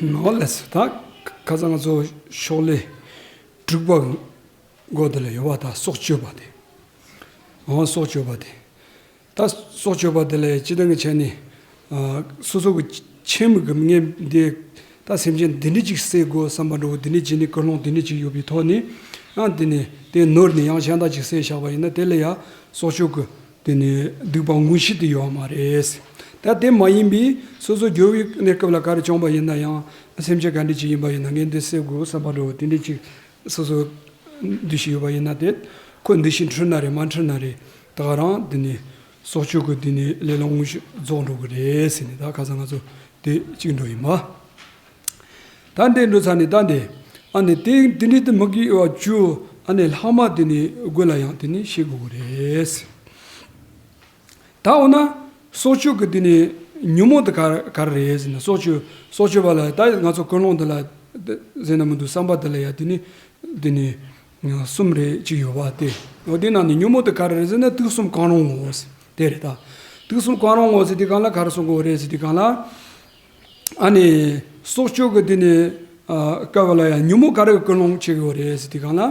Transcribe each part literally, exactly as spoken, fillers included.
ནོ་ལེས་ད་ཁ་སང་ང་ཚོ་ཤོག་ལྷེ་དྲུག་པ་མགོ་དེ་ལ་ཡོད་པ་ད་སྲོག་གཅོད་པ་དེ། འོ་སྲོག་གཅོད་པ་དེ། ད་སྲོག་གཅོད་པ་དེ་ལ་སྤྱི་བཏང་གི་ཆ་ནས་ཨ་སོ་སོ་གི་ཁྱིམ་གི་ངས་འདི་ད་སེམས་ཅན་འདི་འདྲ་ཅིག་བསད་དགོས་བསམ་པ་འདྲ་བོ་འདི་འདྲ་བྱས་ནས་ཀུན་སློང་འདི་འདྲ་ཅིག་ཡོད་པའི་ཐོག་ནས་ཡང་འདི་ནས་དེ་ནོར་ནས་ཡང་གཞན་དག་ཅིག་བསད་བཞག་པ་ཡིན་ན་དེ་ལ་ཡང་སྲོག་གཅོད་ཀྱི་དེ་ནས་སྡིག་པ་མངོན་གསལ་དུ་ཡོད་མ་རེད། ད་དེ་མ་ཡིན་པའི་སོ་སོ་སྦྱོར་བའི་གནས་སྐབས་ལ་ག་རེ་བྱུང་བ་ཡིན་ན་ཡང་སེམས་ཅན་ག་འདྲ་ཅིག་ཡིན་པ་ཡིན་ན་ངས་འདི་བསད་དགོས་བསམ་པ་འདྲ་བོ་དེ་འདྲ་ཅིག་སོ་སོ་འདུ་ཤེས་ཡོད་པ་ཡིན་ན་དེ་ཁོ་འདུ་ཤེས་འཁྲུལ་ན་རེད་མ་འཁྲུལ་ན་རེད་ད་ག་རང་འདི་ནས་སྲོག་གཅོད་ཀྱི་འདི་ནས་ལས་ལ་དངོས་གཞི་རྫོགས་འགྲོ་གི་རེད་ཟེར་ནས་ད་ཁ་སང་ང་ཚོ་དེ་གཅིག་འགྲོ་ཡིན་པ། ད་འདི་འགྲོ་ཚར་ནས་ད་འདི་ཨ་ནི་དེ་དེ་འདྲའི་དེ་མི་དགེ་བ་བཅུ་ཨ་ནི་ལྷག་མ་དེ་ནས་དགོས་ལ་ཡང་དེ་ནས་ཤེས་དགོས་གི་རེད། ད་འོ་ན་སྲོག་གཅོད་ཀྱི་དེ་ནས་ཉོན་མོངས་དེ་ག་ག་རེ་རེད་ཟེར་ན་སྲོག་གཅོད་སྲོག་གཅོད་པ་ལ་ད་ང་ཚོ་ཀུན་སློང་དེ་ལ་ཟེར་ན་མི་འདུག་བསམ་པ་དེ་ལ་ཡང་དེ་ནས་དེ་ནས་གསུམ་རེ་གཅིག་ཡོད་པ་དེ་འོ་དེ་ནང་ནས་ཉོན་མོངས་དེ་ག་རེ་རེད་ཟེར་ན་དུག་གསུམ་གང་རུང་ངོ་དེ་རེད་ད། དུག་གསུམ་གང་རུང་ངོ་ཟེར་དུས་གང་ལ་ག་རེ་གསུང་གི་ཡོད་རེད་ཟེར་དུས་གང་ལ། ཨ་ནི་སྲོག་གཅོད་ཀྱི་དེ་ནི་ཨ་སྐབས་ལ་ཡང་ཉོན་མོངས་ག་རེ་ཀུན་སློང་བྱེད་ཀྱི་ཡོད་རེད་ཟེར་དུས་གང་ལ།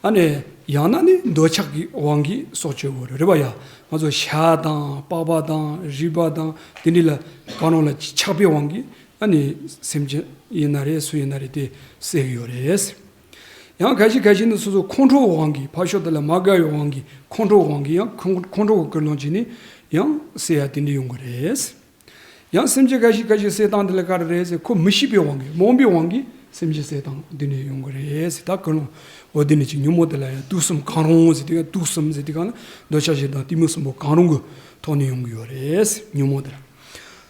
ཨ་ནི་ཡང་ན་ནི་འདོད་ཆགས་ཀྱི་དབང་གིས་སྲོག་གཅོད་ཀྱི་ཡོད་རེད་རེད་པ་ཡ། ང་ཚོ་ཤ་དང་པགས་པ་དང་རུས་པ་དང་དེ་འདྲ་ལ་གང་རུང་ལ་ཆགས་པའི་དབང་གིས་ཨ་ནི་སེམས་ཅན་ཡིན་ན་རེད་སུ་ཡིན་ན་རེད་དེ་བསད་ཀྱི་ཡོད་རེད། ཡང་ཁ་ཤས་ཁ་ཤས་ནི་སོ་སོ་ཁོང་ཁྲོའི་དབང་གིས་ཕར་ཕྱོགས་དེ་ལ་མ་དགའ་བའི་དབང་གིས་ཁོང་ཁྲོའི་དབང་གིས་ཡང་ཁོང་ཁོང་ཁྲོ་གི་ཀུན་སློང་བྱས་ནས་ཡང་བསད་ཡ་དེ་འདྲ་ཡོང་གི་རེད། ཡང་སེམས་ཅན་ཁ་ཤས་ཁ་ཤས་བསད་སྟངས་དེ་ལ་ག་རེ་རེད་ཟེར་ཁོ་མི་ཤེས་པའི་དབང་གིས་རྨོངས་པའི་དབང་གིས་སེམས་ཅན་བསད་སྟངས་དེ་འདྲ་ཡོང་གི་རེད་ཟེར་ད་ཀུན་སློང་འོ་དེ་འདྲ་ཅིག་ཉོན་མོངས་དེ་ལ་ཡང་དུག་གསུམ་གང་རུང་ཟེར་དུས་ཡང་དུག་གསུམ་ཟེར་དུས་གང་ལ་འདོད་ཆགས་ཞེ་སྡང་གཏི་མུག་གསུམ་པོ་གང་རུང་གི་ཐོག་ནས་ཡོང་གི་ཡོད་རེད་ཉོན་མོངས་དེ་ལ།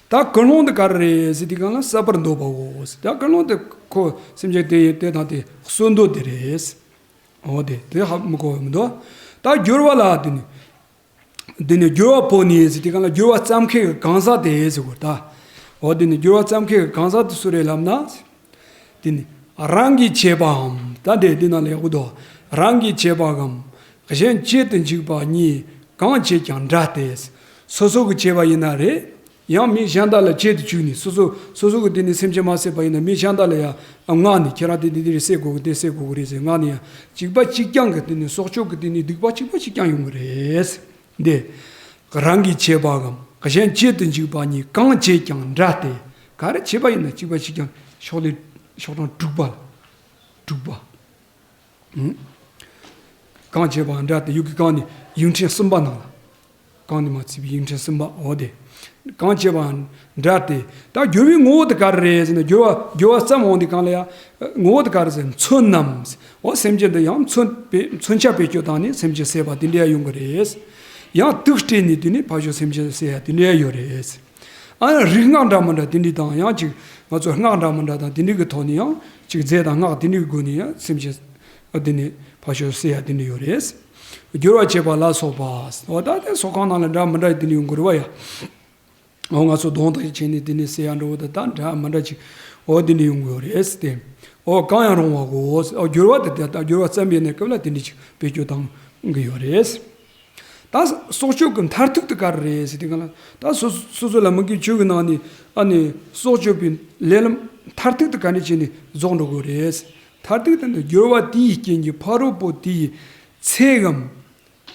ད་ཀུན་སློང་དེ་ག་རེ་རེད་ཟེར་དུས་གང་ལ་བསད་པར་འདོད་པའོ་ཟེར། ད་ཀུན་སློང་དེ་ཁོ་སེམས་ཅན་དེ་ཡི་དེ་དང་དེ་གསོད་འདོད་དེ་རེད། འོ་དེ་དེ་ཧ་མི་གོ་བ་མི་འདུག་ད་སྦྱོར་བ་ལ་དེ་ནི་དེ་ནི་སྦྱོར་བ་པོ་ནི་ཟེར་དུས་གང་ལ་སྦྱོར་བ་བརྩམ་མཁན་གྱི་གང་ཟག་དེ་ཟེར་གོ་ད། འོ་དེ་ནི་སྦྱོར་བ་བརྩམ་མཁན་གྱི་གང་ཟག་དེ་སུ་རེད་ལབ་ན། དེ་ནི་རང་གིས་བྱས་པའམ་ད་དེ་དེ་ནང་ལ་ཡག་པོ་འདུག་རང་གིས་བྱས་པའམ་གཞན་བྱེད་དུ་འཇུག་པ་གཉིས་གང་བྱེད་ཀྱང་འདྲ་སྟེ། སོ་སོ་གིས་བྱས་པ་ཡིན་ན་རེད། ཡང་མི་གཞན་དག་ལ་བྱེད་དུ་བཅུག་ནས་སོ་སོ་སོ་སོ་གི་དེ་ནས་སེམས་ཅན་མ་བསད་པ་ཡིན་ན་མི་གཞན་དག་ལ་ཡང་མངགས་ནས་ཁྱེད་རང་དེ་འདི་འདི་རེད་བསད་དགོས་གི་དེ་བསད་དགོས་གི་རེད་ཟེར་མངགས་ནས་ཡང་གཅིག་པ་གཅིག་རྐྱང་གི་དེ་ནས་སྲོག་གཅོད་ཀྱི་དེ་ནས་སྡིག་པ་གཅིག་པ་གཅིག་རྐྱང་ཡོང་གི་རེད། འདི་རང་གིས་བྱས་པའམ་གཞན་བྱེད་དུ་འཇུག་པ་གཉིས་གང་བྱེད་ཀྱང་འདྲ་སྟེ། ག་རེ་བྱས་པ་ཡིན་ན་གཅིག་པ་གཅིག་རྐྱང་ཤོག་ལེ་ཤོག་གྲངས་དྲུག་པ་ལ་དྲུག་པ། གང་བྱེད་པའང་འདྲ་སྟེ་ཡུག་གི་གང་ནི་ཡིག་ཕྲེང་གསུམ་པ་ནང་ལ། གང་ནི་མ་ཚིག་པའི་ཡིག་ཕྲེང་གསུམ་པ་འོ་དེ། གང་བྱེད་པའང་འདྲ་སྟེ། ད་སྦྱོར་བའི་ངོ་བོ་དེ་ག་རེ་རེད་ཟེར་ན་སྦྱོར་བ་སྦྱོར་བ་ཙམ་འོང་དུས་གང་ལ་ཡང་ངོ་བོ་དེ་ག་རེ་ཟེར་ན་མཚོན་ནམ། འོ་སེམས་ཅན་དེ་ཡང་མཚོན་པའི་མཚོན་ཆ་བེད་སྤྱོད་བཏང་ནས་སེམས་ཅན་བསད་པ་དེ་འདྲ་ཡང་ཡོང་གི་རེད། ཡང་དུག་སྤྲད་ནས་དེ་ནི་ཕར་ཕྱོགས་སེམས་ཅན་བསད་ཡ་དེ་འདྲ་ཡང་ཡོད་རེད། ཨ་ཡང་རིག་སྔགས་འདྲ་མི་འདྲ་དེ་འདྲ་དང་ཡང་ཅིག་ང་ཚོ་སྔགས་འདྲ་མི་འདྲ་དང་དེ་འདྲ་གི་ཐོག་ནས་ཡང་ཅིག་རྫས་དང་སྔགས་དེ་འདྲ་གི་སྒོ་ནས་ཡང་སེམས་ཅན་ཨ་དེ་ནས་ཕར་ཕྱོགས་བསད་ཡ་དེ་འདྲ་ཡོད་རེད། སྦྱོར་བ་བྱེད་པ་ལ་སོགས་པ། འོ་ད་དེ་སོགས་གང་རྣམས་ལ་འདྲ་མི་འདྲ་དེ་འདྲ་ཡོང་གི་རེད་བ་ཡ། འོ་ང་ཚོ་གདོན་དང་བྱས་ནས་དེ་ནས་བསད་ཡ་འདྲ་བོ་དང་ད་འདྲ་མི་འདྲ་ཅིག་འོ་དེ་འདྲ་ཡོང་གི་ཡོད་རེད་དེ། འོ་གང་ཡང་རུང་བའོ། འོ་སྦྱོར་བ་དེ་དེ་ད་སྦྱོར་བ་བརྩམས་པའི་གནས་སྐབས་ལ་དེ་འདྲ་ཅིག་བེད་སྤྱོད་བཏང་གི་ཡོད་རེད། ད་སྲོག་གཅོད་ཀྱི་མཐར་ཐུག་དེ་ག་རེ་རེད་ཟེར་དུས་གང་ལ་ད་སོ་སོ་སོ་ལ་མི་དགེ་བཅུ་གི་ནང་ནས་ཨ་ནི་སྲོག་གཅོད་པའི་ལས་ལམ་མཐར་ཐུག་དེ་ག་འདྲ་བྱས་ནས་རྫོགས་འགྲོ་དགོས་རེད། མཐར་ཐུག་དེ་ནི་སྦྱོར་བ་དེའི་རྐྱེན་གྱིས་ཕ་རོལ་པོ་དེའི་ཚེའམ།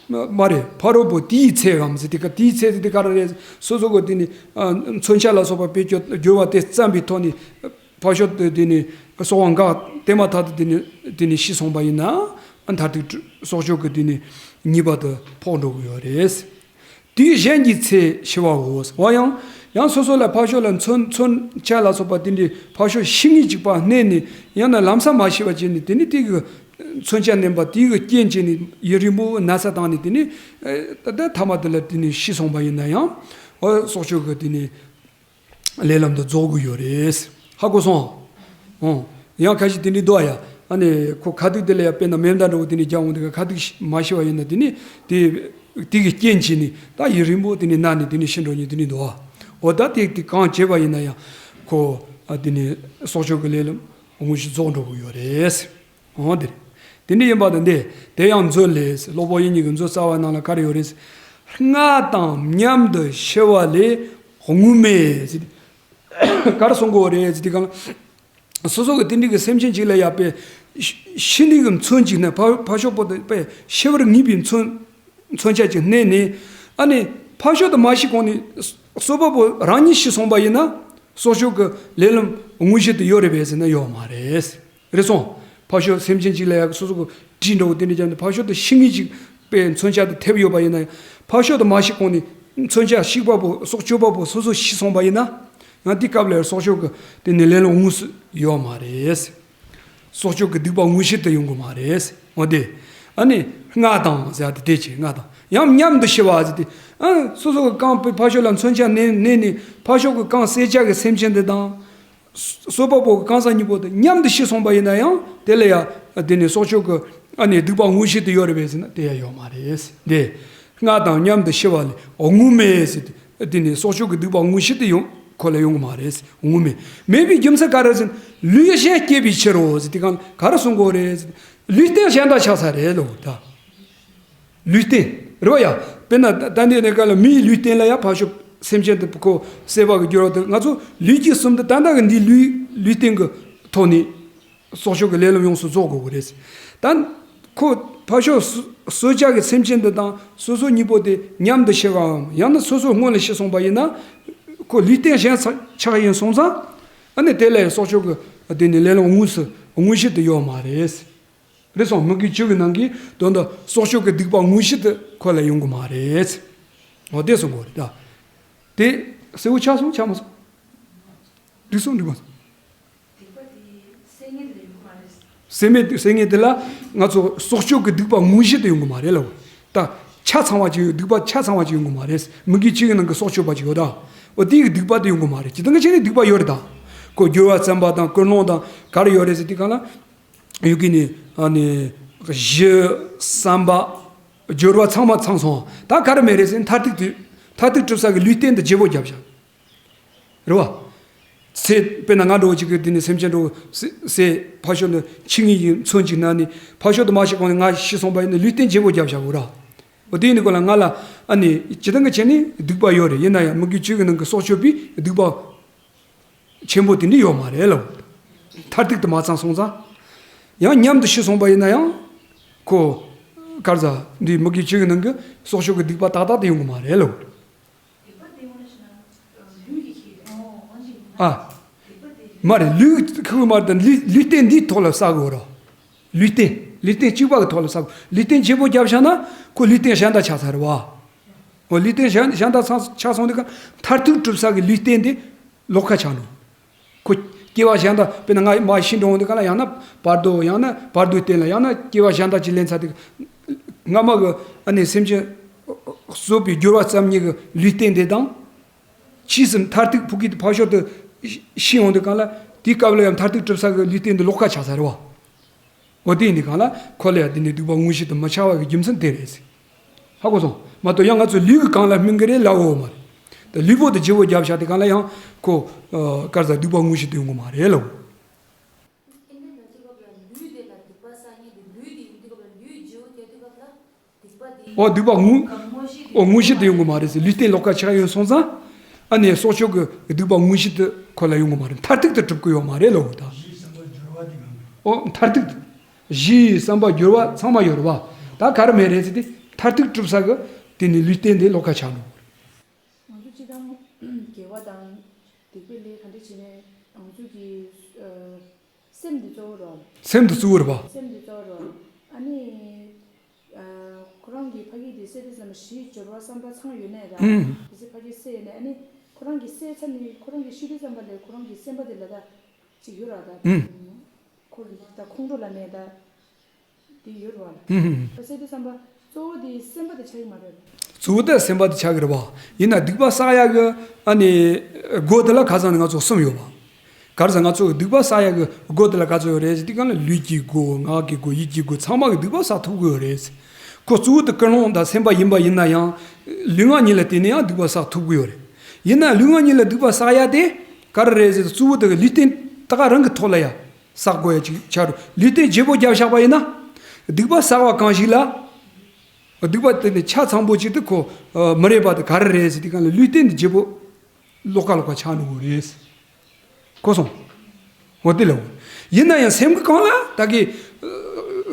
མ་རེད་ཕ་རོལ་པོ་དེའི་ཚེའམ་ཟེར་དུས་ག་དེའི་ཚེ་ཟེར་དུས་ག་རེ་རེད། སོ་སོ་གི་དེ་ནི་ཨ་མཚོན་ཆ་ལ་སོགས་པ་བེད་སྤྱོད་སྦྱོར་བ་དེ་བརྩམས་པའི་ཐོག་ནས། ཕར་ཕྱོགས་དེ་དེ་ནི་གསོལ་བ་འགག་དེ་མ་ཐག་ཏུ་དེ་ནི་དེ་ནི་ཤི་སོང་བ་ཡིན་ན་མཐར་ཐུག་སྲོག་གཅོད་ཀྱི་དེ་ནི་ཉེས་པ་དེ་ཕོག་འགྲོ་གི་ཡོད་རེད། དེའི་གཞན་གྱི་ཚེ་ཤི་བའོ། འོ་ཡང་ཡང་སོ་སོ་ལ་ཕར་ཕྱོགས་ལ་མཚོན་མཚོན་ཆ་ལ་སོགས་པ་དེ་འདྲའི་ཕར་ཕྱོགས་ཤི་ངེས་ཅིག་པ་བསྣན་ནས་ཡང་ན་ལམ་སང་མ་ཤི་བ་བྱས་ནས་དེ་ནི་དེ་གི་མཚོན་ཆ་བསྣན་པ་དེ་གི་རྐྱེན་བྱས་ནས་ཡུན་རིང་པོ་ན་ཚ་བཏང་ནས་དེ་ནི་ད་ལྟ་ཐ་མ་དེ་ལ་དེ་ནི་ཤི་སོང་བ་ཡིན་ན་ཡང་འོ་སྲོག་གཅོད་ཀྱི་དེ་ནི། ལས་ལམ་དུ་རྫོགས་དགོས་ཡོད་རེད། ཧ་གོ་སོང་། ཨོ། ཡང་ཁ་ཤས་དེ་འདྲའི་འདུག་ཨ་ཡ། ཨ་ནི་ཁོ་ཁ་ཐུག་དེ་ལ་ཡ་དཔེར་ན་མེ་མདའ་འདྲ་བོ་དེ་འདྲའི་རྒྱག་འོང་དུས་ཁ་ཐུག་མ་ཤི་བ་ཡིན་ན་དེ་ནི་དེ་དེ་གི་རྐྱེན་བྱས་ནས་ད་ཡུན་རིང་པོ་དེ་ནི་ན་ནས་དེ་ནི་ཤི་འགྲོ་ཉེན་དེ་འདྲའི་འདུག་ཨ། འོ་ད་དེ་དེ་གང་བྱས་པ་ཡིན་ན་ཡང་ཁོ་ཨ་དེ་ནི་སྲོག་གཅོད་ཀྱི་ལས་ལམ་དངོས་གཞི་རྫོགས་འགྲོ་དགོས་ཡོད་རེད། འོ་དེ་རེད། དེ་འདྲ་ཡིན་པ་དང་འདི་དེ་ཡང་མཛོད་ལས་སློབ་དཔོན་དབྱིག་གཉེན་གྱི་མཛོད་རྩ་བའི་ནང་ལ་ག་རེ་ཡོད་རེད། སྔ་དང་མཉམ་དུ་ཤི་བ་ལས་སྔོན་མེད་ཟེར། ག་རེ་གསུང་གི་ཡོད་རེད་ཟེར་དུས་གང་ལ། སོ་སོ་གི་དེ་འདྲའི་གི་སེམས་ཅན་ཅིག་ལ་ཡ་པའི་ཤི་ཤི་ནི་གི་མཚོན་ཅིག་ནས་ཕ་ཕ་ཤོག་པོ་དེ་པའི་ཤི་བར་ངེས་པའི་མཚོན་མཚོན་ཆ་ཅིག་བསྣན་ནས། ཨ་ནི་ཕ་ཤོག་ཏུ་མ་ཤི་གོང་ནས་གསོ་པ་པོ་རང་ཉིད་ཤི་སོང་པ་ཡིན་ན། སྲོག་གཅོད་ཀྱི་ལས་རློམ་དངོས་གཞི་དེ་ཡོད་རེད་པས་ཟེར་ན་ཡོད་མ་རེད། རེད་སོང་། ཕ་ཤོག་སེམས་ཅན་ཅིག་ལ་ཡ་གི་སོ་སོ་གི་གྲི་འདྲ་བོ་དེ་འདྲ་བརྒྱབ་ནས་ཕ་ཤོག་ཏུ་ཤི་ངེས་ཅིག་པའི་མཚོན་ཆ་དེ་ཐེབས་ཡོད་པ་ཡིན་ན། ཕ་ཤོག་ཏུ་མ་ཤི་གོང་ནས་མཚོན་ཆ་ཤིག་པ་པོ་སྲོག་གཅོད་པ་པོ་སོ་སོ་ཤི་སོང་པ་ཡིན་ན། ཡང་དེ་སྐབས་ལ་སྲོག་གཅོད་ཀྱི་དེ་ནི་ལས་རློམ་དངོས་སུ་ཡོད་མ་རེད། སྲོག་གཅོད་ཀྱི་སྡིག་པ་དངོས་གཞི་དུ་ཡོང་གི་མ་རེད། འོ་དེ། ཨ་ནི། སྔ་དང་ཟེར་ཏེ་དེ་བྱས་སྔ་དང་ཡང་མཉམ་དུ་ཤི་བ་ཟེར་ཏེ། ཨ། སོ་སོ་གི་རྐང་པའི་ཕ་ཤོག་ལ་མཚོན་ཆ་མནན་མནན་ནས་ཕ་ཤོག་གི་རྐང་གསད་བྱ་གི་སེམས་ཅན་དེ་དང་། གསོ་པ་པོ་གི་རྐང་ས་གཉིས་པོ་དེ་མཉམ་དུ་ཤི་སོང་པ་ཡིན་ན་ཡང་དེ་ལ་ཡ། དེ་ནི་སྲོག་གཅོད་ཀྱི་ཨ་ནི་སྡིག་པ་དངོས་གཞི་དུ་ཡོད་རེད་པས་ཟེར་ན་དེ་ཡ་ཡོད་མ་རེད། དེ། སྔ་དང་མཉམ་དུ་ཤི་བ་ལས་དངོས་མེད་ཟེར་ཏེ། དེ་ནི་སྲོག་གཅོད་ཀྱི་སྡིག་པ་དངོས་གཞི་དུ་ཡོང་ཁོ་ལ་ཡོང་གི་མ་རེད། དངོས་མེད། མེད་པའི་རྒྱུ་མཚན་ག་རེ་ཟེར་ན། ལུས་གཞན་སྐྱེས་པའི་ཕྱིར་རོ་ཟེར་དེ་གང་ག་རེ་གསུང་གི་ཡོད་རེད་ཟེར། ལུས་རྟེན་གཞན་དག་ཆགས་ས་རེད་ལོ་ད། ལུས་རྟེན། རེད་བ་ཡ། དཔེར་ན་ད་ལྟའི་གནས་སྐབས་ལ་མིའི་ལུས་རྟེན་ལ་ཡ་ཕ་ཤོག་སེམས་ཅན་དུ་ཁོ་གསད་པ་གི་སྦྱོར་བ་དེ་ང་ཚོ་ལུས་ཀྱི་གསུམ་དུ་ད་ལྟ་གི་འདིའི་ལུས་ལུས་རྟེན་གི་ཐོག་ནས། སྲོག་གཅོད་ཀྱི་ལས་རློམ་ཡོངས་སུ་རྫོགས་དགོས་ཀྱི་རེད། ད། ཁོ་ཕ་ཤོག་གསོ་གསོད་བྱ་གི་སེམས་ཅན་འདི་དང་སོ་སོ་གཉིས་པོ་དེ་མཉམ་དུ་ཤི་བའམ་ཡང་ན་སོ་སོ་སྔོན་ལ་ཤི་སོང་པ་ཡིན་ན། ཁོ་ལུས་རྟེན་གཞན་ཆགས་ཡིན་སོང་ཙང་། ཨ་ནི་དེ་ལས་སྲོག་གཅོད་ཀྱི་དེ་ནི་ལས་རློམ་དངོས་སུ་དངོས་གཞི་དུ་ཡོད་མ་རེད། རེད་སོང་། མུ་གེ་བཅུ་གི་ནང་གི་དོན་དུ་སྲོག་གཅོད་ཀྱི་སྡིག་པ་དངོས་གཞི་དུ་ཁོ་ལ་ཡོང་གི་མ་རེད། འོ་དེ་གསུང་དགོས་རེད་ད། དེ་གསལ་བོ་ཆགས་སོང་ཆགས་མ་སོང་། འགྲིག་སོང་འགྲིག་མ་སོང་། སྡིག་པ་དེ་སེལ་ཉེན་དེ་ལ་ཡོང་གི་མ་རེད། སེལ་མེད་སེལ་ཉེན་དེ་ལ་ང་ཚོ་སྲོག་གཅོད་ཀྱི་སྡིག་པ་དངོས་གཞི་དུ་ཡོང་གི་མ་རེད་ལབ། ད་ཆ་ཚང་བ་ཅིག་ཡོད། སྡིག་པ་ཆ་ཚང་བ་ཅིག་ཡོང་གི་མ་རེད། མུ་གེ་བཅུ་གི་ནང་གི་སྲོག་གཅོད་པ་ཅིག་ཡོད་ད། འོ་དེ་ཡི་སྡིག་པ་དེ་ཡོང་གི་མ་རེད། ཇི་ལྟར་ང་བྱས་ནས་སྡིག་པ་ཡོད་རེད་ད། ཁོ་སྦྱོར་བ་བརྩམས་པ་དང་ཀུན་སློང་དང་ག་རེ་ཡོད་རེད་ཟེར་དུས་གང་ལ། ཡུལ་གྱི་ནི་ཨ་ནི་གཞི་བསམ་པ་སྦྱོར་བ་ཚང་མ་ཚང་སོང་། ད་ག་རེ་མེད་རེད་ཟེར་ན་མཐར་ཐུག་དེ་མཐར་ཐུག་གྲུབ་ས་གི་ལུས་རྟེན་དུ་བརྗེ་པོ་བརྒྱབ་བཞག་རེད་བ། ཚེ་དཔེར་ན་ང་འདྲ་བོ་ཅིག་གིས་དེ་ནི་སེམས་ཅན་འདྲ་བོ་སེ་སེ་ཕ་ཤོག་ནི་འཆི་ངེས་ཀྱི་མཚོན་ཅིག་ན་ནི་ཕ་ཤོག་ཏུ་མ་ཤི་གོང་ནས་ང་ཤི་སོང་པ་ཡིན་ན་ལུས་རྟེན་བརྗེ་པོ་བརྒྱབ་བཞག་གོ་ར། འོ་དེ་ཡིན་དུས་གོ་ལ་ང་ལ་ཨ་ནི་ཇི་ལྟར་གི་བྱས་ནས་སྡིག་པ་ཡོད་རེད། ཡིན་ན་ཡང་མུ་གེ་བཅུ་གི་ནང་གི་སྲོག་གཅོད་པའི་སྡིག་པ་ཆེན་པོ་དེ་འདྲ་ཡོད་མ་རེད་ལབ། མཐར་ཐུག་ཏུ་མ་ཚང་སོང་ཙང་། ཡང་མཉམ་དུ་ཤི་སོང་པ་ཡིན་ན་ཡང་། ཁོ། ག་རེ་ཟ། འདི་མུ་གེ་བཅུ་གི་ནང་གི་སྲོག་གཅོད་ཀྱི་སྡིག་པ་ཏག་ཏག་དེ་ཡོང་གི་མ་རེད་ལབ། སྡིག་པ་དེ་ཡོང་ན་ཞེ་ན། ལུས་ཀྱི་ཁྱེར་ཏེ། ཨ། སྡིག་པ་དེ། མ་རེད། ལུས་ཁུག་མ་རེད། ལུས་ལུས་རྟེན་འདིའི་ཐོག་ལ་བསགས་དགོས་རོ། ལུས་རྟེན། ལུས་རྟེན་གཅིག་པ་གི་ཐོག་ལ་བསགས་དགོས། ལུས་རྟེན་བརྗེ་པོ་བརྒྱབ་བཞག་ན་ཁོ་ལུས་རྟེན་གཞན་དག་ཆགས་ཚར་བ། འོ་ལུས་རྟེན་གཞན་གཞན་དག་ཚང་ཆགས་སོང་དུས་ཀ་མཐར་ཐུག་གྲུབ་ས་གི་ལུས་རྟེན་དེ་ལོག་ཁ་ཆགས་འགྲོ། ཁོ་སྐྱེ་བ་གཞན་དག་དཔེར་ན་ང་མ་ཤི་འགྲོ་འོང་དུས་ཀ་ལ་ཡང་ན་བར་དོ་ཡང་ན་བར་དོའི་རྟེན་ལ་ཡང་ན་སྐྱེ་བ་གཞན་དག་ཅིག་ལེན་ཚར་དུས་སྔ་མ་གི་ཨ་ནི་སེམས་ཅན་གསོད་པའི་སྦྱོར་བ་ཙམ་ཉིད་ཀྱི་ལུས་རྟེན་དེ་དང་། ཕྱིས་སུ་མཐར་ཐུག་ཕུག་གི་ཕ་ཤོག་ཏུ་ཤི་འོང་དུས་གང་ལ་དེའི་སྐབས་ལ་ཡང་མཐར་ཐུག་གྲུབ་ས་གི་ལུས་རྟེན་དེ་ལོག་ཁ་ཆགས་ཚར་བ། འོ་དེ་ཡིན་དུས་གང་ལ་ཁོ་ལ་ཡང་དེ་ནི་སྡིག་པ་དངོས་གཞི་དུ་མི་ཆགས་པ་གི་རྒྱུ་མཚན་དེ་རེད་ཟེར། ཧ་གོ་སོང་། མ་གཏོགས་ཡང་ང་ཚོ་ལུས་ཀྱི་གང་ལ་སྨིན་གི་རེད་ལབ་འོ་མ་རེད། ད་ལུས་པོ་དེ་བརྗེ་བོ་བརྒྱབ་བཞག་དེ་གང་ལ་ཡང་ཁོ། ཨ། ག་རེ་ཟ། སྡིག་པ་དངོས་གཞི་དུ་ཡོང་གི་མ་རེད་ལབ། ཨེ་འདྲ་ཡོང་དུས་སྐབས་ལ་ལུས་དེ་ལ་སྡིག་པ་བསགས་མཁན་དེ་ལུས་དེ་ཡོང་དུས་སྐབས་ལ་ལུས་བརྗེ་བོ་བརྒྱབ་དུས་སྐབས་ལ། སྡིག་པ་དེ། ཨོ་སྡིག་པ་དངོས། དངོས་གཞི་དུ་ཡོང་གི་མ་རེད་ཟེར། ལུས་རྟེན་ལོག་ཁ་ཆགས་ཡོང་སོང་ཙང་། ཨ་ནི་སྲོག་གཅོད་ཀྱི་སྡིག་པ་དངོས་གཞི་དུ་ཁོ་ལ་ཡོང་གི་མ་རེད། མཐར་ཐུག་ཏུ་གྲུབ་ཀྱི་ཡོད་མ་རེད་ལབ་ད། ཨོ་མཐར་ཐུག་ཏུ། གཞི་བསམ་པ་སྦྱོར་བ་ཚང་མ་ཡོད་རེད་བ། ད་ག་རེ་མེད་རེད་ཟེར་ཏེ་མཐར་ཐུག་གྲུབ་ས་གི་དེ་ནི་ལུས་རྟེན་དེ་ལོག་ཁ་ཆགས་འགྲོ་གི་རེད། ང་ཚོ་སྤྱིར་བཏང་དགེ་བ་དང་སྡིག་པའི་ལས་ག་འདྲ་བྱས་ནས་ང་ཚོ་གི་ཨ། སེམས་འདི་གཙོ་བོ་རོ། སེམས་འདི་གཙོ་བོ་རེད་པ། སེམས་འདི་གཙོ་བོ་རོ། ཨ་ནི། ཨ། ཁོ་རང་གི་ཕ་གི་དེ་སེ་དེ་ཙམ་ཞི་སྦྱོར་བ་བསམ་པ་ཚང་ཡོད་ནས་ར། ཨུམ། དེ་སེ་ཕ་གི་སེ་ཡོད་ནས་ཨ་ནི་ཁོ་རང་གི་སེ་ཚ་ནི་ཁོ་རང་གི་ཤི་དུས་ཙམ་པ་ལས་ཁོ་རང་གི་སེམས་པ་དེ་ལ་ད་ཅིག་ཡོད་ར་ད། ཨུམ། ཁོ་ལ་ད་ཁོང་ཁྲོ་ལ་མེད་ད། དེ་ཡོད་ར་ལ། ཨུམ། ད་སེ་དེ་ཙམ་པ། གཙོ་བོ་དེ་སེམས་པ་དེ་ཆགས་ཀྱི་མ་རེད། གཙོ་བོ་དེ་སེམས་པ་དེ་ཆགས་ཀྱི་རེད་པ། ཡིན་ན་སྡིག་པ་བསགས་ཡག་གི་ཨ་ནི་སྒོ་དེ་ལ་ཁ་སང་ནས་ང་ཚོ་གསུམ་ཡོད་པ། ག་རེ་ཟེར་ང་ཚོ་སྡིག་པ་བསགས་ཡག་གི་སྒོ་དེ་ལ་ག་ཚོད་ཡོད་རེད་ཟེར་དུས་གང་ལ་ལུས་ཀྱི་སྒོ། ངག་གི་སྒོ། ཡིད་ཀྱི་སྒོ། ཚང་མ་གི་སྡིག་པ་བསགས་ཐུབ་ཀྱི་ཡོད་རེད། ཁོ་གཙོ་བོ་དེ་ཀུན་སློང་དང་སེམས་པ་ཡིན་པ་ཡིན་ན་ཡང་ལུས་ངག་གཉིས་ལ་བརྟེན་ནས་ཡང་སྡིག་པ་བསགས་ཐུབ་ཀྱི་ཡོད་རེད། ཡིན་ན་ལུས་ངག་གཉིས་ལ་སྡིག་པ་བསགས་ཡག་དེ་ག་རེ་རེད་ཟེར་དུས་གཙོ་བོ་དེ་གི་ལུས་རྟེན་ད་ག་རང་གི་ཐོག་ལ་ཡ། བསགས་དགོས་ཡ་ཅིག་ཆགས་འགྲོ། ལུས་རྟེན་བརྗེ་པོ་བརྒྱབ་བཞག་པ་ཡིན་ན། སྡིག་པ་བསགས་པ་གང་ཞིག་ལ། སྡིག་པ་དེ་ནི་ཆ་ཚང་པོ་ཅིག་ཏུ་ཁོ། ཨ། མི་རེད་པ་དེ་ག་རེ་རེད་ཟེར་དུས་གང་ལ་ལུས་རྟེན་དེ་བརྗེ་པོ། ལོག་ཁ་ལོག་ཁ་ཆགས་འགྲོ་གི་རེད། གོ་སོང་། འོ་དེ་ལ། ཡིན་ན་ཡང་སེམས་ཀྱི་གང་ལ་ད་གི་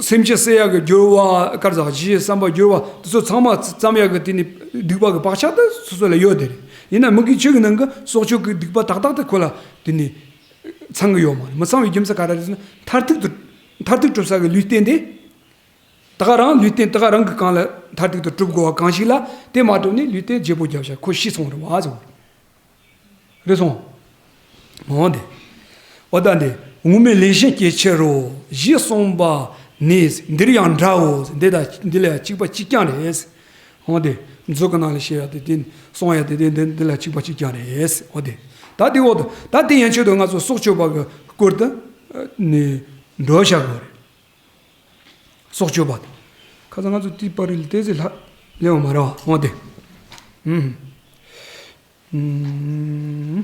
སེམས་ཅན་བསད་ཡག་གི་སྦྱོར་བ་གར་ཟག་བཞི་བསམ་པ་སྦྱོར་བ་དེ་ཚོ་ཚང་མ་བརྩམ་ཡག་གི་དེ་ནི་སྡིག་པ་གི་བག་ཆགས་དེ་སོ་སོ་ལ་ཡོད་དེ་རེད། ཡིན་ན་མི་དགེ་བཅུ་གི་ནང་གི་སྲོག་གཅོད་ཀྱི་སྡིག་པ་ཏག་ཏག་དེ་ཁོ་ལ་དེ་ནི་ཚང་གི་ཡོད་མ་རེད། མི་ཚང་བའི་རྒྱུ་མཚན་ག་རེ་རེད་ཟེར་ན། མཐར་ཐུག་ཏུ་མཐར་ཐུག་གྲུབ་ས་གི་ལུས་རྟེན་དེ། ད་ག་རང་ལུས་རྟེན་ད་ག་རང་གི་གང་ལ་མཐར་ཐུག་ཏུ་གྲུབ་དགོས་པ་གང་ཞིག་ལ་དེ་མ་གྲུབ་ནས་ལུས་རྟེན་བརྗེ་པོ་རྒྱབ་ཤག་ཁོ་ཤི་སོང་རེད་བ་ཟེར། རེད་སོང་། འོ་དེ། འོ་ད་འདི། དངོས་མེད་ལེགས་ཤིང་སྐྱེ་ཕྱིར་རོ། ཞེས་གསུངས་པ་ནི་འདིར་ཡང་འདྲའོ། འདི་དང་འདི་ལ་ཡང་གཅིག་པ་གཅིག་རྐྱང་རེད། འོ་དེ། མཛོད་ཀྱི་ནང་ལ་བཤད་ཡ་དེ་དེ་གསུང་ཡ་དེ་དེ་འདི་འདི་ལ་གཅིག་པ་གཅིག་རྐྱང་རེད། འོ་དེ། ད་དེ་འོ་དེ། ད་དེ་ཡན་ཆོད་དུ་ང་ཚོ་སྲོག་གཅོད་པ་གི་སྐོར་དུ་ནི་འགྲོ་བྱ་དགོས་རེད། སྲོག་གཅོད་པ་དང་། ཁ་སང་ང་ཚོ་དེའི་པར་རིས་ལ་ཏོག་ཙམ་ལྷག་ལེའོ་མ་རེད་བ། འོ་དེ། ཨུམ། ཨུམ།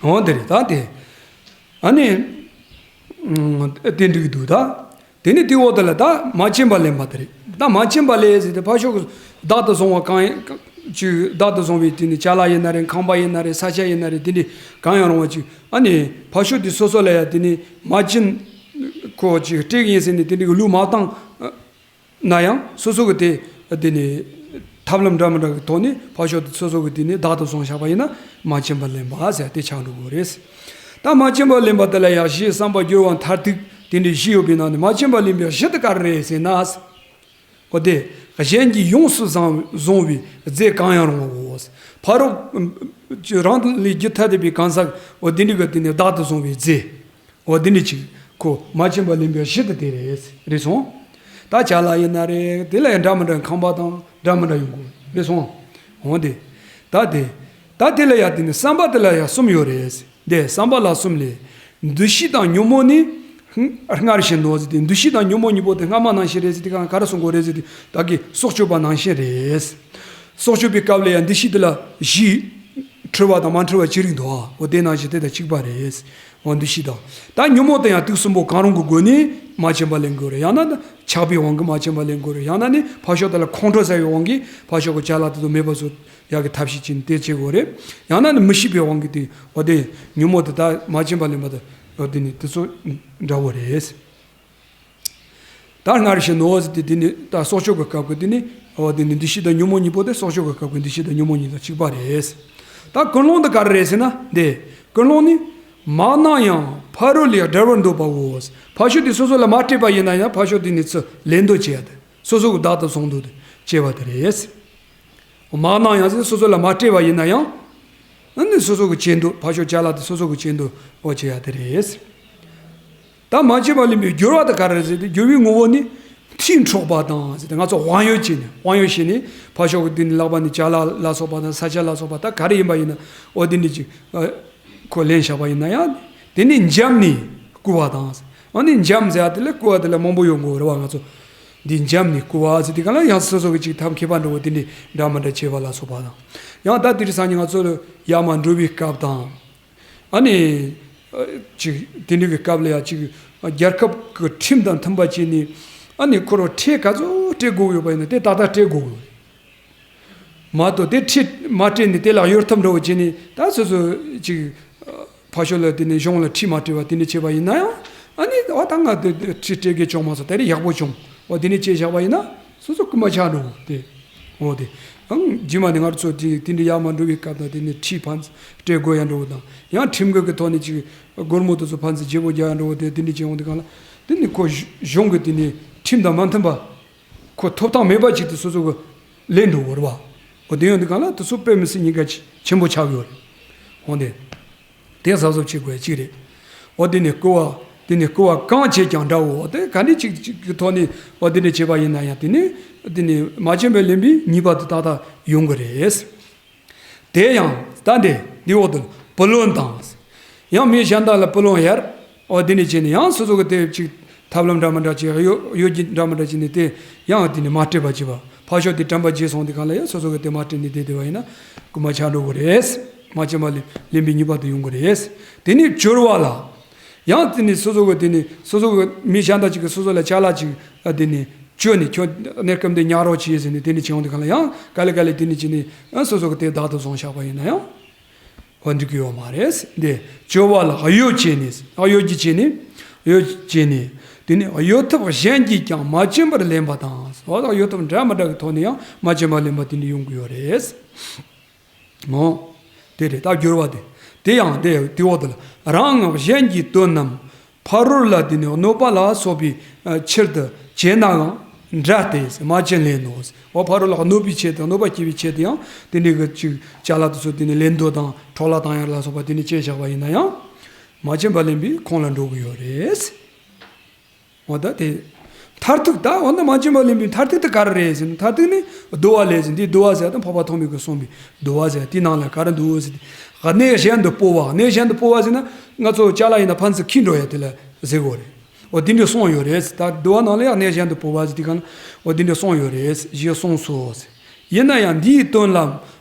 འོ་དེ་རེད་ད་དེ། ཨ་ནི། ཨུམ། དེ་འགྲིག་འདུག་ད། དེ་ནི་དེའི་འོག་དེ་ལ་ད་མ་བྱིན་པ་ལེན་པ་དེ་རེད། ད་མ་བྱིན་པ་ལེན་ཟེར་ཏེ་ཕར་ཕྱོགས་ཀྱི་བདག་ཏུ་བཟུང་བ་གང་ཡིན་ཅིག་བདག་ཏུ་བཟུང་བའི་དེ་ནི་ཅ་ལག་ཡིན་ན་རེད། ཁང་པ་ཡིན་ན་རེད། ས་ཆ་ཡིན་ན་རེད། དེ་འདྲ་གང་ཡང་རུང་བ་ཅིག་ཨ་ནི་ཕར་ཕྱོགས་དེ་སོ་སོ་ལ་ཡ་དེ་ནི་མ་བྱིན་ཁོ་ཅིག་སྤྲད་ཀྱི་ཡིན་ཟེར་ནས་དེ་འདྲ་གི་ལུགས་མ་བཏང་ན་ཡང་སོ་སོ་གི་དེ་དེ་ནི་ཐབས་ལམ་འདྲ་མི་འདྲ་གི་ཐོག་ནས་ཕར་ཕྱོགས་དེ་སོ་སོ་གི་དེ་ནི་བདག་ཏུ་བཟུང་བཞག་པ་ཡིན་ན་མ་བྱིན་པ་ལེན་པ་ཟེར་དེ་ཆགས་འགྲོ་གི་རེད། ད་མ་བྱིན་པ་ལེན་པ་དེ་ལ་ཡང་ཞེས་བསམ་པ་སྦྱོར་བ་མཐར་ཐུག་དེ་འདྲའི་བཞི་ཡོད་པའི་ནང་ནས་མ་བྱིན་པ་ལེན་པའི་བཞི་དེ་ག་རེ་རེད་ཟེར་ན། འོ་དེ། གཞན་གྱིས་ཡོངས་སུ་བཟུང་བཟུང་བའི་རྫས་གང་ཡང་རུང་བའོ། ཕ་རོལ་རང་ལས་རྒྱུ་ཐ་དད་པའི་གང་ཟག་འོ་དེ་འདྲ་གི་དེ་ནི་བདག་ཏུ་བཟུང་བའི་རྫས། འོ་དེ་འདྲ་ཅིག་ཁོ་མ་བྱིན་པ་ལེན་པའི་བཞི་དེ་དེ་རེད། རེད་སོང་། ད་ཅ་ལག་ཡིན་ན་རེད། དེ་ལ་ཡང་འདྲ་མི་འདྲ་ཁང་པ་དང་འདྲ་མི་འདྲ་ཡོང་གི་རེད་སོང་། འོ་དེ། ད་དེ། ད་དེ་ལ་ཡང་དེ་ནི་བསམ་པ་དེ་ལ་ཡང་གསུམ་ཡོད་རེད། དེ་བསམ་པ་ལ་གསུམ་ལས། འདུ་ཤེས་དང་ཉོན་མོངས་ནི་སྔར་བཞིན་ནོ་ཟེར་ཏེ། འདུ་ཤེས་དང་ཉོན་མོངས་གཉིས་པོ་དེ་སྔ་མ་ནང་བཞིན་རེད་ཟེར་ཏེ། གང་ག་རེ་གསུང་དགོས་རེད་ཟེར་ཏེ། ད་གི་སྲོག་གཅོད་པ་ནང་བཞིན་རེད། སྲོག་གཅོད་པའི་སྐབས་ལ་ཡང་འདུ་ཤེས་དེ་ལ་བཞི། འཁྲུལ་བ་དང་མ་འཁྲུལ་བ་ཅི་རིགས་འདུག་འོ་དེ་ནང་བཞིན་དེ་དང་གཅིག་པ་རེད། འོ་འདུ་ཤེས་དང་། ད་ཉོན་མོངས་དེ་ཡང་དུས་གསུམ་པོ་གང་རུང་གི་སྒོ་ནས་མ་བྱིན་པ་ལེན་དགོས་རེད། ཡང་ན་ཆགས་པའི་དབང་གིས་མ་བྱིན་པ་ལེན་དགོས་རེད། ཡང་ན་ནི་ཕར་ཕྱོགས་དེ་ལ་ཁོང་ཁྲོ་ཟ་བའི་དབང་གིས་ཕར་ཕྱོགས་ཀྱི་ཅ་ལག་དེ་ཚོ་མེད་པ་བཟོ་ཡག་གི་ཐབས་ཤེས་ཅིག་དེ་བྱེད་དགོས་རེད། ཡང་ན་ནི་མི་ཤེས་པའི་དབང་གིས་དེ་འོ་དེ་ཉོན་མོངས་དེ་དག་མ་བྱིན་པ་ལེན་པ་དང་འོ་དེ་ནི་དེ་ཚོ་འདྲ་བོ་རེད། ད་སྔར་བཞིན་ནོ་ཟེར་ཏེ། དེ་ནི་ད་སྲོག་གཅོད་ཀྱི་སྐབས་ཀྱི་དེ་ནི་འོ་དེ་ནི་འདུ་ཤེས་དང་ཉོན་མོངས་གཉིས་པོ་དེ་སྲོག་གཅོད་ཀྱི་སྐབས་ཀྱི་འདུ་ཤེས་དང་ཉོན་མོངས་གཉིས་དང་གཅིག་པ་རེད། ད་ཀུན་སློང་དེ་ག་རེ་རེད་ཟེར་ན། དེ་ཀུན་སློང་ནི་མ་སྣང་ཡང་ཕ་རོལ་ལས་བསྒྲལ་བར་འདོད་པའོ། ཕར་ཕྱོགས་དེ་སོ་སོ་ལ་མ་སྤྲད་པ་ཡིན་ན་ཡང་ཕར་ཕྱོགས་དེ་ནི་ཚུར་ལེན་འདོད་བྱེད་ཡ་དེ། སོ་སོ་གི་བདག་ཏུ་བཟུང་འདོད་དེ་བྱེད་པ་དེ་རེད། མ་གནང་ཡང་ཟེར་སོ་སོ་ལ་མ་སྤྲད་པ་ཡིན་ན་ཡང་། ཨ་ནི་སོ་སོ་གི་བྱེད་འདོད། ཕར་ཕྱོགས་ཅ་ལག་དེ་སོ་སོ་གི་བྱེད་འདོད་འོ་བྱེད་ཡ་དེ་རེད། ད་མ་བྱིན་པ་ལེན་པའི་སྦྱོར་བ་དེ་ག་རེ་རེད་ཟེར་ཏེ། སྦྱོར་བའི་ངོ་བོ་ནི་ཁྲིད་འཕྲོག་པ་དང་ཟེར་ཏེ། ང་ཚོ་དབང་ཡོད་བྱས་ནས། དབང་ཡོད་བྱས་ནས་ཕར་ཕྱོགས་ཀྱི་དེ་ནི་ལག་པ་ནས་ཅ་ལག་ལ་སོགས་པ་དང་ས་ཆ་ལ་སོགས་པ་ད་ག་རེ་ཡིན་པ་ཡིན་ན་འོ་དེ་འདྲ་ཅིག་ཨ། ཁོ་ལེན་བཞག་པ་ཡིན་ན་ཡང་། དེ་ནི་འཇམ་ནས་རྐུ་བ་དང་། ཨ་ནི་འཇམ་ཟེར་ཡ་དེ་ལ་རྐུ་བ་དེ་ལ་མང་པོ་ཡོང་གི་རེད་བ། ང་ཚོ་འདི་འཇམ་ནས་རྐུ་བ་ཟེར་དེ་ག་ལ་ཡང་སོ་སོ་གི་ཅིག་ཐབས་མཁས་པ་འདྲ་བོ་དེ་འདྲའི་འདྲ་མི་འདྲ་བྱེད་པ་ལ་སོགས་པ་དང་། ཡང་ད་དེ་རིང་སང་ཉིན་ང་ཚོ་ལ་ཡར་མར་འགྲོ་བའི་སྐབས་དང་། ཨ་ནི་ཅིག་དེ་འདྲ་གི་སྐབས་ལ་ཡང་ཅིག་རྒྱལ་ཁབ་ཀྱི་ཁྲིམས་དང་མཐུན་པ་བྱས་ནས། ཨ་ནི་ཁོ་རང་ཁྲལ་ག་ཚོད་སྤྲད་དགོས་ཡོད་པ་ཡིན་ན་དེ་ཏག་ཏག་སྤྲད་དགོས་ཀྱི་ཡོད་རེད། མ་གཏོགས་དེ་ཁྲལ་མ་སྤྲད་ནས་དེ་ལ་གཡོལ་ཐབས་འདྲ་བོ་བྱས་ནས། ད་སོ་སོ་ཅིག་ཕར་ཕྱོགས་ལ་དེ་ནས་གཞུང་ལ་ཁྲལ་མ་སྤྲད་པ་དེ་འདྲ་བྱས་པ་ཡིན་ན་ཡང་། ཨ་ནི་འོ་ད་ང་དེ་ཁྲལ་སྤྲད་གི་བྱུང་མ་སོང་། དེ་རིང་ཡག་པོ་བྱུང་། འོ་དེ་འདྲ་བྱས་བཞག་པ་ཡིན་ན་སོ་སོ་རྐུ་མ་ཆགས་འགྲོ་གི་དེ། འོ་དེ། ཨང་རྗེས་མ་ནས་ང་ཚོ་དེ་དེ་འདྲ་ཡར་མར་འགྲོ་བའི་སྐབས་དང་། དེ་ནས་ཁྲལ་ཕར་ཚུར་སྤྲད་དགོས་ཡ་འདྲ་བོ་དང་། ཡང་ཁྲིམས་འགལ་གྱི་ཐོག་ནས་ཅིག་སྒོར་མོ་དེ་ཚོ་ཕར་ཚུར་བརྗེ་པོ་རྒྱག་ཡ་འདྲ་བོ་དེ་དེ་འདྲ་བྱས་འོང་དུས་སྒང་ལ། དེ་ནི་ཁོ་གཞུང་གི་དེ་ནས་ཁྲིམས་དང་མ་མཐུན་པ། ཁོ་ཐོབ་ཐང་མེད་པ་ཅིག་ཏུ་སོ་སོ་གི་ལེན་འགྲོ་གི་རེད་བ། འོ་དེ་ཡོང་དུས་སྒང་ལ་དེ་ཚོ་དཔེ་མི་སྲིད་ཉེན་ཁ་ཆེ་ཆེན་པོ་ཆགས་ཡོད་རེད། འོ་དེ། དེ་གཟབ་གཟབ་བྱེད་དགོས་ཡ་གཅིག་རེད། འོ་དེ་ནས་རྐུ་བ། དེ་ནས་རྐུ་བ་གང་བྱས་ཀྱང་འདྲའོ། དེ་ག་འདྲ་ཅིག་ཅིག་གི་ཐོག་ནས་འོ་དེ་འདྲ་བྱས་པ་ཡིན་ན་ཡང་། དེ་ནས་དེ་ནས་མ་བྱིན་པ་ལེན་པའི་ཉེས་པ་དེ་ཏག་ཏག་ཡོང་གི་རེད། དེ་ཡང་ད་འདི་འདི་འོག་ཏུ་བུ་ལོན་དང་། ཡང་མི་གཞན་དག་ལ་བུ་ལོན་ཡར། འོ་དེ་འདྲ་བྱས་ནས་ཡང་སོ་སོ་གི་དེ་ཅིག་ཐབས་ལམ་འདྲ་མི་འདྲ་ཅིག་གཡོ་གཡོ་སྒྱུ་འདྲ་མི་འདྲ་བྱས་ནས་དེ་ཡང་དེ་ནས་མ་སྤྲད་པ་བྱས་པ། ཕར་ཕྱོགས་དེ་དྲན་པ་བརྗེད་སོང་དུས་སྒང་ལ་ཡང་སོ་སོ་གི་དེ་མ་སྤྲད་ནས་བསྡད་བསྡད་པ་ཡིན་ན་རྐུ་མ་ཆགས་འགྲོ་གི་རེད། མ་བྱིན་པ་ལེན་ལེན་པའི་ཉེས་པ་དེ་ཡོང་གི་རེད། དེ་ནས་སྦྱོར་བ་ལ། ཡང་དེ་ནས་སོ་སོ་གི་དེ་ནས་སོ་སོ་གི་མི་གཞན་དག་ཅིག་གིས་སོ་སོ་ལ་ཅ་ལག་ཅིག་ཨ་དེ་ནས་བཅོལ་ནས། ཁྱོད་གནས་སྐབས་འདི་ཉར་རོགས་བྱེད་ཟེར་ནས་དེ་འདྲ་བྱེད་ཡོང་དུས་སྒང་ལ་ཡང་ག་ལེ་ག་ལེ་དེ་འདྲ་བྱས་ནས་ཨ་སོ་སོ་གི་དེ་བདག་ཏུ་བཟུང་བཞག་པ་ཡིན་ན་ཡང་། འོ་འགྲིག་གི་ཡོད་མ་རེད། འདི་སྦྱོར་བ་ལ་གཡོ་བྱས་ནས། གཡོ་སྒྱུ་བྱས་ནས། གཡོ་བྱས་ནས། དེ་ནི་གཡོ་ཐབས་གཞན་གྱིས་ཀྱང་མ་བཅིངས་པར་ལེན་པ་དང་། འོ་ད་གཡོ་ཐབས་འདྲ་མི་འདྲ་གི་ཐོག་ནས་ཡང་མ་བཅིངས་པར་ལེན་པ་དེ་འདྲ་ཡོང་གི་ཡོད་རེད། འོ། དེ་རེད། ད་སྦྱོར་བ་དེ། དེ་ཡང་དེ་དེའོ། དེ་ལ་རང་ངམ་གཞན་གྱི་དོན་ནམ། ཕ་རོལ་ལ་དེ་ནི་གནོད་པ་ལ་སོགས་པའི་ཕྱིར་དུ་བྱས་ནའང་འདྲ་སྟེ་མ་བཅིངས་ལེན་ནོ། འོ་ཕ་རོལ་ལ་གནོད་པའི་ཆེད་དུ། གནོད་པ་སྐྱེལ་བའི་ཆེད་དུ་ཡང་དེ་འདྲའི་གི་ཅིག་ཅ་ལག་དེ་ཚོ་དེ་ནི་ལེན་འདོད་དང་འཕྲོ་བརླག་བཏང་ཡ་ལ་སོགས་པ་དེ་ནི་བྱས་བཞག་པ་ཡིན་ན་ཡང་། མ་བཅིངས་པ་ལེན་པའི་ཁོངས་ལ་འགྲོ་གི་ཡོད་རེད། འོ་ད་དེ། མཐར་ཐུག་ད་འོ་ན་མ་བཅིངས་པ་ལེན་པའི་མཐར་ཐུག་དེ་ག་རེ་རེད་ཟེར་ན། མཐར་ཐུག་ནི་བསྡུ་བ་ལས་ཟེར། འདི་བསྡུ་བ་ཟེར་ད་འཕགས་པ་ཐོགས་མེད་ཀྱིས་གསུངས་པའི་བསྡུ་བ་ཟེར་དེའི་ནང་ལ་ག་རེ་འདུག་ཟེར་ཏེ། གནས་གཞན་དུ་སྤོ་བ། གནས་གཞན་དུ་སྤོ་བ་ཟེར་ན་ང་ཚོ་ཅ་ལག་ཡིན་ན་ཕན་ཚུན་འཁྱེར་འགྲོ་ཡ་དེ་ལ་ཟེར་གོ་རེད། འོ་དེ་འདྲ་གསུངས་ཡོད་རེད། ད་བསྡུ་བ་ནང་ལ་ཡང་གནས་གཞན་དུ་སྤོ་བ་ཟེར་དེ་ག་ན་འོ་དེ་འདྲ་གསུངས་ཡོད་རེད། ཞེས་གསུངས་སོ། ཡིན་ན་ཡང་འདིའི་དོན་ལ་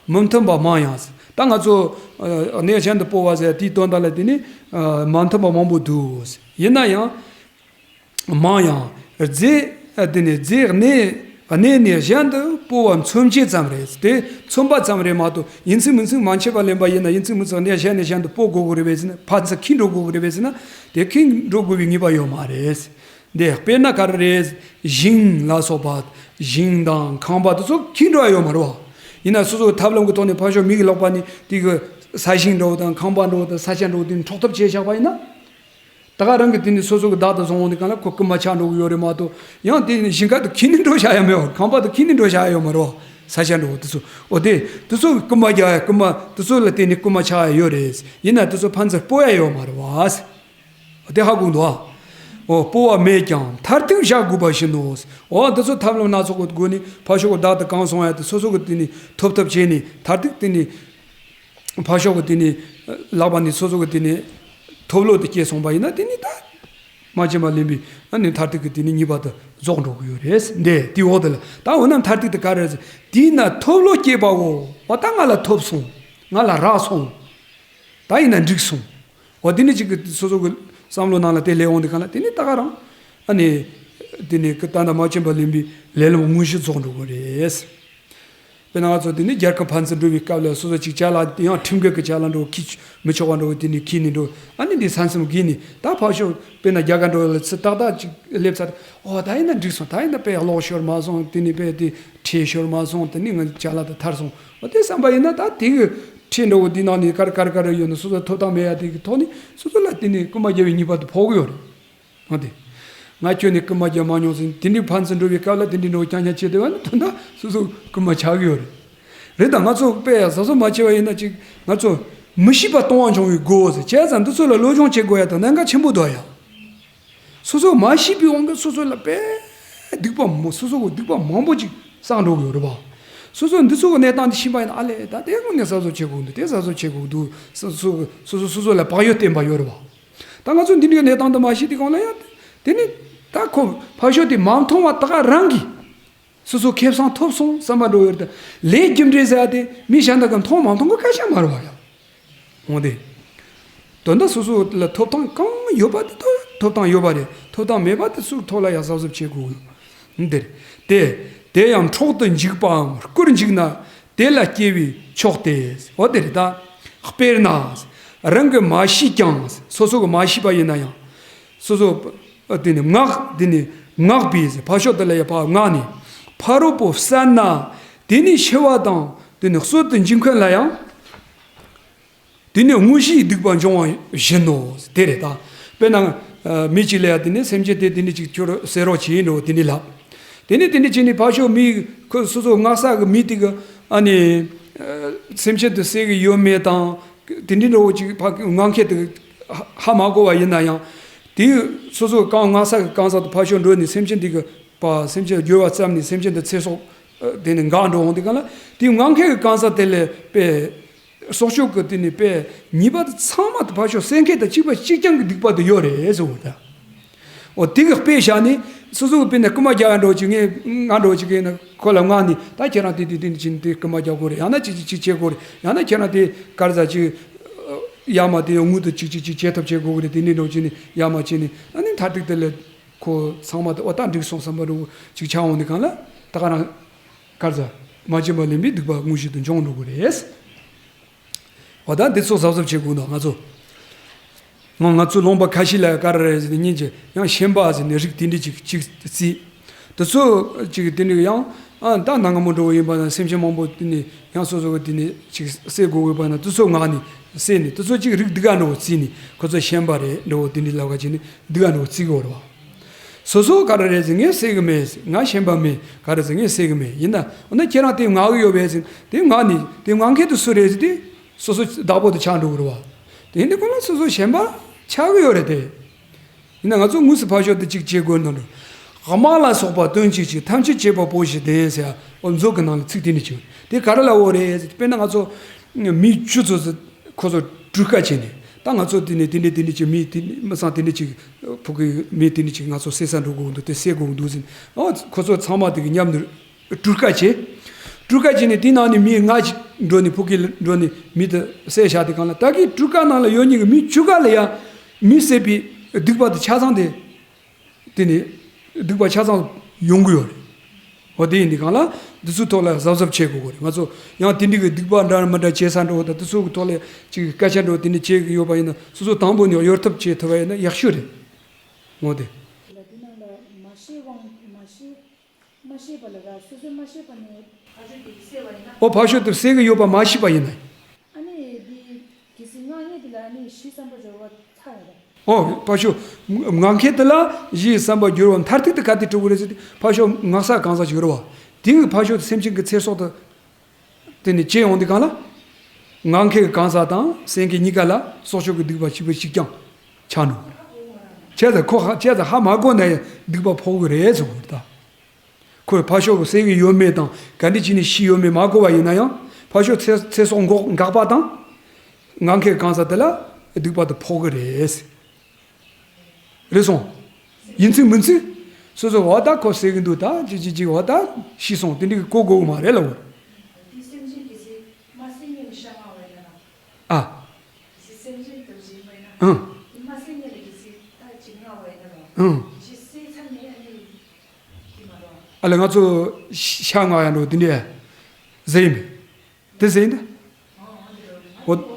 མི་མཐུན་པ་མང་ཡང་། ད་ང་ཚོ་གནས་གཞན་དུ་སྤོ་བ་ཟེར་དེའི་དོན་དག་ལ་དེ་ནི་མ་མཐུན་པ་མང་པོ་འདུག། ཡིན་ན་ཡང་། མང་ཡང་རྫས། དེ་ནས་རྫས་གནས། གནས་ནས་གཞན་དུ་སྤོ་བ་མཚོན་བྱེད་ཙམ་རེད། དེ་མཚོན་པ་ཙམ་རེད་མ་གཏོགས་ཡིན་ཚུལ་མིན་ཚུལ་མ་མཁྱེན་པ་ལེན་པ་ཡིན་ན་ཡིན་ཚུལ་མིན་ཚུལ་གནས་གཞན་ནས་གཞན་དུ་སྤོ་དགོས་ཀྱི་རེད་པས་ཟེར་ན། ཕན་ཚུན་འཁྱེར་འགྲོ་དགོས་ཀྱི་རེད་པས་ཟེར་ན། དེ་འཁྱེར་འགྲོ་དགོས་པའི་ངེས་པ་ཡོད་མ་རེད། འདི་དཔེར་ན་ག་རེ་རེད། ཞིང་ལ་སོགས་པ། ཞིང་དང་ཁང་པ་དེ་ཚོ་འཁྱེར་འགྲོ་ཡ་ཡོད་མ་རེད་བ། ཡིན་ན་སོ་སོའི་ཐབས་ལམ་གྱི་ཐོག་ནས་ཕར་ཕྱོགས་མི་གི་ལག་པ་ནས་དེ་གི་ས་ཞིང་འདྲ་བོ་དང་ཁང་པ་འདྲ་བོ་དང་ས་ཆ་འདྲ་བོ་དེ་འཕྲོག་ཐབས་བྱས་བཞག་པ་ཡིན་ན། ད་ག་རང་གི་དེ་ནི་སོ་སོ་གི་བདག་ཏུ་བཟུང་འོང་དུས་གང་ལ་ཁོ་རྐུན་མ་ཆགས་འགྲོ་གི་ཡོད་རེད་མ་གཏོགས། ཡང་དེ་ནི་ཞིང་ཁ་དེ་འཁྱེར་ནས་འགྲོ་བཞག་ཡ་མེད་བ། ཁང་པ་དེ་འཁྱེར་ནས་འགྲོ་བཞག་ཡ་ཡོད་མ་རེད་བ། ས་ཆ་འདྲ་བོ་དེ་ཚོ། འོ་དེ་དེ་ཚོ་རྐུན་མ་རྒྱག་ཡ། རྐུན་མ་དེ་ཚོ་ལ་བརྟེན་ནས་རྐུན་མ་ཆགས་ཡ་ཡོད་རེད། ཡིན་ན་དེ་ཚོ་ཕན་ཚུན་སྤོ་ཡ་ཡོད་མ་རེད་བ། འོ་དེ་ཧ་གོ་འདུག་ཨ། འོ་སྤོ་བ་མེད་ཀྱང་མཐར་ཐུག་བཞག་དགོས་པ་བཞིན་ནོ། འོ་དེ་ཚོ་ཐབས་ལམ་སྣ་ཚོགས་ཀྱི་སྒོ་ནས་ཕར་ཕྱོགས་ཀྱི་བདག་ཏུ་གང་སོང་ཡ་དེ་སོ་སོ་གི་དེ་ནི་ཐོབ་ཐབས་བྱས་ནས་མཐར་ཐུག་དེ་ནི། ཕར་ཕྱོགས་ཀྱི་དེ་ནི་ལག་པ་ནས་སོ་སོ་གི་དེ་ནི་ཐོབ་བློ་དེ་སྐྱེས་སོང་པ་ཡིན་ན། དེ་ནི་ད་མ་བྱིན་པ་ལེན་པའི་ཨ་ནི་མཐར་ཐུག་གི་དེ་ནི་ཉེས་པ་དེ་རྫོགས་འགྲོ་གི་ཡོད་རེད། འདི་དེའི་འོག་དེ་ལ་ད་འོ་ན་མཐར་ཐུག་དེ་ག་རེ་རེད། དེས་ན་ཐོབ་བློ་སྐྱེས་པའོ། འོ་ད་ང་ལ་ཐོབ་སོང་། ང་ལ་རག་སོང་། ད་ཡིན་ན་འགྲིག་སོང་། འོ་དེ་ནི་གཅིག་གི་སོ་སོ་གི་བསམ་བློ་ནང་ལ་དེ་སླེབས་འོང་དུས་གང་ལ་དེ་ནི་ད་ག་རང་ཨ་ནི་དེ་ནི་ད་ལྟ་མ་བྱིན་པ་ལེན་པའི་ལས་ལམ་དངོས་གཞི་རྫོགས་འགྲོ་གི་རེད། དཔེར་ན་ང་ཚོ་འདི་ནི་རྒྱལ་ཁབ་ཕན་ཚུན་འགྲོ་བའི་སྐབས་ལ་སོ་སོ་ཅིག་ཅ་ལག་དེ་ཡང་ཁྲིམས་འགལ་གྱི་ཅ་ལག་འགྲོ་ཁྱི་མི་ཆོག་པ་འགྲོ་དེ་ནི་ཁྱི་ནི་འགྲོ། ཨ་ནི་འདི་ས་མཚམས་བརྒལ་ནི་ད་ཕར་ཕྱོགས་དཔེར་ན་རྒྱ་གར་འགྲོ་ལ་ཚུར་ཏག་ཏག་ཅིག་སླེབས་ཚར། ཨོ་ད་ཡིན་ན་འགྲིག་སོང་། ད་ཡིན་ན་དཔེ་གློག་ཤོར་མ་སོང་། དེ་ནི་དཔེ་དེ་ཁྲལ་ཤོར་མ་སོང་། དེ་ནི་ང་ཅ་ལག་དེ་ཐར་སོང་། ཨོ་དེ་བསམ་པ་ཡིན་ན་ད་དེ་གི་ཁྲལ་འགྲོ་འདི་ནང་ནི་ག་རེ་ག་རེ་ག་རེ་ཡོད་ན་སོ་སོ་ཐོབ་ཐང་མེད་ཡ་དེ་གི་ཐོག་ནི་སོ་སོ་ལ་དེ་ནི་རྐུན་མ་རྒྱག་པའི་ཉེས་པ་དེ་ཕོག་གི་ཡོད་རེད། འོ་དེ། ང་ཁྱོད་ནས་རྐུན་མ་རྒྱག་མ་མྱོང་ཟེར། དེ་འདྲའི་ཕན་ཚུན་འགྲོ་བའི་སྐབས་ལ་དེ་འདྲའི་འགྲོ་རྐྱང་རྐྱང་བྱེད་བསྡད་པ་ནི་ད་ལྟ་སོ་སོ་རྐུན་མ་ཆགས་ཀྱི་ཡོད་རེད། རེད། ད་ང་ཚོ་དཔེ་ཡ་བཟའ་ཚོ་མ་བྱས་པ་ཡིན་ན་ཅིག་ང་ཚོ་མི་ཤེས་པ་གཏོང་བ་འབྱུང་བའི་སྒོ་ཟེར། བྱས་ཙང་འདི་ཚོ་ལ་སློབ་སྦྱོང་བྱེད་དགོས་ཡ་དང་གནད་འགག་ཆེན་པོ་འདུག་ཡ། སོ་སོ་མ་ཤེས་པའི་དབང་གིས་སོ་སོ་ལ་དཔེ་སྡིག་པ་མང་། སོ་སོ་གི་སྡིག་པ་མང་པོ་ཅིག་བསགས་འགྲོ་གི་ཡོད་རེད་བ། སོ་སོ་འདི་ཚོ་གི་གནས་སྟངས་འདི་ཤེས་པ་ཡིན་ན་ཨ་ལས་ད་དེ་དངོས་གནས་གཟབ་གཟབ་བྱེད་དགོས་འདུག་དེ་གཟབ་གཟབ་བྱེད་དགོས་འདུག་སོ་སོ་སོ་སོ་སོ་སོ་ལ་བག་ཡོད་བསྟེན་པ་ཡོད་རེད་བ། ད་ང་ཚོ་འདི་འདྲའི་གནས་སྟངས་འདི་མ་ཤེས་དུས་གང་ལ་ཡང་དེ་ནི་ད་ཁོ་ཕར་ཕྱོགས་དེ་མ་མཐོང་བ་ད་ག་རང་གིས་སོ་སོ་ཁེ་བཟང་ཐོབ་སོང་བསམ་པ་འགྲོ་ཡོད་རེད། ད་ལས་རྒྱུ་འབྲས་ཟེར་ཡ་དེ་མི་གཞན་དག་གིས་མཐོང་མ་མཐོང་གི་སྐད་ཆ་མ་རེད་བ་ཡ། འོང་དེ། དོན་དག་སོ་སོ་ལ་ཐོབ་ཐང་གང་ཡོད་པ་དེ་ཐོབ་ཐོབ་ཐང་ཡོད་པ་རེད། ཐོབ་ཐང་མེད་པ་དེ་ཚོའི་ཐོག་ལ་ཡང་གཟབ་གཟབ་བྱེད་དགོས། འདིར། དེ། དེ་ཡང་འཕྲོག་ཏུ་འཇུག་པའམ་རྐུར་འཇུག་ན་དེ་ལ་སྐྱེ་བའི་ཕྱོགས་ཏེ། འོ་དེ་རེད་ད། དཔེར་ན། རང་གིས་མ་ཤེས་ཀྱང་སོ་སོ་གིས་མ་ཤེས་པ་ཡིན་ན་ཡང་། སོ་སོ། དེ་ནི་མངགས། དེ་ནི་མངགས་པས་ཕར་ཕྱོགས་དེ་ལ་ཡང་ཕར་མངགས་ནས། ཕ་རོལ་པོ་བསད་ན་དེ་ནི་འཆི་བ་དང་དེ་ནི་གསོད་དུ་འཇུག་མཁན་ལ་ཡང་། དེ་ནི་དངོས་གཞིའི་སྡིག་པ་འབྱུང་བ་བཞིན་ནོ། དེ་རེད་ད། དཔེར་ན། མི་གཅིག་ལ་ཡང་དེ་ནི་སེམས་ཅན་དེ་དེ་འདྲ་ཅིག་ཁྱོད་བསད་རོགས་བྱེད་འགྲོ་དེ་འདྲ་ལབ། དེ་ནི་དེ་འདྲ་བྱས་ནས་ཕར་ཕྱོགས་མི་ཁོ་སོ་སོ་མངགས་ས་གི་མི་དེ་གི་ཨ་ནི། སེམས་ཅན་དེ་བསད་གི་ཡོད་མེད་དང་དེ་འདྲ་འདྲ་བོ་ཅིག་ཕ་མངགས་མཁན་དེ་ཧ་མ་གོ་བ་ཡིན་ན་ཡང་། དེ་སོ་སོ་གང་མངགས་ས་གི་གང་ཟག་དེ་ཕར་ཕྱོགས་འགྲོ་ནས་སེམས་ཅན་དེ་གི་པ་སེམས་ཅན་རྒོལ་བ་བརྩམས་ནས་སེམས་ཅན་དེ་ཚེ་སྲོག་དེ་ནི་འགག་འགྲོ་འོང་དུས་གང་ལ་དེ་མངགས་མཁན་གི་གང་ཟག་དེ་ལ་དཔེ། སྲོག་གཅོད་ཀྱི་དེ་ནི་དཔེ་ཉེས་པ་དེ་ཚང་མ་དེ་ཕར་ཕྱོགས་བསད་མཁན་དང་གཅིག་པ་གཅིག་རྐྱང་གི་སྡིག་པ་དེ་ཡོད་རེད་ཟེར་བ་དང་། འོ་དེ་གི་དཔེ་བཞག་ནས་སོ་སོ་གི་དཔེར་ན་རྐུན་མ་རྒྱག་ཡ་འགྲོ་ཅིག་ངས་ང་འགྲོ་ཅིག་ཡིན་ན་ཁོ་ལ་མངགས་ནས་ད་ཁྱེད་རང་དེ་དེ་དེ་འདྲ་བྱས་ནས་དེ་རྐུན་མ་རྒྱག་དགོས་རེད། ཡང་ན་ཅིག་ཅིག་ཅིག་བྱེད་དགོས་རེད། ཡང་ན་ཁྱེད་རང་དེ་ག་རེ་ཟ་ཅིག་ཡར་མར་དེ་དངུལ་དེ་ཅིག་ཅིག་ཅིག་བྱེད་ཐབས་བྱེད་དགོས་རེད། དེ་འདྲ་འགྲོ་བྱས་ནས་ཡར་མར་བྱས་ནས་ཨ་ནི་མཐར་ཐུག་དེ་ལ་ཁོ་ཚང་མ་དེ་འོ་ད་འགྲིག་སོང་བསམ་པ་འདྲ་བོ་ཅིག་ཆགས་འོང་དུས་གང་ལ་ད་ག་རང་ག་རེ་ཟ་མ་བྱིན་པ་ལེན་པའི་སྡིག་པ་དངོས་གཞི་དེ་འབྱུང་འགྲོ་གི་རེད། འོ་ད་འདི་ཚོ་གཟབ་གཟབ་བྱེད་དགོས་འདུག་ང་ཚོ། ང་ང་ཚོ་ལུང་པ་ཁ་ཤས་ལ་ག་རེ་རེད་ཟེར་ནས་ཉིན་གཅིག་ཡང་ཤན་པ་ཟེར་ནས་རིགས་དེ་འདྲ་ཅིག་ཅིག་བརྩིས། དེ་ཚོ་ཅིག་དེ་འདྲ་ཡང་ཨ་ད་ནང་མོ་འགྲོ་བ་ཡིན་པ་ན་སེམས་ཅན་མང་པོ་དེ་ནས་ཡང་སོ་སོ་གི་དེ་ནས་ཅིག་བསད་དགོས་དགོས་པ་ན་དེ་ཚོ་ངག་ནས་བསད་ནས་དེ་ཚོ་ཅིག་རིགས་སྡུག་ག་འགྲོ་བ་བརྩིས་ནས་ཁོ་ཚོ་ཤན་པ་རེད་འགྲོ་བ་དེ་འདྲ་ལབ་ག་བྱས་ནས་སྡུག་ག་འགྲོ་བ་བརྩི་དགོས་རེད་བ། སོ་སོ་ག་རེ་རེད་ཟེར་ངས་བསད་གི་མེད་ཟེར། ང་ཤན་པ་མེད། ག་རེ་ཟེར་ངས་བསད་གི་མེད། ཡིན་ན་འོ་ན་ཁྱེད་རང་དེ་ངག་གི་ཡོད་པས་ཟེར། དེ་ངག་ནས་དེ་ངག་མཁན་དེ་སུ་རེད་ཟེར། དེ་སོ་སོ་བདག་པོ་དེ་ཆགས་འགྲོ་གི་རེད་བ། དེ་འདི་ཁོ་ན་སོ་སོ་ཤན་པ་ཆགས་གི་ཡོད་རེད་དེ། ཡིན་ན་ང་ཚོ་དངོས་སུ་ཕར་ཞོག་དེ་གཅིག་བྱེད་དགོས་ན་འགྲོ། དམག་ལ་སོགས་པ་དོན་གཅིག་གིས་ཐམས་ཅད་བྱེད་པ་པོ་ཞིག་བསྟེན་ཟེར་ཡ། འོ་མཛོད་ཀྱི་ནང་ལ་ཚིག་དེ་འདྲ་བྱུང་། དེ་ག་རེ་ལབ་ཡོད་རེད་ཟེར། དཔེར་ན་ང་ཚོ་མི་བཅུ་ཚོ་ཟེར་ཁོ་ཚོ་སྤྲུལ་སྐུ་བྱས་ནས་ད་ང་ཚོ་དེ་ནས་དེ་འདྲ་དེ་འདྲ་ཅིག་མི་དེ་མི་ཚང་དེ་འདྲ་ཅིག་ཕུག་གི་མི་དེ་འདྲ་ཅིག་ང་ཚོ་བསད་ས་འགྲོ་དགོས་འདུག་དེ་བསད་དགོས་འདུག་ཟེར། ཨོ་ཁོ་ཚོ་ཚང་མ་དེ་གི་མཉམ་དུ་སྤྲུལ་སྐུ་བྱས། སྤྲུལ་སྐུ་བྱས་ནས་དེའི་ནང་ནས་མི་ལྔ་ཅིག་འགྲོ་ནས་ཕུག་གི་འགྲོ་ནས་མི་དེ་བསད་བཞག་དེ་གང་ལ་ད་གི་སྤྲུལ་སྐུ་ནང་ལ་ཡོད་མཁན་གི་མི་བཅུ་ག་ལ་ཡ་མི་བསད་པའི་སྡིག་པ་དེ་ཆ་ཚང་དེ། དེ་ནི་སྡིག་པ་ཆ་ཚང་ཡོང་གི་ཡོད་རེད། འོ་དེ་ཡིན་དུས་གང་ལ་འདི་ཚོའི་ཐོག་ལ་གཟབ་གཟབ་བྱེད་དགོས་ཀྱི་རེད། ང་ཚོ་ཡང་དེ་འདྲའི་གི་སྡིག་པ་འདྲ་མི་འདྲ་བྱེད་ས་འགྲོ་བ་དང་དེ་ཚོའི་གི་ཐོག་ལ་ཅིག་སྐད་ཆ་འགྲོ་དེ་འདྲ་བྱེད་ཀྱི་ཡོད་པ་ཡིན་ན་སོ་སོ་དང་པོ་ནས་གཡོལ་ཐབས་བྱེད་ཐུབ་པ་ཡིན་ན་ཡག་ཤོས་རེད། འོ་དེ། ལ་དེ་ནང་ལ་མ་ཤེས་དབང་མ་ཤེས་མ་ཤེས་པ་ལ་ར་སོ་སོ་མ་ཤེས་པ་ནས་ཕ་ཤོད་དེ་གི་སེལ་བ་ཡིན་ན། ཨོ་ཕ་ཤོད་དེ་སེལ་གི་ཡོད་པ་མ་ཤེས་པ་ཡིན་ན། ཨ་ནི་འདི་གལ་སྲིད་ངག་ཉེས་དེ་ལ་ཨ་ནི་གཞི་བསམ་པ་སྦྱོར་བ་ཚར་ཡོད་པ། ཨོ་ཕ་ཤོ། ངག་འཁྱལ་དེ་ལ་གཞི་བསམ་པ་སྦྱོར་བ་མཐར་ཐུག་དེ་ག་དེ་གྲུབ་ཀྱི་རེད་ཟེར་ཏེ་ཕ་ཤོ་ངག་ས་གང་ས་ཞིག་རེད་བ། དེ་གི་ཕ་ཤོ་དེ་སེམས་ཅན་གྱི་ཚེ་སྲོག་དེ་དེ་ནི་སྐྱེ་ཡོང་དུས་གང་ལ། ངག་འཁྱལ་གི་གང་ས་དང་སེང་གེ་གཉིས་ཀ་ལ་སྲོག་ཆགས་ཀྱི་སྡིག་པ་ཞིག་པ་ཞིག་ཀྱང་ཆགས་འགྲོ། བྱས་ཙང་ཁོ་ཧ་བྱས་ཙང་ཧ་མ་གོ་ན་ཡང་སྡིག་པ་ཕོག་གི་རེད་ཟེར་གོ་རེད་ད། ཁོས་ཕ་ཤོ་གི་སེལ་གི་ཡོད་མེད་དང་ག་འདྲ་བྱས་ནས་ཤི་ཡོད་མེད་མ་གོ་བ་ཡིན་ན་ཡང་ཕ་ཤོ་ཚེ་ཚེ་སྲོག་འགོག་འགག་པ་དང་། ངག་འཁྱལ་གང་ཟག་དེ་ལ་སྡིག་པ་དེ་ཕོག་གི་རེད། རེད་སོང་། ཡིན་ཚིག་མིན་ཚིག་སོ་སོ་འོ་ད་ཁོ་སེལ་གི་འདུག་ད་ཅི་ཅི་ཅི་འོ་ད་ཤི་སོང་དེ་འདྲ་གི་གོ་དགོས་གི་མ་རེད་ལ་འོ། དེ་སེམས་ཅན་གྱི་ཚེ་མ་སེལ་ཉིན་ཤ་ང་བ་ཡིན་ན། ཨ། གལ་སྲིད་སེམས་ཅན་དུ་བྱིན་པ་ཡིན་ན། ཨང་། དེ་མ་སེམས་ཉིད་ལ་གལ་སྲིད་ད་ཅིག་ང་བ་ཡིན་ན་རོ། ཨང་། གལ་སྲིད་སེམས་ཅན་ཉིད་ཨ་ནི་དེ་མ་རོ། ཨ་ལ་ང་ཚོ་ཤ་ང་ཡང་འགྲོ་དེ་འདྲ་ཟེར་ཡིན་པས། དེ་ཟེར་ཡིན་ད། འོ།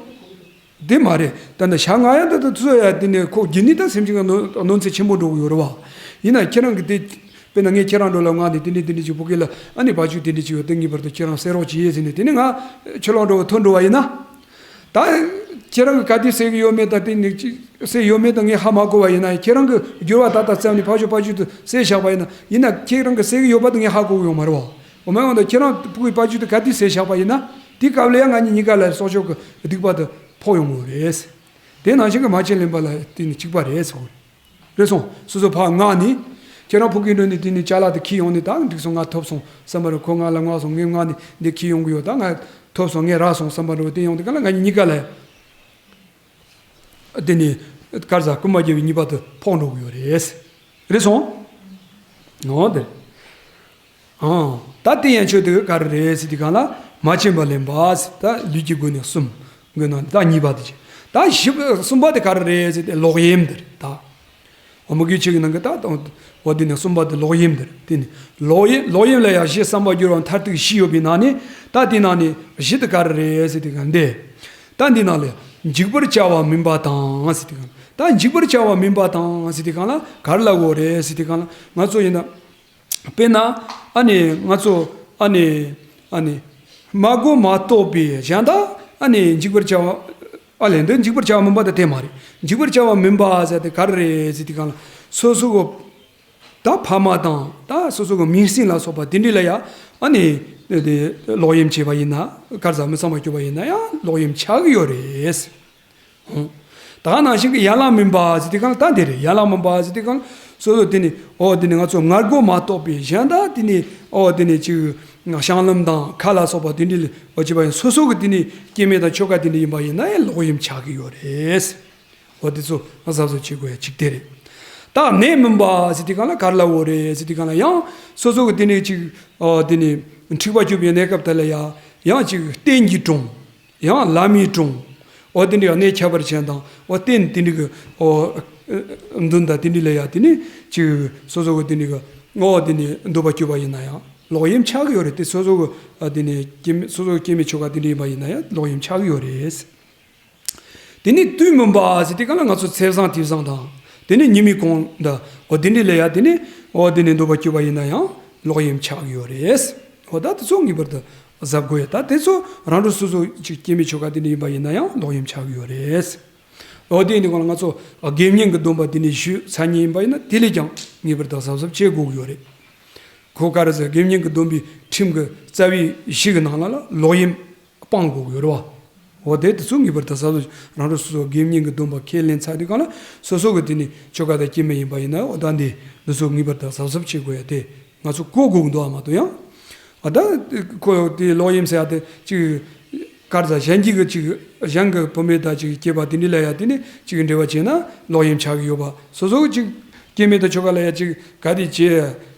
དེ་མ་རེད་ད་ནི་ཤ་ང་ཡང་ད་ད་ཚོ་ཡ་དེ་ནས་ཁོ་རྒྱུན་ནི་ད་སེམས་ཅན་ག་གནོད་གནོད་འཚེ་ཆེན་པོ་འགྲོ་གི་ཡོད་རེད་བ། ཡིན་ན་ཁྱེད་རང་གི་དེ། དཔེར་ན་ངས་ཁྱེད་རང་འགྲོ་ལ་ང་ནི་དེ་འདྲ་དེ་འདྲ་ཅིག་ཕུག་གི་ལ་ཨ་ནི་བ་ཅུ་དེ་འདྲ་ཅིག་ཡོད་དེ་ངེས་པར་དུ་ཁྱེད་རང་སེལ་རོགས་གྱིས་ཟེར་ནས་དེ་ནི་ང་ཁྱོད་ལ་འགྲོ་བ་ཐོན་འགྲོ་བ་ཡིན་ན། ད། ཁྱེད་རང་གི་ག་དུས་ཟེར་གི་ཡོད་མེད་དང་དེ་ནི་ཅི་ཟེར་ཡོད་མེད་དང་ངས་ཧ་མ་གོ་བ་ཡིན་ན་ཁྱེད་རང་གི་འགྱུར་བ་ད་ལྟ་བརྩམས་ནས་ཕ་ཇོ་ཕ་ཇོ་དུ་ཟེར་བཞག་པ་ཡིན་ན་ཡིན་ན་ཁྱེད་རང་གི་ཟེར་གི་ཡོད་པ་དང་ངས་ཧ་གོ་གི་ཡོད་མ་རེད་བ། འོ་མ་འོ་ན་ཁྱེད་རང་ཕུག་གི་ཕ་ཇོ་དུ་ག་དུས་ཟེར་བཞག་པ་ཡིན་ན་དེའི་སྐབས་ལ་ཡང་ང་གཉིས་གཉིས་ཀ་ལ་སྲོག་ཆགས་ཀྱི་སྡིག་པ་དུ་ཕོག་ཡོང་གི་རེད། དེ་ནང་བཞིན་གྱི་མ་བྱིན་ལེན་པ་ལ་དེ་ནི་གཅིག་པ་རེད་ཟེར་གི་རེད། རེད་སོང་། སོ་སོ་ཕར་མངགས་ནས། ཁྱེད་རང་ཕུག་གི་འགྲོ་ནས་དེ་ནས་ཅ་ལག་དེ་འཁྱེར་ཡོང་ནས་ད་འགྲིག་སོང་ང་ཐོབ་སོང་བསམ་པ་རེད། ཁོ་ང་ལ་མངགས་སོང་ངས་མངགས་ནས་འདི་འཁྱེར་ཡོང་གི་ཡོད་ད་ང་ཐོབ་སོང་ངས་རག་སོང་བསམ་པ་རེད། དེ་ཡོང་དུས་ག་ལ་ང་གཉིས་ཀ་ལ་དེ་ནས་དཀར་ཟ་རྐུན་མ་རྒྱལ་བའི་ཉེས་པ་དེ་ཕོག་འགྲོ་གི་ཡོད་རེད། རེད་སོང་། འོ་དེ། ཨང་། ད་དེ་ཡན་ཆོད་དེ་ག་རེ་རེད་ཟེར་དུས་གང་ལ་མ་བྱིན་པ་ལེན་པ་ཟེར་ད་ལུས་ཀྱི་སྒོ་ནས་གསུམ། སྒོ་ནས་ད་གཉིས་པ་དེ་བྱེད། ད་བཞི་པ་གསུམ་པ་དེ་ག་རེ་རེད་ཟེར་ཏེ་ལོག་གཡེམ་དེ་རེད་ད། འོ་མུ་གེའི་ཆོས་ཀྱི་ནང་གི་ད་འོ་དེ་ནས་གསུམ་པ་དེ་ལོག་གཡེམ་དེ་རེད་དེ་ནི། ལོག་གཡེམ་ལོག་གཡེམ་ལ་ཡང་གཞི་བསམ་པ་སྦྱོར་བ་མཐར་ཐུག་བཞི་ཡོད་པའི་ནང་ནས་ད་དེ་ནང་ནས་བཞི་དེ་ག་རེ་རེད་ཟེར་དུས་གང་འདི། ད་འདི་ནང་ལ་འཇིགས་པར་བྱ་བ་མིན་པ་དང་ཟེར་དུས་གང་ད་འཇིགས་པར་བྱ་བ་མིན་པ་དང་ཟེར་དུས་གང་ལ་ག་རེ་ལབ་དགོས་རེད་ཟེར་དུས་གང་ལ་ང་ཚོ་ཡིན་ན། དཔེར་ན། ཨ་ནི་ང་ཚོ་ཨ་ནི་ཨ་ནི་མ་གོ་མ་རྟོགས་པའི་གཞན་དག་ཨ་ནི་འཇིགས་པར་བྱ་བ། ཨ་ལས་འདི་འཇིགས་པར་བྱ་བ་མིན་པ་དེ་དེ་མ་རེད། འཇིགས་པར་བྱ་བ་མིན་པ་ཟེར་དེ་ག་རེ་རེད་ཟེར་དུས་གང་ལ་སོ་སོ་གོ། ད་ཕ་མ་དང་ད་སོ་སོ་གི་མིང་སྲིང་ལ་སོགས་པ་དེ་འདྲ་ལ་ཡང་ཨ་ནི་ལོག་གཡེམ་བྱས་པ་ཡིན་ན་དཀར་ཟ་མི་གཙང་མ་གྱུར་པ་ཡིན་ན་ཡང་ལོག་གཡེམ་ཆགས་ཀྱི་ཡོད་རེད། ད་ག་ནང་བཞིན་གྱི་ཡན་ལག་མིན་པ་ཟེར་དུས་གང་ལ་ད་འདི་རེད། ཡན་ལག་མིན་པ་ཟེར་དུས་གང་ལ་སོ་སོ་དེ་ནི་ཨོ་དེ་ནི་ང་ཚོ་ངར་སྒོ་མ་གཏོགས་པའི་གཞན་དག་དེ་ནི་ཨོ་དེ་ནི་ཅིག་བཤང་ལམ་དང་ཁ་ལ་སོགས་པ་དེ་འདྲ་ལ་ཨོ་ཅི་པ་ཡིན་སོ་སོ་གི་དེ་ནི་སྐྱེ་དམན་དང་ཆོས་སྐལ་དེ་འདྲ་ཡིན་པ་ཡིན་ན་ཡང་ལོག་གཡེམ་ཆགས་ཀྱི་ཡོད་རེད། ཨོ་དེ་ཚོ་ང་གཟབ་གཟབ་བྱེད་དགོས་ཡ་གཅིག་དེ་རེད། ད་ནད་མིན་པ་ཟེར་དུས་གང་ལ་ག་རེ་ལབ་དགོས་རེད་ཟེར་དུས་གང་ལ་ཡང་སོ་སོ་གི་དེ་ནི་ཅིག་ཨོ་དེ་ནི་འཁྲིག་པ་སྐྱུག་པའི་གནས་སྐབས་དེ་ལ་ཡ་ཡང་ཅིག་རྟེན་གྱི་གྲོང་། ཡང་ལྷ་མིའི་གྲོང་། འོ་དེ་འདྲའི་གནས་ཁྱད་པར་ཅན་དང་འོ་རྟེན་དེ་འདྲའི་གི་འོ་མདུན་དང་དེ་འདྲའི་ལ་ཡ་དེ་ནི་ཅིག་སོ་སོ་གི་དེ་འདྲའི་གི་འོ་དེ་ནི་འདོད་པ་སྐྱོ་བ་ཡིན་ན་ཡང་ལོག་གཡེམ་ཆགས་ཀྱི་ཡོད་རེད་དེ་སོ་སོ་གི་ཨ་དེ་ནི་སྐྱེ་དམན་སོ་སོ་གི་སྐྱེ་དམན་ཆོས་སྐལ་དེ་འདྲ་ཡིན་པ་ཡིན་ན་ཡང་ལོག་གཡེམ་ཆགས་ཀྱི་ཡོད་རེད། དེ་ནས་དུས་མིན་པ་ཟེར་དུས་གང་ལ་ང་ཚོ་ཚེས་བཟང་དུས་བཟང་དང་། དེ་ནས་ཉི་མའི་གུང་དང་འོ་དེ་འདྲ་ལ་ཡ་དེ་ནས་འོ་དེ་ནས་འདོད་པ་སྐྱེས་པ་ཡིན་ན་ཡང་ལོག་གཡེམ་ཆགས་ཀྱི་ཡོད་རེད། འོ་ད་དེ་ཚོ་ངེས་པར་དུ་གཟབ་དགོས་ཡ། ད་དེ་ཚོ་རང་གྲོལ་སོ་སོ་ཅིག་སྐྱེ་མེད་ཆོ་ག་དེ་འདྲ་ཡིན་པ་ཡིན་ན་ཡང་ལོག་གཡེམ་ཆགས་ཀྱི་ཡོད་རེད། འོ་དེ་ཡིན་དུས་གང་ལ་ང་ཚོ་དགེ་བསྙེན་གྱི་སྡོམ་པ་དེ་ནས་ཞུས་ཚར་མཁན་ཡིན་པ་ཡིན་ན་དེ་ལས་ཀྱང་ངེས་པར་དུ་གཟབ་གཟབ་བྱེད་དགོས་ཀྱི་ཡོད་རེད། ཁོ་ག་རེ་ཟེར་དགེ་བསྙེན་གྱི་སྡོམ་པའི་ཁྲིམས་ཀྱི་རྩ་བའི་བཞི་གི་ནང་ལ་ལ་ལོག་གཡེམ་སྤང་དགོས་ཀྱི་ཡོད་རེད་བ། འོ་དེ་དེ་ཚོ་ངེས་པར་དུ་གཟབ་གཟབ་རང་གྲོལ་སོ་སོ་དགེ་བསྙེན་གྱི་སྡོམ་པ་ཁས་ལེན་ཚར་དུས་གང་ལ་སོ་སོ་གི་དེ་ནས་ཆོ་ག་དང་སྐྱེ་དམན་ཡིན་པ་ཡིན་ན་འོ་ད་འདི་འདི་ཚོ་ངེས་པར་དུ་གཟབ་གཟབ་བྱེད་དགོས་ཡ་དེ་ང་ཚོ་གོ་དགོས་ཀྱི་འདུག་ཨ། མ་གཏོགས་ཡང་ཨ་ད་ཁོ་དེ་ལོག་གཡེམ་ཟེར་ཡ་དེ་ཅིག་གར་ཟ་གཞན་གྱི་གི་ཅིག་གཞན་གྱི་བུད་མེད་དང་ཅིག་སྐྱེས་པ་དེ་འདྲ་ལ་ཡ་དེ་ནས་ཅིག་འབྲེལ་བ་བྱས་ན་ལོག་གཡེམ་ཆགས་ཀྱི་ཡོད་པ། སོ་སོ་གི་ཅིག་སྐྱེ་དམན་དང་ཆོ་ག་ལ་ཡ་ཅིག་ག་དེ་བྱས་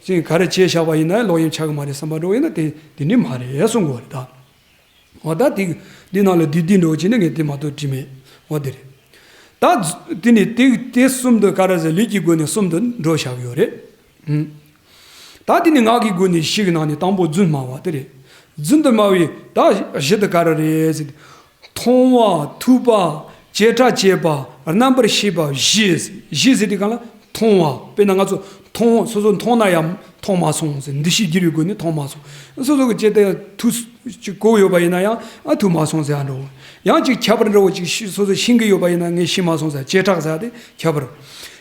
ཅིག་ག་རེ་བྱས་བཞག་པ་ཡིན་ན་ལོག་གཡེམ་ཆགས་ཀྱི་མ་རེད་བསམ་པ་འགྲོ་ཡིན་ན་དེ་དེ་འདྲ་མ་རེད་གསུང་དགོས་རེད་ད། འོ་ད་དེ་འདི་ནང་ལ་བསྡུས་བསྡུས་འགྲོ་བྱས་ན་ངས་དེ་མ་གཏོགས་བྲིས་མེད། འོ་དེ་རེད། ད་དེ་ནས་དེ་དེ་གསུམ་དུ་ག་རེ་ཟེར་ལུས་ཀྱི་སྒོ་ནས་གསུམ་དུ་འགྲོ་བཞག་ཡོད་རེད། ད་དེ་ནི་ངག་གི་སྒོ་ནས་བཞི་གི་ནང་ནས་དང་པོ་རྫུན་སྨྲ་བ་དེ་རེད། རྫུན་དུ་སྨྲ་བའི་ད་བཞི་དེ་ག་རེ་རེད་ཟེར། མཐོང་བ། ཐོས་པ། བྱེ་བྲག་བྱས་པ། རྣམ་པར་ཤེས་པ་བཞི། བཞི་ཟེར་དུས་གང་ལ་མཐོང་བ། དཔེར་ན་ང་ཚོ་མཐོང་སོ་སོ་མཐོང་ན་ཡང་མཐོང་མ་སོང་ཟེར། འདུ་ཤེས་བསྒྱུར་བའི་སྒོ་ནས་མཐོང་མ་སོང་། སོ་སོ་གི་ཅི་སྟེ་ཐོས་ཅིག་གོ་ཡོད་པ་ཡིན་ན་ཡང་ཨ་ཐོས་མ་སོང་ཟེར་ཡ་འགྲོ། ཡང་ཅིག་ཁྱད་པར་འདྲ་བོ་ཅིག་ཤི་སོ་སོ་ཤེས་ཀྱི་ཡོད་པ་ཡིན་ན་ངས་ཤེས་མ་སོང་ཟེར། བྱེ་བྲག་ཟེར་ཏེ་ཁྱད་པར།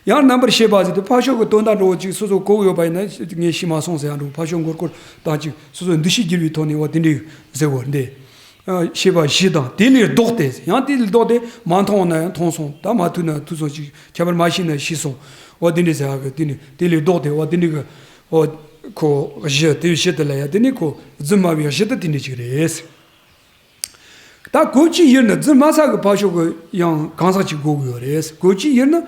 ཡང་རྣམ་པར་ཤེས་པ་ཟེར་ཏེ་ཕར་ཕྱོགས་ཀྱི་དོན་དག་འདྲ་བོ་ཅིག་སོ་སོ་གོ་ཡོད་པ་ཡིན་ན་ངས་ཤེས་མ་སོང་ཟེར་ཡང་འགྲོ། ཕར་ཕྱོགས་མགོ་སྐོར་དང་ཅིག་སོ་སོ་འདུ་ཤེས་བསྒྱུར་བའི་ཐོག་ནས་འོ་དེ་འདྲའི་ཟེར་བ་འདི། ཤེས་པ་བཞི་དང་དེ་ལས་ལྡོག་སྟེ་ཡང་དེ་ལས་ལྡོག་སྟེ་མ་མཐོང་ན་ཡང་མཐོང་སོང་། ད་མ་ཐོས་ན་ཐོས་སོང་ཅིག་ཁྱད་པར་མ་ཤེས་ན་ཤེས་སོང་། འོ་དེ་འདྲའི་ཟེར་བ་གི་དེ་ནི་དེ་ལས་ལྡོག་སྟེ་འོ་དེ་འདྲའི་གི་འོ་ཁོ་བཞི་དེ་བཞི་དེ་ལ་ཡང་དེ་ནི་ཁོ་རྫུན་སྨྲ་བའི་བཞི་དེ་དེ་འདྲའི་ཅིག་རེད། ད་གོ་ཅི་ཡིར་ནི་རྫུན་སྨྲ་ས་གི་ཕར་ཕྱོགས་གི་ཡང་གང་ཟག་ཅིག་དགོས་ཀྱི་ཡོད་རེད། གོ་ཅི་ཡིར་ནི་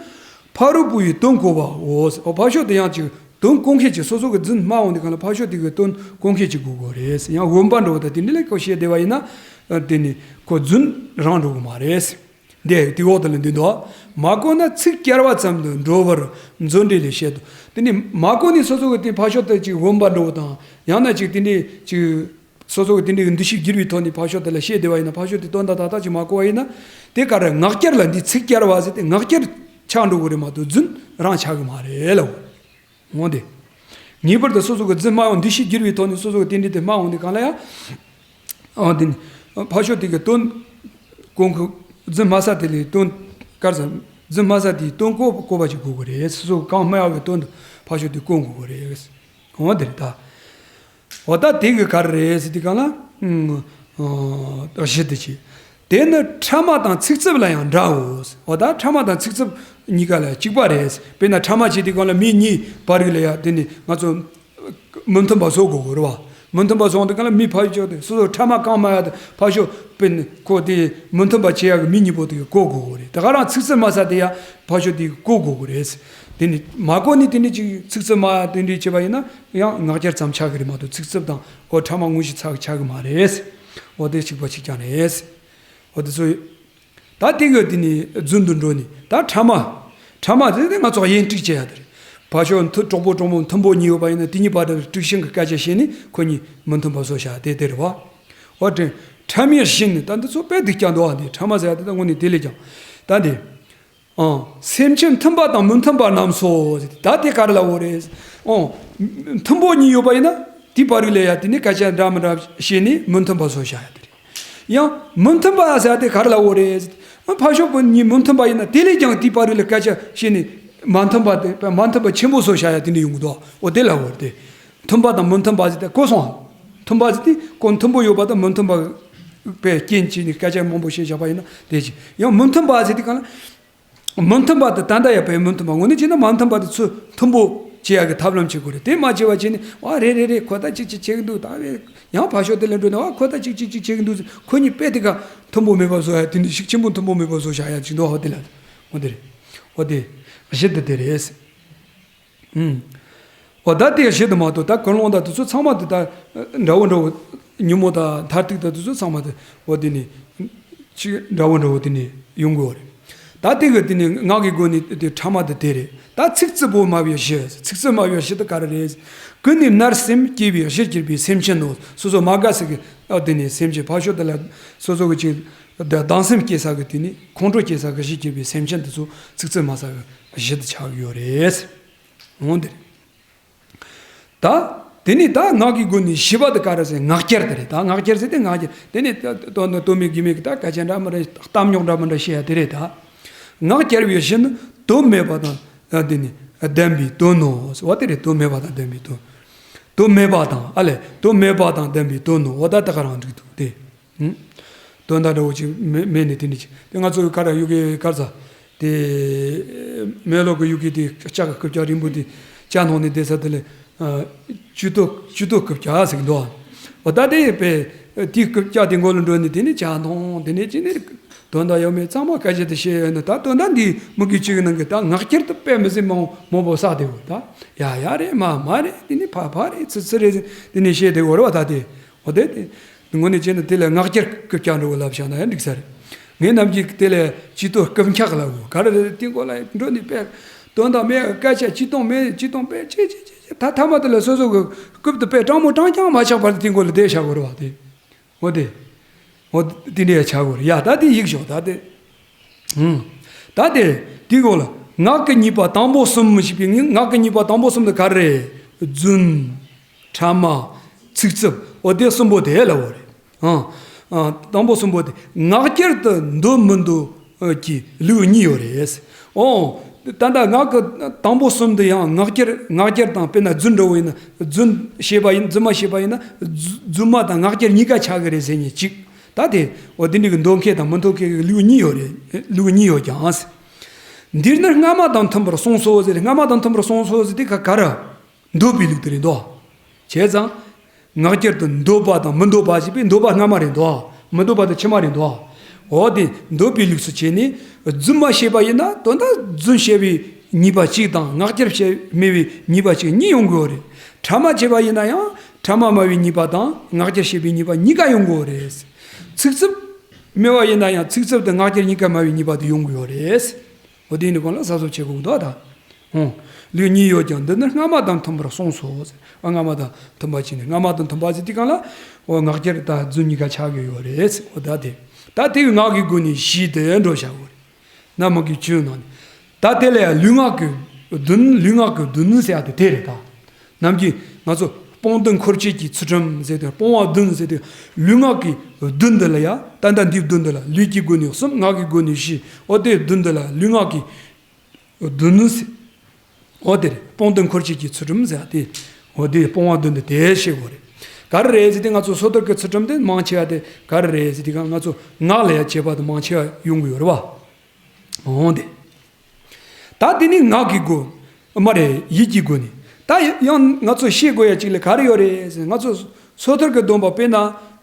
ཕ་རོལ་པོ་ཡི་དོན་གོ་བའོ། ཕར་ཕྱོགས་དེ་ཡང་ཅིག་དོན་གོ་མཁན་ཅིག་སོ་སོ་གི་རྫུན་སྨྲ་འོང་དུས་གང་ལ་ཕར་ཕྱོགས་དེ་གི་དོན་གོ་མཁན་ཅིག་དགོས་ཀྱི་ཡོད་རེད། ཡང་འོན་པ་འདྲ་བོ་དང་དེ་འདྲ་ལ་ཁོ་བཤད་བསྡད་པ་ཡིན་ན་དེ་ནི་ཁོ་རྫུན་རང་འགྲོ་གི་མ་རེད། འདི་དེ་འོག་དེ་ལ་འདི་འདུག་མ་གོ་ན་ཚིག་བསྐྱར་བ་ཙམ་དུ་འགྲོ་བར་མཛོད་འགྲེལ་ལས་བཤད་དོ། དེ་ནི་མ་གོ་ནི་སོ་སོ་གི་དེ་ཕར་ཕྱོགས་དེ་ཅིག་འོན་པ་འདྲ་བོ་དང་ཡང་ན་ཅིག་དེ་འདྲའི་ཅིག་སོ་སོ་གི་དེ་འདྲའི་འདུ་ཤེས་བསྒྱུར་བའི་ཐོག་ནས་ཕར་ཕྱོགས་དེ་ལ་བཤད་བསྡད་པ་ཡིན་ན་ཕར་ཕྱོགས་དེ་དོན་དག་ཏག་ཏག་ཅིག་མ་གོ་བ་ཡིན་ན་དེ་ག་རེ་ངག་བསྐྱར་ལ་འདི་ཚིག་བསྐྱར་བ་ཟེར་ཏེ་ངག་བསྐྱར་ཆགས་འགྲོ་གི་རེད་མ་གཏོགས་རྫུན་རང་ཆགས་གི་མ་རེད་ལ། འོང་དེ། ངེས་པར་དུ་སོ་སོ་གི་རྫུན་སྨྲ་ཡང་འདུ་ཤེས་བསྒྱུར་བའི་ཐོག་ནས་སོ་སོ་གི་དེ་འདྲའི་དེ་སྨྲ་འོང་དུས་གང་ལ་ཡང་། ཨ་དེ་ནི་ཕར་ཕྱོགས་དེ་གི་དོན་གོང་གི་རྫུན་སྨྲ་ས་དེ་ལས་དོན་གར་ས་རྫུན་སྨྲ་ས་དེའི་དོན་གོ་གོ་བ་ཅིག་དགོས་གི་རེད། སོ་སོ་གང་སྨྲ་ཡག་གི་དོན་དུ་ཕར་ཕྱོགས་དེ་གོ་དགོས་གི་རེད། འོ་དེ་རེད་ད། འོ་ད་དེ་གི་ག་རེ་རེད་ཟེར་དུས་གང་ལ། ཨ་བཞི་དེ་ཅི། དེ་ནི་ཕྲ་མ་དང་ཚིག་རྩུབ་ལ་ཡང་འདྲའོ། འོ་ད་ཕྲ་མ་དང་ཚིག་རྩུབ་གཉིས་ཀ་ལ་གཅིག་པ་རེད། དཔེར་ན་ཕྲ་མ་བྱེད་དུས་གང་ལ་མི་གཉིས་བར་གི་ལ་ཡ་དེ་ནི་ང་ཚོ་མི་མཐུན་པ་བཟོ་དགོས་གོ་རེད་བ། མི་མཐུན་པ་བཟོ་འོང་དུས་གང་ལ་མི་ཕར་ཕྱོགས་དེ་སོ་སོ་ཕྲ་མ་གང་སྨྲ་ཡ་དེ་ཕར་ཕྱོགས་དཔེར་ན་ཁོ་དེ་མི་མཐུན་པ་བྱེད་ཡ་གི་མི་གཉིས་པོ་དེ་གོ་དགོས་གོ་རེད། དེ་ག་རང་ཚིག་རྩུབ་སྨྲ་ས་དེ་ཡ་ཕར་ཕྱོགས་དེ་གོ་དགོས་གོ་རེད། དེ་ནི་མ་གོ་ནི་དེ་ནི་ཅིག་ཚིག་རྩུབ་སྨྲ་ཡ་དེ་འདྲའི་བྱེད་པ་ཡིན་ན་ཡང་ངག་འཁྱལ་ཙམ་ཆགས་གི་རེད་མ་གཏོགས་ཚིག་རྩུབ་དང་འོ་ཕྲ་མ་དངོས་གཞི་ཚ་གི་ཆགས་གི་མ་རེད། འོ་དེ་གཅིག་པ་གཅིག་རྐྱང་རེད། འོ་དེ་ཚོ་ད་དེ་གི་དེ་ནི་རྫུན་དུ་འགྲོ་ནི་ད་ཕྲ་མ། ཕྲ་མ་དེ་དེ་ང་ཚོ་གཡེང་དྲུག་བྱེད་ཡ་དེ་རེད། ཕར་ཕྱོགས་མཐུ་གྲོགས་པོ་གྲོགས་མོ་མཐུན་པོ་གཉིས་ཡོད་པ་ཡིན་ན་དེ་གཉིས་བར་དུ་དཀྲུག་ཤིང་གི་སྐད་ཆ་བཤད་ནི་ཁོ་གཉིས་མི་མཐུན་པ་བཟོ་བྱ་དེ་དེ་རེད་བ། འོ་དེ་ཕྲ་མའི་བཞི་ནི་ད་འདི་ཚོ་དཔེ་སྡུག་ཀྱང་འདུག་ཨ། འདི་ཕྲ་མ་ཟེར་ཡ་དེ་ད་དངོས་གནས་དེ་ལས་ཀྱང་ད་འདི། ཨང་། སེམས་ཅན་མཐུན་པ་དང་མི་མཐུན་པ་རྣམས་སོ། ད་དེ་ག་རེ་ལབ་དགོས་རེད། ཨང་། མཐུན་པོ་གཉིས་ཡོད་པ་ཡིན་ན་དེའི་བར་རིགས་ལ་ཡ་དེ་ནི་སྐད་ཆ་འདྲ་མི་འདྲ་བཤད་ནས་མི་མཐུན་པ་བཟོ་བྱ་ཡ་དེ་རེད། ཡང་མི་མཐུན་པ་ཟེར་དེ་ག་རེ་ལབ་དགོས་རེད། ཨ་ཕར་ཕྱོགས་པོ་གཉིས་མི་མཐུན་པ་ཡིན་ན་དེ་ལས་ཀྱང་དེའི་བར་རིགས་ལ་སྐད་ཆ་བཤད་ནས་མ་མཐུན་པ་དེ་མ་མཐུན་པ་ཆེན་པོ་བཟོ་བྱ་ཡ་དེ་འདྲ་ཡོང་གི་འདུག་འོ་དེ་ལབ་དགོས་རེད་དེ། མཐུན་པ་དང་མི་མཐུན་པ་ཟེར་དེ་གོ་སོང་། མཐུན་པ་ཟེར་དེ་ཁོ་མཐུན་པོ་ཡོད་པ་དང་མི་མཐུན་པ་པའི་རྐྱེན་བྱས་ནས་སྐད་ཆ་མང་པོ་བཤད་བཞག་པ་ཡིན་ན་དེ་ཅི། ཡང་མི་མཐུན་པ་ཟེར་དེ་གང་ལ། མི་མཐུན་པ་དེ་ད་ལྟ་ཡང་བས་མི་མཐུན་པ་ངོ་ནས་བྱས་ན་མ་མཐུན་པ་དེ་ཚུར་མཐུན་པོ་བྱེད་ཡག་གི་ཐབས་ལམ་བྱེད་དགོས་རེད། དེ་མ་བྱས་པ་བྱས་ནས་ཨ་རེད་རེད་རེད་ཁོ་ད་ཅིག་ཅིག་བྱེད་ཀྱི་འདུག་ད་བས་ཡང་ཕར་ཕྱོགས་དེ་ལ་འགྲོ་ནས་ཨ་ཁོ་ད་ཅིག་ཅིག་ཅིག་བྱེད་ཀྱི་འདུག་ཁོ་གཉིས་དཔེ་དེ་ག་མཐུན་པོ་མེད་པ་བཟོ་ཡ་དེ་འདྲ་ཤུགས་ཆེན་པོ་མཐུན་པོ་མེད་པ་བཟོ་བྱ་ཡ་ཅིག་འདུག་ཨ་དེ་ལ་འོ་དེ་རེད། འོ་དེ་བཞི་དེ་དེ་རེད། ཨུམ། འོ་ད་དེ་བཞི་དེ་མ་གཏོགས་ད་ཀུན་སློང་དང་དེ་ཚོ་ཚང་མ་དེ་ད་འདྲ་བོ་འདྲ་བོ་ཉོན་མོངས་དང་མཐར་ཐུག་དང་དེ་ཚོ་ཚང་མ་དེ་འོ་དེ་ནི་ཅིག་འདྲ་བོ་འདྲ་བོ་དེ་ནི་ཡོང་གི་ཡོད་རེད། ད་དེ་གི་དེ་ནི་ངག་གི་སྒོ་ནས་དེ་ཕྲ་མ་དེ་དེ་རེད། ད་ཚིག་རྩུབ་པོ་སྨྲ་བའི་བཞི། ཚིག་རྩུབ་སྨྲ་བའི་བཞི་དེ་ག་རེ་རེད། ཀུན་ནས་མནར་སེམས་སྐྱེ་བའི་གཞིར་གྱུར་པའི་སེམས་ཅན་ནོ། སོ་སོ་མ་དགའ་ས་གི་ཨ་དེ་ནི་སེམས་ཅན་ཕར་ཕྱོགས་དེ་ལ་སོ་སོ་གི་ཅིག་ ད་སྡང་སེམས་སྐྱེ་ས་གི་དེ་ནི་ཁོང་ཁྲོ་སྐྱེ་ས་གི་གཞི་སྐྱེས་པའི་སེམས་ཅན་དེ་ཚོ་ཚིག་རྩུབ་སྨྲ་ས་གི་གཞི་དུ་ཆགས་ཡོད་རེད། འོང་དེ་རེད། ད་དེ་ནི་ད་ངག་གི་སྒོ་ནས་ཞི་བ་དེ་ག་རེ་ཟེར། ངག་འཁྱལ་དེ་རེད། ད་ངག་འཁྱལ་ཟེར་དེ་ངག་འཁྱལ་དེ་ནི་དོན་དོན་མེད་དགེ་མེད་ཀྱི་ད་སྐད་ཆ་འདྲ་མི་འདྲ་གཏམ་རྙོག་འདྲ་མི་འདྲ་བཤད་ཡ་དེ་རེད། ད་ངག་འཁྱལ་བའི་གཞི་ནི་དོན་མེད་པ་དང་དེ་ནི་ལྡན་པའི་དོན་ནོ། འོ་དེ་རེད། དོན་མེད་པ་དང་ལྡན་པའི་དོན། དོན་མེད་པ་དང་ཨ་ལས་དོན་མེད་པ་དང་ལྡན་པའི་དོན་ནོ། འོ་ད་ད་ག་རང་འགྲིག་འདུག་སྟེ། ཧུམ། དོན་དག་འདྲ་བོ་ཅིག་མེད་མེད་ནས་དེ་འདྲ་ཅིག་དེ་ང་ཚོ་གི་ག་ར་ཡུ་གེ་གར་ས་དེ་མེ་ལོ་གི་ཡུ་གེ་དེ་ལྕགས་ཀྱི་རྐུབ་བཀྱག་རིང་པོ་དེ་ལྕགས་ནང་ནས་བསྡད་ས་དེ་ལས་ཅུ་ཏོ་ཅུ་ཏོ་རྐུབ་བཀྱག་ཟེར་གི་འདུག་འོ་ད་དེ་པས་དེའི་རྐུབ་བཀྱག་དེ་མགོ་ལ་འགྲོ་ནས་དེ་ནས་ལྕགས་ནང་དེ་ནས་ཅི་ནས་དོན་དག་ཡོད་མེད་ཚང་མ་སྐད་ཆ་དེ་བཤད་ཡོད་ན། ད་དོན་དག་འདི་མི་གི་ཅིག་གི་ནང་གི་ད་ངག་འཁྱལ་དུ་དཔེ་མི་སྲིད་མང་མང་པོ་བསགས་དེ་འོ་ད་ཡ་ཡ་རེད། མ་མ་རེད། དེ་ནས་ཕ་ཕ་རེད། ཚི་ཚི་རེད། དེ་ནས་བཤད་དེ་འོ་རེད་བ། ད་དེ་འོ་དེ་དེ། དངོས་གནས་བྱས་ན་དེ་ལ་ངག་འཁྱལ་རྐུབ་བཀྱག་འདྲ་བོ་ལབ་བཞག་ན་ཡང་འགྲིག་ས་རེད། ངས་ནམ་རྒྱུན་དེ་ལ་ཅི་ཏོ་རྐུབ་འཁྱག་ལབ་གོ། ག་རེ་རེད། དེ་མགོ་ལ་འགྲོ་ནས་དཔེ་དོན་དག་མེད། སྐད་ཆ་ཅི་གཏོང་མེད། ཅི་གཏོང་དཔེ་ཅི་ཅི་ཅི་ཅི་ད་ཐ་མ་དེ་ལ་སོ་སོ་གི་རྐུབ་དེ་དཔེ་སྤྲང་མོ་སྤྲང་རྐྱང་མ་ཆགས་བར་དེ་མགོ་ལ་བསྡད་བཞག་གོ་རེད་བ། དེ་འོ་དེ་འོ་དེ་འདྲ་ཡ་ཆགས་གོ་རེད་ཡ། ད་དེ་ཡིག་ཞོག་ད་དེ། ཧུམ། ད་དེ་དེའི་འོག་ལ་ངག་གི་ཉེས་པ་དང་པོ་གསུམ་ཞེས་པའི་ངག་གི་ཉེས་པ་དང་པོ་གསུམ་དེ་ག་རེ་རེད། རྫུན། ཕྲ་མ། ཚིག་རྩུབ། འོ་དེ་གསུམ་པོ་དེ་ལབ་པ་རེད། ཨང་། ཨང་། དང་པོ་གསུམ་པོ་དེ་ངག་འཁྱལ་དུ་འདོད་མི་འདོད་ཀྱི་ལུགས་གཉིས་ཡོད་རེད། ཨོ། ད་ལྟ་ངག་གི་དང་པོ་གསུམ་དེ་ཡང་ངག་འཁྱལ་ངག་འཁྱལ་དང་། དཔེར་ན་རྫུན་འདྲ་བོ་ཡིན་ན་རྫུན་བཤད་པ་ཡིན། རྫུན་མ་བཤད་པ་ཡིན་ན་རྫུ་རྫུན་མ་དང་ངག་འཁྱལ་གཉིས་ཀ་ཆགས་ཀྱི་རེད་ཟེར་མཁན་གཅིག་ད་དེ་འོ་དེ་འདྲ་གི་འདོད་མཁན་དང་མི་འདོད་མཁན་གྱི་ལུགས་གཉིས་ཡོད་རེད། ལུགས་གཉིས་ཡོད་ཀྱང་། འདིར་ནི་སྔ་མ་དང་མཐུན་པར་གསུངས་སོ་ཟེར། སྔ་མ་དང་མཐུན་པར་གསུངས་སོ་ཟེར་དེ་ག་ག་རེ། འདོད་པའི་ལུགས་དེ་རེད་འདུག་བྱས་ཙང་། ངག་འཁྱལ་དུ་འདོད་པ་དང་མི་འདོད་པ་ཞེས་པའི་འདོད་པ་སྔ་མ་རེད་འདུག་མི་འདོད་པ་དེ་ཕྱི་མ་རེད་འདུག་འོ་དེ་འདོད་པའི་ལུགས་སུ་བྱས་ནས་རྫུན་མ་བཤད་པ་ཡིན་ན་དོན་དག་རྫུན་བཤད་པའི་ཉེས་པ་གཅིག་དང་ངག་འཁྱལ་བཤད་སྨྲས་པའི་ཉེས་པ་གཅིག་གཉིས་ཡོང་གི་ཡོད་རེད། ཕྲ་མ་བྱས་པ་ཡིན་ན་ཡང་ཕྲ་མ་སྨྲ་བའི་ཉེས་པ་དང་ངག་འཁྱལ་བཤད་པའི་ཉེས་པ་གཉིས་ཀ་ཡོང་གི་ཡོད་རེད། ཚིག་རྩུབ་སྨྲས་པ་ཡིན་ན་ཡང་ཚིག་རྩུབ་དང་ངག་འཁྱལ་གཉིས་ཀ་སྨྲ་བའི་ཉེས་པ་དེ་ཡོང་གི་ཡོད་རེད། འོ་དེ་ནི་གོང་ལ་གཟབ་གཟབ་བྱེད་དགོས་འདུག་ད། ཨོ། ལུགས་གཉིས་ཡོད་ཀྱང་འདི་ནི་སྔ་མ་དང་མཐུན་པར་གསུངས་སོ། ཨ་སྔ་མ་དང་མཐུན་པ་བྱས་ནས། སྔ་མ་དང་མཐུན་པ་ཟེར་དུས་སྒང་ལ་འོ་ངག་འཁྱལ་དང་རྫུན་གཉིས་ཀ་ཆགས་ཀྱི་ཡོད་རེད། འོ་ད་དེ་ད་དེ་བས་ངག་གི་སྒོ་ནས་ཞི་དེ་འགྲོ་བྱ་དགོས་རེད། ན་མ་གི་ཆོས་ནང་ནས་ད་དེ་ལ་ཡང་ལུས་ངག་གི་བདུན། ལུས་ངག་གི་བདུན་ཟེར་ཡ་དེ་དེ་རེད་ད། ནམ་རྒྱུན་ང་ཚོ་སྤོང་བདུན་འཁོར་བཅས་ཀྱི་ཚུལ་ཁྲིམས་ཟེར་དུས་སྤོང་བ་བདུན་ཟེར་དུས་ལུས་ངག་གི་བདུན་འདི་ལ་ཡ། ད་ལྟ་འདིའི་བདུན་འདི་ལ་ལུས་ཀྱི་སྒོ་ནས་གསུམ། ངག་གི་སྒོ་ནས་བཞི། འོ་དེ་བདུན་འདི་ལ་ལུས་ངག་གི་བདུན་ཟེར། འོ་དེ་རེད། སྤོང་བདུན་འཁོར་བཅས་ཀྱི་ཚུལ་ཁྲིམས་ཟེར་ཡ་དེ། འོ་དེ་སྤོང་བ་བདུན་འདི་དེ་ཤེས་དགོས་རེད། ག་རེ་རེད་ཟེར་དུས་ང་ཚོ་སོ་ཐར་གྱི་ཚུལ་ཁྲིམས་དེ་མང་ཆེ་བ་དེ་ག་རེ་རེད་ཟེར་དུས་ང་ཚོ་ངག་ལ་ཡ་བྱེད་པ་དེ་མང་ཆེ་བ་ཡོང་གི་ཡོད་རེད་བ། འོང་དེ། ད་དེ་ནི་ངག་གི་སྒོ། མ་རེད། ཡིད་ཀྱི་སྒོ་ནས། ད་ཡང་ང་ཚོ་ཤེས་དགོས་ཡ་གཅིག་ལ་ག་རེ་ཡོད་རེད་ཟེར། ང་ཚོ་སོ་ཐར་གྱི་སྡོམ་པ། དཔེར་ན་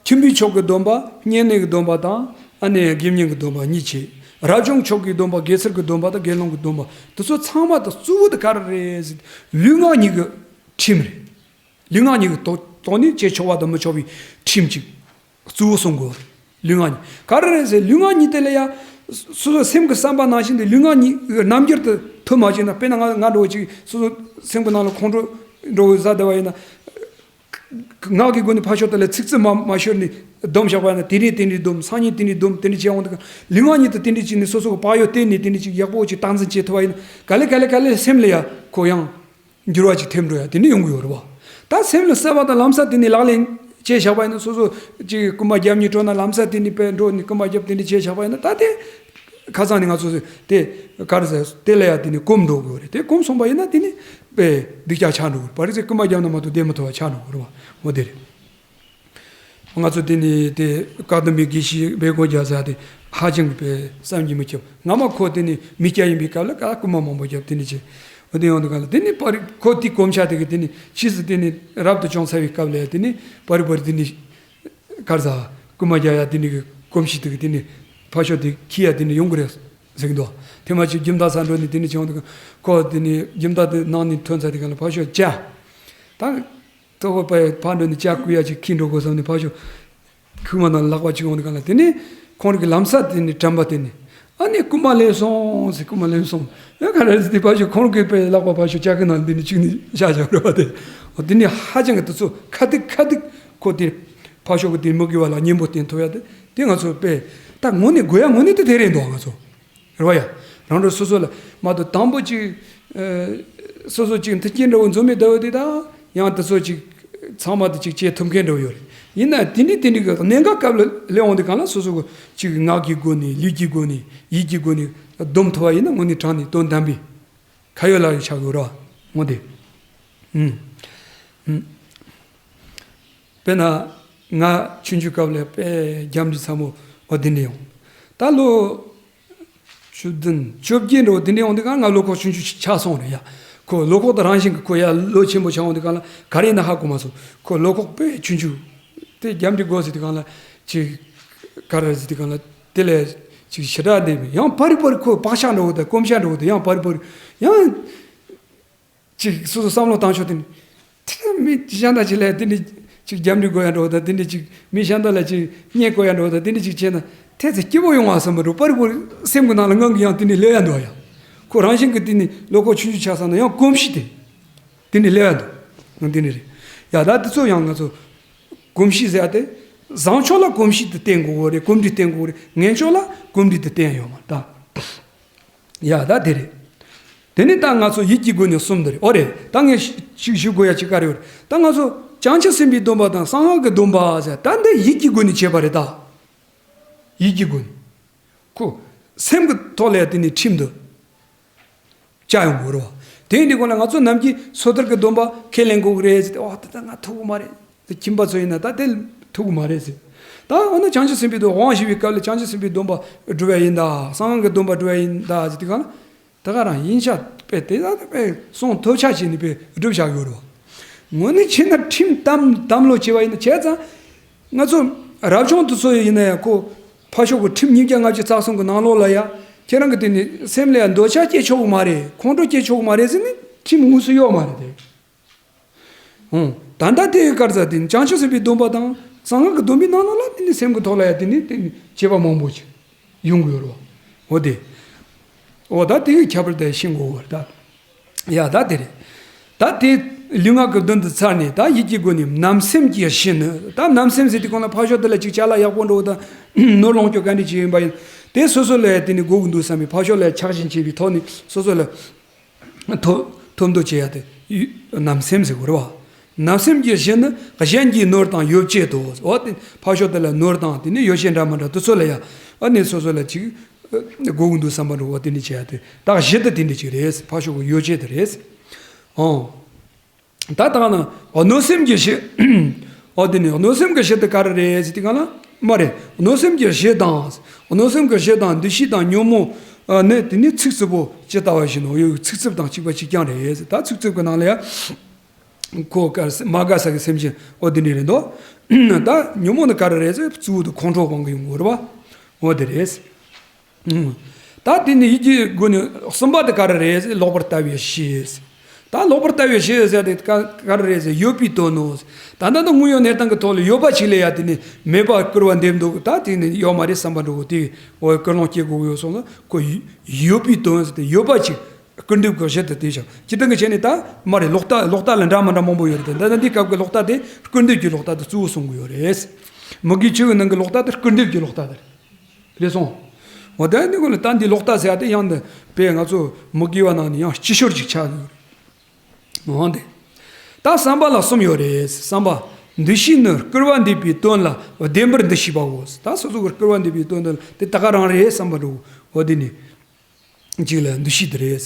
ཁྱིམ་པའི་ཕྱོགས་ཀྱི་སྡོམ་པ། བསྙེན་གནས་ཀྱི་སྡོམ་པ་དང་ཨ་ནི་དགེ་བསྙེན་གྱི་སྡོམ་པ་གཉིས་བྱས། རབ་བྱུང་ཕྱོགས་ཀྱི་སྡོམ་པ། དགེ་ཚུལ་གྱི་སྡོམ་པ་དང་དགེ་སློང་གི་སྡོམ་པ། དེ་ཚོ་ཚང་མ་དང་གཙོ་བོ་དེ་ག་རེ་རེད་ཟེར། ལུས་ངག་གཉིས་ཀྱི་ཁྲིམས་རེད། ལུས་ངག་གཉིས་ཀྱི་ཐོག་ཐོག་ནས་བྱེད་ཆོག་པ་དང་མི་ཆོག་པའི་ཁྲིམས་གཅིག་གཙོ་བོ་གསུང་དགོས། ལུས་ངག་གཉིས་ག་རེ་རེད་ཟེར། ལུས་ངག་གཉིས་དེ་ལ་ཡང་སོ་སོ་སེམས་ཀྱི་བསམ་པ་ནང་བཞིན་དུ་ལུས་ངག་གཉིས་རྣམ་འགྱུར་དུ་ཐུབ་མ་བྱུང་ན། དཔེར་ན་ང་ང་འདྲ་བོ་ཅིག་སོ་སོ་སེམས་ཀྱི་ནང་ལ་ཁོང་ཁྲོ་འདྲ་བོ་ཟ་བསྡད་པ་ཡིན་ན། ངག་གི་སྒོ་ནས་ཕར་ཕྱོགས་དེ་ལ་ཚིག་རྩུབ་མ་མ་ཤོར་ནས་སྡོམ་བཞག་པ་ཡིན་ན། དེ་རིང་དེ་འདྲའི་སྡོམ། སང་ཉིན་དེ་འདྲའི་སྡོམ། དེ་འདྲ་བྱས་འོང་དུས་ལུས་ངག་གཉིས་དེ་དེ་འདྲ་བྱས་ནས་སོ་སོ་གི་བག་ཡོད་བསྟེན་ནས་དེ་འདྲ་ཅིག་ཡག་པོ་ཅིག་སྟངས་འཛིན་བྱེད་ཐུབ་པ་ཡིན་ན། ག་ལེ་ག་ལེ་ག་ལེ་སེམས་ལ་ཡ་ཁོ་ཡང་འགྱུར་བ་ཅིག་ཐེབས་འགྲོ་ཡ་དེ་འདྲ་ཡོང་གི་ཡོད་རེད་བ། ད་སེམས་ལ་གསལ་བ་དང་ལམ་སང་དེ་ནས་ལག་ལེན་བྱས་བཞག་པ་ཡིན་ན། སོ་སོ་ཅིག་རྐུན་མ་རྒྱབ་ནས་འགྲོ་ན་ལམ་སང་དེ་ནས་དཔེ་འགྲོ་ནས་རྐུན་མ་རྒྱབ་དེ་འདྲ་བྱས་བཞག་པ་ཡིན་ན། ད་དེ་ཁ་སང་ནས་ང་ཚོ་དེ་ག་རེ་ཟེར། དེ་ལ་ཡ་དེ་ནས་གོམས་འགྲོ་དགོས་རེད། དེ་གོམས་སོང་པ་ཡིན་ན་དེ་ནས་དཔེ་སྡུག་ཅག་ཆགས་འགྲོ་དགོས་རེད། ཕར་ཚུར་རྐུན་མ་རྒྱབ་ན་མ་གཏོགས་བསྡད་མི་ཐུབ་པ་ཆགས་འགྲོ་དགོས་རེད་བ། འོ་དེ་རེད། ང་ཚོ་དེ་ནས་དེ་བཀའ་གདམས་པའི་དགེ་བཤེས་སྦས་སྐུང་རྒྱ་བཟའ་དེ་ཧ་ཅང་གི་དཔེ་བསམ་གྱིས་མི་ཁྱབ། སྔ་མ་ཁོ་དེ་ནས་མི་སྐྱ་ཡིན་པའི་སྐབས་ལ་ཀ་རྐུན་མ་མང་པོ་རྒྱབ་དེ་ནས་བྱས། འོ་དེ་ཡོང་དུས་ག་ལ་དེ་ནས་པར་ཁོ་དེ་གོམས་ཤ་དེ་གི་དེ་ནས་ཕྱིས་སུ་དེ་ནས་རབ་ཏུ་བྱུང་ཚར་བའི་སྐབས་ལ་དེ་ནས་པར་པར་དེ་ནས་ག་རེ་ཟ། རྐུན་མ་རྒྱག་ཡ་དེ་ནས་གི་གོམས་གཤིས་དེ་གི་དེ་ནས་ཕར་ཕྱོགས་དེ་ཁྱི་ཡ་དེ་ནས་ཡོང་གི་རེད་ཟེར་གི་འདུག་དེ་མ་ཅིག་རྒྱུ་མཐའ་ས་འགྲོ་ནས་དེ་ནས་བྱུང་དུས་ཁོ་དེ་ནས་རྒྱུ་མཐའ་དེ་ནང་ནས་ཐོན་ཚར་དེ་ག་ལ་ཕར་ཕྱོགས་བཅའ། ད། ཐོག་པའི་ཕར་འགྲོ་ནས་ལྕགས་སྐུ་ཡ་ཅིག་ཁྱེར་འགྲོ་དགོས་བསམ་ནས་ཕར་ཕྱོགས་ཁུག་མ་ནང་ལག་པ་ཅིག་འོང་དུས་ག་ལ་དེ་ནས་ཁོང་རང་གི་ལམ་སང་དེ་ནས་དྲན་པ་དེ་ནས་ཨ་ནི་རྐུན་མ་ལེན་སོང་ཟེར། རྐུན་མ་ལེན་སོང་། ཡང་ག་རེ་ཟེར་དེ་ཕར་ཕྱོགས་ཁོང་རང་གི་པའི་ལག་པ་ཕར་ཕྱོགས་ལྕགས་སྐུ་ནང་དེ་ནས་བཅུག་ནས་བཞག་བཞག་རེད་བ། དེ་འོ་དེ་ནས་ཧ་ཅང་གི་དུས་ཚོད་ཁ་ཐུག་ཁ་ཐུག་ཁོ་དེ་ ཕར་ཕྱོགས་ཀྱི་དེ་མི་དགེ་བ་ལ་གཉེན་པོ་བསྟེན་ཐུབ་ཡ་དེ་དེ་ང་ཚོ་དཔེ་ད་དངོས་གནས་དགོས་ཡ་དངོས་གནས་དེ་དེ་རེད་འདུག་ང་ཚོ། རེད་བ་ཡ། རང་རང་སོ་སོ་ལ་མ་གཏོགས་དང་པོ་གཅིག་སོ་སོ་གཅིག་མཐུན་རྐྱེན་འདྲ་བོ་འཛོམས་མེད་ལྟ་བུ་དེ་དང་ཡང་དེ་ཚོ་གཅིག་ཚང་མ་དེ་གཅིག་བྱེད་ཐུབ་མཁན་འདྲ་བོ་ཡོད་རེད། ཡིན་ན་དེ་འདྲའི་དེ་འདྲའི་གི་གནད་འགག་སྐབས་ལ་སླེབས་འོང་དུས་གང་ལ་སོ་སོ་གི་གཅིག་ངག་གི་སྒོ་ནས་ལུས་ཀྱི་སྒོ་ནས་ཡིད་ཀྱི་སྒོ་ནས་སྡོམ་ཐུབ་པ་ཡིན་ན་དངོས་གནས་དྲང་གནས་དོན་དམ་པའི་ཁ་ཡོད་ལག་ཡོད་ཆགས་དགོས་རེད་བ། འོ་དེ། ཨུམ། ཨུམ། དཔེར་ན། ང་ཆུང་ཆུང་སྐབས་ལ་དཔེ་རྒྱབ་འདི་ཚ་མོ་འོ་དེ་འདྲ་ཡོང་། ད་ལོ་བཅུ་བདུན་བཅོ་བརྒྱད་འགྲོ་དེ་འདྲ་ཡོང་དུས་གང་ང་བློ་ཁོག་ཆུང་ཆུང་ཆགས་སོང་རེད་ཡ། ཁོ་བློ་ཁོག་དང་རང་བཞིན་གྱི་ཁོ་ཡ་ལོ་ཆེན་པོ་ཆགས་འོང་དུས་གང་ལ་ག་རེ་ཡིན་ན་ཧ་གོ་མ་སོང་། ཁོ་བློ་ཁོག་དཔེ་ཆུང་ཆུང་དེ་རྒྱབ་འདི་དགོས་ཟེར་དུས་གང་ལ་ཅིག་ག་རེ་ཟེར་དུས་གང་ལ་དེ་ལས་ཅིག་ཞེ་དྲག་འདེབས་ཡང་པར་རི་པར་རི་ཁོ་བག་ཆགས་འགྲོ་དང་སྐོམ་ཆགས་འགྲོ་དང་ཡང་པར་རི་པར་རི་ཡང་། ཅིག་སོ་སོ་བསམ་བློ་བཏང་ཆོག་དེ་ནི། དེ་མི་གཞན་དག་ཅིག་ལས་དེ་འདྲི་ཅིག་རྒྱབ་འདྲི་དགོས་ཡ་འགྲོ་དང་དེ་འདྲི་ཅིག་མི་གཞན་དག་ལ་ཅིག་བརྙས་དགོས་ཡ་འགྲོ་དང་དེ་འདྲི་ཅིག་བྱས་ན་ཐལ་ཚེ་སྐྱིད་པོ་ཡོང་བ་བསམ་པ་འགྲོ་པར་པོར་སེམས་ཀྱི་ནང་ལ་ངང་གིས་ཡང་དེ་འདྲི་ལས་ཡ་འདུག་ཡ། ཁོ་རང་བཞིན་གྱི་དེ་ནི་བློ་ཁོག་ཆུང་ཆུང་ཆགས་སོང་ན་ཡང་གོམས་གཤིས་དེ་དེ་འདྲི་ལས་ཡ་འདུག་ང་དེ་འདྲི་རེད། ཡ་ད་དེ་ཚོ་ཡང་ང་ཚོ་གོམས་གཤིས་ཟེར་ཡ་དེ་བཟང་ཕྱོགས་ལ་གོམས་གཤིས་དེ་བསྟེན་དགོས་གོ་རེད། གོམས་འདྲིས་བསྟེན་དགོས་གོ་རེད། ངན་ཕྱོགས་ལ་གོམས་འདྲིས་དེ་བསྟེན་ཡོད་མ་རེད་ད། ཡ་ད་དེ་རེད། དེ་ནི་ད་ང་ཚོ་ཡིད་ཀྱི་སྒོ་ནས་གསུམ་དེ་རེད། ཨོ་རེད། ད་ངས་ཞིག་ཞུ་དགོས་ཡ་ཅིག་ག་རེ་ཡོད་རེད། ད་ང་ཚོ་བྱང་ཆུབ་སེམས་དཔའི་སྡོམ་པ་དང་གསང་སྔགས་ཀྱི་སྡོམ་པ་ཟེར་ད་འདི་ཡིད་ཀྱི་སྒོ་ནས་བྱས་པ་རེད་ད། ཡིད་ཀྱི་སྒོ་ནས། ཁོ་སེམས་ཀྱི་ཐོག་ལ་ཡ་དེ་ནི་ཁྲིམས་འདུག་བཅའ་ཡོང་དགོས་རེད་བ། དེ་ཡིན་དུས་ཁོ་ན་ང་ཚོ་ནམ་རྒྱུན་སོ་ཐར་གྱི་སྡོམ་པ་ཁས་ལེན་དགོས་ཀྱི་རེད་ཟེར་ཏེ་ཨོ་ད་ལྟ་ང་ཐུབ་ཀྱི་མ་རེད། ཁྱིམ་པ་ཚོ་ཡིན་ན་ད་དེ་ཐུབ་ཀྱི་མ་རེད་ཟེར། ད་འོ་ན་བྱང་ཆུབ་སེམས་དཔའི་སྡོམ་དབང་ཞུ་བའི་སྐབས་ལ་བྱང་ཆུབ་སེམས་དཔའི་སྡོམ་པ་སྒྲུབ་པ་ཡིན་ད་གསང་སྔགས་ཀྱི་སྡོམ་པ་སྒྲུབ་པ་ཡིན་ད་ཟེར་དུས་གང་ལ་ད་ག་རང་ཡིན་ཤག་པས་དེ་ད་པས་སོང་ཐོབ་ཆ་བྱས་ནས་པས་སྒྲུབ་བྱ་དགོས་རེད་བ། དངོས་གནས་བྱས་ན་ཁྲིམས་དམ་དམ་ལོ་བྱས་པ་ཡིན་ན་བྱས་ཙང་། ང་ཚོ་རབ་བྱུང་དུ་ཚོ་ཡིན་ན་ཡང་ཁོ་ཕར་ཕྱོགས་ཀྱི་ཁྲིམས་ཉིས་བརྒྱ་ལྔ་བཅུ་རྩ་གསུམ་གྱི་ནང་ལོགས་ལ་ཡ་ཁྱེད་རང་གི་དེ་ནི་སེམས་ལ་ཡ་འདོད་ཆགས་སྐྱེ་ཆོག་གི་མ་རེད། ཁོང་ཁྲོ་སྐྱེ་ཆོག་གི་མ་རེད་ཟེར་ནི་ཁྲིམས་དངོས་སུ་ཡོད་མ་རེད་དེ། ཨོ། ད་ལྟ་དེ་ཡི་སྐར་རྩ་དེ་ནི་བྱང་ཆུབ་སེམས་དཔའི་སྡོམ་པ་དང་གསང་སྔགས་ཀྱི་སྡོམ་པའི་ནང་ལོགས་ལ་དེ་ནི་སེམས་ཀྱི་ཐོག་ལ་ཡ་དེ་ནི་དེ་ནི་བྱེད་པ་མང་པོ་ཞིག་ཡོང་གི་ཡོད་རེད་བ། འོ་དེ། འོ་ད་དེ་ཡི་ཁྱད་པར་དེ་ཤེས་དགོས་པ་རེད་ད། ཡ་ད་དེ་རེད། ད་དེ་ལུས་ངག་གི་དོན་དུ་ཚར་ནས་ད་ཡིད་ཀྱི་སྒོ་ནས་བརྣབ་སེམས་ཀྱི་གཞི་ནི་ད་བརྣབ་སེམས་ཟེར་དུས་གང་ལ་ཕར་ཕྱོགས་དེ་ལ་ཅིག་ཅ་ལག་ཡག་པོ་འགྲོ་བ་དང་ནོར་ལོངས་སྤྱོད་ག་འདྲ་ཅིག་ཡིན་པ་ཡིན་དེ་སོ་སོ་ལ་དེ་ནི་དགོས་ཀྱི་འདུག་བསམ་པའི་ཕར་ཕྱོགས་ལ་ཆགས་ཞེན་བྱེད་པའི་ཐོག་ནས་སོ་སོ་ལ་ཐོབ་ཐོབ་འདོད་བྱེད་ཡ་དེ་ཡུ་བརྣབ་སེམས་ཟེར་དགོས་རེད་བ། བརྣབ་སེམས་ཀྱི་གཞི་ནི་གཞན་གྱི་ནོར་དང་ཡོ་བྱད་དོ། འོ་དེ་ཕར་ཕྱོགས་དེ་ལ་ནོར་དང་དེ་ནི་ཡོ་བྱད་འདྲ་མི་འདྲ་དེ་ཚོ་ལ་ཡ་ཨ་ནི་སོ་སོ་ལ་ཅིག་དགོས་ཀྱི་འདུག་བསམ་པ་འགྲོ་བ་དེ་འདྲ་བྱས་ཏེ་ད་གཞི་དེ་དེ་འདྲ་ཅིག་རེད། ཕར་ཕྱོགས་ཀྱི་ཡོ་བྱད་དེ་རེད། ཨོ། ད་ལྟ་ན་གནོད་སེམས་ཀྱི་གཞི། ཨོ་དེ་ནི་གནོད་སེམས་ཀྱི་གཞི་དེ་ག་རེ་རེད་ཟེར་དུས་གང་ལ་མ་རེད། གནོད་སེམས་ཀྱི་གཞི་དང་། གནོད་སེམས་ཀྱི་གཞི་དང་འདུ་ཤེས་དང་ཉོན་མོངས་ནི་དེ་ནི་ཚིག་རྩུབ་པོ་ཇི་ལྟ་བ་བཞིན་ནོ། ཡོད་ཚིག་རྩུབ་དང་གཅིག་པ་གཅིག་རྐྱང་རེད། ད་ཚིག་རྩུབ་ཀྱི་ནང་ལ་ཡ། ཁོ་དཀར་མ་དགའ་ས་གི་སེམས་ཅན་ཨོ་དེ་འདྲ་རེད་འདུག་ད་ཉོན་མོངས་ནི་ག་རེ་རེད་ཟེར་གཙོ་བོ་དེ་ཁོང་ཁྲོ་སྤང་གི་ཡོང་གི་རེད་བ། ཨོ་དེ་རེད། ཨུམ། ད་དེ་ནི་ཡིད་ཀྱི་སྒོ་ནས་གསུམ་པ་དེ་ག་རེ་རེད་ཟེར་ལོག་པར་ལྟ་བའི་གཞི། ད་ལོག་པར་ལྟ་བའི་གཞི་ཟེར་དེ་ག་ག་རེ་རེད་ཟེར་ཡོད་པའི་དོན་ནོ། ད་ལྟ་ནི་དངོས་ཡོད་གནས་སྟངས་ཀྱི་ཐོག་ལ་ཡོད་པ་ཅིག་ལ་ཡ་དེ་ནི་མེད་པ་སྐུར་བ་འདེབས་འདུག་ད་དེ་ནི་ཡོད་མ་རེད་བསམ་པ་འགྲོ་གི་དེ་འོ་སྐུལ་སློང་སྐྱེ་དགོས་ཀྱི་ཡོད་སོང་ན་ཁོ་ཡོད་པའི་དོན་ཟེར་དེ་ཡོད་པ་ཅིག་སྐུར་འདེབས་ཀྱི་གཞི་དེ་དེ་བཞག་སྤྱིར་བཏང་གི་བྱས་ནས་ད་མ་རེད། ལོག་ལྟ་ལོག་ལྟ་ལ་འདྲ་མི་འདྲ་མང་པོ་ཡོད་རེད་དེ་འདི་ནི་འདི་སྐབས་ཀྱི་ལོག་ལྟ་དེ་སྐུར་འདེབས་ཀྱི་ལོག་ལྟ་དེ་གཙོ་བོ་གསུང་གི་ཡོད་རེད། མི་དགེ་བཅུ་གི་ནང་གི་ལོག་ལྟ་དེ་སྐུར་འདེབས་ཀྱི་ལོག་ལྟ་དེ་རེད། རེད་སོང་། འོ་ད་འདི་ཀུན་ལ་ད་འདི་ལོག་ལྟ་ཟེར་ཡ་དེ་ཡང་འདི་པས་ང་ཚོ་མི་དགེ་བ་ནང་ནས་ཡང་སྤྱི་ཤོར་ཅིག་ཆགས་ཡོད་རེད། འོང་དེ། ད་བསམ་པ་ལ་གསུམ་ཡོད་རེད། བསམ་པ། འདུ་ཤེས་ནི་སྐུར་བ་འདེབས་པའི་དོན་ལ་བདེན་པར་འདུ་ཤེས་པའོ། ད་སོ་སོ་གི་སྐུར་བ་འདེབས་པའི་དོན་དེ་ལ་དེ་ད་ག་རང་རེད་བསམ་པ་འགྲོ། འོ་དེ་ནི། གཅིག་ལ་འདུ་ཤེས་དེ་རེད།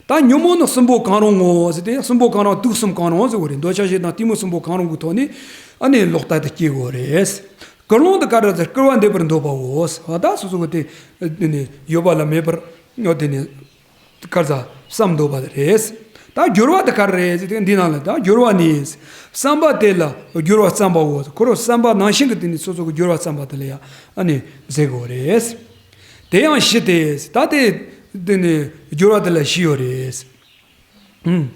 ད་ཉོན་མོངས་ནི་གསུམ་པོ་གང་རུང་ངོ་ཟེར་ཏེ་གསུམ་པོ་གང་རུང་དུག་གསུམ་གང་རུང་ཟེར་བ་རེད། འདོད་ཆགས་ཞེ་སྡང་གཏི་མུག་གསུམ་པོ་གང་རུང་གི་ཐོག་ནས་ཨ་ནི་ལོག་ལྟ་དེ་སྐྱེ་དགོས་རེད། སྐུལ་སློང་དེ་ག་རེ་ཟེར་སྐུར་བ་འདེབས་པར་འདོད་པའོ། ད་སོ་སོ་གི་དེ་ནི་ཡོད་པ་ལ་མེད་པར་ཡོད་དེ་ནི་ག་རེ་ཟེར་བསམ་འདོད་པ་དེ་རེད། ད་སྦྱོར་བ་དེ་ག་རེ་རེད་ཟེར་ཏེ་འདི་ནང་ལ་ད་སྦྱོར་བ་ནི། བསམ་པ་དེ་ལ་སྦྱོར་བ་བརྩམ་པའོ། ཁོ་རང་བསམ་པ་ནང་བཞིན་གྱི་དེ་ནི་སོ་སོ་གི་སྦྱོར་བ་བརྩམ་པ་དེ་ལ་ཡང་ཨ་ནི་ཟེར་དགོས་རེད། དེ་ཡང་བཞི་སྟེ། ད་དེ་དེ་ནི་སྦྱོར་བ་དེ་ལ་བཞི་ཡོད་རེད། ཨུམ།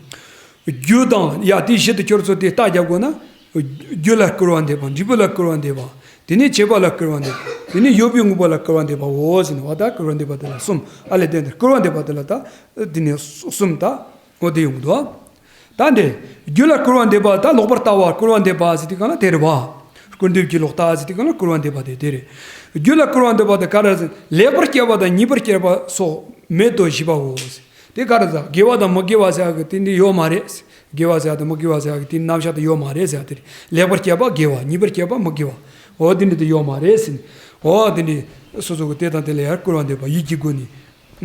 རྒྱུ་དང་ཡ་དེ་བཞི་དེ་ཁྱོད་ཚོ་དེ་རྟགས་རྒྱབ་དགོས་ན། རྒྱུ་ལ་སྐུར་བ་འདེབས་པ། འབྲས་བུ་ལ་སྐུར་བ་འདེབས་པ། དེ་ནས་བྱེད་པ་ལ་སྐུར་བ་འདེབས་པ། དེ་ནས་ཡོད་པའི་དངོས་པོ་ལ་སྐུར་བ་འདེབས་པའོ་ཟེར་ནས་བ་ད་སྐུར་བ་འདེབས་པ་དེ་ལ་གསུམ། ཨ་ལས་དེ་ནས་སྐུར་བ་འདེབས་པ་དེ་ལ་ད་དེ་ནས་གསུམ་ད་འོ་དེ་ཡོང་གི་འདུག་ད་འདི་རྒྱུ་ལ་སྐུར་བ་འདེབས་པ་ད་ལོག་པར་ལྟ་བ་སྐུར་བ་འདེབས་པ་ཟེར་དུས་གང་ལ་དེ་རེད་བ། སྐུར་འདེབས་ཀྱི་ལོག་ལྟ་ཟེར་དེ་ག་ལ་སྐུར་བ་འདེབས་པ་དེ་དེ་རེད། རྒྱུ་ལ་སྐུར་བ་འདེབས་པ་དེ་ག་རེ་ཟེར། ལེགས་པར་སྐྱེས་པ་དང་ཉེས་པར་སྐྱེས་པ་སོགས་མེད་དོ་ཞེས་པའོ། དེ་ག་རེ་ཟེར། དགེ་བ་དང་མི་དགེ་བ་ཟེར་ཡག་གི་དེ་འདི་ཡོད་མ་རེད། དགེ་བ་ཟེར་ཡག་དང་མི་དགེ་བ་ཟེར་ཡག་གི་དེ་རྣམ་གཞག་དེ་ཡོད་མ་རེད་ཟེར་ཡག་དེ་རེད། ལེགས་པར་སྐྱེས་པ་དགེ་བ། ཉེས་པར་སྐྱེས་པ་མི་དགེ་བ། འོ་དེ་འདྲ་དེ་ཡོད་མ་རེད་ཟེར་ནས། འོ་དེ་འདྲ་སོ་སོ་གི་དེ་དང་དེ་ལ་ཡར་སྐུར་བ་འདེབས་པ་ཡིད་ཀྱི་སྒོ་ནས།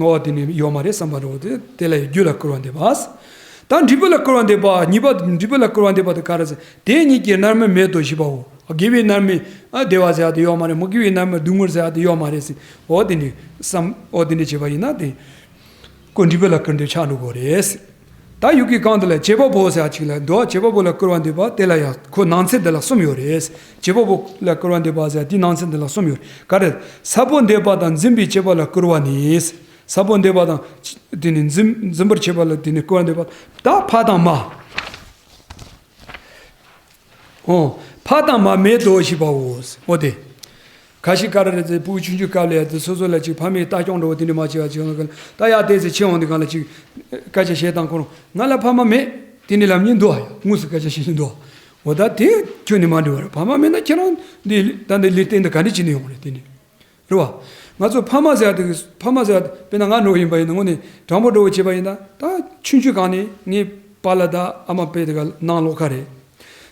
འོ་དེ་ནི་ཡོད་མ་རེད་བསམ་པ་འདྲ་བོ་དེ་དེ་ལ་ཡི་རྒྱུ་ལ་སྐུར་བ་འདེབས་པ། ད་འབྲས་བུ་ལ་སྐུར་བ་འདེབས་པ། ཉེས་པ་འབྲས་བུ་ལ་སྐུར་བ་འདེབས་པ་དེ་ག་རེ་ཟེར། དེ་གཉིས་ཀྱི་རྣམ་སྨིན་མེད་དོ་ཞེས་པའོ། དགེ་བའི་རྣམ་སྨིན་ཨ་བདེ་བ་ཟེར་ཡག་དེ་ཡོད་མ་རེད། མི་དགེ་བའི་རྣམ་སྨིན་སྡུག་བསྔལ་ཟེར་ཡག་དེ་ཡོད་མ་རེད་ཟེར། འོ་དེ་ནི་བསམ། འོ་དེ་འདྲ་བྱས་པ་ཡིན་ན་དེ། ཀོ་འབྲས་བུ་ལ་སྐུར་འདེབས་ཆགས་འགྲོ་གི་རེད། ད་ཡུལ་གྱི་གང་དུ་ལ་བྱེད་པ་པོ་ཟེར་ཡག་ཅིག་ལ་འདུག་བྱེད་པ་པོ་ལ་སྐུར་བ་འདེབས་པ་དེ་ལ་ཡང་ཁོ་ནང་ཚན་འདི་ལ་གསུམ་ཡོད་རེད། བྱེད་པ་པོ་ལ་སྐུར་བ་འདེབས་པ་ཟེར་དེའི་ནང་ཚན་འདི་ལ་གསུམ་ཡོད་རེད། ག་རེ། ས་བོན་འདེབས་པ་དང་འཛིན་པའི་བྱེད་པ་ལ་སྐུར་བ་ནི། ས་བོན་འདེབས་པ་དང་། དེ་ནི་འཛིན་འཛིན་པར་བྱེད་པ་ལ་དེ་ནི་སྐུར་བ་འདེབས་པ། ད་ཕ་དང་མ། འོ། ཕ་དང་མ་མེད་དོ་ཞེས་པའོ། འོ་དེ། ཁ་ཤས་ག་རེ་རེད་ཟེར། ཕྲུ་གུ་ཆུང་ཆུང་སྐབས་ལ་ཡ་དེ་སོ་སོ་ལ་ཅིག་ཕ་མས་ལྟ་སྐྱོང་འདྲ་བོ་དེ་འདྲ་མ་བྱས་པ་ཅིག་ལ་ད་ཡ་དེ་ཚེ་ཆེ་འོང་དུས་སྒང་ལ་ཅིག་སྐད་ཆ་བཤད་སྟངས་ཁོ་རང་ང་ལ་ཕ་མ་མེད། དེ་འདྲ་ལབ་མཁན་འདུག་ཨ། ཡ་དངོས་སུ་སྐད་ཆ་བཤད་མཁན་འདུག་འོ་ད་དེ་ཁྱོན་ནས་མ་འགྲིག་པ་རེད། ཕ་མ་མེད་ན་ཁྱེད་རང་འདི་ད་འདི་ལུས་རྟེན་འདི་ག་འདྲ་བྱས་ནས་ཡོང་རེད། དེ་ནི་རེད་བ། ང་ཚོ་ཕ་མ་ཟེར་ཡག་དེ་ཕ་མ་ཟེར་ཡག་དེ་དཔེར་ན་ང་འདྲ་བོ་ཡིན་པ་ཡིན་ན་དངོས་གནས་དྲང་པོ་འདྲ་བོ་བྱས་པ་ཡིན་ན་ད་ཆུང་ཆུང་སྒང་ནས་ངའི་པཱ་ལགས་དང་ཨ་མ་དཔེ་དེ་ག་ནང་ལོགས་ཁ་རེད།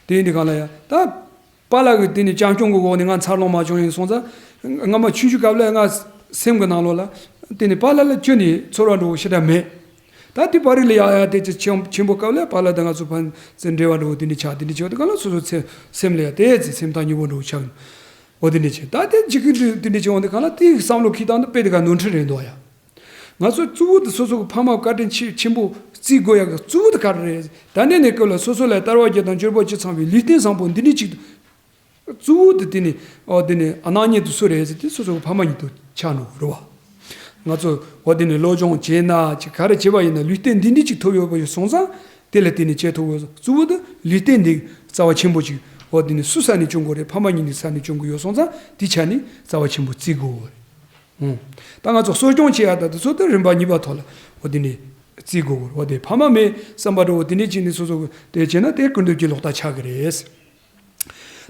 དེ་ཡིན་དུས་སྒང་ལ་ཡ་ད། པཱ་ལགས་ཀྱིས་དེ་ནས་བྱམས་སྐྱོང་གི་འོག་ནས་ང་འཚར་ལོངས་མ་བྱུང་ཡིན་སོང་ཙང་། སྔ་མ་ཆུང་ཆུང་སྐབས་ལ་ང་སེམས་ཀྱི་ནང་ལོགས་ལ་དེ་ནས་པཱ་ལགས་ལ་ཁྱོན་ནས་ཚོར་བ་འདྲ་བོ་ཞེ་དྲག་མེད། ད་དེ་བར་རིགས་ལ་ཡ་ཡ་དེ་ཚེ་ཆེན་ཆེན་པོ་སྐབས་ལ་པཱ་ལགས་དང་ང་ཚོ་ཕན་ཚུན་འབྲེལ་བ་འདྲ་བོ་དེ་འདྲ་ཆགས། དེ་འདྲ་བྱས་པ་དེ་ག་ལ་སོ་སོ་ཚེ་སེམས་ལ་ཡ་དེ་ཚེ་སེམས་ཐག་ཉེ་པོ་འདྲ་བོ་ཆགས། འོ་དེ་འདྲ་བྱས། ད་དེ་གཅིག་གི་དེ་འདྲ་བྱས་འོང་དུས་སྒང་ལ་དེའི་བསམ་བློ་འཁྱེར་སྟངས་དེ་དཔེ་དེ་ག་ནོར་འཁྲུལ་རེད་འདུག་ཡ། ང་ཚོ་གཙོ་བོ་དེ་སོ་སོ་གི་ཕ་མ་བཀའ་དྲིན་ཆེ་ཆེན་པོ་བརྩི་དགོས་ཡག་གི་གཙོ་བོ་དེ་ག་རེ་རེད། ད་ནས་ནས་སྐབས་ལ་སོ་སོ་ལ་དར་བ་བརྒྱད་དང་འབྱོར་པ་བཅུ་ཚང་བའི་ལུས་རྟེན་བཟང་པོ་འདི་འདྲ་ཅིག་གཙོ་བོ་དེ་དེ་ནི་ཨོ་དེ་ནི་ཨ་ནག་ཉེས་དེ་སུ་རེད་ཟེར་དུས་སོ་སོ་གི་ཕ་མ་ཉིད་དུ་ཆགས་འགྲོ་གི་རེད་བ། ང་ཚོ་ཨོ་དེ་ནི་སློབ་སྦྱོང་བྱས་ན་ཅིག་ག་རེ་བྱས་པ་ཡིན་ན་ལུས་རྟེན་འདི་འདྲ་ཅིག་ཐོབ་ཡོད་པ་ཡོད་སོང་ཙང་དེ་ལ་དེ་ནི་བྱེད་ཐུབ་དགོས། གཙོ་བོ་དེ་ལུས་རྟེན་འདི་རྩ་བ་ཆེན་པོ་ཅིག་ཨོ་དེ་ནི་སུ་ས་ནས་སྐྱོང་དགོས་རེད། ཕ་མ་ཉིད་ནས་ས་ནས་སྐྱོང་དགོས་ཡོད་སོང་ཙང་དེ་ཆ་ནས་རྩ་བ་ཆེན་པོ་བརྩི་དགོས་རེད། ཨུ། ད་ང་ཚོ་གསོ་སྐྱོང་བྱེད་ཡག་ད་དེ་ཚོ་ད་རིམ་པ་གཉིས་པ་ཐོག་ལ་འོ་དེ་ནས་བརྩི་དགོས་གོ། འོ་དེ་ཕ་མ་མེད་བསམ་པ་འདྲ་བོ་དེ་འདྲ་བྱས་ནས་སོ་སོ་གི་དེ་བྱས་ན་དེ་སྐུར་འདེབས་ཀྱི་ལོག་ལྟ་ཆགས་ཀྱི་རེད།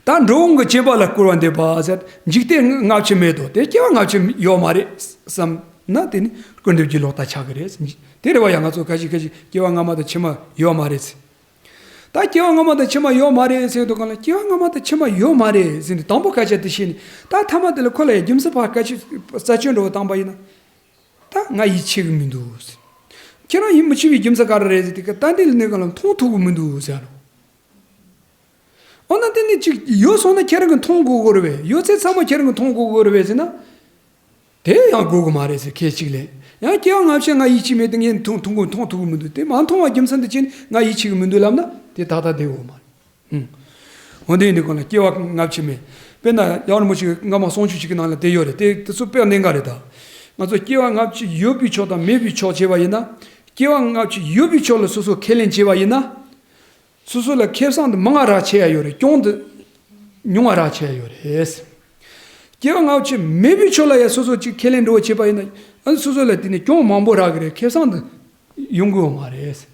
ད་འགྲོ་འོང་གི་སྐྱེ་བ་ལ་སྐུར་བ་འདེབས་པ་ཟེར། འཇིག་རྟེན་སྔ་ཕྱི་མེད་དོ། དེ་སྐྱེ་བ་སྔ་ཕྱི་ཡོད་མ་རེད་བསམ་ན་དེ་ནི་སྐུར་འདེབས་ཀྱི་ལོག་ལྟ་ཆགས་ཀྱི་རེད། དེ་རེད་བ། ཡ་ང་ཚོ་ཁ་ཤས་ཁ་ཤས་སྐྱེ་བ་སྔ་མ་དང་ཕྱི་མ་ཡོད་མ་རེད་ཟེར། ད་སྐྱེ་བ་སྔ་མ་དང་ཕྱི་མ་ཡོད་མ་རེད་ཟེར་དུས་སྒང་ལ་སྐྱེ་བ་སྔ་མ་དང་ཕྱི་མ་ཡོད་མ་རེད་ཟེར་ནས་དང་པོ་སྐད་ཆ་དེ་བཤད་ནས་ད་མཐའ་མ་དེ་ལ་ཁོ་ལ་ཡ་རྒྱུ་མཚན་ཕར་སྐད་ཆ་རྩད་གཅོད་འདྲ་བོ་བཏང་པ་ཡིན་ན། ད་ང་ཡིད་ཆེས་གི་མི་འདུག་ཟེར། ཁྱེད་རང་ཡིད་མི་ཆེས་པའི་རྒྱུ་མཚན་ག་རེ་རེད་ཟེར་དུས་སྐབས་ད་འདི་ལ་གནས་སྐབས་ལ་མཐོང་ཐུབ་གི་མི་འདུག་ཟེར་རོ། འོ་ན་དེ་ནི་ཅིག་ཡོད་སོང་ན་ཁྱེད་རང་གིས་མཐོང་དགོས་གོ་རེད་པས། ཡོད་ཚད་ཚང་མ་ཁྱེད་རང་གིས་མཐོང་དགོས་གོ་རེད་པས་ཟེར་ན། དེ་ཡང་དགོས་གི་མ་རེད་ཟེར་ཁས་གཅིག་ལས། ཡང་སྐྱེ་བ་སྔ་ཕྱི་ང་ཡིད་ཆེས་མེད་དེ་ངས་མཐོང་མཐོང་གི་མཐོང་ཐུབ་གི་མི་འདུག་དེ་མ་མཐོང་བ་རྒྱུ་མཚན་དེ་ཅི་ནས་ང་ཡིད་ཆེས་གི་མི་འདུག་ལབ་ན་དེ་ཏག་ཏག་བསྡད་ཡོད་མ་རེད། ཧུམ། འོན་ཏེ་ཡིན་དུས་སྒང་ལ་སྐྱེ་བ་སྔ་ཕྱི་མེད། དཔེར་ན་ཡང་རིན་པོ་ཆེ་སྔ་མ་གསུང་ཆོས་ཅིག་གི་ནང་ལ་དེ་ཡོད་རེད། དེ་དེ་ཚོ་དཔེ་གནད་འགག་རེད་ད། ང་ཚོ་སྐྱེ་བ་སྔ་ཕྱི་ཡོད་པའི་ཕྱོགས་དང་མེད་པའི་ཕྱོགས་བྱས་པ་ཡིན་ན། སྐྱེ་བ་སྔ་ཕྱི་ཡོད་པའི་ཕྱོགས་ལ་སོ་སོ་ཁས་ལེན་བྱས་པ་ཡིན་ན། སོ་སོ་ལ་ཁེ་བཟང་དེ་མང་ང་རག་ཆེ་ཡ་ཡོད་རེད། གྱོང་དེ་ཉུང་ང་རག་ཆེ་ཡ་ཡོད་རེད། སྐྱེ་བ་སྔ་ཕྱི་མེད་པའི་ཕྱོགས་ལ་ཡ་སོ་སོ་ཅིག་ཁས་ལེན་འགྲོ་བྱེད་པ་ཡིན་ན། ཨ་ནི་སོ་སོ་ལ་དེ་ནས་གྱོང་མང་པོ་རག་གི་རེད། ཁེ་བཟང་དེ་ཡོང་གི་ཡོད་མ་རེད།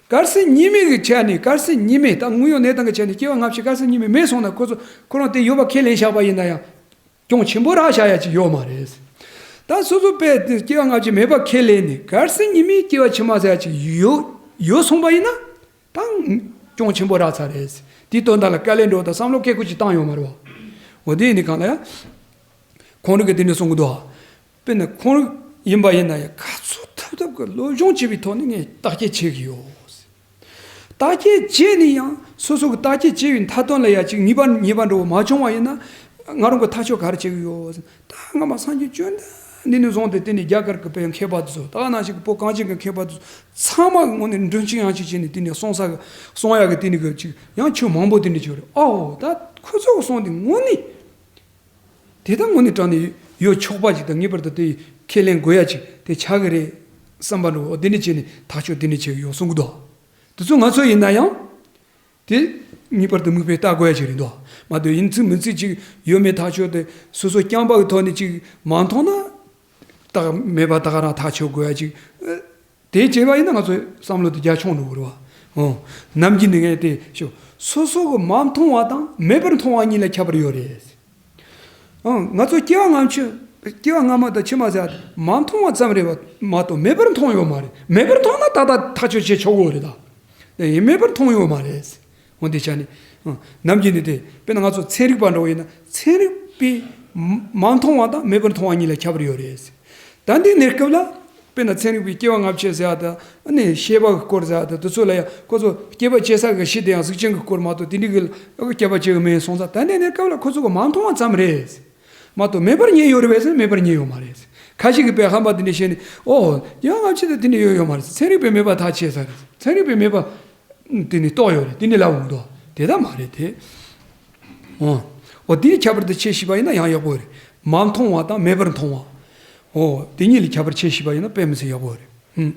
གལ་སྲིད་ཉེས་དམིགས་ཀྱི་ཆ་ནས། གལ་སྲིད་ཉེས་དམིགས་ད་དངོས་ཡོད་གནས་སྟངས་ཀྱི་ཆ་ནས་སྐྱེ་བ་སྔ་ཕྱི་གལ་སྲིད་ཉེས་དམིགས་མེད་སོང་ན། ཁོ་ཚོ་ཁོ་རང་དེ་ཡོད་པ་ཁས་ལེན་བཞག་པ་ཡིན་ན་ཡང་། གྱོང་ཆེན་པོ་རག་བཞག་ཡ་ཅིག་ཡོད་མ་རེད། ད་སོ་སོ་དཔེ་དེ་སྐྱེ་བ་སྔ་ཕྱི་མེད་པ་ཁས་ལེན་ནས། གལ་སྲིད་ཉེས་དམིགས་སྐྱེ་བ་ཕྱི་མ་ཟེར་ཡ་ཅིག་ཡོད་ཡོད་སོང་པ་ཡིན་ན། ད་གྱོང་ཆེན་པོ་རག་ཚར་རེད། དེའི་དོན་དག་ལ་དཀའ་ལས་འགྲོ་དང་བསམ་བློ་ཁེ་ཁུར་ཅིག་བཏང་ཡོད་མ་རེད་བ། འོ་དེ་ཡིན་དུས་སྒང་ལ་ཡ། ཁོང་རང་གིས་དེ་འདྲ་གསུང་གི་འདུག་དཔེར་ན་ཁོང་རང་ཡིན་པ་ཡིན་ན་ཡང་ག་ཚོད་ཐུབ་ཐུབ་ཀྱི་སློབ་སྦྱོང་བྱེད་པའི་ཐོག་ནས་ངས་བརྟག་དཔྱད་བྱེད་ཀྱི་ཡོད། བརྟག་དཔྱད་བྱས་ནས་ཡང་སོ་སོ་གི་བརྟག་དཔྱད་བྱས་པའི་མཐའ་དོན་ལ་ཡ་ཅིག་ཉེས་པ་ཉེས་པ་འདྲ་བོ་མ་བྱུང་བ་ཡིན་ན། ང་རང་གིས་ཐག་གཅོད་ག་རེ་བྱེད་ཀྱི་ཡོད། ད་སྔ་མ་སངས་རྒྱས་བཅོམ་ལྡན་འདས་ནས་བཟུང་སྟེ་དེ་ནས་རྒྱ་གར་གྱི་དཔེ་མཁས་པ་དེ་ཚོ། ད་ག་ནང་བཞིན་གྱི་བོད་གངས་ཅན་གྱི་མཁས་པ་དེ་ཚོ་ཚང་མ་གི་ངོས་ནས་མགྲིན་གཅིག་དབྱངས་གཅིག་བྱས་ནས་དེ་ནས་གསུང་ས་གི་གསུང་ཡག་གི་དེ་ནས་གི་ཅིག་ཡང་ཆོས་མང་པོ་དེ་འདྲ་ཅིག་ཡོད་རེད། ཨའོ་ད་ཁོ་ཚོ་གི་གསུང་དེ་དངོས་གནས། དེ་ལྟར་དངོས་གནས་དྲང་ནས་ཡོད་ཆོག་པ་ཅིག་དང་ངེས་པར་དུ་དེ་ཁས་ལེན་དགོས་ཡ་ཅིག་དེ་ཆགས་ཀྱི་རེད་བསམ་པ་འདྲ་བོ་དེ་འདྲ་བྱས་ནས་ཐག་གཅོད་དེ་འདྲ་བྱེད་ཀྱི་ཡོད་གསུང་གི་འདུག་དེ་ཚོ་ང་ཚོ་ཡིན་ན་ཡང་དེ་ངེས་པར་དུ་མིག་དཔེ་ལྟ་དགོས་ཡ་ཅིག་རེད་འདུག་མ་གཏོགས་ཡིན་ཚིག་མིན་ཚིག་ཅིག་ཡོད་མེད་ཐག་གཅོད་དེ་སོ་སོ་རྐྱང་པ་གི་ཐོག་ནས་ཅིག་མ་མཐོང་ན། ད་མེད་པ་ད་ག་རང་ཐག་གཅོད་དགོས་ཡ་ཅིག་དེ་བྱས་པ་ཡིན་ན་ང་ཚོའི་བསམ་བློ་དེ་རྒྱ་ཆུང་འགྲོ་གི་རེད་བ། ཨོ། ནམ་རྒྱུན་ནི་ངས་དེ་ཞུ། སོ་སོ་གི་མ་མཐོང་བ་དང་མེད་པར་མཐོང་བ་གཉིས་ལ་ཁྱད་པར་ཡོད་རེད། ཨང་། ང་ཚོ་སྐྱེ་བ་སྔ་ཕྱི། སྐྱེ་བ་སྔ་མ་དང་ཕྱི་མ་ཟེར་ཡ་དེ་མ་མཐོང་བ་ཙམ་རེད་པ་མ་གཏོགས་མེད་པར་མཐོང་ཡོད་མ་རེད། མེད་པར་མཐོང་ན་ད་ལྟ་ཐག་གཅོད་བྱེད་ཆོག་གི་རེད་ད། དེ་ཡིན་མེད་པར་མཐོང་ཡོད་མ་རེད། འོ་དེ་ཆ་ནས། ཨང་། ནམ་རྒྱུན་ནི་དེ་དཔེར་ན་ང་ཚོ་ཚན་རིག་པ་འདྲ་བོ་ཡིན་ན་ཚན་རིག་པས་མ་མཐོང་བ་དང་མེད་པར་མཐོང་བ་གཉིས་ལ་ཁྱད་པར་ཡོད་རེད། ད་འདི་གནས་སྐབས་ལ། དཔེར་ན་ཚན་རིག་པའི་སྐྱེ་བ་སྔ་ཕྱི་ཟེར་ཡ་དང་། ཨ་ནི་ཤེས་པ་གི་སྐོར་ཟེར་ཡ་དང་། དེ་ཚོ་ལ་ཡང་ཁོ་ཚོ་སྐྱེ་བ་སྐྱེ་ས་གི་གཞི་དེ་ཡང་གཟུགས་ཅན་གྱི་སྐོར་མ་གཏོགས་དེ་འདྲའི་གི་སྐྱེ་བ་སྐྱེ་གི་མིན་སོང་ཙང་། ད་ལྟའི་གནས་སྐབས་ལ་ཁོ་ཚོ་གི་མ་མཐོང་བ་ཙམ་རེད། མ་གཏོགས་མེད་པར་ངེས་ཡོད་རེད་པས་ཟེར་ན་མེད་པར་ངེས་ཡོད་མ་རེད། ཁ་ཅིག་གིས་དཔེ་ཧམ་པ་དེ་འདྲ་བཤད་ནས། ཨོ། ཡང་སྔ་ཕྱི་དེ་དེ་འདྲ་ཡོད་ཡོད་མ་རེད། ཚན་རིག་པས་མེད་པ་ཐག་ཆོད་ས་རེད། ཚན་རིག་པས་མེད་པ་དེ་ནི་རྟོགས་ཡོད་རེད། དེ་ནི་ལབ་འོང་དོ། དེ་ད་མ་རེད་དེ། ཨོ། ཨོ་དེའི་ཁྱད་པར་དེ་ཕྱེ་ཤེས་པ་ཡིན་ན་ཡང་ཡག་པོ་རེད། མ་མཐོང་བ་དང་མེད་པར་མཐོང་བ། ཨོ་དེ་གཉིས་ལ་ཁྱད་པར་ཕྱེ་ཤེས་པ་ཡིན་ན་དཔེ་མི་སྲིད་ཡག་པོ་རེད། ཧུམ།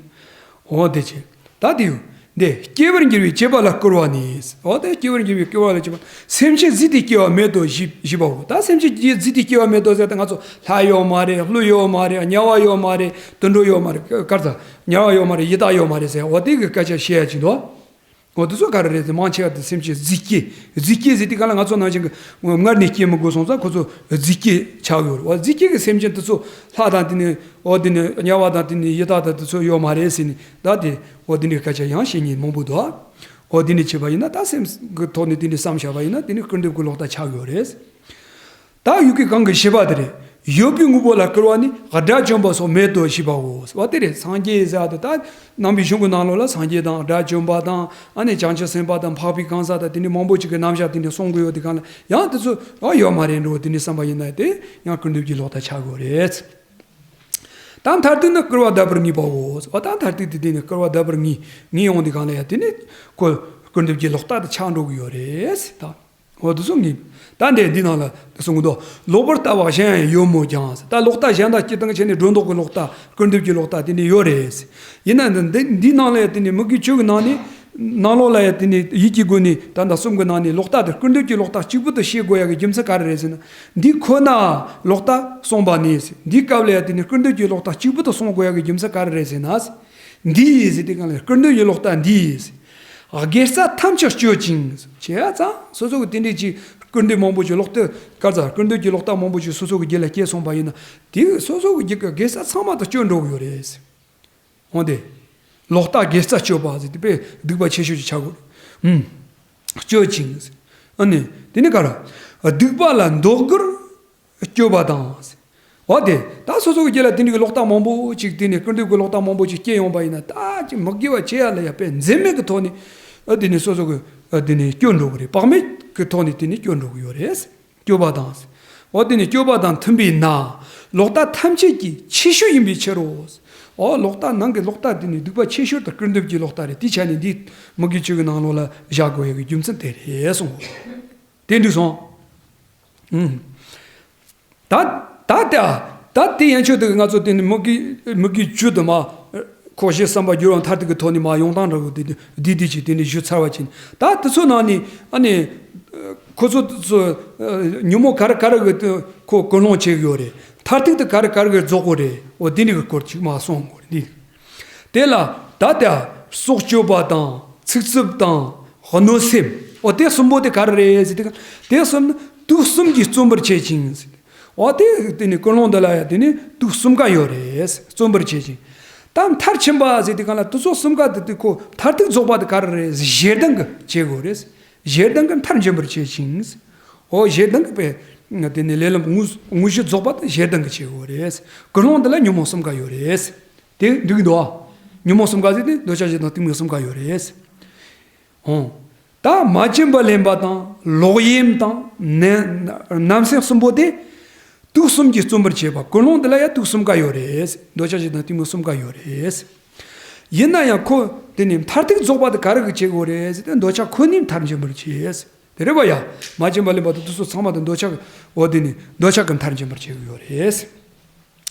ཨོ་དེ་ཅི། ད་དེ་ཡོད། འདི་སྐྱེ་བར་འགྱུར་བའི་བྱེད་པ་ལ་སྐུར་བ་ནི། ཨོ་དེ་སྐྱེ་བར་འགྱུར་བའི་སྐུར་བ་ལ་བྱེད་པ། སེམས་ཅན་རྫས་དེས་སྐྱེ་བ་མེད་དོ་ཞེས་ཞེས་པའོ། ད་སེམས་ཅན་རྫས་དེས་སྐྱེ་བ་མེད་དོ་ཟེར་ཏེ་ང་ཚོ་ལྷ་ཡོད་མ་རེད། ཀླུ་ཡོད་མ་རེད། དམྱལ་བ་ཡོད་མ་རེད། དུད་འགྲོ་ཡོད་མ་རེད། ག་རེ་ཟ། དམྱལ་བ་ཡོད་མ་རེད། ཡི་དྭགས་ཡོད་མ་རེད་ཟེར། འོ་དེ་གི་སྐད་ཆ་བཤད་ཡ་ཅིག་འདུག་འོ་དེ་ཚོ་ག་རེ་རེད་ཟེར། མང་ཆེ་བ་དེ་སེམས་ཅན་རྫས་སྐྱེས། རྫས་སྐྱེས་ཟེར་དུས་གང་ལ་ང་ཚོ་ནང་བཞིན་གྱི་སྔར་ནས་སྐྱེ་མི་དགོས་སོང་ཙང་ཁོ་ཚོ་རྫས་སྐྱེས་ཆགས་ཡོད་རེད། འོ་རྫས་སྐྱེས་ཀྱི་སེམས་ཅན་དེ་ཚོ་ལྷ་དང་དེ་ནས་འོ་དེ་ནས་དམྱལ་བ་དང་དེ་ནས་ཡི་དྭགས་དང་དེ་ཚོ་ཡོད་མ་རེད་ཟེར་ནས། ད་དེ་འོ་དེ་འདྲའི་སྐད་ཆ་ཡང་བཤད་མཁན་མང་པོ་འདུག་འོ་དེ་འདྲ་བྱས་པ་ཡིན་ན། ད་སེམས་ཀྱི་ཐོག་ནས་དེ་འདྲ་བསམ་བཞག་པ་ཡིན་ན་དེ་ནི་སྐུར་འདེབས་ཀྱི་ལོག་ལྟ་ཆགས་ཡོད་རེད། ད་ཡུལ་གྱི་གང་གི་བྱེད་པ་དེ་རེད། ཡོད་པའི་དངོས་པོ་ལ་སྐུར་བ་ནི་དགྲ་བཅོམ་པ་སོགས་མེད་དོ་ཞེས་པའོ། འོ་དེ་རེད། སངས་རྒྱས་ཟེར་བ་དེ་ད་ནང་པའི་གཞུང་གི་ནང་ལོགས་ལ་སངས་རྒྱས་དང་དགྲ་བཅོམ་པ་དང་། ཨ་ནི་བྱང་ཆུབ་སེམས་དཔའ་དང་འཕགས་པའི་གང་ཟག་དང་དེ་འདྲའི་མང་པོ་ཅིག་གི་རྣམ་གཞག་དེ་འདྲ་གསུང་གི་ཡོད། དེ་གང་ལ་ཡང་དེ་ཚོ་ཨ་ཡོད་མ་རེད་འགྲོ། དེ་འདྲའི་བསམ་པ་ཡིན་ན་དེ་ཡང་སྐུར་འདེབས་ཀྱི་ལོག་ལྟ་ཆགས་དགོས་རེད། ད་མཐར་ཐུག་ནི་སྐུར་བ་བརྡབ་པར་ངེས་པའོ། འོ་ད་མཐར་ཐུག་དེ་དེ་ནི་སྐུར་བ་བརྡབ་པར་ངེས་ངེས་ཡོང་དེ་གང་ལ་ཡང་དེ་ནི་ཁོ་སྐུར་འདེབས་ཀྱི་ལོག་ལྟ་དེ་ཆགས་འགྲོ་གི་ཡོད་རེད་ད། འོ་དེ་ཚོ་ངེས། ད་འདི་འདི་ནང་ལ་དེ་གསུང་གི་འདུག་ལོག་པར་ལྟ་བ་གཞན་ཡང་ཡོད་མོད་ཀྱང་། ད་ལོག་ལྟ་གཞན་དག་སྤྱིར་བཏང་བྱས་ནས་སྒྲོ་འདོགས་ཀྱི་ལོག་ལྟ། སྐུར་འདེབས་ཀྱི་ལོག་ལྟ་དེ་འདྲ་ཡོད་རེད། ཡིན་ན་འདི་འདི་འདི་ནང་ལ་ཡང་དེ་ནི་མི་དགེ་བཅུ་གི་ནང་ནས་ནང་ལོགས་ལ་ཡང་དེ་ནི་ཡིད་ཀྱི་སྒོ་ནས་ད་ལྟ་གསུམ་གྱི་ནང་ནས་ལོག་ལྟ་དེ་སྐུར་འདེབས་ཀྱི་ལོག་ལྟ་གཅིག་པུ་དུ་བྱེད་དགོས་ཡ་གི་རྒྱུ་མཚན་ག་རེ་རེད་ཟེར་ན། འདི་ཁོ་ན་ལོག་ལྟ་གསུངས་པ་ནི། འདིའི་སྐབས་ལ་ཡང་དེ་ནི་སྐུར་འདེབས་ཀྱི་ལོག་ལྟ་གཅིག་པུ་དུ་གསུང་དགོས་ཡ་གི་རྒྱུ་མཚན་ག་རེ་རེད་ཟེར་ན། འདི་ཡིས་ཟེར་དེ་གང་ལ་སྐུར་འདེབས་ཀྱི་ལོག་ལྟ་འདི་ཡིས། དགེ་རྩ་ཐམས་ཅད་གཅོད་ཅིང་། བྱས་ཙང་སོ་སོ་གི་དེ་འདྲའི་ཅིག་སྐུར་འདེབས་མང་པོ་ཅིག་ལོག་ལྟ་ག་རེ་ཟ། སྐུར་འདེབས་ཀྱི་ལོག་ལྟ་མང་པོ་ཅིག་སོ་སོ་གི་རྒྱུད་ལ་སྐྱེས་སོང་པ་ཡིན་ན། དེ་སོ་སོ་གི་རྒྱུད་ཀྱི་དགེ་རྩ་ཚང་མ་དེ་གཅོད་འགྲོ་གི་ཡོད་རེད། འོ་དེ། ལོག་ལྟ་དགེ་རྩ་གཅོད་པ་ཟེར་དེ་དཔེ་སྡིག་པ་ཆེ་ཤོས་ཅིག་ཆགས་དགོས། ཨུམ། གཅོད་ཅིང་། ཨ་ནི། དེ་ནི་ག་རེ། སྡིག་པ་ལ་འདོད་དགུར་གཅོད་པ་དང་། འོ་དེ། ད་སོ་སོ་གི་རྒྱུད་ལ་དེ་འདྲའི་གི་ལོག་ལྟ་མང་པོ་ཅིག་དེ་ནི་སྐུར་འདེབས་ཀྱི་ལོག་ལྟ་མང་པོ་ཅིག་སྐྱེས་ཡོང་པ་ཡིན་ན། ད་ཅིག་མི་དགེ་བ་བྱེད་ཡ་ལ་ཡ་དཔེ་འཛེམ་མེད་ཀྱི་ཐོག་ནས། ཨ་དེ་ནི་སོ་སོ་གི་ཨ་དེ་ནི་གཅོད་འགྲོ་གི་རེད། དཔག་མེད་ཀྱི་ཐོག་ནས་དེ་ནི་གཅོད་འགྲོ་གི་ཡོད་རེད། གཅོད་པ་དང་། འོ་དེ་ནི་གཅོད་པ་དང་མཐུན་པས་ན། ལོག་ལྟ་ཐམས་ཅད་ཀྱི་ཆེ་ཤོས་ཡིན་པའི་ཕྱིར་རོ། འོ་ལོག་ལྟ་ནང་གི་ལོག་ལྟ་དེ་ནི་སྡིག་པ་ཆེ་ཤོས་དེ་སྐུར་འདེབས་ཀྱི་ལོག་ལྟ་རེད། དེའི་ཆ་ནས་འདི་མི་དགེ་བཅུ་གི་ནང་ལོགས་ལ་བཞག་དགོས་ཡ་གི་རྒྱུ་མཚན་དེ་རེད་གསུངས། དེ་འགྲིག་སོང་། ཨུམ། ད་ད་ལྟ་ད་དེ་ཡན་ཆོད་དེ་ང་ཚོ་དེ་ནི་མི་དགེ་མི་དགེ་བཅུ་དུ་མ། ཁོ་བྱས་བསམ་པ་བསྒྱུར་བ་མཐར་ཐུག་གི་ཐོག་ནས་མ་ཡོང་སྟངས་འདྲ་བོ་དེ་འདི་འདི་ཅིག་དེ་ནི་ཞུ་ཚར་བ་ཅིག་ད་དེ་ཚོ་ནང་ནས་ཨ་ནི། ཁོ་ཚོ་དེ་ཚོ་ཉིན་མོ་ག་རེ་ག་རེ་གི་ཁོ་ཀུན་སློང་བྱེད་གི་ཡོད་རེད། མཐར་ཐུག་དེ་ག་རེ་ག་རེ་གི་རྫོགས་གི་རེད། འོ་དེ་ནི་གི་སྐོར་ཅིག་མ་གསུངས་གི་རེད། དེ་ལ་ད་ལྟ་སྲོག་གཅོད་པ་དང་ཚིག་རྩུབ་དང་གནོད་སེམས། འོ་དེ་གསུམ་པོ་དེ་ག་རེ་རེད་ཟེར་དུས། དེ་གསུམ་ནི་དུག་གསུམ་གྱིས་བརྩོན་པར་བྱེད་ཅིང་། འོ་དེ་དེ་ནི་ཀུན་སློང་འདི་ལ་ཡང་དེ་ནི་དུག་གསུམ་ཀ་ཡོད་རེད། བརྩོན་པར་བྱེད་ཅིང་། ད་མཐར་ཕྱིན་པ་ཟེར་དུས་གང་ལ་དུག་གསུམ་ཀ་དེ་དེ་ཁོ་མཐར་ཐུག་རྫོགས་པ་དེ་ག་རེ་རེད། ཞེ་སྡང་གིས་བྱེད་དགོས་རེད། ཞེ་སྡང་གིས་མཐར་འབྱིན་པར་བྱེད་ཅིང་། འོ་ཞེ་སྡང་གིས་པས་དེ་ནི་ལས་ལམ་དངོས་དངོས་གཞི་རྫོགས་པ་དེ་ཞེ་སྡང་གིས་བྱེད་དགོས་རེད། ཀུན་སློང་འདི་ལ་ཉོན་མོངས་གསུམ་ཀ་ཡོད་རེད། དེ་འགྲིག་གི་འདུག་ཨ། ཉོན་མོངས་གསུམ་ཀ་ཟེར་དུས་འདོད་ཆགས་ཞེ་སྡང་གཏི་མུག་གསུམ་ཀ་ཡོད་རེད། འོང་། ད་མ་བྱིན་པ་ལེན་པ་དང་ལོག་གཡེམ་དང་ནན་ནན་སེམས་གསུམ་པོ་དེ། དུག་གསུམ་གྱིས་བརྩོན་པར་བྱེད་པ། ཀུན་སློང་འདི་ལ་ཡང་དུག་གསུམ་ཀ་ཡོད་རེད། འདོད་ཆགས་ཞེ་སྡང་གཏི་མུག་གསུམ་ཀ་ཡོད་རེད། ཡིན་ན་ཡང་ཁོ་དེ་ནི་མཐར་ཐུག་རྫོགས་པ་དེ་ག་རེ་གིས་བྱེད་དགོས་རེད་ཟེར་ཏེ་འདོད་ཆགས་ཁོ་ནས་མཐར་འབྱིན་པར་བྱེད། དེ་རེད་པ་ཡ། མ་བྱིན་པ་ལེན་པ་དང་དུག་གསུམ་ཚང་མ་དེ་འདོད་ཆགས་འོ་དེ་ནི་འདོད་ཆགས་ཀྱིས་མཐར་འབྱིན་པར་བྱེད་དགོས་ཡོད་རེད།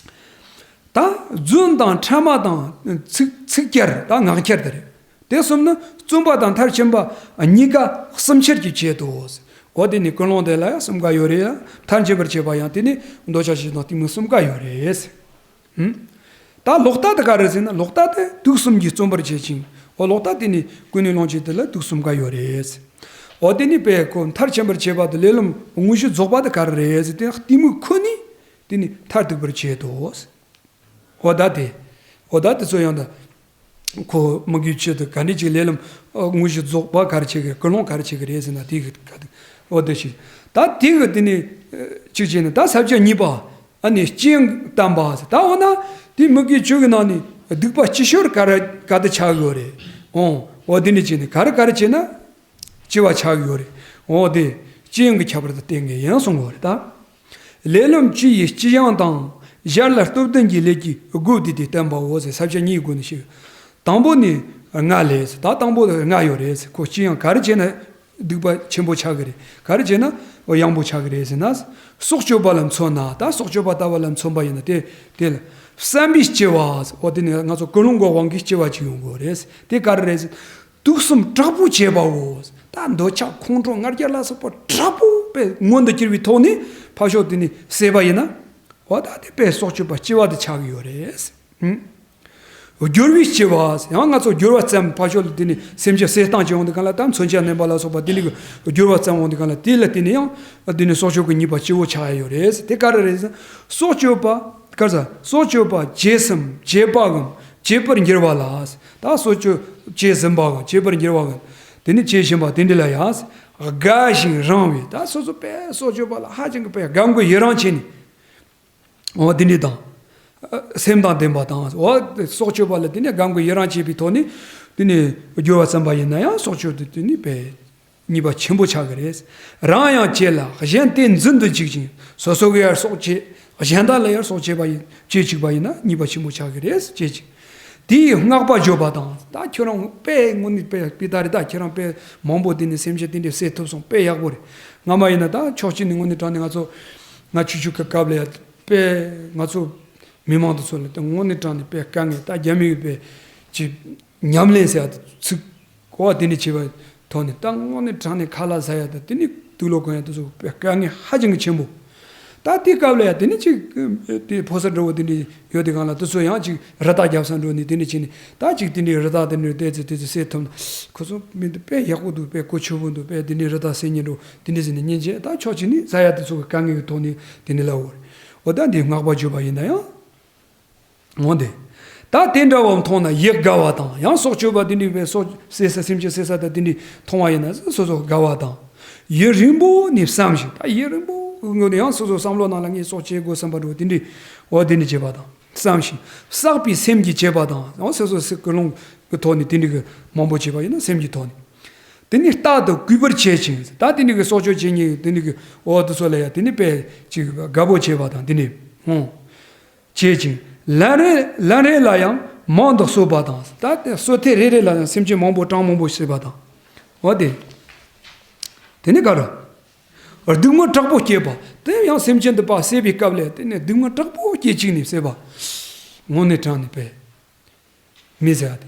ད་རྫུན་དང་ཕྲ་མ་དང་ཚིག་ཚིག་འཁྱེར་དང་ངག་འཁྱེར་དེ་རེད། དེ་གསུམ་ནི་བརྩོན་པ་དང་མཐར་ཕྱིན་པ་གཉིས་ཀ་གསུམ་ཆར་གྱི་ཆེད་དུ། འོ་དེ་ནི་ཀུན་སློང་དེ་ལ་ཡང་གསུམ་ཀ་ཡོད་རེད། མཐར་འབྱིན་པར་བྱེད་པ་ཡང་དེ་ནི་འདོད་ཆགས་ཞེ་སྡང་གཏི་མུག་གསུམ་ཀ་ཡོད་རེད། ཧུམ། ད་ལོག་ལྟ་དེ་ག་རེ་ཟེར་ན་ལོག་ལྟ་དེ་དུག་གསུམ་གྱིས་བརྩོན་པར་བྱེད་ཅིང་། འོ་ལོག་ལྟ་དེ་ནི་ཀུན་ནས་བསླང་བྱ་དེ་ལ་དུག་གསུམ་ཀ་ཡོད་རེད། འོ་དེ་ནི་པས་ཁོ་མཐར་ཕྱིན་པར་བྱེད་པ་དང་ལས་ལམ་དངོས་གཞི་རྫོགས་པ་དེ་ག་རེ་རེད་ཟེར་དེ་གཏི་མུག་ཁོ་ནི་དེ་ནི་མཐར་ཐུག་པར་བྱེད་དོ། འོ་ད་དེ། འོ་ད་དེ་ཚོ་ཡང་ད། ཁོ་མི་དགེ་བཅུ་དེ་ག་འདྲ་ཅིག་ལས་ལམ་དངོས་གཞི་རྫོགས་པ་ག་རེ་བྱེད་ཀྱི་རེད། ཀུན་སློང་ག་རེ་བྱེད་ཀྱི་རེད་ཟེར་ན་དེ་གི་ག་དེ། འོ་དེ་ཞིག་ད་དེ་གི་དེ་ནི་ཅིག་བྱས་ནས་ད་ས་བཅད་གཉིས་པ། ཨ་ནི་སྤྱི་དབྱིངས་བསྟན་པ་ཟེར། ད་འོ་ན་དེ་མི་དགེ་བཅུ་གི་ནང་ནས་སྡིག་པ་སྤྱི་ཤོར་ག་རེ་ག་དེ་ཆགས་ཡོད་རེད། འོ་འོ་དེ་འདྲ་བྱས་ནས་ག་རེ་ག་རེ་བྱས་ན་སྤྱི་བ་ཆགས་ཡོད་རེད། འོ་དེ་སྤྱི་དབྱིངས་ཀྱི་ཁྱད་པར་དུ་བསྟན་གྱི་ཡིན་གསུང་གི་ཡོད་རེད་ད། ལས་ལམ་སྤྱི་ཡི་སྤྱི་དབྱིངས་དང་། གཞན་ལ་སྟོབས་ལྡན་གྱི་ལས་ཀྱི་སྒོ་འདི་དེ་བསྟན་པའོ་ཟེར། ས་བཅད་གཉིས་སྒོ་ནས་ཞིག་དང་པོ་ནི་ལྔ་ལས་ཟེར། ད་དང་པོ་ལྔ་ཡོད་རེད་ཟེར། ཁོ་སྤྱི་དབྱིངས་ག་རེ་བྱས་ན་སྡིག་པ་ཆེན་པོ་ཆགས་ཀྱི་རེད། ག་རེ་བྱས་ན་ཡག་པོ་ཆགས་ཀྱི་རེད་ཟེར་ན། སྲོག་གཅོད་པ་ལ་མཚོན་ན། ད་སྲོག་གཅོད་པ་ལྟ་བུ་ལ་མཚོན་པ་ཡིན་ན་དེ་དེ་ལ་བསམ་པའི་སྐྱེ་བ་ཟེར། འོ་དེ་ནི་ང་ཚོ་ཀུན་སློང་གི་དབང་གིས་སྐྱེ་བ་ཅིག་ཡོང་དགོས་རེད་ཟེར། དེ་ག་རེ་རེད་ཟེར། དུག་གསུམ་དྲག་པོ་བྱེད་པའོ། ད་འདོད་ཆགས་ཁོང་ཁྲོ་ང་རྒྱལ་ལ་སོགས་པ་དྲག་པོ་པས་མངོན་དུ་གྱུར་བའི་ཐོག་ནས་ཕར་ཕྱོགས་དེ་ནི་བསད་པ་ཡིན་ན། འོ་ད་དེ་པས་སྲོག་གཅོད་པ་སྐྱེ་བ་དེ་ཆགས་ཀྱི་ཡོད་རེད། ཧུམ། སྦྱོར་བའི་སྐྱེ་བ། ཡང་ང་ཚོ་སྦྱོར་བ་ཙམ་ཕར་ཕྱོགས་ལ་དེ་ནི་སེམས་ཅན་བསད་སྟངས་ཀྱི་འོང་དུས་གང་ལ་ད་མཚོན་ཆ་མནན་པ་ལ་སོགས་པ་དེ་ནི་སྦྱོར་བ་ཙམ་འོང་དུས་གང་ལ་དེ་ལ་དེ་ནི་ཡང་དེ་ནི་སྲོག་གཅོད་ཀྱི་ཉེས་པ་སྐྱེ་བོ་ཆགས་ཡ་ཡོད་རེད། དེ་ག་རེ་རེད་ཟེར། སྲོག་གཅོད་པ། ག་རེ་ཟེར། སྲོག་གཅོད་པ་བྱས་སམ་བྱེད་པའམ་བྱེད་པར་འགྱུར་བ་ལ། ད་སྲོག་གཅོད་བྱས་ཟིན་པའམ་བྱེད་པར་འགྱུར་བའམ། དེ་ནི་བྱེད་བཞིན་པ་དེ་འདྲ་ལ་ཡང་དགའ་ཞིང་རངས་པའི། ད་སོ་སོ་དཔེ་སྲོག་གཅོད་པ་ལ་ཧ་ཅང་གི་དཔེ་དགའ་མགུ་ཡི་རངས་བྱས་ནས། འོ་དེ་འདྲ་དང་། སེམས་དང་ལྡན་པ་དང་། འོ་སྲོག་གཅོད་པ་ལ་དེ་ནི་དགའ་མགུ་ཡི་རངས་བྱས་པའི་ཐོག་ནས་དེ་ནི་སྦྱོར་བ་བརྩམས་པ་ཡིན་ན་ཡང་སྲོག་གཅོད་དེ་དེ་ནི་དཔེ། ཉེས་པ་ཆེན་པོ་ཆགས་ཀྱི་རེད། རང་ཡང་བྱེད་ལ་གཞན་དེ་འཛིན་དུ་འཇུག་ཅིང་སོ་སོ་གི་ཡང་སྲོག་བཅད། གཞན་དག་ལ་ཡང་སྲོག་བཅད་པ་ཡིན་བཅད་བཅུག་པ་ཡིན་ན་ཉེས་པ་ཆེན་པོ་ཆགས་ཀྱི་རེད་བཅད་ཅིང་། དེ་ཡི་བསྔགས་པ་བརྗོད་པ་དང་། ད་ཁྱོད་རང་དཔེ་དངོས་གནས་དཔེ་དཔེ་ད་རེད། ད་ཁྱོད་རང་དཔེ་མང་པོ་དེ་ནས་སེམས་ཅན་དེ་འདྲས་བསད་ཐུབ་སོང་། དཔེ་ཡག་པོ་རེད། སྔ་མ་ཡིན་ན་ད་ཕྱོགས་གཅིག་ནས་དངོས་གནས་དྲང་ནས་ང་ཚོ་ང་ཆུང་ཆུང་གི་སྐབས་ལ་ཡང་དཔེ་ང་ཚོ་མི་མང་དེ་ཚོ་ལ་ད་དངོས་གནས་དྲང་ནས་དཔེ་དཀའ་ངལ། ད་རྒྱ་མི་གི་དཔེ་ཅིག་ཉམས་ལེན་ཟེར་ཡ་དེ་ཚིག་གོ་བ་དེ་འདྲ་བྱས་པའི་ཐོག་ནས་ད་དངོས་གནས་དྲང་ནས་ཁ་ལག་ཟ་ཡ་དང་དེ་ནས་དུག་ལོག་གོན་ཡ་དེ་ཚོ་དཀའ་ངལ་ཧ་ཅང་གི་ཆེན་པོ། ད་དེ་སྐབས་ལ་ཡ་དེ་ནས་ཅིག་དེ་ཕོ་གསར་འདྲ་བོ་དེ་འདྲ་ཡོད་དེ་གང་ལ་དེ་ཚོ་ཡང་ཅིག་རི་དྭགས་རྒྱབ་ས་འགྲོ་ནས་དེ་འདྲ་བྱས་ནས་ད་ཅིག་དེ་འདྲའི་རི་དྭགས་དེ་འདྲ་བལྟས་ཚེ་དེ་ཚོ་བསད་ཐུབ་ན་ཁོ་ཚོ་མི་འདི་དཔེ་ཡག་པོ་འདུག་དཔེ་གོ་ཆོད་པོ་འདུག་དཔེ་དེ་འདྲའི་རི་དྭགས་བསད་ཉེན་འགྲོ་དེ་འདྲ་ཟེར་ནས་སྙིང་རྗེ། ད་ཕྱོགས་གཅིག་ནས་ཟ་ཡ་དེ་ཚོ་གི་དཀའ་ངལ་གི་ཐོག་ནས་དེ་འདྲ་ལབ་ཡོད་རེད། འོ་ད་འདི་བསྔགས་པ་བརྗོད་པ་ཡིན་ན་ཡང་། འོ་དེ། ད་དེ་འདྲ་བ་མཐོང་ན་ཡིད་དགའ་བ་དང་། ཡང་སྲོག་གཅོད་པ་དེ་འདྲའི་བའི་སྲོག་བསད་ས་སེམས་ཅན་བསད་ས་དང་དེ་འདྲའི་མཐོང་བ་ཡིན་ན་སོ་སོ་དགའ་བ་དང་། ཡུན་རིང་པོ་ནས་བསམ་ཞིང་། ད་ཡུན་རིང་པོ་གི་སྔོན་ནས་ཡང་སོ་སོ་བསམ་བློ་ནང་ལ་ངས་སྲོག་བཅད་དགོས་བསམ་པ་འདྲ་བོ་དེ་འདྲའི་འོ་དེ་འདྲ་བྱེད་པ་དང་བསམ་ཞིང་བསགས་པའི་སེམས་ཀྱིས་བྱེད་པ་དང་། ཡང་སོ་སོ་སེམས་ཀུན་སློང་གི་ཐོག་ནས་དེ་འདྲའི་གི་མང་པོ་བྱེད་པ་ཡིན་ན་སེམས་ཀྱི་ཐོག་ནས། དེ་ནས་རྟག་ཏུ་གུས་པར་བྱེད་ཅིང་། ད་དེ་འདྲའི་གི་སྲོག་གཅོད་བྱེད་མཁན་དེ་འདྲའི་གི་འོ་དེ་ཚོ་ལ་ཡང་དེ་ནས་དཔེ་ཅིག་དགའ་པོ་བྱེད་པ་དང་དེ་འདྲའི་འོང་། བྱེད་ཅིང་། ལན་རེ་ལན་རེ་ལ་ཡང་མང་དུ་གསོད་པ་དང་། ད་ལྟའི་གསོད་ཐེངས་རེ་རེ་ལ་ཡང་སེམས་ཅན་མང་པོ་གྲངས་མང་པོ་བསད་པ་དང་། འོ་དེ། དེ་ནི་ག་རེ། སྡུག་བསྔལ་དྲག་པོ་སྐྱེད་པ། དེ་ཡང་སེམས་ཅན་དེ་པ་བསད་པའི་སྐབས་ལ་དེ་ནི་སྡུག་བསྔལ་དྲག་པོ་སྐྱེད་བཅུག་ནས་བསད་པ། དངོས་གནས་དྲང་ནས་པས། མི་ཟེར་ཡ་དེ།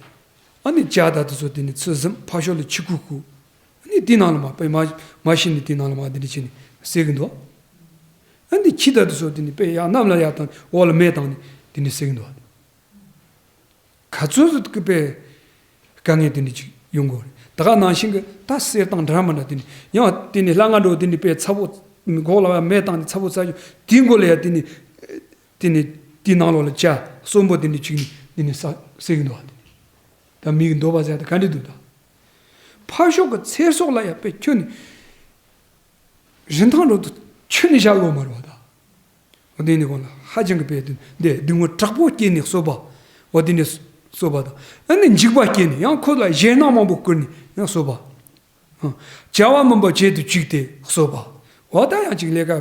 ཨ་ནི་ཇ་དང་དེ་ཚོ་དེ་ནི་ཚུར་ཟིན། ཕར་ཕྱོགས་ལ་ཆུ་ཁུག་ཁུག་ཨ་ནི་དེའི་ནང་ལ་མར་དཔེ་མ་མ་ཤི་ནས་དེའི་ནང་ལ་མར་དེ་འདྲ་བྱས་ནས་བསད་གི་འདུག་ཨ་ནི་ཁྱི་དང་དེ་ཚོ་དེ་ནི་དཔེ་ཡར་གནམ་ལ་ཡར་བཏང་འོག་ལ་མེ་བཏང་ནས་དེ་ནི་བསད་གི་འདུག་ག་ཚོད་ཀྱི་དཔེ་དཀའ་ངལ་དེ་འདྲ་ཅིག་ཡོང་གི་རེད། ད་ག་ནང་བཞིན་གྱི་ད་བསད་སྟངས་འདྲ་མི་འདྲ་དེ་ནི་ཡང་དེ་ནི་སླ་ང་འགྲོ་དེ་ནི་དཔེ་ཚ་པོ་འགོག་ལ་མེ་བཏང་ནས་ཚ་པོ་ཚ་ཡོད་དེའི་མགོ་ལ་ཡ་དེ་ནི། དེ་ནས་དེའི་ནང་ལོགས་ལ་ཇ་གསོན་པོ་དེ་འདྲ་བཅུག་ནས་དེ་ནས་ས་བསད་གི་འདུག་བ། དེ་ནས་ད་མི་གི་འདོད་པ་ཟེར་ཡ་དེ་ག་འདྲ་འདུག་ད་ཕར་ཕྱོགས་ཀྱི་ཚེ་སྲོག་ལ་ཡ་དཔེ་ཁྱོན་ནས་རིན་ཐང་འགྲོ་དུ་ཁྱོན་ནས་བཞག་ཡོད་མ་རེད་བ། ད་འོ་དེ་ནས་ཁོང་ལ་ཧ་ཅང་གི་དཔེ་དེ་འདི་སྡུག་བསྔལ་དྲག་པོ་སྐྱེས་ནས་གསོད་པ། འོ་དེ་ནས་གསོད་པ་དང་ཨ་ནི་འཇིགས་པ་སྐྱེས་ནས་ཡང་ཁོ་ལ་ཞེད་སྣང་མང་པོ་བསྐུར་ནས་ཡང་གསོད་པ། བྱ་བ་མིན་པ་བྱེད་དུ་བཅུག་སྟེ་གསོད་པ། འོ་ད་ཡང་ཅིག་ལས་ཀ་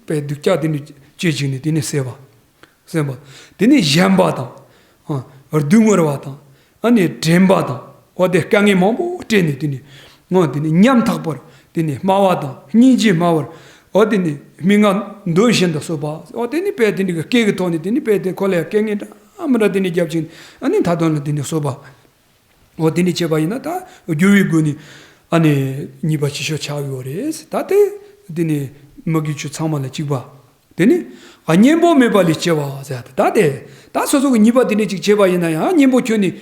པའི་སྡུག་ཅག་དེ་འདྲ་བྱེད་བཅུག་ནས་དེ་ནས་བསད་པ། བསད་པ། དེ་ནས་བཤན་པ་དང་། སྡུག་བསྔལ་བ་དང་། ཨ་ནི་འགྲན་པ་དང་། འོ་དེ་དཀའ་ངལ་མང་པོ་སྤྲད་ནས་དེ་ནས་ངོ་དེ་ནས་ཉམ་ཐག་པར་དེ་ནས་སྨྲ་བ་དང་སྙིང་རྗེ་སྨྲ་བར། འོ་དེ་ནས་སྨྲེ་སྔགས་འདོན་བཞིན་དུ་གསོད་པ། འོ་དེ་ནས་པའི་དེ་འདྲ་གི་སྐད་ཀྱི་ཐོག་ནས་དེ་ནས་པའི་དེ་ཁོ་ལ་ཡང་སྐད་ངན་འདྲ་མི་འདྲ་དེ་ནས་རྒྱབ་ཅིང་ཨ་ནི་མཐའ་དོན་ལ་དེ་ནས་གསོད་པ། འོ་དེ་འདྲ་བྱས་པ་ཡིན་ན་ད་སྦྱོར་བའི་སྒོ་ནས་ཨ་ནི་ཉེས་པ་ཆེ་ཤོས་ཆགས་ཡོད་རེད། ད་དེ་དེ་ནི་མི་དགེ་བཅུ་ཚང་མ་ལ་གཅིག་པ་ དེ་ནི་གཉེན་པོ་མེད་པ་ལས་སྐྱེ་བ་ཟེར་ཏེ། ད་དེ་ད་སོ་སོ་གི་ཉེས་པ་དེ་འདྲ་ཅིག་བྱས་པ་ཡིན་ན་ཡང་། གཉེན་པོ་ཁྱོད་ནི་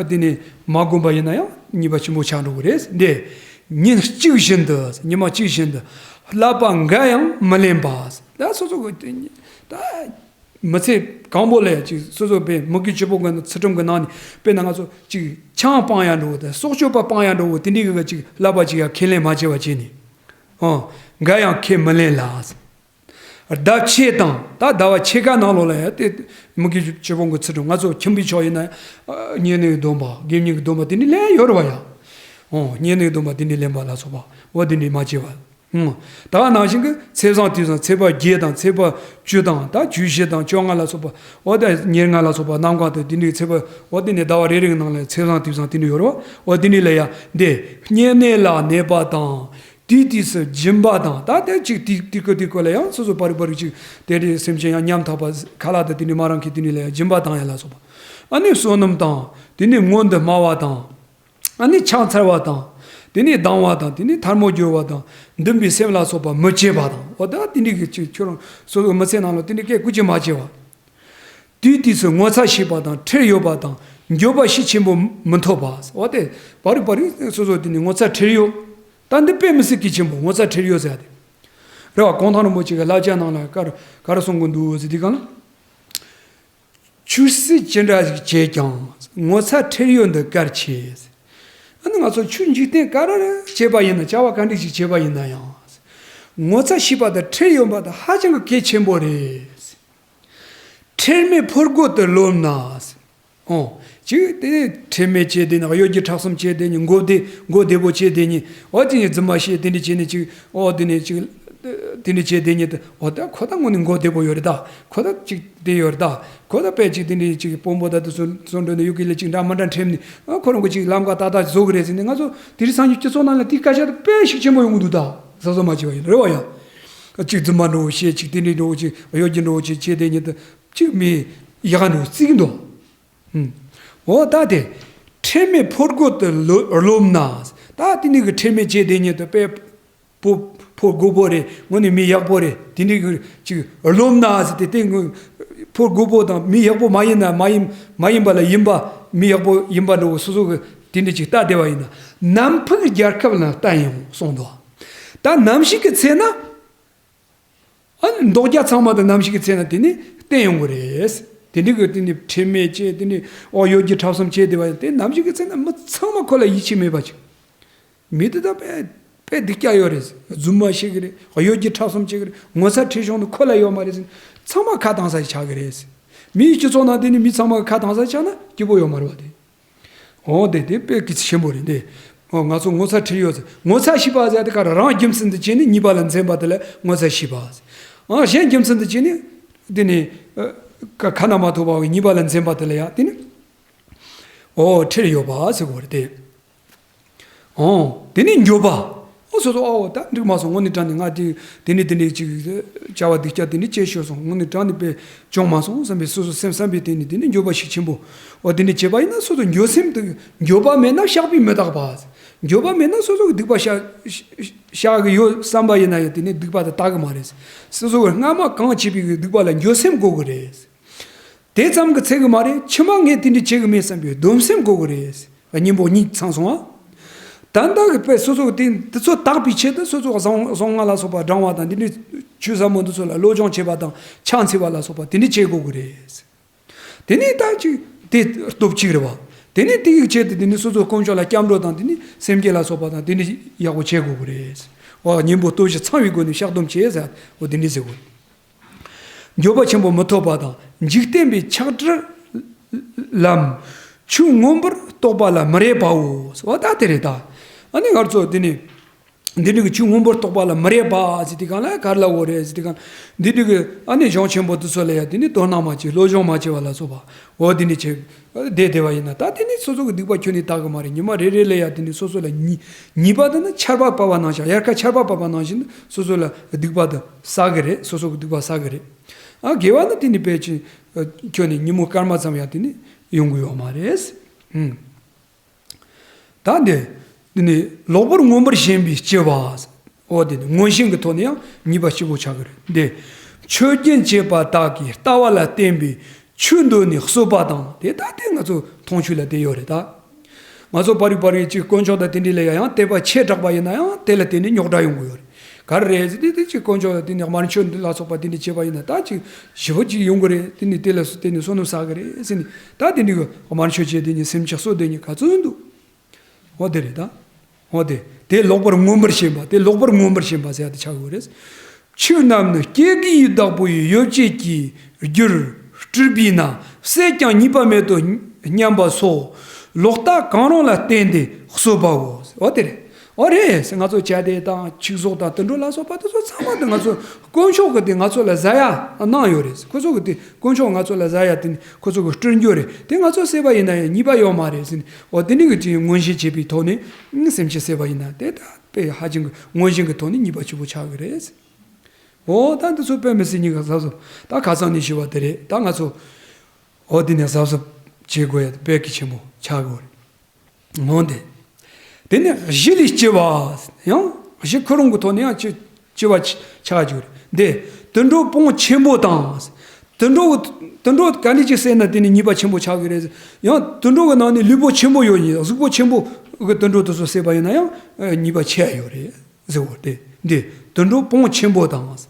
དེ་ནི་མ་བསྒོམས་པ་ཡིན་ན་ཡང་ཉེས་པ་ཆེན་པོ་ཆགས་འགྲོ་གི་རེད། འདི་ཉིན་གཅིག་བཞིན་དུ། ཉི་མ་གཅིག་བཞིན་དུ་བསླབ་པ་འགའ་ཡང་མི་ལེན་པ། ད་སོ་སོ་གི་ད་མི་ཚེ་གང་པོ་ལ་ཅིག་སོ་སོ་པའི་མི་དགེ་བཅུ་སྤོང་གི་ཚུལ་ཁྲིམས་ཀྱི་ནང་ནས། དཔེར་ན་ང་ཚོ་ཅིག་ཆང་སྤང་ཡ་འགྲོ་བོ་དང་སྲོག་གཅོད་པ་སྤང་ཡ་འགྲོ་བོ་དེ་འདྲའི་གི་ཅིག་བསླབ་པ་ཅིག་ཡང་ཁས་ལེན་མ་བྱས་པ་བྱས་ནས། ཨོ། འགའ་ཡང་ཁས་མི་ལེན་ལ། ཟླ་ཕྱེད་དང་། ད་ཟླ་བ་ཕྱེད་ཀ་ནང་ལོགས་ལ་ཡང་དེ་མི་དགེ་བཅུ་སྤོང་གི་ཚུལ་ཁྲིམས། ང་ཚོ་ཁྱིམ་པའི་ཕྱོགས་ཡིན་ན་ཡང་། ཨ། བསྙེན་གནས་སྡོམ་པ། དགེ་བསྙེན་གྱི་སྡོམ་པ་དེ་འདྲ་ལེན་ཡོད་རེད་པ་ཡ། ཨོ། བསྙེན་གནས་སྡོམ་པ་དེ་འདྲ་ལེན་པ་ལ་སོགས་པ། འོ། དེ་འདྲ་མ་བྱས་པ། ཨོ། ད་ག་ནང་བཞིན་གྱི་ཚེས་བཟང་དུས་བཟང་། ཚེས་པ་བརྒྱད་དང་། ཚེས་པ་བཅུ་དང་། ད་བཅུ་བཞི་དང་། བཅོ་ལྔ་ལ་སོགས་པ། འོ། ད་ཉེར་ལྔ་ལ་སོགས་པ། གནམ་གང་དུ་དེ་འདྲའི་ཚེས་པ། འོ། དེ་ནས་ཟླ་བ་རེ་རེ་གི་ནང་ལ་ཚེས་བཟང་དུས་བཟང་དེ་འདྲ་ཡོད་རེད་པ། འོ། དེ་འདྲ་ལ་ཡང་འདི་བསྙེན་གནས་ལ་གནས་པ་དང་། དུས་དུས་སུ་སྦྱིན་པ་དང་། ད་དེ་ཅིག་དུས་དུས་སྐབས་དུས་སྐབས་ལ་ཡང་སོ་སོ་བར་བར་ཅིག་དེ་འདྲའི་སེམས་ཅན་ཡང་ཉམ་ཐག་པ་ཁ་ལག་དང་དེ་འདྲའི་མ་རག་མཁན་དེ་འདྲ་ལ་ཡང་སྦྱིན་པ་བཏང་ཡ་ལ་སོགས་པ། ཨ་ནི་བསོད་ནམས་དང་། དེ་ནས་སྔོན་དུ་སྨྲ་བ་དང་། ཨ་ནི་ཕྱག་འཚལ་བ་དང་། དེ་ནས་སྡང་བ་དང་། དེ་ནས་ཐལ་མོ་སྦྱོར་བ་དང་། འདུན་པའི་སེམས་ལ་སོགས་པ་མི་བྱེད་པ་དང་། འོ། ད་དེ་འདྲའི་གི་ཅིག་ཁྱོད་རང་སོ་སོ་མི་ཚེ་ནང་ལ་དེ་འདྲའི་སྐད་ཀུ་ཅི་མ་བྱེད་པ། དུས་དུས་སུ་ངོ་ཚ་ཤེས་པ་དང་། ཁྲེལ་ཡོད་པ་དང་། འགྱོད་པ་ཤུགས་ཆེན་པོ་མི་ཐོབ་པ། འོ། དེ་བར་རིག་བར་རིག་སོ་སོ་དེ་ནི་ངོ་ཚ་ཁྲེལ་ཡོད། ད་འདི་དཔེ་མི་སྲིད་གལ་ཆེན་པོ། ངོ་ཚ་ཁྲེལ་ཡོད་ཟེར་ཡ་དེ་རེད་པ། གུང་ཐང་རིན་པོ་ཆེ་གི་བསླབ་བྱ་ནང་ལ་ག་རེ་ག་རེ་གསུང་གི་འདུག་ཟེར་དུས་སྒང་ལ། ཆོས་སྲིད་ཅི་འདྲ་ཞིག་བྱེད་ཀྱང་། ངོ་ཚ་ཁྲེལ་ཡོད་འདི་གལ་ཆེ། ཨ་ནི་ང་ཚོ་ཆོས་འཇིག་རྟེན་ག་རེ་བྱེད་པ་ཡིན་ན། བྱ་བ་ག་འདྲ་ཞིག་བྱེད་པ་ཡིན་ན་ཡང་། ངོ་ཚ་ཤེས་པ་དང་ཁྲེལ་ཡོད་པ་དེ་ཧ་ཅང་གི་གལ་ཆེན་པོ་རེད། ཁྲེལ་མེད་ཕོ་རྒོད་དུ་ལོབས་ན། ཨོ། ཅིག་དེ་ཁྲེལ་མེད་བྱས་བསྡད་ནས། གཡོ་སྒྱུ་འཕྲོག་གསུམ་བྱས་བསྡད་ནས། མགོ་བདེ་མགོ་བདེ་པོ་བྱས་བསྡད་ནས། ཨོ། དེ་ནས་རྫུན་མ་བཤད། དེ་འདྲ་བྱས་ནས་ཅིག་ཨོ། དེ་ནས་ཅིག་དེ་འདྲ་བྱས་བསྡད་ནས་དེ། ཨོ། ད་ཁོ་ད་དངོས་གནས་མགོ་བདེ་པོ་ཡོད་རེད་ད། ཁོ་ད་ཅིག་བདེ་ཡོད་རེད་ད། ཁོ་ད་དཔེ་ཅིག་དེ་འདྲ་ཅིག་དཔོན་པོ་ད་དེ་ཚོ་ཚོ་འགྲོ་ནས་ཡུལ་གྱི་ལས་ཅིག་འདྲ་མི་འདྲ་འཁྲབ་ནས། ཨོ། ཁོ་རང་གི་ཅིག་ལམ་ཁ་ཏག་ཏག་བཟོ་གི་རེད་ཟེར་ནས། ང་ཚོ་དེ་རིང་སང་ཉིན་སྤྱི་ཚོགས་ནང་ལ་དེ་སྐད་ཆ་དེ་དཔེ་ཤུགས་ཆེན་པོ་ཡོང་གི་འདུག་ད། བཟོ་བཟོ་མ་བྱས་པ་ཡིན་རེད་པ་ཡ། ཅིག་རྫུན་མ་འདྲ་བོ་བཤད། ཅིག་དེ་འདྲ་འདྲ་བོ། ཅིག་གཡོ་སྒྱུ་འདྲ་བོ་བྱས་བྱས་བསྡད་ནས་དེ། ཅིག་མི་ཡག་འདྲ་བོ་བརྩི་གི་འདུག་ཨོ། ད་དེ་ཁྲེལ་མེད་ཕོ་རྒོད་དུ་ལོ་ལོབས་ན། ད་དེ་ནི་གི་ཁྲེལ་མེད་བྱས་བསྡད་ནས་དེ། དཔེ་ཕོ་ཕོ་རྒོད་པོ་རེད། དངོས་གནས་མི་ཡག་པོ་རེད། དེ་འདྲའི་གི་ཅིག་ལོབས་ན་ཟེར་ཏེ། དེ་ཕོ་རྒོད་པོ་དང་མི་ཡག་པོ་མ་ཡིན་ན། མ་ཡིན་མ་ཡིན་པ་ལ་ཡིན་པ། མི་ཡག་པོ་ཡིན་པ་འདྲ་བོ་སོ་སོ་གི་དེ་འདྲ་ཅིག་ལྟ་བསྡད་པ་ཡིན་ན། ནམ་ཕུགས་རྒྱལ་ཁབ་ལ་བརྟེན་ཡོང་གསུངས་འདུག་ད་ནམ་ཞིག་གི་ཚེ་ན། ཨ་ནི་མདོག་རྒྱ་ཚང་མ་དེ་ནམ་ཞིག་གི་ཚེ་ན་དེ་ནི་བརྟེན་ཡོང་གི་རེད། དེ་འདྲའི་གི་དེ་ནི་ཁྲེལ་མེད་བྱས། དེ་ནི། ཨོ། གཡོ་སྒྱུ་འཕྲོག་གསུམ་བྱས་བསྡད་པ་ཡིན། དེ་ནམ་ཞིག་གི་ཚེ་ན་མི་ཚང་མ་ཁོ་ལ་ཡིད་ཆེས་མེད་པ་ཅིག་མི་དེ་ད་དཔེ་དཔེ་སྡུག་ཅག་ཡོད་རེད། རྫུན་མ་བཤད་གི་རེད། གཡོ་སྒྱུ་འཕྲོག་གསུམ་བྱེད་གི་རེད། ངོ་ཚ་ཁྲེལ་གཞུང་དེ་ཁོ་ལ་ཡོད་མ་རེད་ཟེར། ཚང་མ་ཁ་གདངས་ས་ཆགས་གི་རེད། མིའི་སྤྱི་ཚོགས་ནང་དེ་ནི་མི་ཚང་མ་ཁ་གདངས་ས་ཆགས་ན་སྐྱིད་པོ་ཡོད་མ་རེད་པ་དེ། འོ། དེ་དེ་དཔེ་གལ་ཆེན་པོ་རེད་དེ། འོ། ང་ཚོ་ངོ་ཚ་ཁྲེལ་ཡོད་ཟེར། ངོ་ཚ་ཤེས་པ་ཟེར་དེ་ག་རེ། རང་རྒྱུ་མཚན་དུ་བྱས་ནས་ཉེས་པ་ལ་འཛེམ་པ་དེ་ལ་ངོ་ཚ་ཤེས་པ་ཟེར། ཨ། གཞན་རྒྱུ་མཚན་དུ་བྱས་ནས་དེ་ནི། ཨ། ཁ་ཁ་ན་མ་ཐོ་བའི་ཉེས་པ་ལ་འཛེམ་པ་དེ་ལ་ཡང་དེ་ནི། འོ། ཁྲེལ་ཡོད་པ་ཟེར་དགོས་རེད་དེ། འོ། དེ་ནས་འགྱོད་པ། འོ། སོ་སོ། ཨོ། ད་འགྲིག་མ་སོང་། དངོས་གནས་དྲང་གནས་ང་དེ་དེ་ནས་དེ་འདྲ་ཅིག་བྱ་བ་སྡུག་ཅག་དེ་འདྲ་བྱས་ཤོར་སོང་། དངོས་གནས་དྲང་གནས་དཔེ་བྱུང་མ་སོང་བསམ་པའི་སོ་སོ་སེམས་བསམ་པའི་སྟེང་ནས་དེ་ནས་འགྱོད་པ་ཤུགས་ཆེན་པོ། འོ། དེ་འདྲ་བྱས་པ་ཡིན་ན་སོ་སོ་འགྱོད་སེམས་དེ། འགྱོད་པ་མེད་ན་བཤགས་པས་མི་དག་པ། འགྱོད་པ་མེད་ན་སོ་སོ་གི་སྡིག་པ་བཤགས་བཤགས་གི་ཡོད་བསམ་པ་ཡིན་ན་ཡང་དེ་ནས་སྡིག་པ་དེ་དག་གི་མ་རེད། སོ་སོ་གི་སྔ་མ་གང་བྱས་པའི་གི་སྡིག་པ་ལ་འགྱོད་སེམས་དགོས་གི་རེད། དེ་ཙམ་གྱིས་ཚད་གི་མ་རེད། ཕྱི་མ་ངས་དེ་འདྲ་བྱེད་གི་མེད་བསམ་པའི་སྡོམ་སེམས་དགོས་གི་རེད། གཉེན་པོ་གཉིས་ཚང་སོང་ཨ། ད་ལྟ་གི་དཔེ་སོ་སོ་གི་དེ་དེ་ཚོ་དག་པའི་ཆེད་དུ་སོ་སོ་གཟུངས་གཟུངས་སྔགས་ལ་སོགས་པ་བགྲང་བ་དང་། དེ་འདྲའི་ཆོས་ཟབ་མོ་འདི་ཚོ་ལ་སློབ་སྦྱོང་བྱེད་པ་དང་། ཕྱག་འཚལ་བ་ལ་སོགས་པ་དེ་འདྲ་བྱེད་དགོས་གི་རེད། དེ་ནས་ད་ཅིག་དེ་སྟོབས་གཅིག་རེད་པ། དེ་ནས་དེ་ཡི་ཆེད་དུ་དེ་ནས་སོ་སོ་དཀོན་མཆོག་ལ་སྐྱབས་འགྲོ་དང་། དེ་ནས་སེམས་བསྐྱེད་ལ་སོགས་པ་དང་། དེ་འདྲ་ཡག་པོ་བྱེད་དགོས་གི་རེད། འོ། གཉེན་པོ་སྟོབས་བཞི་ཚང་བའི་སྒོ་ནས་བཤགས་སྡོམ་བྱེད་ཟེར། འོ། དེ་འདྲ་ཟེར་དགོས། འགྱོད་པ་ཆེན་པོ་མི་ཐོབ་པ་དང་། འཇིག་རྟེན་པའི་ཆགས་བྲལ་ལམ། ཆོས་མངོན་པར་རྟོགས་པ་ལ་མི་རེག་པའོ། འོ། ད་དེ་རེད་ད། ཨ་ནི་ང་ཚོ་དེ་ནི་འདི་འདྲ་གི་ཆོས་མངོན་པར་རྟོགས་པ་ལ་མི་རེག་པ་ཟེར་དུས་སྒང་ལ་ག་རེ་ལབ་དགོས་རེད་ཟེར་དུས་སྒང་། འདི་འདྲ་གི་ཨ་ནི་གཞུང་ཆེན་པོ་འདི་ཚོ་ལ་ཡང་དེ་ནི་དོ་སྣང་མ་བྱེད། སློབ་སྦྱོང་མ་བྱེད་པ་ལ་སོགས་པ། འོ། དེ་ནི་བྱེད་བསྡད་བསྡད་པ་ཡིན་ན། ད་དེ་ནི་སོ་སོ་གི་སྡིག་པ་ཁྱོན་ནས་དག་གི་མ་རེད། ཉི་མ་རེ་རེ་ལ་ཡང་དེ་ནི་སོ་སོ་ལ་ཉེས་ཉེས་པ་དེ་ནི་ཆར་པ་བབས་པ་ནང་བཞིན། དབྱར་ཁ་ཆར་པ་བབས་པ་ནང་བཞིན་སོ་སོ་ལ་སྡིག་པ་དེ་བསགས་གི་རེད། སོ་སོ་གི་སྡིག་པ་བསགས་གི་རེད། ཨ། དགེ་བ་ནི་དེ་ནི་དཔེ་ཅིག་ཁྱོན་ནས་ཉིན་མོ་སྐར་མ་ཙམ་ཡང་དེ་ནི་ཡོང་གི་ཡོད་མ་རེད། ཨུམ། ད་འདི་འདི་ནི་ལོག་པར་མངོན་པར་ཞེན་པའི་སྐྱེ་བ། འོ། དེ་ནི་མངོན་ཞེན་གྱི་ཐོག་ནས་ཡང་ཉེས་པ་ལྕི་པོ་ཆགས་ཀྱི་རེད། འདི་ ཆོས་རྒྱུན་བཅས་པ་དག་གིས་ལྟ་བ་ལ་བརྟེན་པའི་ཆོས་འདོད་ནས་གསོད་པ་དང་། དེ་ད་དེ་ང་ཚོ་མཐོང་ཆོས་ལ་དེ་ཡོད་རེད་ད། ང་ཚོ་པར་རིས་པར་རིས་ཅིག་དཀོན་མཆོག་དང་དེ་འདྲ་ལ་ཡང་དད་པ་ཆེ་དྲགས་པ་ཡིན་ན་ཡང་དེ་ལ་བརྟེན་ནས་རྙོག་དྲ་ཡོང་གི་ཡོད་རེད། ག་རེ་རེད་ཟེར་དུས་དེ་ཅིག་དཀོན་མཆོག་དང་དེ་ནས་དམར་མཆོད་འདི་ལ་སོགས་པ་དེ་འདྲ་བྱས་པ་ཡིན་ན་ད་ཅིག་ཞེ་པོ་ཅིག་ཡོང་གི་རེད། དེ་ནས་དེ་ལ་སོ་དེ་ནས་བསོད་ནམས་བསགས་གི་རེད་ཟེར་ནས་ད་དེ་འདྲ་གི་དམར་མཆོད་བྱས་དེ་ནས་སེམས་ཅན་གསོ་དེ་ནས་ག་ཚོད་འདུག་འོ་དེ་རེད་ད། འོ་དེ། དེ་ལོག་པར་མངོན་པར་ཞེན་པ། དེ་ལོག་པར་མངོན་པར་ཞེན་པ་ཟེར་ཡ་དེ་ཆགས་ཡོད་རེད། ཆོས་རྣམས་ནི་སྐྱེ་དགུའི་བདག་པོ་ཡི་ཡོ་བྱད་ཀྱི་རྒྱུར་སྤྲུལ་པས་ན་བསད་ཀྱང་ཉེས་པ་མེད་དོ་སྙམ་པ་སོགས་ལོག་ལྟ་གང་རུང་ལ་བརྟེན་ཏེ་གསོད་པའོ། འོ་དེ་རེད། འོ་རེད། ང་ཚོ་བྱ་དེ་དང་ཆིག་ཟོག་དང་དུད་འགྲོ་ལ་སོགས་པ་དེ་ཚོ་ཚང་མ་དེ་ང་ཚོ་དཀོན་མཆོག་གི་དེ་ང་ཚོ་ལ་ཟ་ཡ་གནང་ཡོད་རེད། ཁོ་ཚོ་གི་དེ་དཀོན་མཆོག་ང་ཚོ་ལ་ཟ་ཡ་དེ་ཁོ་ཚོ་གི་སྤྲུལ་རྒྱུ་རེད། དེ་ང་ཚོ་བསད་པ་ཡིན་ན་ཡང་ཉེས་པ་ཡོད་མ་རེད་ཟེར་ནས། འོ་དེ་ནི་གི་ཅིག་མངོན་ཞེན་བྱེད་པའི་ཐོག་ནས་སེམས་ཅན་བསད་པ་ཡིན་ན་དེ་ད་དཔེ་ཧ་ཅང་གི་མངོན་ཞེན་གི་ཐོག་ནས་ཉེས་པ་ཆེན་པོ་ཆགས་གི་རེད། འོ་ད་འདི་ཚོ་དཔེ་མི་སྲིད་ཉེས་པ་གཟབ་གཟབ། ད་ཁ་སང་ནས་ཞུས་པ་དེ་རེད། ད་ང་ཚོ་འོ་དེ་ནས་གཟབ་གཟབ་བྱེད་དགོས་ཡ་དེ་དཔེ་གལ་ཆེན་པོ་ཆགས་གི་རེད། འོ་དེ། དེ་ནས་གཞི་ལས་སྐྱེ་བ། ཡང་གཞི་ཁོ་རང་གི་ཐོག་ནས་ཡང་སྐྱེ་སྐྱེ་བ་ཆགས་ཀྱི་རེད། དེ་དུད་འགྲོ་བོང་ཆེན་པོ་དང་། དུད་འགྲོ་དུད་འགྲོ་ག་ལེ་ཅིག་བསད་ན་དེ་ནི་ཉེས་པ་ཆེན་པོ་ཆགས་ཀྱི་རེད། ཡང་དུད་འགྲོ་གི་ནང་ནས་ལུས་པོ་ཆེན་པོ་ཡོད་ཡིན། གཟུགས་པོ་ཆེན་པོ་གི་དུད་འགྲོ་དེ་ཚོ་བསད་པ་ཡིན་ན་ཡང་ཉེས་པ་ཆེ་ཡ་ཡོད་རེད་ཟེར་བ་དེ། འདི་དུད་འགྲོ་བོང་ཆེན་པོ་དང་།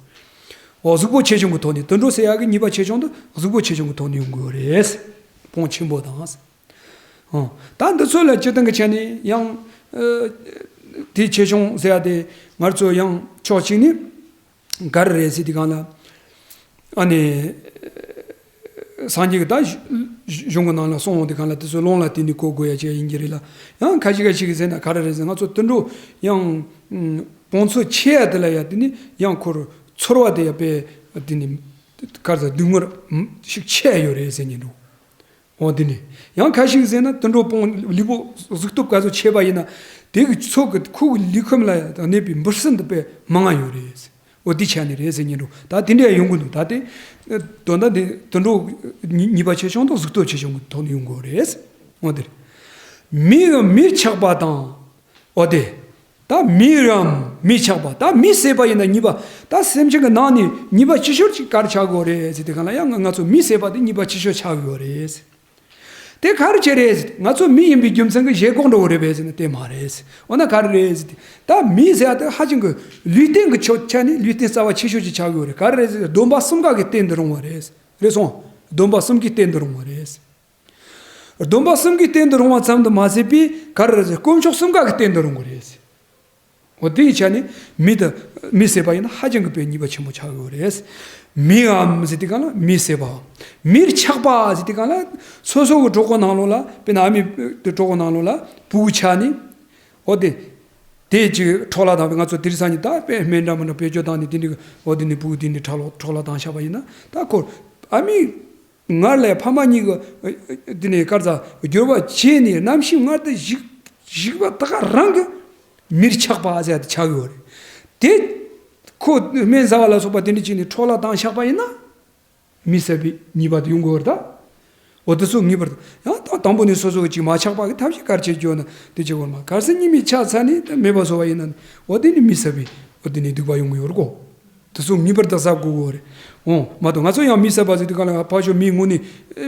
འོ་གཟུགས་པོ་ཆེ་ཆུང་གི་ཐོག་ནས། དུད་འགྲོ་བསད་ཡ་གི་ཉེས་པ་ཆེ་ཆུང་དེ་གཟུགས་པོ་ཆེ་ཆུང་གི་ཐོག་ནས་ཡོང་གི་ཡོད་རེད། བོང་ཆེན་པོ་དང་། ཨོ། ད་འདི་ཚོ་ལ་སྤྱིར་བཏང་གི་ཆ་ནས་ཡང་། ཨ། དེ་ཆེ་ཆུང་ཟེར་ཡ་དེ་ང་ཚོ་ཡང་ཕྱོགས་གཅིག་ནས་ག་རེ་རེད་ཟེར་དུས་སྒང་ལ། ཨ་ནི། སངས་རྒྱས་ཀྱི་ད་གཞུང་གི་ནང་ལ་གསུངས་འོང་དུས་སྒང་ལ་དེ་ཚོ་ལུང་ལ་བརྟེན་ནས་གོ་དགོས་ཡ་ཅིག་ཡིན་གྱི་རེད་ལ། ཡང་ཁ་ཅིག་ཁ་ཅིག་གིས་ཟེར་ན་ག་རེ་རེད་ཟེར། ང་ཚོ་དུད་འགྲོ་ཡང་། བོང་ཚོད་ཆེ་ཡ་དེ་ལ་ཡ་དེ་ནི་ཡང་ཁོར་ཚོར་བ་དེ་ཡ་དཔེ་དེ་ནི་ག་རེ་ཟེར། སྡུག་བསྔལ་ཞིག་ཆེ་ཡ་ཡོད་རེད་ཟེར་ཉན་འགྲོ། འོ་དེ་ནི། ཡང་ཁ་ཅིག་ཟེར་ན་དུད་འགྲོ་བོང་ལུས་པོ་གཟུགས་སྟོབས་ག་ཚོད་ཆེ་བ་ཡིན་ན། དེ་གི་ཚོད་ཀྱི་ཁོ་གི་ལུས་ཁམས་ལ་གནས་པའི་འབུ་སྲིན་དེ་དཔེ་མང་ང་ཡོད་རེད། འོ་དེ་ཆ་ནས་རེད་ཟེར་ཉན་འགྲོ། ད་དེ་འདྲ་ཡོང་གི་འདུག་ད་དེ། དོན་དག་དེ་དུད་འགྲོ་ཉེས་པ་ཆེ་ཆུང་དང་གཟུགས་སྟོབས་ཆེ་ཆུང་གི་ཐོག་ནས་ཡོང་གི་རེད། འོ་དེ་རེད། མི་གི་མིར་ཆགས་པ་དང་། འོ་དེ། ད་མི་རམ་མི་ཆགས་པ། ད་མི་བསད་པ་ཡིན་ན་ཉེས་པ། ད་སེམས་ཅན་གྱི་ནང་ནས་ཉེས་པ་ཆེ་ཤོས་ཅིག་ག་རེ་ཆགས་ཀྱི་ཡོད་རེད་ཟེར་དུས་སྒང་ལ། ཡང་ང་ཚོ་མི་བསད་པ་དེ་ཉེས་པ་ཆེ་ཤོས་ཆགས་ཀྱི་ཡོད་རེད། དེ་ག་རེ་བྱས་རེད་ཟེར། ང་ཚོ་མི་ཡིན་པའི་རྒྱུ་མཚན་གྱིས་བཞེས་སྒོ་འགྲོ་གི་རེད་པས་ཟེར་ན་དེ་མ་རེད། འོ་ན་ག་རེ་རེད་ཟེར་དུས། ད་མི་ཟེར་ཡ་དེ་ཧ་ཅང་གི་ལུས་རྟེན་གྱི་ཆ་ནས་ལུས་རྟེན་རྩ་བ་ཆེ་ཤོས་ཅིག་ཆགས་ཀྱི་ཡོད་རེད། ག་རེ་རེད་ཟེར། སྡོམ་པ་གསུམ་ཀ་གི་རྟེན་དུ་རུང་བ་རེད། རེད་སོང་། སྡོམ་པ་གསུམ་གྱི་རྟེན་དུ་རུང་བ་རེད། སྡོམ་པ་གསུམ་གྱི་རྟེན་དུ་རུང་བ་ཙམ་དུ་མ་ཟད་པའི་ག་རེ་རེད་ཟེར། དཀོན་མཆོག་གསུམ་ཀ་གི་རྟེན་དུ་རུང་གི་རེད། འོ་དེ་ཡི་ཆ་ནས་མི་དང་མི་བསད་པ་ཡིན་ན་ཧ་ཅང་གི་དཔེ་ཉེས་པ་ཆེན་པོ་ཆགས་ཡོད་རེད། མིའམ་ཟེར་དུས་སྒང་ལ་མི་བསད་པའམ། མིར་ཆགས་པ་ཟེར་དུས་སྒང་ལ་སོ་སོ་གི་གྲོད་ཁོག་ནང་ལོགས་ལ། དཔེར་ན་ཨ་མའི་གྲོད་ཁོག་ནང་ལོགས་ལ་བུ་གུ་ཆགས་ནས། འོ་དེ། དེ་ཅིག་འཕྲོ་བརླག་བཏང་བའི། ང་ཚོ་དེང་སང་ཉིན་ད་དཔེ་སྨན་འདྲ་མི་འདྲ་བེད་སྤྱོད་བཏང་ནས་དེ་འདྲའི་འོ་དེ་ནས་བུ་གུ་དེ་འདྲའི་འཕྲོ་བརླག་འཕྲོ་བརླག་བཏང་བཞག་པ་ཡིན་ན། ད་ཁོ་ཨ་མའི་ངར་ལས་ཕ་མ་གཉིས་ཀྱི་དེ་ནས་ག་རེ་ཟེར། སྦྱོར་བ་བྱས་ནས་རྣམ་ཤེས་སྔར་དུ་བཞག་བཞག་པ་ད་ག་རང་གི་མིར་ཆགས་པ་ཟེར་ཡ་དེ་ཆགས་ཡོད་རེད། དེ་ཁོ་སྨན་ཟ་བ་ལ་སོགས་པ་དེ་འདྲ་བྱས་ནས་འཕྲོ་བརླག་བཏང་བཞག་པ་ཡིན་ན། མི་བསད་པའི་ཉེས་པ་དེ་ཡོང་གི་ཡོད་རེད་ད། འོ་དེ་ཚོ་ངེས་པར་དུ། ཡང་ད་དང་པོ་ནས་སོ་སོ་གི་ཅིག་མ་ཆགས་པ་གི་ཐབས་ཤེས་ག་རེ་བྱེད་རྒྱུ་ན་དེ་བྱེད་དགོས་མ། གལ་སྲིད་ཉེས་དམིགས་ཆགས་ཚར་ནས་དེ་མེད་པ་བཟོ་བ་ཡིན་ན། འོ་དེ་ནི་མི་བསད་པའི་འོ་དེ་ནི་སྡིག་པ་ཡོང་གི་ཡོད་རེད་གོ། དེ་ཚོ་ངེས་པར་དུ་བསགས་དགོས་གི་རེད། འོ་མ་གཏོགས་ང་ཚོ་ཡང་མི་བསད་པ་ཟེར་དུས་སྒང་ལ་ཕར་ཕྱོགས་མི་དངོས་གནས་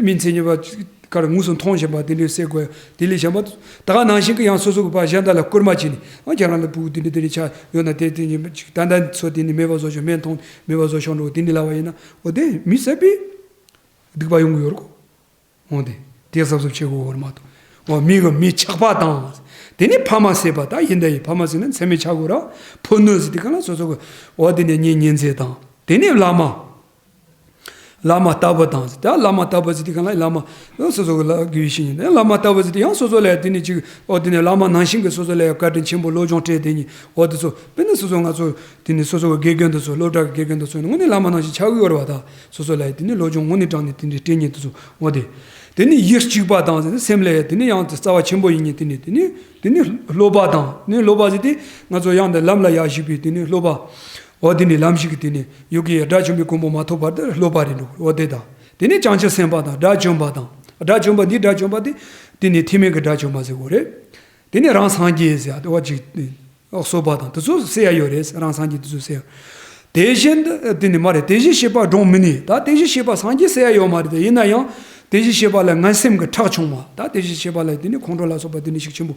མི་མཚན་ཉིད་པ་ག་རེ་དངོས་སུ་མཐོང་བཞིན་པ་དེ་འདྲའི་བསད་དགོས། དེ་ལས་གཞན་པ་ད་ག་ནང་བཞིན་གི་ཡང་སོ་སོ་གི་ཕར་གཞན་དག་ལ་སྐུལ་མ་བྱས་ནས། ཨ་ཁྱེད་རང་ལ་བུ་དེ་འདྲ་དེ་འདྲ་ཆགས་ཡོད་ན་དེ་དེ་ཉིན་ཅིག་ད་ལྟ་ཚོ་དེ་ནི་མེད་པ་བཟོ་ཤོག་སྨན་འཐུང་མེད་པ་བཟོ་ཤོག་འགྲོ། དེ་འདྲ་ལབ་པ་ཡིན་ན། འོ་དེ་མི་བསད་པའི་སྡིག་པ་ཡོང་གི་ཡོད་རེད་གོ། འོ་དེ་དེ་གཟབ་གཟབ་བྱེད་དགོས་གི་རེད་མ་གཏོགས། འོ་མི་གི་མི་ཆགས་པ་དང་། དེ་ནི་ཕ་མ་བསད་པ་ད་ཡིན་ད་ཡིན། ཕ་མ་ཟེར་ན་མཚན་མི་ཆགས་དགོས་ར། ཕུ་ནུ་ཟེར་དུས་སྒང་ལ་སོ་སོ་གི་འོ་དེ་ནས་གཉེན་ཉེ་ཚན་དང་། དེ་ནས་བླ་མ། བླ་མ་ལྟ་བུ་དང་ཟེར། ད་བླ་མ་ལྟ་བུ་ཟེར་དུས་སྒང་ལ་བླ་མ་སོ་སོ་གི་ལ་དགེ་བའི་བཤེས་གཉེན། བླ་མ་ལྟ་བུ་ཟེར་དུས་ཡང་སོ་སོ་ལ་དེ་ནས་ཅིག་འོ་དེ་ནས་བླ་མ་ནང་བཞིན་གྱི་སོ་སོ་ལ་ཡང་བཀའ་དྲིན་ཆེན་པོ་སློབ་སྦྱོང་སྤྲད་དེ་ནི། འོ་དེ་ཚོ་དཔེར་ན་སོ་སོ་ང་ཚོ་དེ་ནས་སོ་སོ་གི་དགེ་རྒན་དེ་ཚོ་སློབ་གྲྭ་གི་དགེ་རྒན་དེ་ཚོ་ནི་དངོས་གནས་བླ་མ་ནང་བཞིན་ཆགས་ཀྱི་ཡོད་རེད་བ། ད་སོ་སོ་ལ་ཡང་དེ་ནས་སློབ་སྦྱོང་དངོས་གནས་དྲང་གནས་དེ་འདྲའི་སྤྲད་མཁན་དེ་ཚོ། འོ་དེ། དེ་ནས་ཡིད་གཅིག་པ་དང་ཟེར་ནས་སེམས་ལ་ཡང་དེ་ནས་ཡང་རྩ་བ་ཆེན་པོ་ཡིན་མཁན་དེ་ནས་དེ་ནས་དེ་ནས་སློབ་པ་དང་། དེ་ནས་སློབ་པ་ཟེར་དུས་ང་ཚོ་ཡང་དེ་ལམ་ལ་ཡར་ཞུགས་པའི་དེ་ནས་སློབ་པ། འོ་དེ་ནི་ལམ་ཞིག་གི་དེ་ནི་ཡོ་གི་ཡ་དགྲ་བཅོམ་པའི་གོ་འཕང་མ་ཐོབ་བར་དུ་སློབ་པ་རེད་འགྲོ། འོ་དེ་དང་། དེ་ནི་བྱང་ཆུབ་སེམས་དཔའ་དང་དགྲ་བཅོམ་པ་དང་། དགྲ་བཅོམ་པ་འདི་དགྲ་བཅོམ་པ་དེ་དེ་ནི་ཐེག་དམན་གྱི་དགྲ་བཅོམ་པ་ཟེར་དགོས་རེད། དེ་ནི་རང་སངས་རྒྱས་ཟེར་ཡ་དེ་བ་ཅིག་གསོད་པ་དང་དེ་ཚོ་བསད་ཡ་ཡོད་རེད། རང་སངས་རྒྱས་དེ་ཚོ་བསད་ཡ། དེ་བཞིན་དུ་དེ་ནི་མ་རེད། དེ་བཞིན་གཤེགས་པ་སྒྲུང་མི་ནུས། ད་དེ་བཞིན་གཤེགས་པ་སངས་རྒྱས་ཟེར་ཡ་ཡོད་མ་རེད། དེ་ཡིན་ན་ཡང་དེ་བཞིན་གཤེགས་པ་ལ་ངན་སེམས་ཀྱི་ཁྲག་ཕྱུང་བ། ད་དེ་བཞིན་གཤེགས་པ་ལ་དེ་ནི་ཁོང་ཁྲོ་ལ་སོགས་པ་དེ་ནི་ཤུགས་ཆེན་པོ།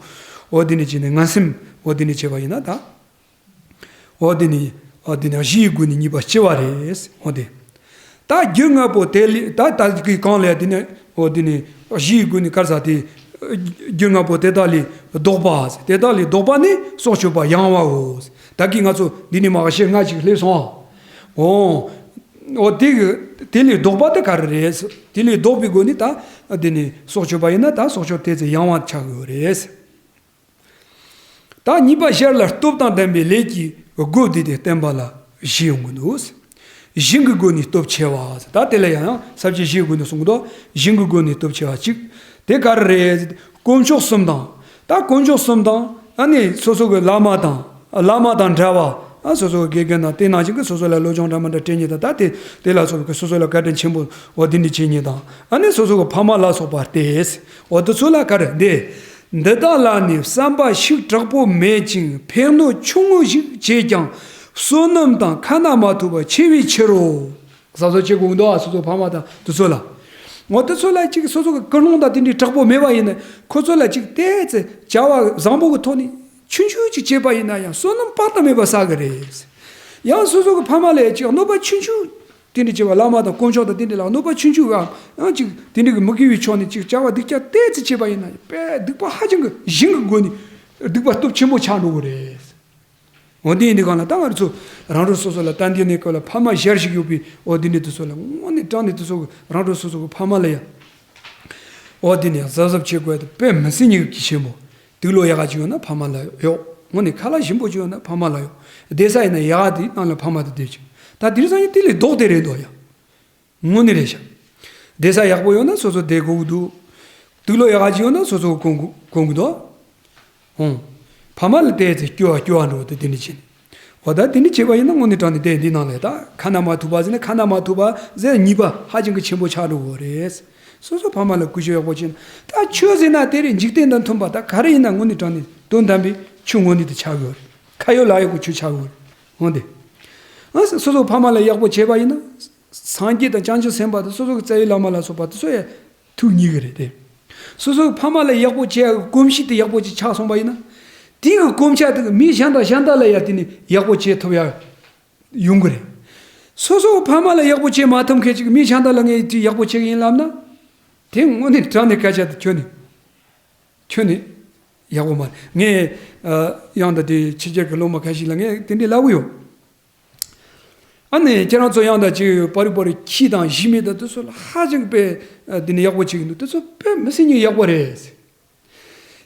འོ་དེ་ནི་བྱས་ནས་ངན་སེམས་འོ་དེ་ནི་བྱས་པ་ཡིན་ན་ད། འོ་དེ་ནི་འོ་དེ་ནི་བཞི་ཡི་སྒོ་ནས་གཉིས་པ་ལྕི་བ་རེད། འོ་དེ། ད་རྒྱུ་ལྔ་པོ་དེ་ལས་ད་ད་གི་གང་ལས་དེ་ནི་འོ་དེ་ནི་བཞི་ཡི་སྒོ་ནས་གར་ས་དེ། རྒྱུ་ལྔ་པོ་དེ་དག་ལས་ལྡོག་པ། དེ་དག་ལས་ལྡོག་པ་ནི་སྲོག་གཅོད་པ་ཡང་བའོ། ད་གི་ང་ཚོ་འདི་ནས་མ་གཞི་ལྔ་ཅིག་སླེབས་སོང་། འོ། འོ་དེ་གི་དེ་ལས་ལྡོག་པ་དེ་ག་རེ་རེད། དེ་ལས་ལྡོག་པའི་སྒོ་ནས་ད་འདི་ནི་སྲོག་གཅོད་པ་ཡིན་ན་ད་སྲོག་གཅོད་དེ་ཚེ་ཡང་བ་ཆགས་ཡོད་རེད། ད་གཉིས་པ་ཞར་ལ་སྟོབས་དང་ལྡན་པའི་ལས་ཀྱི་སྒོ་འདི་དེ་བསྟན་པ་ལ་བཞི་ཡོང་གི་འདུག། ཞིང་གི་སྒོ་ནས་སྟོབས་ཆེ་བ། ད་དེ་ལ་ཡང་ཡང་ས་བཅད་བཞིའི་སྒོ་ནས་གསུང་གི་འདུག། ཞིང་གི་སྒོ་ནས་སྟོབས་ཆེ་བ་གཅིག། དེ་ག་རེ་རེད། དཀོན་མཆོག་གསུམ་དང་། ད་དཀོན་མཆོག་གསུམ་དང་ཨ་ནི་སོ་སོ་གི་བླ་མ་དང་། བླ་མ་དང་འདྲ་བ། ཨ་སོ་སོ་གི་དགེ་རྒན་དང་དེ་ནང་བཞིན་གི་སོ་སོ་ལ་སློབ་སྦྱོང་འདྲ་མི་འདྲ་སྤྲད་མཁན་དང་། ད་དེ་དེ་ལ་སོགས་པའི་སོ་སོ་ལ་བཀའ་དྲིན་ཆེན་པོ་འོ་དེ་འདྲ་བྱེད་མཁན་དང་། ཨ་ནི་སོ་སོ་གི་ཕ་མ་ལ་སོགས་པ་སྟེ། འོ་དེ་ཚོ་ལ་ག་རེ་འདི། འདི་དག་ལ་ནི་བསམ་པ་ཤུགས་དྲག་པོ་མེད་ཅིང་ཕན་གནོད་ཆུང་ངུ་ཞིག་བྱས་ཀྱང་བསོད་ནམས་དང་ཁ་ན་མ་ཐོ་བ་ཆེ་བའི་ཕྱིར་རོ། གཟབ་གཟབ་བྱེད་དགོས་འདུག། ཨ་སོ་སོ་ཕ་མ་དང་དེ་ཚོ་ལ། འོ་དེ་ཚོ་ལ་ཅིག་སོ་སོ་གི་ཀུན་སློང་དང་དེ་འདྲའི་དྲག་པོ་མེད་པ་ཡིན་ན། ཁོ་ཚོ་ལ་ཅིག་བལྟས་ཚེ་བྱ་བ་བཟང་པོ་གི་ཐོག་ནས་ཆུང་ཆུང་ཅིག་བྱས་པ་ཡིན་ན་ཡང་བསོད་ནམས་དཔག་ཏུ་མེད་པ་བསགས་གི་རེད། ཡང་སོ་སོ་གི་ཕ་མ་ལ་ཡང་ཅིག་གནོད་པ་ཆུང་ཆུང་། དེ་འདྲ་བྱས་པ་བླ་མ་དང་དཀོན་མཆོག་དང་དེ་འདྲ་ལ་གནོད་པ་ཆུང་ཆུང་གམ་ཡང་ཅིག་དེ་འདྲ་གི་མི་དགེ་བའི་ཕྱོགས་ནས་ཅིག་བྱ་བ་སྡིག་ཅག་ཏོག་ཙམ་བྱས་པ་ཡིན་ན་དཔེ་སྡིག་པ་ཧ་ཅང་གི་ཞིང་གི་སྒོ་ནས་སྡིག་པ་སྟོབས་ཆེན་པོ་ཆགས་འགྲོ་གི་རེད། འོ་དེ་ཡིན་དུས་གང་ལ་ད་ང་རང་ཚོ་རང་གྲོལ་སོ་སོ་ལ་ད་འདི་ནས་སྐབས་ལ་ཕ་མ་ཞལ་ཞིག་ཡོད་པའི་འོ་དེ་འདྲ་དེ་ཚོ་ལ་དངོས་གནས་དྲང་གནས་དེ་ཚོ་གི་རང་གྲོལ་སོ་སོ་གི་ཕ་མ་ལ་ཡང་འོ་དེ་ནས་གཟབ་གཟབ་བྱེད་དགོས་དེ་དཔེ་མི་སྲིད་ཉིད་ཀྱི་ཆེན་པོ། དུག་ལོག་ཡག་ག་ཅིག་ཡོད་ན་ཕ་མ་ལ་ཡོད། དངོས་གནས་ཁ་ལག་ཞིམ་པོ་ཅིག་ཡོད་ན་ཕ་མ་ལ་ཡོད། བསྡད་ས་ཡིན་ན་ཡག་ག་དེའི་ནང་ལ་ཕ་མ་དང་བསྡད་ཅིག། ད་དེ་རིང་སང་ཉིན་དེ་ལས་ལྡོག་སྟེ་རེད་འདུག་ཡ། དངོས་གནས་རེད་ཤག། བསྡད་ས་ཡག་པོ་ཡོད་ན་སོ་སོ་བསྡད་དགོས་ཀྱི་འདུག། དུག་ལོག་ཡག་ག་ཅིག་ཡོད་ན་སོ་སོ་གོན་དགོས་གོན་གྱི་འདུག། ཨང་། ཕ་མ་ལ་བལྟས་ཚེ་སྐྱོ་བ་སྐྱོ་བ་འགྲོ་དེ་དེ་འདྲ་བྱས་ནས། འོ་ད་དེ་འདྲ་བྱས་པ་ཡིན་ན་དངོས་གནས་དྲང་གནས་དེ་འདི་ནང་ལ་ད་ཁ་ན་མ་ཐོ་བ་ཟེར་ན་ཁ་ན་མ་ཐོ་བ་ཟེར་ཉེས་པ་ཧ་ཅང་གི་ཆེན་པོ་ཆགས་འགྲོ་གི་རེད། སོ་སོ་ཕ་མ་ལ་གུས་ཞབས་ཡག་པོ་བྱས་ན་ད་ཆོས་ཟེར་ན་དེ་རེད། འཇིག་རྟེན་དང་མཐུན་པ་ད་ག་རེ་ཡིན་ན་དངོས་གནས་དྲང་གནས་དོན་དམ་པའི་ཆོས་དངོས་གནས་དེ་ཆགས་ཡོད་རེད། ཁ་ཡོད་ལག་ཡོད་ཀྱི་ཆོས་ཆགས་ཡོད་རེད། འོ་དེ། ཨ་སོ་སོ་ཕ་མ་ལ་ཡག་པོ་བྱས་པ་ཡིན་ན། སངས་རྒྱས་དང་བྱང་ཆུབ་སེམས་དཔའ་དང་སོ་སོ་གི་རྩ་བའི་བླ་མ་ལ་སོགས་པ་དེ་ཚོ་ཡང་ཐུགས་མཉེས་གི་རེད་དེ། སོ་སོའི་ཕ་མ་ལ་ཡག་པོ་བྱེད་ཡག་གི་གོམས་གཤིས་དེ་ཡག་པོ་ཅིག་ཆགས་སོང་པ་ཡིན་ན། དེ་གི་གོམས་ཆ་དེ་གི་མི་གཞན་དང་གཞན་དག་ལ་ཡང་དེ་ནི་ཡག་པོ་བྱེད་ཐུབ་ཡག་ཡོང་གི་རེད། སོ་སོའི་ཕ་མ་ལ་ཡག་པོ་བྱེད་མ་ཐུབ་མཁན་ཅིག་མི་གཞན་དག་ལ་ངས་དེ་ཡག་པོ་བྱེད་གི་ཡིན་ལབ་ན། དེ་དངོས་གནས་དྲང་གནས་སྐད་ཆ་དེ་ཁྱོན་ནས་ཁྱོན་ནས་ཡག་པོ་མ་རེད། ངས་ཨ་ཡང་ད་དེ་ཕྱི་རྒྱལ་གི་སློབ་མ་ཁ་ཤས་ལ་ངས་དེ་འདྲས་ལབ་གི་ཡོད། ཨ་ནི་ཁྱེད་རང་ཚོ་ཡང་ད་ཅིག་པར་རིས་པར་རིས་ཁྱི་དང་ཞི་མི་དང་དེ་ཚོ་ལ་ཧ་ཅང་དཔེ་འདི་ནི་ཡག་པོ་བྱེད་ཀྱི་འདུག། དེ་ཚོ་དཔེ་མི་སྲིད་ཉིད་ཡག་པོ་རེད།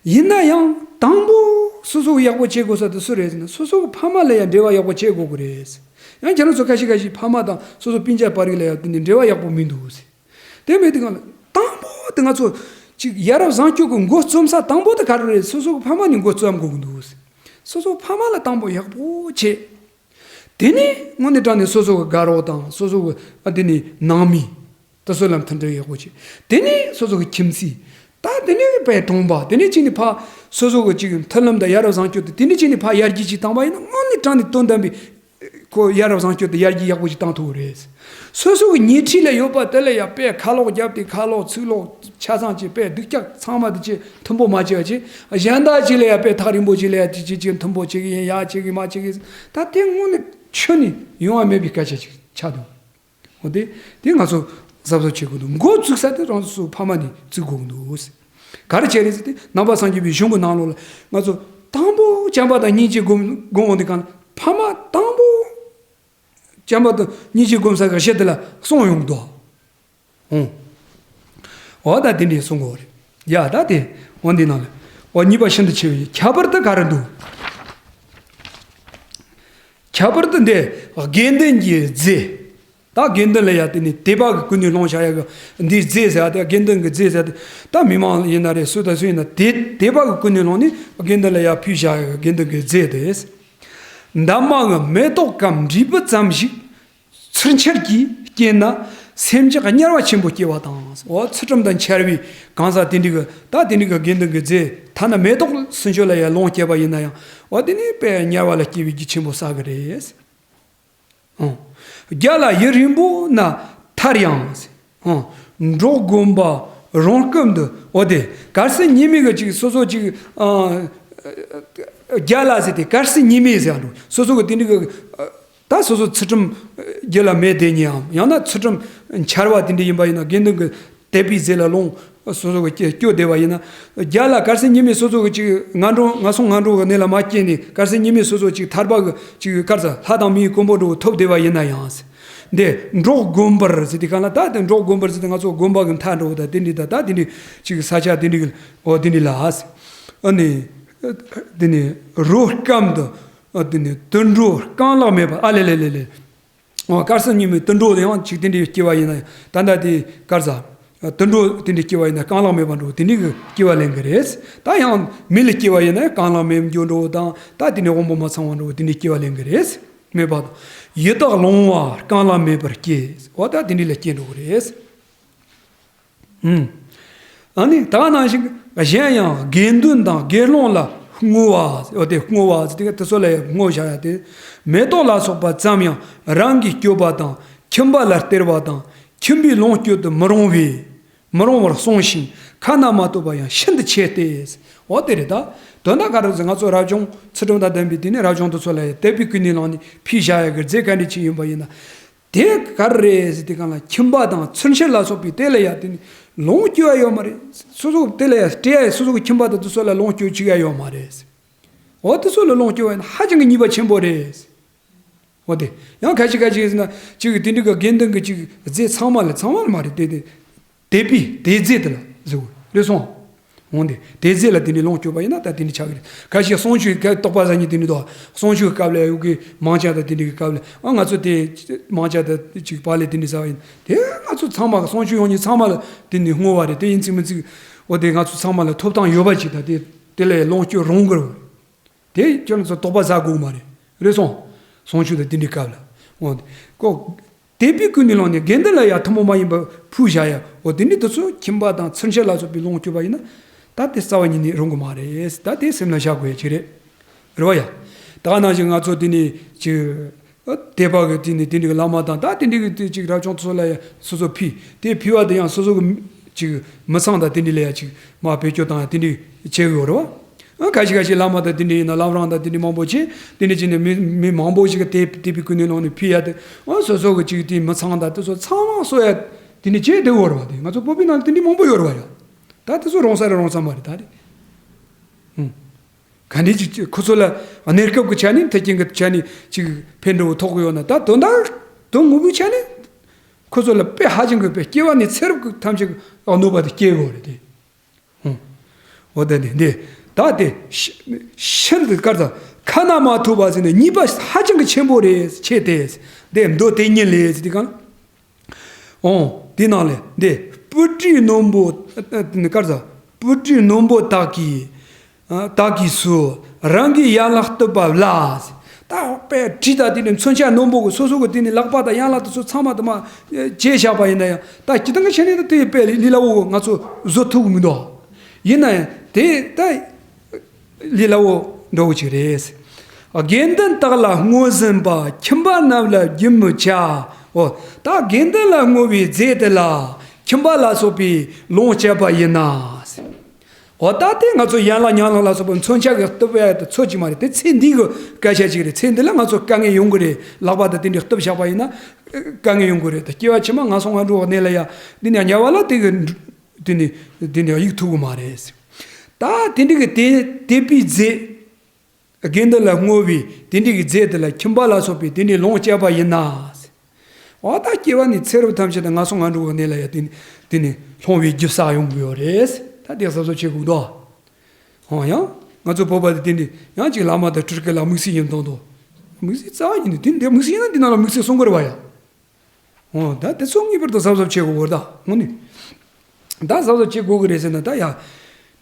ཡིན་ན་ཡང་དང་པོ་སོ་སོ་ཡག་པོ་བྱེད་དགོས་ས་དེ་སུ་རེད་ཟེར་ན་སོ་སོ་གི་ཕ་མ་ལ་ཡང་འབྲེལ་བ་ཡག་པོ་བྱེད་དགོས་ཀྱི་རེད། ཡང་ཁྱེད་རང་ཚོ་ཁ་ཤས་ཁ་ཤས་ཕ་མ་དང་སོ་སོ་སྤུན་ཀྱག་པར་རིས་ལ་ཡང་དེ་ནི་འབྲེལ་བ་ཡག་པོ་མི་འདུག་ཟེར། དེ་མེད་དུས་གང་ལ་དང་པོ་དེ་ང་ཚོ་ཅིག་ཡ་རབས་བཟང་སྤྱོད་ཀྱི་འགོ་རྩོམ་ས་དང་པོ་དེ་ག་རེ་རེད། སོ་སོ་གི་ཕ་མ་ནས་འགོ་རྩོམ་དགོས་ཀྱི་འདུག་ཟེར། སོ་སོ་ཕ་མ་ལ་དང་པོ་ཡག་པོ་བྱེད། དེ་ནས་དངོས་གནས་དྲང་གནས་སོ་སོ་གི་དགའ་རོགས་དང་སོ་སོ་གི་ཨ་དེ་ནས་ནང་མི་དེ་ཚོ་ལ་མཐུན་སྒྲིལ་ཡག་པོ་བྱེད། དེ་ནས་སོ་སོ་གི་ཁྱིམ་མཚེས། ད་དེ་ནས་དཔེ་གྲོང་པ། དེ་ནས་ཅིག་ནས་ཕ་སོ་སོ་གི་ཅིག་མཐུན་ལམ་དང་ཡ་རབས་བཟང་སྤྱོད་དེ་དེ་ནས་ཅིག་ནས་ཕ་ཡར་རྒྱས་ཅིག་བཏང་བ་ཡིན་ན་དངོས་གནས་དྲང་གནས་དོན་དམ་པའི་ཁོ་ཡ་རབས་བཟང་སྤྱོད་དེ་ཡར་རྒྱས་ཡག་པོ་ཅིག་བཏང་ཐུབ་ཀྱི་རེད། སོ་སོ་གི་ཉེ་འཁྲིས་ལ་ཡོད་པ་དེ་ལ་ཡ་དཔེ་ཁ་ལོག་བརྒྱབ་སྟེ་ཁ་ལོག་ཚིག་ལོག་ཆ་ཚང་ཅིག་དཔེ་སྡུག་ཅག་ཚང་མ་དེ་ཅིག་མཐུན་པོ་མ་བྱེད་པ་ཅིག། གཞན་དག་ཅིག་ལ་ཡ་དཔེ་ཐག་རིང་པོ་ཅིག་ལ་ཡ་དེ་ཅིག་ཅིག་མཐུན་པོ་བྱེད་ཀྱི་ཡིན། ཡག་བྱེད་ཀྱི་མ་བྱེད་ཀྱི། ད་དེ་དངོས་གནས་ཁྱོན་ནས་ཡོང་བ་མེད་པའི་སྐད་ཆ་ཅིག་ཆགས་འདུག། འོ་དེ་དེ་ང་ཚོ་གཟབ་གཟབ་བྱེད་དགོས་འདུག། འགོ་བཙུགས་ས་དེ་རང་ཚོ་ཕ་མ་ནས་བཙུགས་དགོས་འདུག། ག་རེ་བྱས་རེད་ཟེར་ཏེ་ནང་པ་སངས་རྒྱས་པའི་གཞུང་གི་ནང་ལོགས་ལ་ང་ཚོ་དང་པོ་བྱམས་པ་དང་སྙིང་རྗེ་སྒོམ་སྒོམ་འོང་དུས་གང་ལ་ཕ་མ་དང་པོ་བྱམས་པ་དང་སྙིང་རྗེ་སྒོམ་ས་གི་གཞི་དེ་ལ་གསུངས་ཡོང་གི་འདུག། ཨོ། འོ་ད་དེ་འདྲས་གསུང་གི་ཡོད་རེད། ཡ་ད་དེ་འོ་འདི་ནང་ལ་འོ་གཉིས་པ་ཤིན་ཏུ་ཆེ་བའི་ཁྱད་པར་དུ་ག་རེ་འདུག། ཁྱད་པར་དུ་འདི་དགེ་འདུན་གྱི་རྫས། ད་དགེ་འདུན་ལ་ཡ་དེ་ནི་དད་པ་གི་ཀུན་ནས་སློང་བྱ་ཡ་གི་འདིའི་རྫས་ཟེར་ཡ་དེ་དགེ་འདུན་གྱི་རྫས་ཟེར་ཡ་དེ་ད་མི་མང་ཡིན་ན་རེད། སུ་དང་སུ་ཡིན་ན་དེ་དད་པ་གི་ཀུན་ནས་སློང་ནས་དགེ་འདུན་ལ་ཡ་ཕུལ་བྱ་ཡ་གི་དགེ་འདུན་གྱི་རྫས་དེ། འདབ་མ་གི་མེ་ཏོག་གམ་འབྲས་བུ་ཙམ་ཞིག་ཚུར་འཆར་གྱིས་སྐྱེས་ན་སེམས་ཅག་དམྱལ་བ་ཆེན་པོ་སྐྱེ་བ་དང་། འོ་ཚུལ་ཁྲིམས་དང་འཆལ་བའི་གང་ཟག་དེ་འདྲ་གི་ད་དེ་འདྲ་གི་དགེ་འདུན་གྱི་རྫས་ཐ་ན་མེ་ཏོག་སུ་ཆོད་ལ་ཡང་ལོངས་སྤྱད་པ་ཡིན་ན་ཡང་འོ་དེ་ནི་དཔེ་དམྱལ་བ་ལ་སྐྱེ་བའི་རྒྱུ་ཆེན་པོ་བསགས་གི་རེད། ཨང་། རྒྱ་ལ་ཡུན་རིང་པོ་ན་མཐར་ཡང་། ཨང་། འབྲོག་དགོན་པ་རང་སྐུམ་དུ། འོ་དེ་གར་སོང་ཉི་མའི་གི་ཅིག་སོ་སོ་ཅིག་ཨང་། རྒྱ་ལ་ཟེར་ཏེ་གར་སོང་ཉི་མའི་ཟེར་འགྲོ། སོ་སོ་གི་དེ་འདྲ་གི་ད་སོ་སོ་ཚུལ་ཁྲིམས་རྒྱུད་ལ་མེད་དེ་ཉིད་ཡང་ཡང་ན་ཚུལ་ཁྲིམས་འཆལ་བ་དེ་འདྲ་ཡིན་པ་ཡིན་ན། དགེ་འདུན་གྱི་དད་པའི་རྫས་ལ་ལོངས་སོ་སོ་གི་སྐྱོ་བསྡད་པ་ཡིན་ན། རྒྱ་ལ་གར་སོང་ཉི་མའི་སོ་སོ་གི་ཅིག་ང་འགྲོ་ང་སོང་ང་འགྲོ་གི་གནས་ལ་མ་སྐྱེས་ནས། གར་སོང་ཉི་མའི་སོ་སོ་ཅིག་ཐར་པ་གི་ཅིག་གར་ས་ལྷ་དང་མིའི་གོ་འཕང་འགྲོ་ཐོབ་བསྡད་པ་ཡིན་ན་ཡང་། འདི་འབྲོག་དགོན་པར་ཟེར་དེ་གང་ལ་ད་དེ་འབྲོག་དགོན་པར་ཟེར་དེ་ང་ཚོ་དགོན་པ་གི་མཐའ་འགྲོ་ད་དེ་འདྲ་ད་ད་དེ་འདྲ་ཅིག་ས་ཆ་དེ་འདྲ་གི་འོ་དེ་འདྲ་ལ། ཨ་ནི་དེ་ནི་རོ་སྐམ་དུ། ཨ་དེ་ནི་དུད་འགྲོ་རྐང་ལག་མེད་པ། ཨ་ལེ་ལེ་ལེ་ལེ། འོ་གར་སོང་ཉི་མའི་དུད་འགྲོ་དེ་ཡང་ཅིག་དེ་འདྲའི་སྐྱེ་བ་ཡིན་ན་ཡང་། ད་ལྟ་དེ་གར་ས་དུད་འགྲོ་དེ་འདྲའི་སྐྱེ་བ་ཡིན་ན་རྐང་ལག་མེད་པ་འགྲོ་དེ་འདྲའི་གི་སྐྱེ་བ་ལེན་གི་རེད། ད་ཡང་མི་ལ་སྐྱེ་བ་ཡིན་ན་ཡང་རྐང་ལག་མེད་འགྱོ་འགྲོ་དང་། ད་དེ་ནས་དབང་པོ་མ་ཚང་བ་འགྲོ་དེ་འདྲའི་སྐྱེ་བ་ལེན་གི་རེད། མེད་པ་དང་། ཡི་དྭགས་ལོང་བ་རྐང་ལག་མེད་པར་སྐྱེ། འོ་ད་དེ་འདྲའི་ལ་སྐྱེ་འགྲོ་གི་རེད། ཨུམ། ཨ་ནི་ད་ག་ནང་བཞིན་གཞན་ཡང་དགེ་འདུན་དང་དགེ་སློང་ལ་བསྔོ་བ། འོ་དེ་བསྔོ་བ་ཟེར་དེ་དེ་ཚོ་ལ་ཡང་བསྔོ་བྱ་ཡ་དེ། མེ་ཏོག་ལ་སོགས་པ་ཙམ་ཡང་རང་གིས་སྐྱོབ་པ་དང་། ཁྱིམ་པ་ལ་སྟེར་བ་དང་། ཁྱིམ་པས་ལོངས་སྤྱོད་དུ་མི་རུང་བས། མི་རུང་བར་གསུངས་ཤིང་ཁ་ན་མ་ཐོ་བ་ཡང་ཤིན་ཏུ་ཆེ་སྟེ། འོ་དེ་རེད་ད། དོན་དག་ག་རེ་ཟེར་ང་ཚོ་རབ་བྱུང་ཚུལ་ཁྲིམས་དང་ལྡན་པའི་དེ་ནས་རབ་བྱུང་དེ་ཚོ་ལ་ཡང་དད་པའི་ཀུན་ནས་བསླངས་ནས་ཕུལ་བྱ་ཡ་གི་རྫས་ག་འདྲ་ཅིག་ཡིན་པ་ཡིན་ན། དེ་ག་རེ་རེད་ཟེར་དེ་གང་ལ་ཁྱིམ་པ་དང་ཚུན་ཆད་ལ་སོགས་པའི་དེ་ལ་ཡ་དེ་ནི་ལོངས་སྤྱོད་ཡ་ཡོད་མ་རེད། སོ་སོ་དེ་ལ་ཡ་སྤྲད་ཡ་སོ་སོ་གི་ཁྱིམ་པ་དང་དེ་ཚོ་ལ་ལོངས་སྤྱོད་བྱེད་ཡ་ཡོད་མ་རེད། འོ་དེ་ཚོ་ལ་ལོངས་སྤྱོད་ཡ་ནི་ཧ་ཅང་གི་ཉེས་པ་ཆེན་པོ་རེད། འོ་དེ་ཡང་ཁ་ཅིག་ཁ་ཅིག་ཟེར་ན་ཅིག་དེ་འདྲ་གི་དགེ་འདུན་གི་ཅིག་རྫས་ཚང་མ་ལ་ཚང་མ་ལ་མ་རེད་དེ་དེ། དད་པའི་དད་རྫས་དེ་ལ་ཟེར་བ་རེད་སོང་། འོང་དེ་དད་རྫས་ལ་དེ་འདྲའི་ལོངས་སྤྱོད་པ་ཡིན་ན་ད་དེ་འདྲའི་ཆགས་ཀྱི་རེད། ཁ་ཤས་གསུང་ཆོས་ཀ་རྟོགས་པ་ཟ་ཉིན་དེ་འདྲའི་དོ། གསུང་ཆོས་སྐབས་ལ་ཡོད་ཀྱི་མང་ཆ་དང་དེ་འདྲའི་གི་སྐབས་ལ་ཨ་ང་ཚོ་དེ་མང་ཆ་དང་ཅིག་པ་ལས་དེ་འདྲའི་ཟ་བ་ཡིན། དེ་ང་ཚོ་ཚང་མ་གསུང་ཆོས་ཡོང་ཉིན་ཚང་མ་ལ་དེ་འདྲའི་བསྔོ་བ་རེད། དེ་ཡིན་ཚིག་མིན་ཚིག་འོ་དེ་ང་ཚོ་ཚང་མ་ལ་ཐོབ་ཐང་ཡོད་པ་ཅིག་དང་དེ་དེ་ལ་ལོངས་སྤྱོད་རུང་གི་རེད། དེ་ཁྱོད་ཚོ་དོགས་པ་ཟ་དགོས་མ་རེད། རེད་སོང་། གསུང་ཆོས་དང་དེ་འདྲའི་སྐབས་ལ། འོ་དེ་ཀོ། དད་པའི་ཀུན་ནས་བསླངས་ནས་དགེ་འདུན་ལ་ཡང་ཐུན་མོང་མ་ཡིན་པ་ཕུལ་བྱ་ཡ། འོ་དེ་འདྲའི་དེ་ཚོ་ཁྱིམ་པ་དང་ཚུན་ཆད་ལ་སོགས་པའི་ལོངས་སྤྱོད་པ་ཡིན་ན། ད་དེ་རྩ་བ་ཉིད་ནས་རུང་གི་མ་རེད། ད་དེ་སེམས་ལ་བཞག་དགོས་ཡ་ཅིག་རེད། རེད་བ་ཡ། ད་ག་ནང་བཞིན་ང་ཚོ་དེ་ནས་ཅིག་དད་པ་གི་དེ་ནས་དེ་འདྲའི་བླ་མ་དང་ད་དེ་འདྲའི་གི་དེ་ཅིག་རབ་བྱུང་དེ་ཚོ་ལ་ཡ་སོ་སོ་ཕུལ། དེ་ཕུལ་བ་དེ་ཡང་སོ་སོ་གི་ཅིག་མི་ཚང་དང་དེ་འདྲའི་ལ་ཡ་ཅིག་མ་བེད་སྤྱོད་བཏང་ཡ་དེ་འདྲའི་བྱེད་དགོས་རེད་བ། ཨ་ཁ་ཤས་ཁ་ཤས་བླ་མ་དང་དེ་འདྲ་ཡིན་ན་བླ་བྲང་དང་དེ་འདྲ་མང་པོ་བྱས། དེ་འདྲ་བྱས་ནས་མི་མི་མང་པོ་ཞིག་གིས་དེ་དེ་བའི་ཀུན་ནས་ལོངས་ནས་ཕུལ་ཡ་དེ། ཨ་སོ་སོ་གི་ཅིག་དེ་མི་ཚང་དང་དེ་ཚོ་ཚང་མ་གསོ་ཡ་དེ་འདྲ་བྱས་བསྡད་ཡོད་རེད་བ། དེ་ང་ཚོ་བོད་པའི་ནང་ལ་དེ་འདྲ་མང་པོ་ཡོད་རེད་བ་ཡ། ད་དེ་ཚོ་རུང་ས་རེད་རུང་ས་མ་རེད་ད་རེད། ཧུམ། ག་འདྲ་ཅིག་ཁོ་ཚོ་ལ་གནས་སྐབས་ཀྱི་ཆ་ནས་མཐུན་རྐྱེན་གྱི་ཆ་ནས་ཅིག་ཕན་འབྲས་བུ་ཐོགས་ཀྱི་ཡོད་ན་ད་དོན་དག་དོན་དངོས་པོའི་ཆ་ནས་ཁོ་ཚོ་ལ་དཔེ་ཧ་ཅང་གི་དཔེ་སྐྱེ་བ་ནས་ཚེ་རབས་ཀྱི་ཐམས་ཅད་ཀྱི་གནོད་པ་དེ་སྐྱེལ་དགོས་རེད་དེ། ཧུམ། འོ་ད་འདི་འདི་ད་དེ་ཤི་ཤིན་ཏུ་དཀར་ཙམ་ཁ་ན་མ་ཐོ་བ་ཟེར་ནས་ཉེས་པ་ཧ་ཅང་གི་ཆེན་པོ་རེད་ཆེ་དེ། འདི་མདོ་དེ་ཉིད་ལས་ཟེར་དེ་གང་། འོང་དེ་ནང་ལས་འདི་སྤུ་གྲིའི་རྣོན་པོ་དཀར་ཙམ་སྤུ་གྲིའི་རྣོན་པོ་དག་གིས་དག་གིས་སུ་རང་གི་ཡན་ལག་གཏུབ་པ་ལ། ད་དཔེ་གྲི་དང་དེ་ནས་མཚོན་ཆ་རྣོན་པོ་གི་སོ་སོ་གི་དེ་ནས་ལག་པ་དང་ཡན་ལག་དེ་ཚོ་ཚང་མ་དུ་མ་བཅད་བཞག་པ་ཡིན་ན་ཡང་ད་སྤྱིར་བཏང་གི་ཆ་ནས་ད་དེ་དཔེ་ལས་སླ་བོ་ང་ཚོ་བཟོ་ཐུབ་ཀྱི་མི་འདུག་ཡིན་ན་ཡང་དེ་ད་ལས་སླ་བོ་འདྲ་བོ་ཅིག་རེད། དགེ་འདུན་དག་ལ་བསྔོ་ཟིན་པ་ཁྱིམ་པ་རྣམས་ལ་རྒྱུན་མི་ཆད། འོ་ད་དགེ་འདུན་ལ་བསྔོ་བའི་རྫས་དེ་ལ་ཁྱིམ་པ་ལ་སོགས་པས་ལོངས་སྤྱད་པ་ཡིན་ན། འོ་ད་དེ་ང་ཚོ་ཡན་ལག་ཉམས་ལེན་ལ་སོགས་པའི་མཚོན་ཆ་གི་གཏུབ་ཡ་དེ་ཚོད་ཅིག་མ་རེད། དེ་ཚེ་འདི་གི་སྐད་ཆ་ཅིག་རེད། ཚེ་འདི་ལ་ང་ཚོ་དཀའ་ངལ་ཡོང་གི་རེད། ལག་པ་དང་དེ་འདྲ་གཏུབ་བཞག་པ་ཡིན་ན་དཀའ་ངལ་ཡོང་གི་རེད། ད་སྐྱེ་བ་ཕྱི་མ་ངན་སོང་ང་འགྲོ་བ་གནས་ལ་ཡ་འདི་ནས་དམྱལ་བ་ལ་དེ་གི་དེ་ནས་དེ་ནས་གཡུག་ཐུབ་གི་མ་རེད། ད་དེ་འདྲ་གི་དེ་དད་པའི་རྫས། དགེ་འདུན་ལ་བསྔོ་བའི་དེ་འདྲའི་གི་རྫས་དེ་ལ་ཁྱིམ་པ་ལ་སོགས་པའི་དེ་འདྲའི་ལོངས་སྤྱད་པ་ཡིན་ན། འོ་ད་སྐྱེ་བ་ནས་ཚེ་རབས་ཐམས་ཅད་དུ་ངན་སོང་ང་འགྲོ་བའི་གནས་ལ་ཡ་དེ་དེ་ནས་ལྷུང་བའི་རྒྱུ་བསགས་ཡོང་གི་ཡོད་རེད། ད་དེ་གཟབ་གཟབ་བྱེད་དགོས་འདུག་འོ་ཡང་ང་ཚོ་བོད་པ་དེ་དེ་འདྲའི་ཡང་ཅིག་བླ་མ་དང་སྤྲུལ་སྐུ་ལ་དམིགས་བསལ་ཡིན་མདོག་མདོག་དམིགས་བསལ་རྩ་བ་ཉིད་ནས་དེ་འདྲའི་དམིགས་བསལ་ཡིན་ན་འདི་ནང་ལ་དམིགས་བསལ་གསུང་གི་རེད་བ་ཡ། འོ་ད་དེ་ཚོ་ངེས་པར་དུ་གཟབ་གཟབ་བྱེད་དགོས་གོ་ད་དངོས་གནས། ད་གཟབ་གཟབ་བྱེད་དགོས་གི་རེད་ཟེར་ན་ད་ཡ།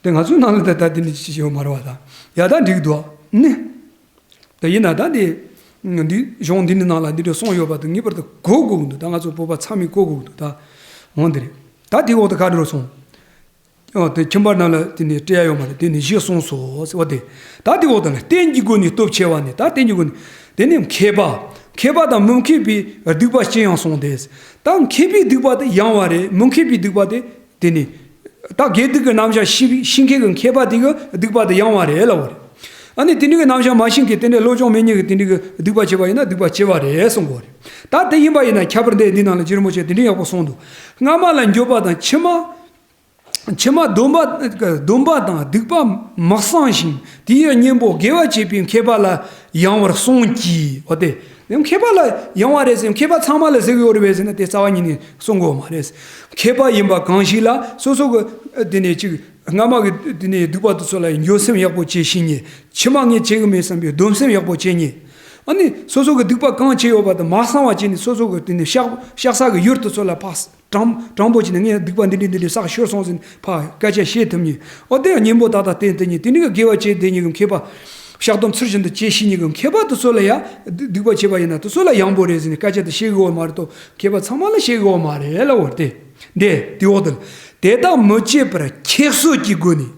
དེ་ང་ཚོའི་ནང་ལ་ད་ད་དེ་འདྲ་ཅིག་ཡོད་མ་རེད་བ་ད། ཡ་ད་འགྲིག་འདུག་ནི། ད་ཡིན་ན་ད་འདི། འདི་གཞུང་འདི་འདི་ནང་ལ་འདི་འདྲ་གསུངས་ཡོད་པ་དེ་ངེས་པར་དུ་གོ་དགོས་གི་འདུག་ད་ང་ཚོ་བོད་པ་ཚང་མས་གོ་དགོས་གི་འདུག་ད། འོ་འདི་རེད། ད་དེ་འོག་ཏུ་ག་འདྲ་གསུངས། ཨོ་དེ་ཁྱིམ་པ་རྣམས་ལ་དེ་ནས་སྤྲད་ཡ་ཡོད་མ་རེད། དེ་ནས་གཞི་གསུངས་སོ་ཟེར་བ་དེ། ད་དེ་འོག་ཏུ་ལ་རྟེན་གྱི་སྒོ་ནས་སྟོབས་ཆེ་བ་ནི་ད་རྟེན་གྱི་སྒོ་ནས་དེ་ནི་མཁས་པ། མཁས་པ་དང་མི་མཁས་པའི་སྡིག་པ་ཅི་ཡང་གསུངས་ཏེ། ད་མཁས་པའི་སྡིག་པ་དེ་ཡང་བ་རེད། མི་མཁས་པའི་སྡིག་པ་དེ་དེ་ནི། ད་དགེ་སྡིག་གི་རྣམ་གཞག་ཤེས་པའི་ཤེས་མཁན་གྱི་མཁས་པ་དེ་གི་སྡིག་པ་དེ་ཡང་བ་རེད་ལབ་པ་རེད། ཨ་ནི་དེ་འདྲའི་གི་རྣམ་གཞག་མ་ཤེས་མཁན་དེ་འདྲའི་བློ་སྦྱོང་མེད་མཁན་གྱི་དེ་འདྲའི་གི་སྡིག་པ་བྱས་པ་ཡིན་ན་སྡིག་པ་ཆེ་བ་རེད་གསུང་གི་ཡོད་རེད། ད་དེ་ཡིན་པ་ཡིན་ན་ཁྱད་པར་འདི་འདི་ནང་ལ་རྗེ་རིན་པོ་ཆེ་དེ་འདྲའི་ཡག་པོ་གསུངས་འདུག་སྔ་མ་ལ་འགྱོད་པ་དང་ཕྱི་མ། ཕྱི་མ་སྡོམ་པ་སྡོམ་པ་དང་སྡིག་པ་མི་གསང་ཞིང་དེའི་གཉེན་པོ་དགེ་བ་བྱེད་པའི་མཁས་པ་ལ་ཡང་བར་གསུངས་ཀྱི། འོ་དེ། མཁས་པ་ལ་ཡང་བ་རེད་ཟེར། མཁས་པ་ཚང་མ་ལ་ཟེར་གི་ཡོད་རེད་པས་ཟེར་ན་དེ་རྩ་བ་ཉིད་ནས་གསུང་གི་ཡོད་མ་རེད། མཁས་པ་ཡིན་པ་གང་ཞིག་ལ་སོ་སོ་གི་དེ་ནས་ཅིག་སྔ་མ་གི་དེ་ནས་སྡིག་པ་དེ་ཚོ་ལ་འགྱོད་སེམས་ཡག་པོ་བྱེད་ཤེས་མཁན། ཕྱི་མ་ངས་བྱེད་གི་མེད་བསམ་པའི་སྡོམ་སེམས་ཡག་པོ་བྱེད་མཁན། ཨ་ནི་སོ་སོ་གི་སྡིག་པ་གང་བྱས་ཡོད་པ་དེ་མ་གསང་བ་བྱས་ནས་སོ་སོ་གི་དེ་ནས་བཤགས་བཤགས་ས་གི་ཡུལ་དེ་ཚོ་ལ་ཕར། དྲང་དྲང་པོ་བྱས་ནས་ངས་སྡིག་པ་འདི་འདྲ་འདི་འདྲ་བསགས་ཤོར་སོང་ཟེར་ནས་ཕར་སྐད་ཆ་བཤད་ཐུབ་མཁན། འོ་དེ་ཡང་གཉེན་པོ་ཏག་ཏག་བསྟེན་ཐུབ་མཁན། དེ་ནི་དགེ་བ་བྱེད་བསྡད་མཁན་གྱི་མཁས་པ། བཤགས་སྡོམ་ཚུལ་བཞིན་དུ་བྱེད་ཤེས་མཁན་གྱི་མཁས་པ་དེ་ཚོ་ལ་ཡང་སྡིག་སྡིག་པ་བྱས་པ་ཡིན་ན་དེ་ཚོ་ལ་ཡང་པོ་རེད་ཟེར་ནས་སྐད་ཆ་དེ་བཤད་གི་ཡོད་མ་རེད་དོ། མཁས་པ་ཚང་མ་ལ་བཤད་གི་ཡོད་མ་རེད་ལབ་པ་རེད་དེ། འདི་དེ་འོག་ཏུ། དེ་དག་མི་བྱེད་པར་ཁྱད་གསོད་ཀྱི་སྒོ་ནས།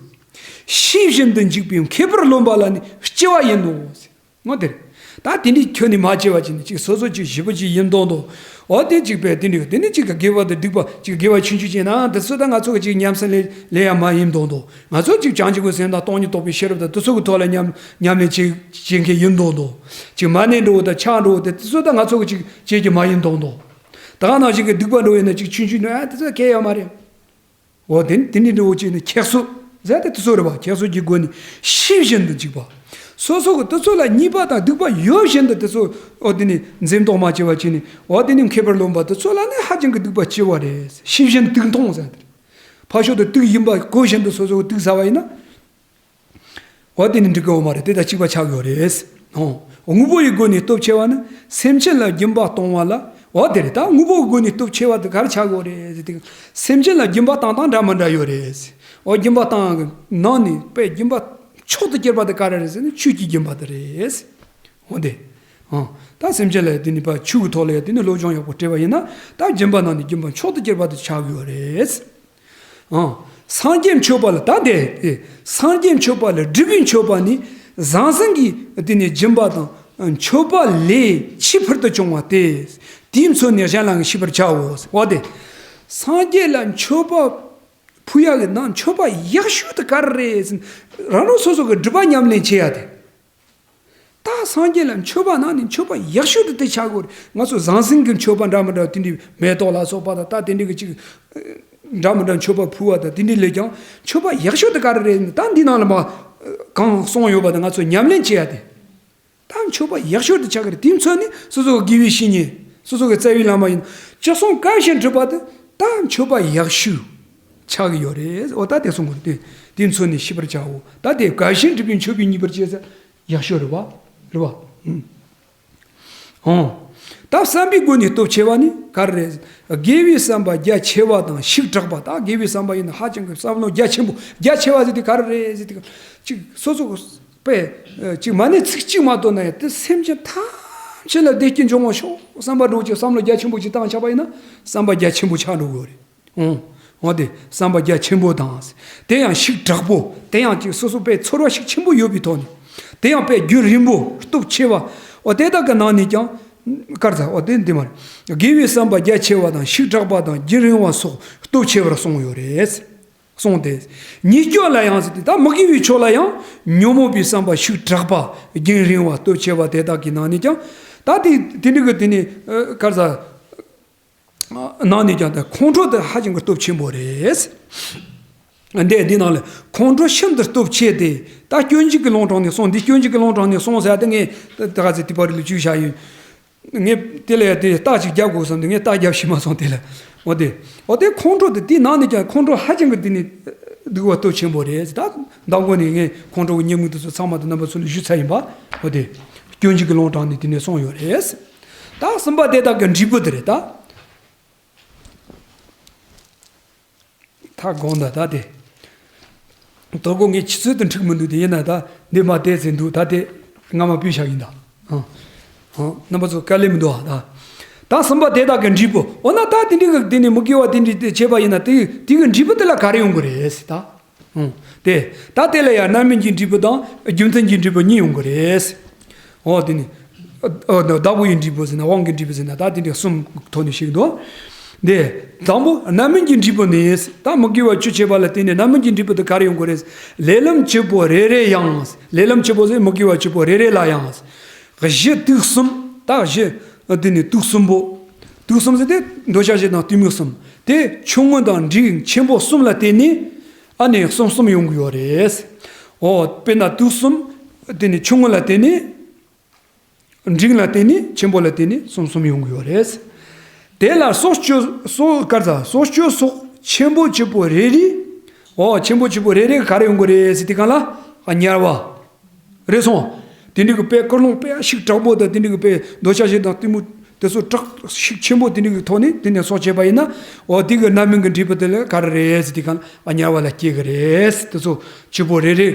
ཤེས་བཞིན་དུ་འཇུག་པའི་མཁས་པར་རློམ་པ་ལ་ནི་སྐྱེ་བ་ཡིན་ནོ། ངོ་དེར། ད་དེ་འདྲའི་ཁྱོན་ནས་མ་བྱས་པ་ཅིག་ནི་ཅིག་སོ་སོ་ཅིག་ཞེ་པོ་ཅིག་ཡིན་མདོག་མདོག་འོ་དེ་ཅིག་པས་དེ་འདྲའི་དེ་ནི་ཅིག་གི་དགེ་བ་དང་སྡིག་པ་ཅིག་དགེ་བ་ཆུང་ཆུང་བྱས་ན་དེ་ཚོ་ད་ང་ཚོ་གི་ཅིག་ཉམས་སུ་ལེན་ལེན་ཡ་མ་ཡིན་མདོག་མདོག་ང་ཚོ་ཅིག་བྱང་ཆུབ་ཀྱི་སེམས་དང་སྟོང་ཉིད་རྟོགས་པའི་ཤེས་རབ་དང་དེ་ཚོ་གི་ཐོག་ལ་ཉམས་ཉམས་ལེན་བྱེད་བྱེད་མཁན་ཡིན་མདོག་མདོག་ཅིག་མ་ཎི་འགྲོ་བ་དང་ཕྱག་འགྲོ་བ་དེ་དེ་ཚོ་ད་ང་ཚོ་གི་ཅིག་བྱེད་ཀྱི་མ་ཡིན་མདོག་མདོག་ད་ག་ནང་བཞིན་གི་སྡིག་པ་འགྲོ་བས་ན་ཅིག་ཆུང་ཆུང་ནི་ཨ་དེ་ཚོ་གལ་ཡོད་མ་རེད། འོ་དེ་དེ་འདྲའི་འདྲ་བོ་ཅིག་ནི་ཁྱད་གསོད་ཟེར་ཏེ་དེ་ཚོ་རེད་བ། ཁྱད་གསོད་ཀྱི་སྒོ་ནས་ཤེས་བཞིན་དུ་འཇུག་པ། སོ་སོ་གི་དེ་ཚོ་ལ་ཉེས་པ་དང་སྡིག་པ་ཡོད་བཞིན་དུ་དེ་ཚོ་འོ་དེ་ནི་འཛེམ་དོགས་མ་བྱས་པ་ཅིག་ནི་འོ་དེ་ནི་མཁས་པར་རློམ་པ་དེ་ཚོ་ལ་ནི་ཧ་ཅང་གི་སྡིག་པ་ཆེ་བ་རེད། ཤེས་བཞིན་དུག་མཐོང་ཟེར་ཏེ། ཕར་ཕྱོགས་དུ་དུག་ཡིན་པ་གོ་བཞིན་དུ་སོ་སོ་གི་དུག་ཟ་བ་ཡིན་ན། འོ་དེ་ནི་འགྲིག་གི་ཡོད་མ་རེད། དེ་དང་གཅིག་པ་ཆགས་ཀྱི་ཡོད་རེད། ཨོ། དངོས་པོ་ཡི་སྒོ་ནས་སྟོབས་ཆེ་བ་ནི་སེམས་ཅན་ལ་སྦྱིན་པ་གཏོང་བ་ལ། འོ་དེ་རེད། ད་དངོས་པོ་ཡི་སྒོ་ནས་སྟོབས་ཆེ་བ་དེ་ག་རེ་ཆགས་ཀྱི་ཡོད་རེད་ཟེར་དུས། སེམས་ཅན་ལ་སྦྱིན་པ་བཏང་སྟངས་འདྲ་མི་འདྲ་ཡོད་རེད། འོ་སྦྱིན་པ་བཏང་གི་ནང་ནས་དཔེ་སྦྱིན་པ་མཆོག་ཏུ་གྱུར་པ་དེ་ག་རེ་རེད་ཟེར་ན་ཆོས་ཀྱི་སྦྱིན་པ་དེ་རེད། འོ་དེ། ཨང་། ད་སེམས་ཅན་ལ་དེ་ནི་ཕར་ཆོས་ཀྱི་ཐོག་ལ་ཡང་དེ་ནི་སློབ་སྦྱོང་ཡག་པོ་སྤྲད་པ་ཡིན་ན་ད་སྦྱིན་པ་ནང་ནས་སྦྱིན་པ་མཆོག་ཏུ་གྱུར་པ་དེ་ཆགས་ཀྱི་ཡོད་རེད། ཨང་། སངས་རྒྱས་མཆོད་པ་ལ་ད་དེ། སངས་རྒྱས་མཆོད་པ་ལ་སྒྲུབ་པའི་མཆོད་པ་ནི་ཟང་ཟིང་གི་དེ་ནས་སྦྱིན་པ་དང་མཆོད་པ་ལས་ཆེས་ཕུལ་དུ་བྱུང་བ་སྟེ། དེས་མཚོན་ནས་གཞན་ལའང་ཤེས་པར་བྱའོ། འོ་དེ། སངས་རྒྱས་ལ་མཆོད་པ་ཕུལ་ཡག་གི་ནང་མཆོད་པ་ཡག་ཤོས་དེ་ག་རེ་རེད་ཟེར་ན། རང་རང་སོ་སོ་གི་སྒྲུབ་པ་ཉམས་ལེན་བྱེད་ཡ་དེ། ད་སངས་རྒྱས་ལ་མཆོད་པ་ནང་ནས་མཆོད་པ་ཡག་ཤོས་དེ་དེ་ཆགས་དགོས་རེད། ང་ཚོ་ཟང་ཟིང་གི་མཆོད་པ་འདྲ་མི་འདྲ་དེ་འདྲའི་མེ་ཏོག་ལ་སོགས་པ་དང་ད་དེ་འདྲའི་གི་ཅིག་འདྲ་མི་འདྲ་མཆོད་པ་ཕུལ་བ་དང་དེ་འདྲའི་ལས་ཀྱང་མཆོད་པ་ཡག་ཤོས་དེ་ག་རེ་རེད་ཟེར་ན། ད་འདི་ནང་ལ་མ་གང་གསུངས་ཡོད་པ་དེ་ང་ཚོ་ཉམས་ལེན་བྱེད་ཡ་དེ། ད་མཆོད་པ་ཡག་ཤོས་དེ་ཆགས་ཀྱི་རེད། དེ་མཚོན་ནས་སོ་སོ་དགེ་བའི་བཤེས་གཉེན། སོ་སོ་གི་རྩ་བའི་བླ་མ་ཡིན་ན་ཅི་གསུང་བཀའ་བཞིན་སྒྲུབ་པ་དེ་ད་མཆོད་པ་ཡག་ཤོས་ཆགས་ཀྱི་ཡོད་རེད། འོ་ད་དེ་གསུང་དགོས་རེད། དེ་དེ་མཚོན་ནས་ཤེས་པར་བྱའོ། ད་དེ་བཀའ་བཞིན་སྒྲུབ་པའི་མཆོད་པའི་ཉེས་པར་བྱས་ཚེ་ཡག་ཤོས་རེད་བ། རེད་བ། ཨང་། ད་བསམ་པའི་སྒོ་ནས་སྟོབས་ཆེ་བ་ནི་ག་རེ་རེད། དགེ་བའི་བསམ་པ་རྒྱ་ཆེ་བ་དང་ཤུགས་དྲག་པ། ད་དགེ་བའི་བསམ་པ་ཡིན་ན་ཧ་ཅང་གི་བསམ་བློ་རྒྱ་ཆེན་པོ། རྒྱ་ཆེ་བ་ཟེར་དུས་ག་རེ་རེད་ཟེར་དུས་ཅིག་སོ་སོ་པས་ཅིག་མ་ཎི་ཚིག་གཅིག་མ་བཏོན་ན་ཡང་དེ་སེམས་ཅན་ཐམས་ཅད་ལ་བདེ་སྐྱིད་འབྱུང་བ་ཤོག་བསམ་པ་འགྲོ་ཅིག་བསམ་བློ་རྒྱ་ཆེན་པོ་ཅིག་བཏང་ཆགས་པ་ཡིན་ན་བསམ་པ་རྒྱ་ཆེན་པོ་ཆགས་འགྲོ་གི་ཡོད་རེད། ཨོ། འོ་དེ་བསམ་པ་རྒྱ་ཆེན་པོ་དང་། དེ་ཡང་ཤུགས་དྲག་པོ། དེ་ཡང་ཅིག་སོ་སོ་པས་ཚོར་བ་ཤུགས་ཆེན་པོ་ཡོད་པའི་ཐོག་ནས། དེ་ཡང་དཔེ་རྒྱུན་རིང་པོ་སྟོབས་ཆེ་བ། འོ་དེ་དག་གི་ནང་ནས་ཀྱང་། དཀར་ཚ་འོ་དེ་འདི་མ་རེད། དགེ་བའི་བསམ་པ་རྒྱ་ཆེ་བ་དང་ཤུགས་དྲག་པ་དང་རྒྱུན་རིང་བ་སོགས་སྟོབས་ཆེ་བར་གསུངས་ཡོད་རེད། གསུངས་ཏེ། ཉེས་སྤྱོད་ལ་ཡང་ཟེར་ཏེ་ད་མི་དགེ་བའི་ཕྱོགས་ལ་ཡང་ཉོན་མོངས་པའི་བསམ་པ་ཤུགས་དྲག་པ་རྒྱུན་རིང་བ་སྟོབས་ཆེ་བ་དེ་དག་གི་ནང་ནས་ཀྱང་། ད་དེ་དེ་འདྲ་གི་དེ་ནི་དཀར་ཚ། ནང་ནས་ཀྱང་ད་ཁོང་ཁྲོ་དེ་ཧ་ཅང་གི་སྟོབས་ཆེན་པོ་རེད། འདི་འདི་ནང་ལ་ཁོང་ཁྲོ་ཤིན་ཏུ་སྟོབས་ཆེ་སྟེ། ད་སྐྱོན་བརྗོད་ཀྱི་ལུང་དྲངས་ནས་གསུངས། འདི་སྐྱོན་བརྗོད་ཀྱི་ལུང་དྲངས་ནས་གསུངས་ཟེར་ཏེ་ངས་ད་ག་ཚོད་དེ་པར་ལ་བཅུག་བཞག་ཡོད། ངས་དེ་ལ་དེ་རྟགས་ཅིག་རྒྱབ་དགོས་བསམ་དུས་ངས་རྟགས་རྒྱབ་ཤེས་མ་སོང་དེ་ལ། འོ་དེ། འོ་དེ་ཁོང་ཁྲོ་དེ་དེའི་ནང་ནས་ཀྱང་ཁོང་ཁྲོ་ཧ་ཅང་གི་དེ་ནི་སྡུག་པ་སྟོབས་ཆེན་པོ་རེད། ད་མདང་དགོང་ནས་ངས་ཁོང་ཁྲོ་གི་ཉེས་དམིགས་དེ་ཚོ་ཚང་མ་དེ་རྣམ་པ་ཚོ་ལ་ཞུ་ཚར་ཡིན་པ། འོ་དེ། སྐྱོན་བརྗོད་ཀྱི་ལུང་དྲངས་ནས་དེ་ནས་གསུངས་ཡོད་རེད། ད་གསུམ་པ་དེ་དག་གི་འབྲས་བུ་དེ་རེད་ད། ད་དགོངས་དག་ད་དེ། དོ་དགོང་ངས་ཆུ་ཚོད་དུ་འཁྲིག་མི་འདུག་དེ་ཡིན་ན་ད་འདི་མ་བལྟས་ཟིན་འདུག་ད་དེ་སྔ་མ་སྤུས་བཞག་ཡིན་ད། ཨང་། ཨང་། རྣམ་པ་ཚོ་དཀའ་ལས་མི་འདུག་ཨ་ད། ད་གསུམ་པ་དེ་དག་གི་འབྲས་བུ། འོ་ན་ད་དེ་འདྲའི་གི་དེ་ནི་མི་དགེ་བ་དེ་འདྲའི་དེ་བྱས་པ་ཡིན་ན་དེ་དེ་གི་འབྲས་བུ་དེ་ལ་ག་རེ་ཡོང་གི་རེད་ཟེར་ད། ཨང་། དེ། ད་དེ་ལ་ཡང་རྣམ་སྨིན་གྱི་འབྲས་བུ་དང་རྒྱུ་མཐུན་གྱི་འབྲས་བུ་གཉིས་ཡོང་གི་རེད། འོ་དེ་ནི། ཨ་ཨ་བདག་པོ་ཡི་འབྲས་བུ་ཟེར་ན། དབང་གི་འབྲས་བུ་ཟེར་ན། ད་དེ་འདྲའི་གསུམ་ཐོག་ནས་བཤད་འདུག། དེ་དང་པོ་རྣམ་སྨིན་གྱི་འབྲས་བུ་ནི། ད་མི་དགེ་བ་བཅུ་བྱས་པ་ལ་བརྟེན་ནས་རྣམ་སྨིན་གྱི་འབྲས་བུ་དེ་ག་རེ་ཡོང་གི་རེད། ལས་ལམ་བཅུ་པོ་རེ་རེ་ཡང་། ལས་ལམ་བཅུ་པོ་ཟེར་མི་དགེ་བ་བཅུ་པོ་རེ་རེ་ལ་ཡང་། གཞི་དུག་གསུམ། ད་གཞི་དེ་ནི་དུག་གསུམ་པོ། དུག་གསུམ་ཟེར་དེ་འདོད་ཆགས་ཞེ་སྡང་གཏི་མུག་གསུམ། དེ་ཆུང་ངུ་དང་འབྲིང་ཆེན་པོ་གསུམ་ལ་བརྟེན་ནས་ཨ་ནི་གསུམ་གསུམ་ཡོང་གི་ཡོད་རེད། འོ་དཔེར་ན་དུག་གསུམ། དེ་ནི་ཆུང་ངུ་ལ་བརྟེན་ནས། འབྲིང་ལ་བརྟེན་ནས་ཆེན་པོ་ལ་བརྟེན་ནས་གསུམ་གསུམ་ཡོང་གི་ཡོད་རེད། དེ་ལ་སྲོག་གཅོད་སྲོག་གར་ས་སྲོག་གཅོད་སོགས་ཆེན་པོ་བཅུ་པོ་རེ་རེ། འོ་ཆེན་པོ་བཅུ་པོ་རེ་རེ་ག་རེ་ཡོང་གི་རེད་ཟེར་དུས་སྒང་ལ་དམྱལ་བ། རེད་སོང་། དེ་འདྲའི་གི་དཔེ་ཀུན་སློང་དཔེ་ཞིག་དྲག་པོ་དང་དེ་འདྲའི་གི་དཔེ་འདོད་ཆགས་ཞེ་སྡང་གཏི་མུག་དེ་ཚོ་དྲག་ཞིག་ཆེན་པོ་དེ་འདྲའི་གི་ཐོག་ནས་དེ་ནས་སྲོག་བཅད་པ་ཡིན་ན། འོ་དེ་གི་རྣམ་སྨིན་གྱི་འབྲས་བུ་དེ་ལ་ག་རེ་རེད་ཟེར་དུས་སྒང་ལ་དམྱལ་བ་ལ་སྐྱེ་གི་རེད། དེ་ཚོ་བཅུ་པོ་རེ་རེ།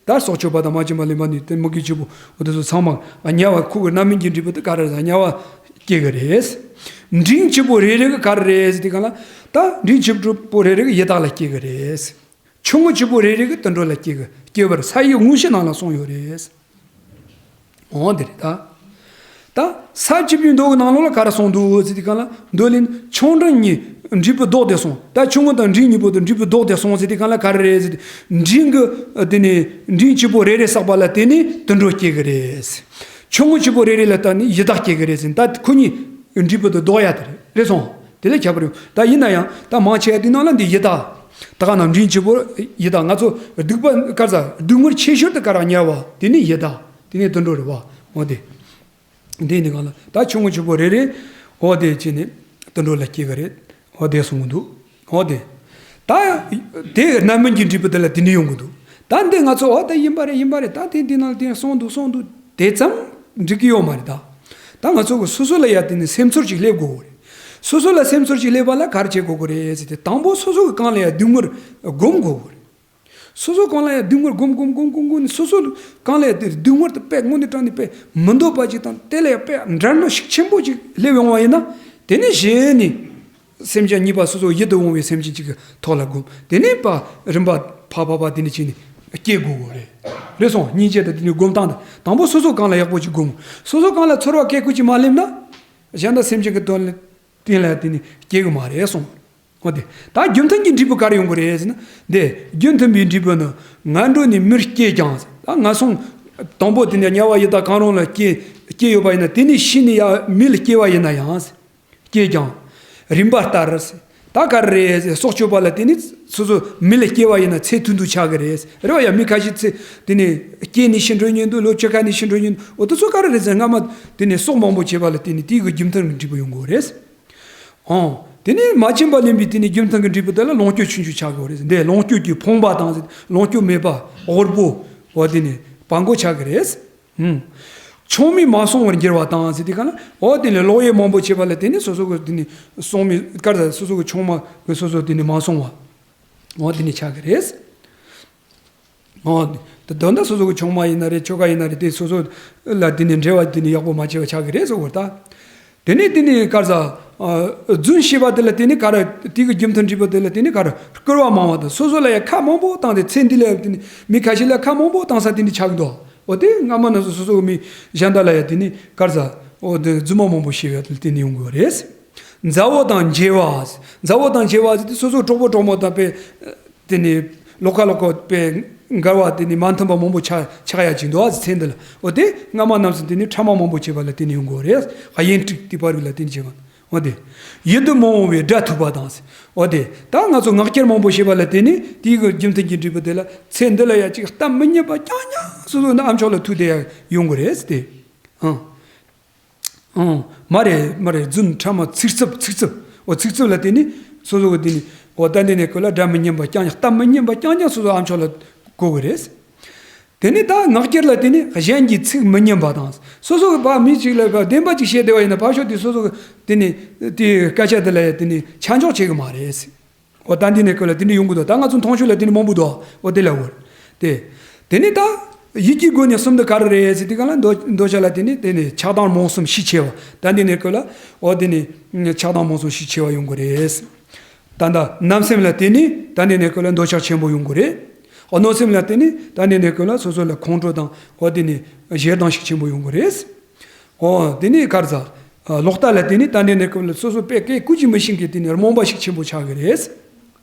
ད་སྲོག་གཅོད་པ་དང་མ་བྱིན་པ་ལེན་པ་ནི་དེ་མི་དགེ་བཅུ་པོ་འོ་དེ་ཚོ་ཚང་མ་དམྱལ་བ་ཁོ་གི་རྣམ་སྨིན་གྱི་འབྲས་བུ་དེ་ག་རེ་རེད། དམྱལ་བ་སྐྱེ་གི་རེད། འབྲིང་བཅུ་པོ་རེ་རེ་གི་ག་རེ་རེད་ཟེར་དུས་སྒང་ལ། ད་འབྲིང་བཅུ་པོ་རེ་རེ་གི་ཡི་དྭགས་ལ་སྐྱེ་གི་རེད། ཆུང་ངུ་བཅུ་པོ་རེ་རེ་གི་དུད་འགྲོ་ལ་སྐྱེ་གི་སྐྱེ་བར་ས་ཡི་དངོས་གཞི་ནང་ལ་གསུངས་ཡོད་རེད། འོ་དེ་རེད་ད། ད་ས་བཅུ་པའི་མདོ་གི་ནང་ལོགས་ལ་ག་རེ་གསུངས་འདུག་ཟེར་དུས་སྒང་ལ། མདོ་ལས་ཆུང་འབྲིང་གཉིས་འབྲས་བུ་ལྡོག་སྟེ་སོང་། ད་ཆུང་ངུ་དང་འབྲིང་གཉིས་པོ་དེ་འབྲས་བུ་ལྡོག་སྟེ་སོང་ཟེར་དུས་སྒང་ལ་ག་རེ་རེད་ཟེར་དུས། འབྲིང་གི་དེ་ནས་འབྲིང་བཅུ་པོ་རེ་རེ་བསགས་པ་ལ་བརྟེན་ནས་དུད་འགྲོ་སྐྱེ་གི་རེད། ཆུང་ངུ་བཅུ་པོ་རེ་རེ་ལ་བརྟེན་ནས་ཡི་དྭགས་སྐྱེ་གི་རེད་ཟེར། ད་ཁོ་གཉིས་འབྲས་བུ་དེ་ལྡོག་ཡ་དེ་རེད། རེད་སོང་། དེ་ལས་ཁྱད་པར་ཡོད། ད་ཡིན་ན་ཡང་ད་མང་ཆེ་བ་དེ་ནང་ལ་འདི་ཡི་དྭགས། ད་ག་ནང་འབྲིང་བཅུ་པོ་ཡི་དྭགས། ང་ཚོ་སྡུག་པ་ག་རེ་ཟ། སྡུག་བསྔལ་ཆེ་ཤོས་དེ་ག་རེ། དམྱལ་བ། དེ་ནས་ཡི་དྭགས། དེ་ནས་དུད་འགྲོ་རེད་བ། འོ་དེ། འདི་ནི་གང་ལ་ད་ཆུང་ངུ་བཅུ་པོ་རེ་རེ། འོ་དེ་བྱས་ནས་དུད་འགྲོ་ལ་སྐྱེ་གི་རེད། འོ་དེ་གསུང་གི་འདུག། འོ་དེ། ད་དེ་རྣམ་སྨིན་གྱི་འབྲས་བུ་དེ་ལ་དེ་འདྲ་ཡོང་གི་འདུག། ད་འདི་ང་ཚོ་འོ་ད་ཡིན་པ་རེད་ཡིན་པ་རེད། ད་དེ་འདི་ནང་ལ་དེ་གསུངས་འདུག་གསུངས་འདུག་དེ་ཙམ་འགྲིག་གི་ཡོད་མ་རེད་ད། ད་ང་ཚོ་གི་སོ་སོ་ལ་ཡ་དེ་ནི་སེམས་ཚོར་ཅིག་སླེབས་དགོས་གི་རེད། སོ་སོ་ལ་སེམས་ཚོར་ཅིག་སླེབས་པ་ལ་ག་རེ་བྱེད་དགོས་གི་རེད་ཟེར་ཏེ། དང་པོ་སོ་སོ་གི་རྐང་ལ་ཡ་སྡུག་བསྔལ་སྒོམ་དགོས་གི་རེད། སོ་སོ་རྐང་ལ་ཡ་སྡུག་བསྔལ་སྒོམ་སྒོམ་སྒོམ་སྒོམ་སྒོམ་ནས། སོ་སོ་རྐང་ལ་ཡ་དེ་སྡུག་བསྔལ་དེ་དཔེ་དངོས་གནས་དྲང་གནས་དཔེ་མི་འདོད་པ་ཅིག་དང་། དེ་ལ་ཡ་དཔེ་འདྲ་མཉམ་ཤུགས་ཆེན་པོ་ཅིག་སླེབས་ཡོང་བ་ཡིན་ན། དེ་ནས་གཞི་ནས་སེམས་ཅན་གཉིས་པ་སོ་སོ་ཡིད་དུ་འོང་བའི་སེམས་ཅན་ཅིག་གི་ཐོག་ལ་སྒོམ། དེ་ནས་ཕར་རིམ་པ་ཕར་ཕར་ཕར་དེ་ནས་བྱས་ནས་སྐྱེ་དགོས་གི་རེད། རེད་སོང་། སྙིང་རྗེ་དང་དེ་ནས་སྒོམ་སྟངས་དང་། དང་པོ་སོ་སོ་རྐང་ལ་ཡག་པོ་ཅིག་སྒོམ། སོ་སོ་རྐང་ལ་ཚོར་བ་སྐྱེ་དགོས་ཅིག་མ་སླེབས་ན། གཞན་དག་སེམས་ཅན་གྱི་དོན་ལ་དེ་ལ་དེ་ནས་སྐྱེ་གི་མ་རེད་སོང་། འོ་དེ། ད་རྒྱུ་མཐུན་གྱི་འབྲས་བུ་ག་རེ་ཡོང་གི་རེད་ཟེར་ན། དེ་རྒྱུ་མཐུན་པའི་འབྲས་བུ་ནི། ངན་འགྲོ་ནས་མིར་སྐྱེས་ཀྱང་། ད་ངན་སོང་དང་པོ་དེ་ནས་དམྱལ་བ་ཡི་དྭགས་གང་རུང་ལ་སྐྱེ་སྐྱེ་ཡོད་པ་ཡིན་ན། དེ་ནས་ཤི་ནས་ཡ་མི་ལ་སྐྱེ་བ་ཡིན་ན་ཡང་སྐྱེས་ཀྱང་། རིམ་པ་ལྟར། ད་ག་རེ་རེད། སྲོག་གཅོད་པ་ལ་དེ་ནས་སོ་སོ་མི་ལ་སྐྱེ་བ་ཡིན་ན་ཚེ་ཐུང་དུ་ཆགས་ཀྱི་རེད། རེད་བ། ཡ་མི་ཁ་ཤས་ཚེ་དེ་ནས་སྐྱེས་ནས་ཤི་འགྲོ་མཁན་འདུག། ལོ་བཅུ་ཁ་ནས་ཤི་འགྲོ་མཁན་འདུག། འོ་དེ་ཚོ་ག་རེ་རེད་ཟེར། སྔ་མ་དེ་ནས་སྲོག་མང་པོ་བཅད་པ་ལ་བརྟེན་ནས་དེའི་གི་རྒྱུ་མཐུན་གྱི་འབྲས་བུ་ཡོང་གི་རེད། ཨང་། དེ་ནས་མ་བྱིན་པ་ལེན་པའི་དེ་ནས་རྒྱུ་མཐུན་གྱི་འབྲས་བུ་དེ་ལ་ལོངས་སྤྱོད་ཆུང་ཆུང་ཆགས་ཀྱི་རེད། འདི་ལོངས་སྤྱོད་ཀྱི་ཕོངས་པ་དང་། ལོངས་སྤྱོད་མེད་པ་དབུལ་པོ། འོ་དེ་ནས་བ་མགོ་ཆགས་ཀྱི་རེད། ཧུམ། ཆུང་མས་མ་བསྲུང་བར་འགྱུར་བ་དང་ཟེར་དུས་སྒང་ལ། འོ་དེ་ནས་ལོག་གཡེམ་མང་པོ་བྱས་པ་ལ་དེ་ནས་སོ་སོ་གི་དེ་ནས་བསྲུང་མི་ག་རེ་ཟ། སོ་སོ་གི་ཆུང་མ་གི་སོ་སོ་དེ་ནས་མ་བསྲུང་བ། འོ་དེ་ནས་ཆགས་ཀྱི་རེད། འོ། དེ་དོན་དག་སོ་སོ་གི་ཆུང་མ་ཡིན་ན་རེད། ཁྱོ་ག་ཡིན་ན་རེད། དེ་སོ་སོ་ལ་དེ་ནས་འབྲེལ་བ་དེ་ནས་ཡག་པོ་མ་བྱས་པ་ཆགས་ཀྱི་རེད་ཟེར་བ་ད། དེ་ནས་དེ་ནས་ག་རེ་ཟ། རྫུན་བཤད་པ་དེ་ལ་དེ་ནས་ག་རེ། དེ་གི་རྒྱུ་མཐུན་འབྲས་བུ་དེ་ལ་དེ་ནས་ག་རེ། སྐུར་བ་མང་བ་དང་། སོ་སོ་ལ་ཡ་ཁ་མང་པོ་བཏང་སྟེ། ཚེ་འདི་ལ་དེ་ནས་མི་ཁ་ཤས་ལ་ཁ་མང་པོ་བཏང་ས་དེ་འདྲ་ཆགས་འདུག། འོ་དེ་སྔ་མ་ན་སོ་སོ་གི་མི་གཞན་དག་ལ་ཡ་དེ་ནས་ག་རེ་ཟ། འོ་དེ་རྫུན་མ་མང་པོ་བཤད་པ་དེ་ལ་དེ་ནས་ཡོང་གི་རེད། མཛའ་བོ་དང་མཇལ་བ། མཛའ་བོ་དང་མཇལ་བ་ཟེར་དུས་སོ་སོ་གྲོགས་པོ་གྲོགས་མོ་དང་དཔེ། དེ་ནས་ལོགས་ཀ་ལོགས་ཀ་དཔེ་འགལ་བ་དེ་ནས་མ་མཐུན་པ་མང་པོ་ཆགས་ཆགས་ཡ་ཅིག་འདུག་ཨ། ཚེ་འདི་ལ། འོ་དེ་སྔ་མ་རྣམས་སུ་དེ་ནས་ཕྲ་མ་མང་པོ་བྱས་པ་ལ་དེ་ནས་ཡོང་གི་རེད། གཡེང་དྲུག་དེ་བར་ལ་དེ་ནས་བྱས་པ། འོ་དེ། ཡིད་དུ་མི་འོང་བའི་སྒྲ་ཐོས་པ་དང་། འོ་དེ། ད་ང་ཚོ་ངག་འཁྱལ་མང་པོ་བྱས་པ་ལ་དེ་ནས་དེའི་གི་རྒྱུ་མཐུན་གྱི་འབྲས་བུ་དེ་ལ་ཚེ་འདི་ལ་ཡ་ཅིག་གཏམ་མི་སྙན་པ་རྐྱང་རྐྱང་སོ་སོ་ནི་ཨ་མཆོག་ལ་ཐོས་བསྡད་ཡ་ཡོང་གི་རེད་དེ། ཨང་། ཨང་། མ་རེད་མ་རེད། རྫུན། ཕྲ་མ། ཚིག་རྩུབ། ཚིག་རྩུབ། འོ་ཚིག་རྩུབ་ལ་བརྟེན་ནས་སོ་སོ་གི་དེ་ནས། འོ་ད་འདི་ནས་ཁོ་ལ་སྒྲ་མི་སྙན་པ་རྐྱང་རྐྱང་། གཏམ་མི་སྙན་པ་རྐྱང་རྐྱང་སོ་སོ་ཨ་མཆོག་ལ་གོ་གི་རེད། དེ་ནས་ད་ངག་འཁྱལ་ལ་བརྟེན་ནས་གཞན་གྱི་ཚིག་མི་སྙན་པ་དང་། སོ་སོ་གི་ཕར་མི་གཅིག་ལ་བདེན་པ་གཅིག་བཤད་བསྡད་པ་ཡིན་ན། ཕར་ཕྱོགས་དེ་སོ་སོ་གི་དེ་ནས་དེའི་སྐད་ཆ་དེ་ལ་ཡ་དེ་ནས་ཆ་འཇོག་བྱེད་གི་མ་རེད། འོ་ད་འདི་ནས་ཁོ་ལ་དེ་འདྲ་ཡོང་གི་འདུག། ད་ང་ཚོ་མཐོང་ཆོས་ལ་དེ་འདྲ་མང་པོ་འདུག། འོ་དེ་ལ་འོ། དེ། དེ་ནས་ད་ཡིད་ཀྱི་སྒོ་ནས་གསུམ་དེ་ག་རེ་རེད་ཟེར་དུས་སྒང་ལ། འདོད་འདོད་ཆགས་ལ་བརྟེན་ནས་དེ་ནས་ཆགས་སྡང་རྨོངས་གསུམ་ཤས་ཆེ་བ། ད་འདི་ནས་ཁོ་ལ་འོ་དེ་ནས་ཆགས་སྡང་རྨོངས་གསུམ་ཤས་ཆེ་བ་ཡོང་གི་རེད། ད་ལྟ་བརྣབ་སེམས་ལ་བརྟེན་ནས་ད་འདི་ནས་ཁོ་ལ་འདོད་ཆགས་ཆེན་པོ་ཡོང་གི་རེད། འོ་གནོད་སེམས་ལ་བརྟེན་ནས་ད་འདི་ནས་ཁོ་ལ་སོ་སོ་ལ་ཁོང་ཁྲོ་དང་། འོ་དེ་ནས་ཞེ་སྡང་ཤུགས་ཆེན་པོ་ཡོང་གི་རེད། ཨོ་དེ་ནས་ག་རེ་ཟ། ལོག་ལྟ་ལ་དེ་ནས་ད་འདི་ནས་སྐབས་ལ་སོ་སོ་པས་སྐད་ཀུན་གྱིས་མི་ཤེས་མཁན་དེ་ནས་རྨོངས་པ་ཞིག་ཆེན་པོ་ཆགས་ཀྱི་རེད།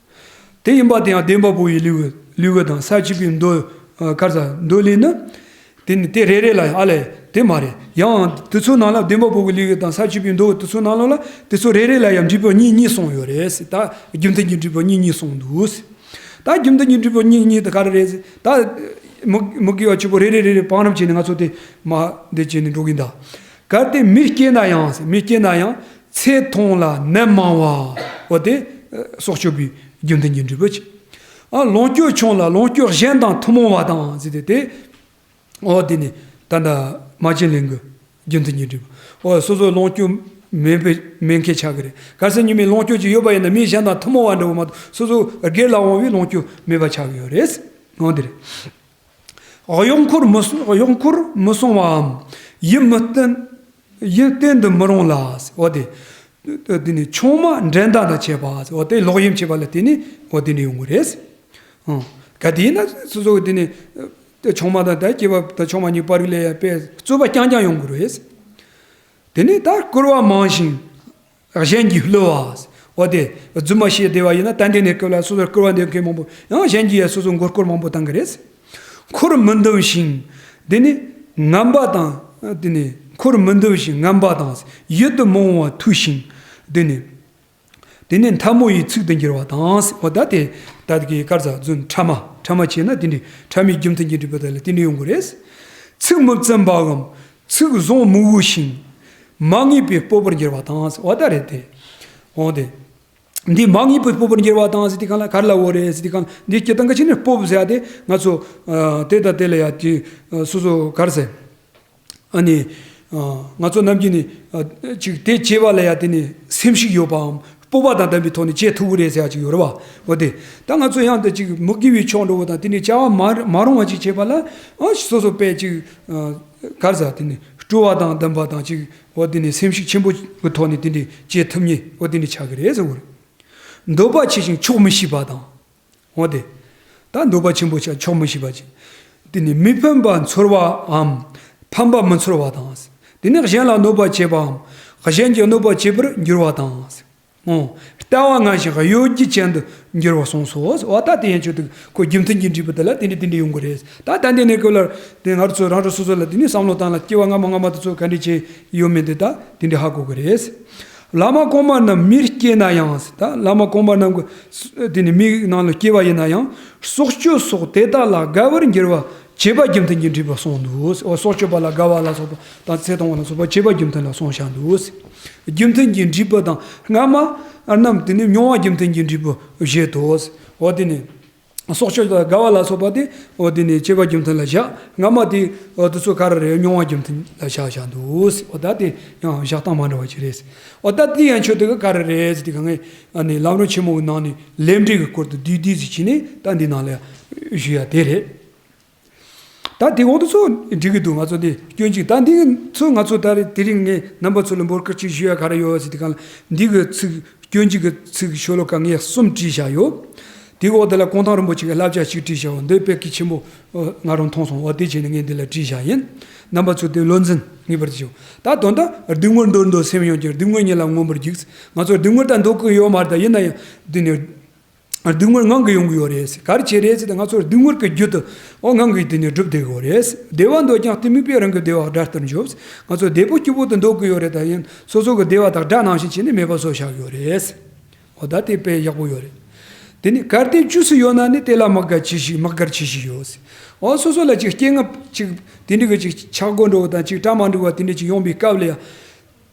དེ་ཡིན་པ་དེ་ཡང་བདེན་པ་བོ་ཡི་ལུས་ལུས་དང་ས་བཅུ་པའི་མདོ། ག་རེ་ཟ་མདོ་ལས་ནི། དེ་ནི་དེ་རེ་རེ་ལ་ཡང་ཨ་ལས་དེ་མ་རེད། ཡང་དེ་ཚོའི་ནང་ལ་བདེན་པ་བོ་གི་ལུས་དང་ས་བཅུ་པའི་མདོ་དེ་ཚོའི་ནང་ལོགས་ལ་དེ་ཚོ་རེ་རེ་ལ་ཡང་འགྲེལ་པ་གཉིས་གཉིས་གསུངས་ཡོད་རེད། ད་རྒྱུ་མཐུན་གྱི་འགྲེལ་པ་གཉིས་གཉིས་གསུངས་འདུག། ད་རྒྱུ་མཐུན་གྱི་འགྲེལ་པ་གཉིས་གཉིས་དེ་ག་རེ་རེད། ད་མི་མི་དགེ་བ་བཅུ་པོ་རེ་རེ་རེ་རེ་བང་རིམ་བྱས་ནས་ང་ཚོ་དེ་མ་འདི་བྱས་ནས་འགྲོ་གིན་ད། གལ་ཏེ་མི་སྐྱེས་ན་ཡང་ཟེར། མི་སྐྱེས་ན་ཡང་ཚེ་ཐུང་ལ་ནད་མང་བ། འོ་དེ་སྲོག་གཅོད་པའི་རྒྱུ་མཐུན་གྱི་འགྲེལ་པ་ཅིག། ཨ་ལོངས་སྤྱོད་ཆུང་ལ་ལོངས་སྤྱོད་གཞན་དང་ཐུན་མོང་བ་དང་ཟེར་ཏེ་དེ། འོ་དེ་ནི་ད་ལྟ་མ་བྱིན་ལེན་གྱི་རྒྱུ་མཐུན་གྱི་འགྲེལ་པ། འོ་སོ་སོ་ལོངས་སྤྱོད་མེད་པའི་མེད་མཁན་ཆགས་ཀྱི་རེད། གལ་སྲིད་ཉི་མའི་ལོངས་སྤྱོད་ཅིག་ཡོད་པ་ཡིན་ན་མི་གཞན་དང་ཐུན་མོང་བ་འདྲ་བོ་མ་གཏོགས་སོ་སོ་སྒེར་ལ་དབང་བའི་ལོངས་སྤྱོད་མེད་པ་ཆགས་ཀྱི་ཡོད་རེད། འོ་དེ་རེད། གཡོག་འཁོར་མི་གཡོག་འཁོར་མི་སོང་བའམ། ཡིད་མི་བརྟན། ཡིད་བརྟན་དུ་མི་རུང་ལ། འོ་དེ། དེ་ནི་ཆུང་མ་འགྲན་ཟླ་དང་བཅས་པ། འོ་དེ་ལོག་གཡེམ་བྱེད་པ་ལ་དེ་ནི་འོ་དེ་ནི་ཡོང་གི་རེད། ཨང་། གལ་ཏེ་ཡིན་ན་སོ་སོ་གི་དེ་ནི། དེ་ཆུང་མ་དང་ད་སྐྱེས་པ་དང་ཆུང་མ་གཉིས་བར་ལ་ཡ་དཔེ་རྩོད་པ་རྐྱང་རྐྱང་ཡོང་གི་རེད། དེ་ནི་ད་བསྐུར་བ་མང་ཞིང་། གཞན་གྱིས་བསླུ་བ། འོ་དེ་རྫུན་མ་བཤད་བསྡད་པ་ཡིན་ན་ད་འདི་ནས་སྐབས་ལ་སོ་སོར་བསྐུར་བ་འདེབས་མཁན་མང་པོ་ཡང་གཞན་གྱིས་ཡ་སོ་སོ་མགོ་སྐོར་མང་པོ་བཏང་གི་རེད། འཁོར་མི་འདུམ་ཞིང་། དེ་ནི་ངན་པ་དང་། དེ་ནི་འཁོར་མི་འདུམ་ཞིང་ངན་པ་དང་། ཡིད་དུ་མི་འོང་བ་ཐོས་ཤིང་། དེ་ནི། དེ་ནི་མཐའ་མོ་ཡི་ཚིག་ཏུ་འགྱུར་བ་དང་། འོ་ད་དེ་ད་གི་དཀར་ཟ་རྫུན་ཕྲ་མ་ཕྲ་མ་བྱས་ན་དེ་འདྲའི་ཕྲ་མའི་རྒྱུ་མཐུན་གྱི་འགྲེལ་པ་དེ་ལ་དེ་འདྲའི་ཡོང་གི་རེད། ཚིག་མི་བཙུན་པའམ་ཚིག་བཟང་མི་འོས་ཤིང་། མ་ངེས་པའི་སྤོབས་པར་འགྱུར་བ་དང་། འོ་ད་རེད་དེ། འོ་དེ། འདི་མ་ངེས་པའི་སྤོབས་པར་འགྱུར་བ་དང་ཟེར་དུས་གང་ལ་ག་རེ་ལབ་ཡོད་རེད་ཟེར་དུས་གང་ལ་འདི་སྤྱིར་བཏང་གི་ཆ་ནས་སྤོབས་ཟེར་ཡ་དེ་ང་ཚོ་ཨ་དེ་དང་དེ་ལ་ཡ་དེ་ཨ་སོ་སོ་ག་རེ་ཟེར། ཨ་ནི་ཨ་ང་ཚོ་ནམ་རྒྱུན་ནས་ཨ་ཅིག་དེ་བྱེད་པ་ལ་ཡ་དེ་ནི་སེམས་ཤུགས་ཡོད་པའམ་སྤོབས་པ་དང་ལྡན་པའི་ཐོག་ནས་བྱེད་ཐུབ་ཀྱི་རེད་ཟེར་ཡ་ཅིག་ཡོད་རེད་བ། འོ་དེ་ད་ང་ཚོ་ཡང་དེ་ཅིག་མི་དགེ་བའི་ཕྱོགས་འགྲོ་བ་དང་དེ་ནི་བྱ་བ་མ་མ་རུང་བ་ཅིག་བྱེད་པ་ལ་ཨ་སོ་སོ་དཔེ་ཅིག་ཨ་ག་རེ་ཟེར་དེ་ནི་སྤྲོ་བ་དང་ལྡན་པ་དང་ཅིག་འོ་དེ་ནི་སེམས་ཤུགས་ཆེན་པོ་གི་ཐོག་ནས་དེ་འདྲའི་བྱེད་ཐུབ་མཁན་འོ་དེ་འདྲ་ཆགས་ཀྱི་རེད་ཟེར་བ་རེད། འདོད་པ་ཆེ་ཞིང་ཆོག་མི་ཤེས་པ་དང་། འོ་དེ། ད་འདོད་པ་ཆེན་པོ་ཆགས་ཆོག་མི་ཤེས་པ་ཅིག། དེ་ནི་མི་ཕན་པ་འཚོལ་བའམ་ཕན་པ་མི་འཚོལ་བ་དང་། དེ་ནི་གཞན་ལ་གནོད་པ་བྱེད་པའམ་གཞན་གྱི་གནོད་པ་བྱེད་པར་འགྱུར་བ་དང་། ཨོ། ལྟ་བ་ངན་ཞིང་གཡོ་སྒྱུ་ཅན་དུ་འགྱུར་བ་གསུངས་སོ། འོ་ད་དེ་ཡན་ཆོད་དུ་ཁོ་རྒྱུ་མཐུན་གྱི་འགྲེལ་པ་དེ་ལ་དེ་འདྲ་དེ་འདྲ་ཡོང་གི་རེད། ད་ད་འདི་ནས་ཀོ་ལར་དེ་ང་ཚོ་རང་རང་སོ་སོ་ལ་དེ་ནས་བསམ་བློ་བཏང་ལ་སྐྱེ་བ་སྔ་མ་སྔ་མ་དེ་ཚོ་ག་འདྲ་བྱས་ཡོད་མེད་དེ་ད་དེ་འདྲ་ཧ་གོ་གི་རེད། བླ་མ་གོང་མ་རྣམས་མིར་སྐྱེས་ན་ཡང་། ད་བླ་མ་གོང་མ་རྣམས་ཀྱི་དེ་ནི་མིའི་ནང་ལ་སྐྱེ་བ་ཡིན་ན་ཡང་སྲོག་གཅོད་སོགས་དེ་དག་ལ་དགའ་བར་འགྱུར་བ་བྱེད་པ་རྒྱུ་མཐུན་གྱི་འགྲེལ་པ་གསུངས་འདུག། འོ་སྲོག་གཅོད་པ་ལ་དགའ་བ་ལ་སོགས་པ་དང་ཚེ་ཐུང་བ་ལ་སོགས་པ་བྱེད་པ་རྒྱུ་མཐུན་ལ་གསུངས་བཞག་འདུག། རྒྱུ་མཐུན་གྱི་འགྲེལ་པ་དང་སྔ་མ་རྣམས་དེ་ནི་མྱོང་བ་རྒྱུ་མཐུན་གྱི་འགྲེལ་པ་བཞེད་དོ། འོ་དེ་ནི། སྲོག་གཅོད་དང་དགའ་བ་ལ་སོགས་པ་དེ་འོ་དེ་ནི་བྱེད་པ་རྒྱུ་མཐུན་ལ་བཞག། སྔ་མ་དེ་འོ་དེ་ཚོ་ག་རེ་རེད། མྱོང་བ་རྒྱུ་མཐུན་ལ་བཞག་བཞག་འདུག། འོ་ད་དེ་ཡང་བཞག་སྟངས་མ་འདྲ་བ་ཅིག་རེད། འོ་ད་དེ་ཡན་ཆོད་དེ་ག་ག་རེ་རེད་ཟེར་དུས་ག་ངས་ཨ་ནི་ལམ་རིམ་ཆེན་མོའི་ནང་ནས་ལས་འབྲས་ཀྱི་སྐོར་དུ་བསྡུས་བསྡུས་ཟིག་བྱས་ནས་ད་འདི་ནང་ལ་ཞུ་ཡ་དེ་རེད། ད་དེ་འོ་དེ་ཚོ་འགྲིག་གི་འདུག། ང་ཚོ་དེ་སྐྱོན་གཅིག། ད་འདི་ཚོ་ང་ཚོ་ད་རེས་དེ་རིང་ངས་རྣམ་པ་ཚོ་ལ་འབོད་སྐུལ་ཅིག་ཞུ་ཡ་ག་རེ་ཡོད་ཟེར་དུས་ག་ལ་འདི་གི་ཚིག་སྐྱོན་གཅིག་གི་ཚིག་ཤོ་ལོ་ཀ་ངས་གསུམ་བྲིས་བཞག་ཡོད། དེའི་འོག་དེ་ལ་གུང་ཐང་རིན་པོ་ཆེ་གི་བསླབ་བྱ་གཅིག་བྲིས་བཞག་ཡོད། འདི་དཔེ་གལ་ཆེན་པོ་ང་རང་མཐོང་སོང་། འོ་དེ་བྱས་ནས་ངས་འདི་ལ་བྲིས་བཞག་ཡིན། རྣམ་པ་ཚོས་དེ་བློ་འཛིན་ངེས་པར་བྱེད། ད་དོན་དག་སྡུག་བསྔལ་འདོར་འདོད་སེམས་ཡོད་ཀྱང་། སྡུག་བསྔལ་ཉིད་ལ་མངོན་པར་རྒྱུག། ང་ཚོར་སྡུག་བསྔལ་ད་འདོད་ཀྱི་ཡོད་མ་རེད། ད་ཡིན་ན་ཡང་འདི་ནི་སྡུག་བསྔལ་ངང་གིས་ཡོང་གི་ཡོད་རེད། ག་རེ་བྱས་རེད་ཟེར་ན་ང་ཚོར་སྡུག་བསྔལ་གྱི་རྒྱུ་དེ་འོ་ངང་གིས་དེ་ནི་སྒྲུབ་བསྡད་ཡོད་རེད། བདེ་བ་འདོད་ཀྱང་གཏི་མུག་པས་རང་གི་བདེ་བ་དགྲ་ལྟར་འཇོམས། ང་ཚོ་བདེ་པོ་སྐྱིད་པོ་དེ་འདོད་ཀྱི་ཡོད་རེད། ད་ཡིན་སོ་སོ་གི་བདེ་བ་དག་དགྲ་ནང་བཞིན་བྱས་ནས་མེད་པ་བཟོས་བཞག་ཡོད་རེད། འོ་ད་དེ་དཔེ་ཡག་པོ་ཡོད་རེད། དེ་ནི་གལ་ཏེ་བཅོས་སུ་ཡོད་ན་ནི། དེ་ལ་དམིགས་དགའ་ཆེ་ཞིག་དམིགས་དགར་ཆེ་ཞིག་ཡོད། འོ་སོ་སོ་ལ་ཅིག་རྐྱེན་ངན་ཅིག་དེ་འདྲ་གི་ཅིག་ཆག་སྒོ་འགྲོ་བ་དང་ཅིག་གྲ་མ་འགྲིག་པ་དེ་འདྲ་ཅིག་ཡོང་བའི་སྐབས་ལ་ཡང་།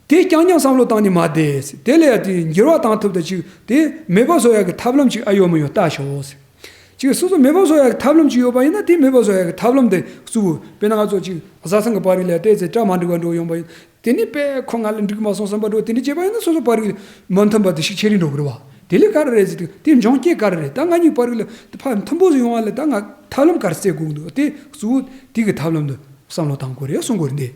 དེ་རྐྱང་རྐྱང་བསམ་བློ་བཏང་ནས་མ་བསྡད། དེ་ལ་ཡང་དེ་འགྱུར་བ་བཏང་ཐུབ་ད་ཅིག་དེ་མེད་པ་བཟོ་ཡག་གི་ཐབས་ལམ་ཅིག་ཨ་ཡོད་མི་ཡོད་ལྟ་ཤོག། ཅིག་སོ་སོ་མེད་པ་བཟོ་ཡག་གི་ཐབས་ལམ་ཅིག་ཡོད་པ་ཡིན་ན། དེ་མེད་པ་བཟོ་ཡག་གི་ཐབས་ལམ་དེ་གཙོ་བོ་དཔེར་ན་ང་ཚོ་ཅིག་བཟའ་ཚང་གི་བར་རིགས་ལ་བལྟས་ཚེ་གྲ་མ་འགྲིག་པ་འགྲོ་ཡོང་པ་ཡིན། དེ་ནི་དཔེ་ཁོ་ང་ལ་འགྲིག་མ་སོང་བསམ་པ་འགྲོ། དེ་འདྲ་བྱས་པ་ཡིན་ན་སོ་སོ་བར་རིགས་མ་མཐུན་པ་དེ་ཤུགས་ཆེ་རུ་འགྲོ་གི་རེད་བ། དེ་ལས་ག་རེ་རེད་ཟེར་དུས་དེ་འབྱུང་རྐྱེན་ག་རེ་རེད། ད་ང་གཉིས་བར་རིགས་ལ་དེ་ཕར་མཐུན་པོ་ཟིག་ཡོང་བ་ལ་ད་ང་ཐབས་ལམ་ག་རེ་བཙལ་དགོས་འདུག། དེ་གཙོ་བོ་དེ་གི་ཐབས་ལམ་དུ་བསམ་བློ་བཏང་དགོས་རེད་གསུང་དགོས་རེད། འདི་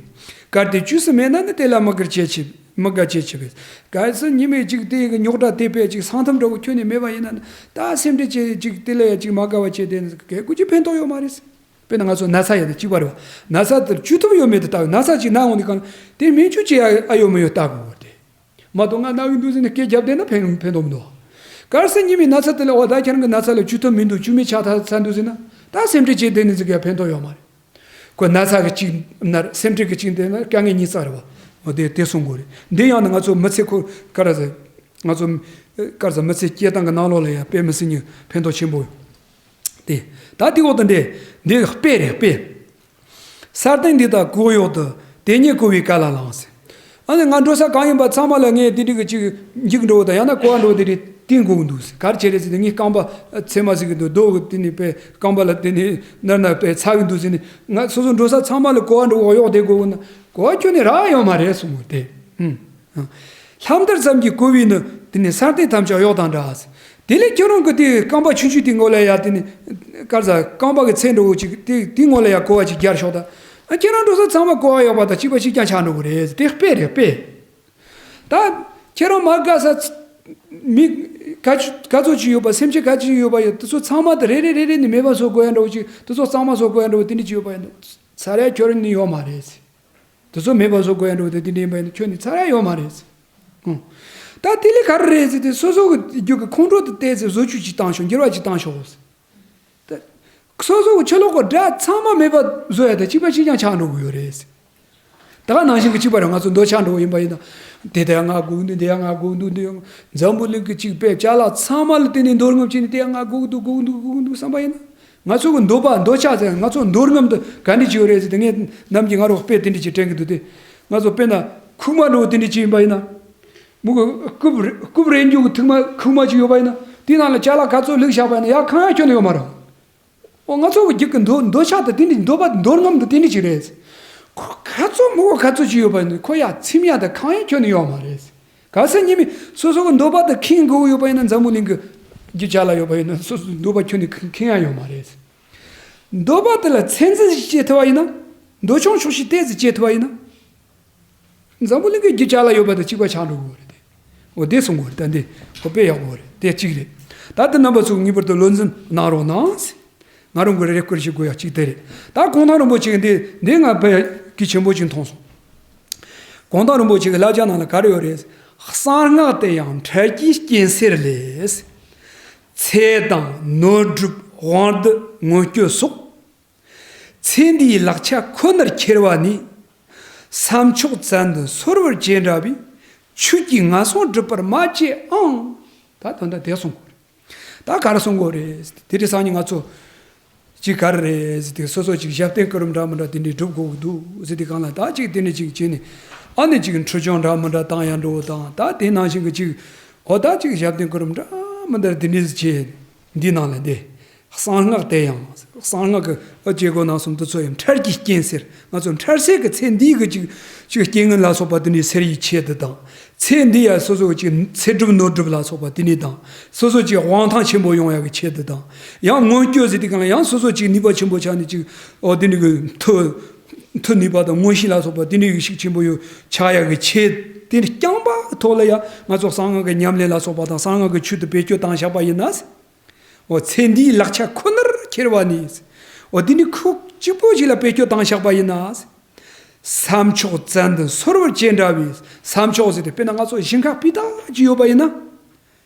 གལ་ཏེ་བཅོས་སུ་མེད་ན་ནི། དེ་ལ་དམིགས་དགར་ཆེ་ཆེ་དམིགས་དགའ་ཆེ་ཆེ་བས། གལ་སྲིད་ཉི་མས་ཅིག་དེ་གི་རྙོག་དྲ་དེ་དཔེ་ཅིག་སང་ཐམ་འདྲ་བོ་ཁྱོན་ནས་མེད་པ་ཡིན་ན་ནི། ད་སེམས་ཁྲལ་བྱས་ཅིག་དེ་ལ་ཡ་ཅིག་མ་དགའ་བ་བྱས་དེ་ནི་གལ་ཀུ་ཅིག་ཕན་ཐོགས་ཡོད་མ་རེད། དཔེར་ན་ང་ཚོ་ན་ཚ་ཡོད་ན་གཅིག་པ་རེད་བ། ན་ཚ་དེར་བཅོས་ཐབས་ཡོད་མེད་དུ་ལྟ་བུ། ན་ཚ་གཅིག་ན་འོང་དུས་གང་དེ་སྨན་བཅོས་བྱེད་ཡ་ཨ་ཡོད་མ་ཡོད་ལྟ་དགོས་པ་དེ། མ་གཏོགས་ང་ན་གི་འདུག་ཟེར་ནས་སྐད་རྒྱབ་བསྡད་ན་ཕན་ཕན་ཐོགས་མི་འདུག། གལ་སྲིད་ཉི་མའི་ན་ཚ་དེ་ལ་འོ་ད་ཁྱེད་རང་གི་ན་ཚ་ལ་བཅོས་ཐབས་མི་འདུག། བཅོས་མིན་ཆགས་ཚར་འདུག་ཟེར་ན་ད་སེམས་ཁྲལ་བྱེད་བསྡད་ནས་ཟིག་ཡ་ཕན་ཐོགས་ཡོད་མ་རེད། ཁོ་ན་ཚ་གི་གཅིག་ན་སེམས་ཁྲལ་གི་གཅིག་འདི་ན་དཀའ་ངལ་ཉིས་རྩ་རེད་བ། འོ་དེ་དེ་གསུང་དགོས་རེད། འདི་ཡང་ན་ང་ཚོ་མི་ཚེ་ཁོ་ག་རེ་ཟེར། ང་ཚོ་ག་རེ་ཟེར་མི་ཚེ་སྐྱེལ་སྟངས་ཀྱི་ནང་ལོགས་ལ་ཡང་དཔེ་མི་སྲིད་ཉིན་ཕན་ཐོགས་ཆེན་པོ་ཡོད། དེ་ད་དེ་འོག་ཏུ་འདི་འདི་དཔེ་རེད་དཔེ། ས་སྟེང་འདི་དག་གོ་གཡོག་ཏུ་དེ་ཉིད་གོ་བའི་ག་ལ་ལངས་ཟེར། ཨ་ནི་ང་འགྲོ་ས་གང་ཡིན་པ་ཚང་མ་ལ་ངས་དེ་འདྲི་གི་ཅིག་འཇིག་འགྲོ་བ་དང་ཡང་ན་གོ་བ་འགྲོ་བ་དེ་རེད་བསྟན་དགོས་ཀྱི་འདུག་ཟེར། ག་རེ་བྱས་རེད་ཟེར་ཏེ་ངས་རྐང་པ་ཚེར་མ་ཟིག་གི་འདུག་རྡོ་གི་དེ་ནས་པའི་རྐང་པ་ལ་དེ་ནས་ནར་ནར་པའི་ཚ་གི་འདུག་ཟེར་ནས་ང་སོ་སོ་འགྲོ་ས་ཚང་མ་ལ་གོ་བ་འགྲོ་གཡོག་བསྡད་དགོས་ན་གོ་བ་ཁྱོན་ནས་རག་ཡོད་མ་རེད་གསུངས་པ་དེ། ལྷམ་དར་ཙམ་གྱིས་གོ་བས་ནི་དེ་ནས་ས་སྟེང་ཐམས་ཅད་གཡོག་དང་འདྲ་ཟེར། དེ་ལས་ཁྱོད་རང་གི་དེ་རྐང་པ་ཆུང་ཆུང་དེ་ངོ་ལ་ཡ་དེ་ནི་དཀར་ཟ་རྐང་པ་གི་ཚད་འགྲོ་བོ་ཅིག་དེ་དེ་ངོ་ལ་ཡ་གོ་བ་ཅིག་རྒྱར་ཤོག་ད། ཨ་ཁྱེད་རང་འགྲོ་ས་ཚང་མ་གོ་བ་ཡོད་པ་དང་གཅིག་པ་གཅིག་རྐྱང་ཆགས་འགྲོ་གི་རེད། དེ་དཔེ་རེད་དཔེ། ད་ཁྱེད་རང་མ་དགའ་ས་མི་ག་ཚོད་ག་ཚོད་ཅིག་ཡོད་པ་སེམས་ཅན་ག་ཅིག་ཡོད་པ་ཡོད་དེ་ཚོ་ཚང་མ་དེ་རེ་རེ་རེ་རེ་ནི་མེད་པ་བཟོ་དགོས་ཡ་འགྲོ་བོ་ཅིག་དེ་ཚོ་གཙང་མ་བཟོ་དགོས་ཡ་འགྲོ་བོ་དེ་འདྲ་ཅིག་ཡོད་པ་ཡོད་འདུག་ཚར་ཡ་ཁྱོད་རང་ནི་ཡོད་མ་རེད། དེ་ཚོ་མེད་པ་བཟོ་དགོས་ཡ་འགྲོ་དེ་དེ་འདྲ་ཡིན་པ་ཡིན་ན་ཁྱོད་ནི་ཚར་ཡ་ཡོད་མ་རེད། ཨང་། ད་དེ་ལས་ག་རེ་རེད་ཟེར་ཏེ་སོ་སོ་གི་རྒྱུད་ཀྱི་ཁོང་ཁྲོ་དེ་བལྟས་ཚེ་བཟོ་བཅོས་ཅིག་བཏང་ཤོག་འགྱུར་བ་ཅིག་བཏང་ཤོག་ཟེར། ད་སོ་སོ་གི་ཆུ་ལོག་གི་དགྲ་ཚང་མ་མེད་པ་བཟོ་ཡ་དེ་གཅིག་པ་གཅིག་རྐྱང་ཆགས་འགྲོ་གི་ཡོད་རེད་ཟེར། ད་ག་ནང་བཞིན་གྱི་གཅིག་པ་རེད། ང་ཚོ་འདོད་ཆགས་འགྲོ་བ་ཡིན་པ་ཡིན་ན་དེ་དེ་ཡ་ང་སྒུག་འདུག་འདི་ཡ་ང་སྒུག་འདུག་འདི་ཡ་འཛམ་བུ་གླིང་གི་གཅིག་པའི་ཅ་ལག་ཚང་མ་ལ་བརྟེན་ནས་འདོར་རྔམ་བྱས་ནས་དེ་ཡ་ང་སྒུག་འདུག་སྒུག་འདུག་སྒུག་འདུག་བསམ་པ་ཡིན་ན། ང་ཚོ་གི་འདོད་པ་འདོད་ཆགས་ཟེར་ང་ཚོ་འདོར་རྔམ་དུ་ག་འདྲ་ཅིག་ཡོད་རེད་ཟེར་ཏེ་ངས་ནམ་རྒྱུན་ང་རོགས་དཔེ་དེ་འདྲ་ཅིག་དྲན་གི་འདུག་སྟེ། ང་ཚོ་དཔེར་ན་ཁུག་མ་འདྲ་བོ་དེ་འདྲ་ཅིག་ཡིན་པ་ཡིན་ན། མུ་གུ་རྐུབ་རྐུབ་རེ་འཇུག་གི་ཐུག་མ་ཁུག་མ་ཅིག་ཡོད་པ་ཡིན་ན་དེའི་ནང་ལ་ཅ་ལག་ག་ཚོད་བླུགས་བཞག་པ་ཡིན་ན་ཡ་གང་ཡང་ཁྱོན་ནས་ཡོད་མ་རེད། འོ་ང་ཚོ་གི་རྒྱུད་ཀྱི་འདོད་འདོད་ཆགས་དང་དེ་འདྲ་འདོད་པ་འདོར་རྔམ་དང་དེ་འདྲ་ཅིག་རེད། ཁོ་ག་ཚོད་མུ་གུ་ག་ཚོད་ཅིག་ཡོད་པ་ཡིན་ན་ཁོ་ཡ་ཚིམ་ཡ་དང་གང་ཡང་ཁྱོན་ནས་ཡོད་མ་རེད། གལ་སྲིད་ཉི་མ་སོ་སོ་གི་འདོད་པ་དེ་ཁེངས་དགོས་ཡོད་པ་ཡིན་ན་འཛམ་བུ་གླིང་གི་རྒྱུ་ཅ་ལག་ཡོད་པ་ཡིན་ན་སོ་སོའི་འདོད་པ་ཁྱོན་ནས་ཁེངས་ཡ་ཡོད་མ་རེད། འདོད་པ་དེ་ལ་ཚད་འཛིན་ཞིག་བྱེད་ཐུབ་པ་ཡིན་ན། འདོད་ཆུང་ཆོག་ཤེས་ཏོག་ཙམ་བྱེད་ཐུབ་པ་ཡིན་ན། འཛམ་བུ་གླིང་གི་རྒྱུ་ཅ་ལག་ཡོད་པ་དང་གཅིག་པ་ཆགས་འགྲོ་གི་རེད་དེ། འོ་དེ་གསུང་གི་རེད་ད་འདི། འོ་དཔེ་ཡག་པོ་རེད་དེ་གཅིག་རེད། ད་དེ་རྣམ་པ་ཚོ་ངེས་པར་དུ་བློ་འཛིན་གནང་རོགས་གནང་། ང་རང་གི་རེ་སྐུལ་ཞུ་དགོས་ཡ་གཅིག་དེ་རེད། ད་གུང་ཐང་རིན་པོ་ཆེ་གི་འདི་འདི་ང་དཔེ་གལ་ཆེན་པོ་ཅིག་མཐོང་སོང་། གུང་ཐང་རིན་པོ་ཆེ་གི་བསླབ་བྱ་ནང་ལ་ག་རེ་ཡོད་རེད། གསང་སྔགས་དེ་ཡང་འཕྲལ་གྱི་རྐྱེན་སེལ་ལས། ཚེ་དང་ནོར་སྒྲུབ་དབང་སྡུད་མངོན་སྤྱོད་སོགས། ཚེ་འདིའི་ལག་ཆ་ཁོ་ནར་ཁྱེར་བ་ནི། བསམ་མཆོག་ཙན་དན་སོལ་བར་བྱེད་འདྲ་བའི། ཆོས་ཀྱི་ངན་སོང་སྒྲུབ་པར་མ་བྱེད་ཨང་། ད་དོན་དག་དེ་གསུང་དགོས་རེད། ད་ག་རེ་གསུང་དགོས་རེད། དེ་དེ་སང་ཉིན་ང་ཚོ་ཅིག་ག་རེ་རེད་ཟེར་དུས་སོ་སོ་ཅིག་ཞབས་བརྟན་སྐུ་རིམ་འདྲ་མི་འདྲ་དེ་འདྲའི་སྒྲུབ་དགོས་ཀྱི་འདུག་ཟེར་དུས་གང་ལ་ད་ཅིག་དེ་འདྲ་ཅིག་བྱས་ནས་ཨ་ནི་ཅིག་འཁྲུལ་སྦྱོང་འདྲ་མི་འདྲ་བཏང་ཡ་འགྲོ་དང་ད་དེ་ནང་བཞིན་གྱི་ཅིག་འོ་ད་ཅིག་ཞབས་བརྟན་སྐུ་རིམ་འདྲ་མི་འདྲ་དེ་འདྲ་བྱས་འདི་ནང་ལ་འདི། གསང་སྔགས་དེ་ཡང་། གསང་སྔགས་ཀྱི་ཨ་བྱེད་སྒོ་རྣམ་གསུམ་དེ་ཚོ་ཡང་འཕྲལ་གྱི་རྐྱེན་སེལ། ང་ཚོ་འཕྲལ་སེལ་གྱི་ཚེ་འདིའི་གི་ཅིག་ཅིག་རྐྱེན་ངན་ལ་སོགས་པ་དེ་ནས་སེལ་བའི་ཆེད་དུ་དང་། ཚེ་འདི་ཡང་སོ་སོ་ཅིག་ཚེ་སྒྲུབ་ནོར་སྒྲུབ་ལ་སོགས་པ་དེ་ནས་དང་། སོ་སོ་ཅིག་དབང་ཐང་ཆེན་པོ་ཡོང་ཡག་གི་ཆེད་དུ་དང་། ཡང་མངོན་སྤྱོད་ཟེར་དུས་གང་ལ་ཡང་སོ་སོ་ཅིག་ནུས་པ་ཆེན་པོ་ཆགས་ནས་ཅིག་འོ་དེ་ནས་གི་མཐུ་མཐུ་ནུས་པ་དང་མངོན་ཤེས་ལ་སོགས་པ་དེ་འདྲའི་ཡེ་ཤུགས་ཆེན་པོ་ཡོད་ཆགས་ཡག་གི་ཆེད་དེ་རྐྱང་པ་ཐོག་ལ་ཡང་ང་ཚོ་གསང་སྔགས་ཀྱི་ཉམས་ལེན་ལ་སོགས་པ་དང་གསང་སྔགས་ཀྱི་ཆོས་དེ་བེད་སྤྱོད་བཏང་བཞག་པ་ཡིན་ན། འོ་ཚེ་འདིའི་ལག་ཆ་ཁོ་ནར་ཁྱེར་བ་ནི། འོ་འདི་ནི་ཁོ་གཅིག་པོ་ཞིག་ལ་བེད་སྤྱོད་བཏང་བཞག་པ་ཡིན་ན། བསམ་མཆོག་ཙན་དན་སོལ་བར་བྱེད་འདྲ་བའི་བསམ་མཆོག་ཟེར་ཏེ་དཔེར་ན་ང་ཚོ་ཞིང་ཁ་སྤུས་དག་ཅིག་ཡོད་པ་ཡིན་ན།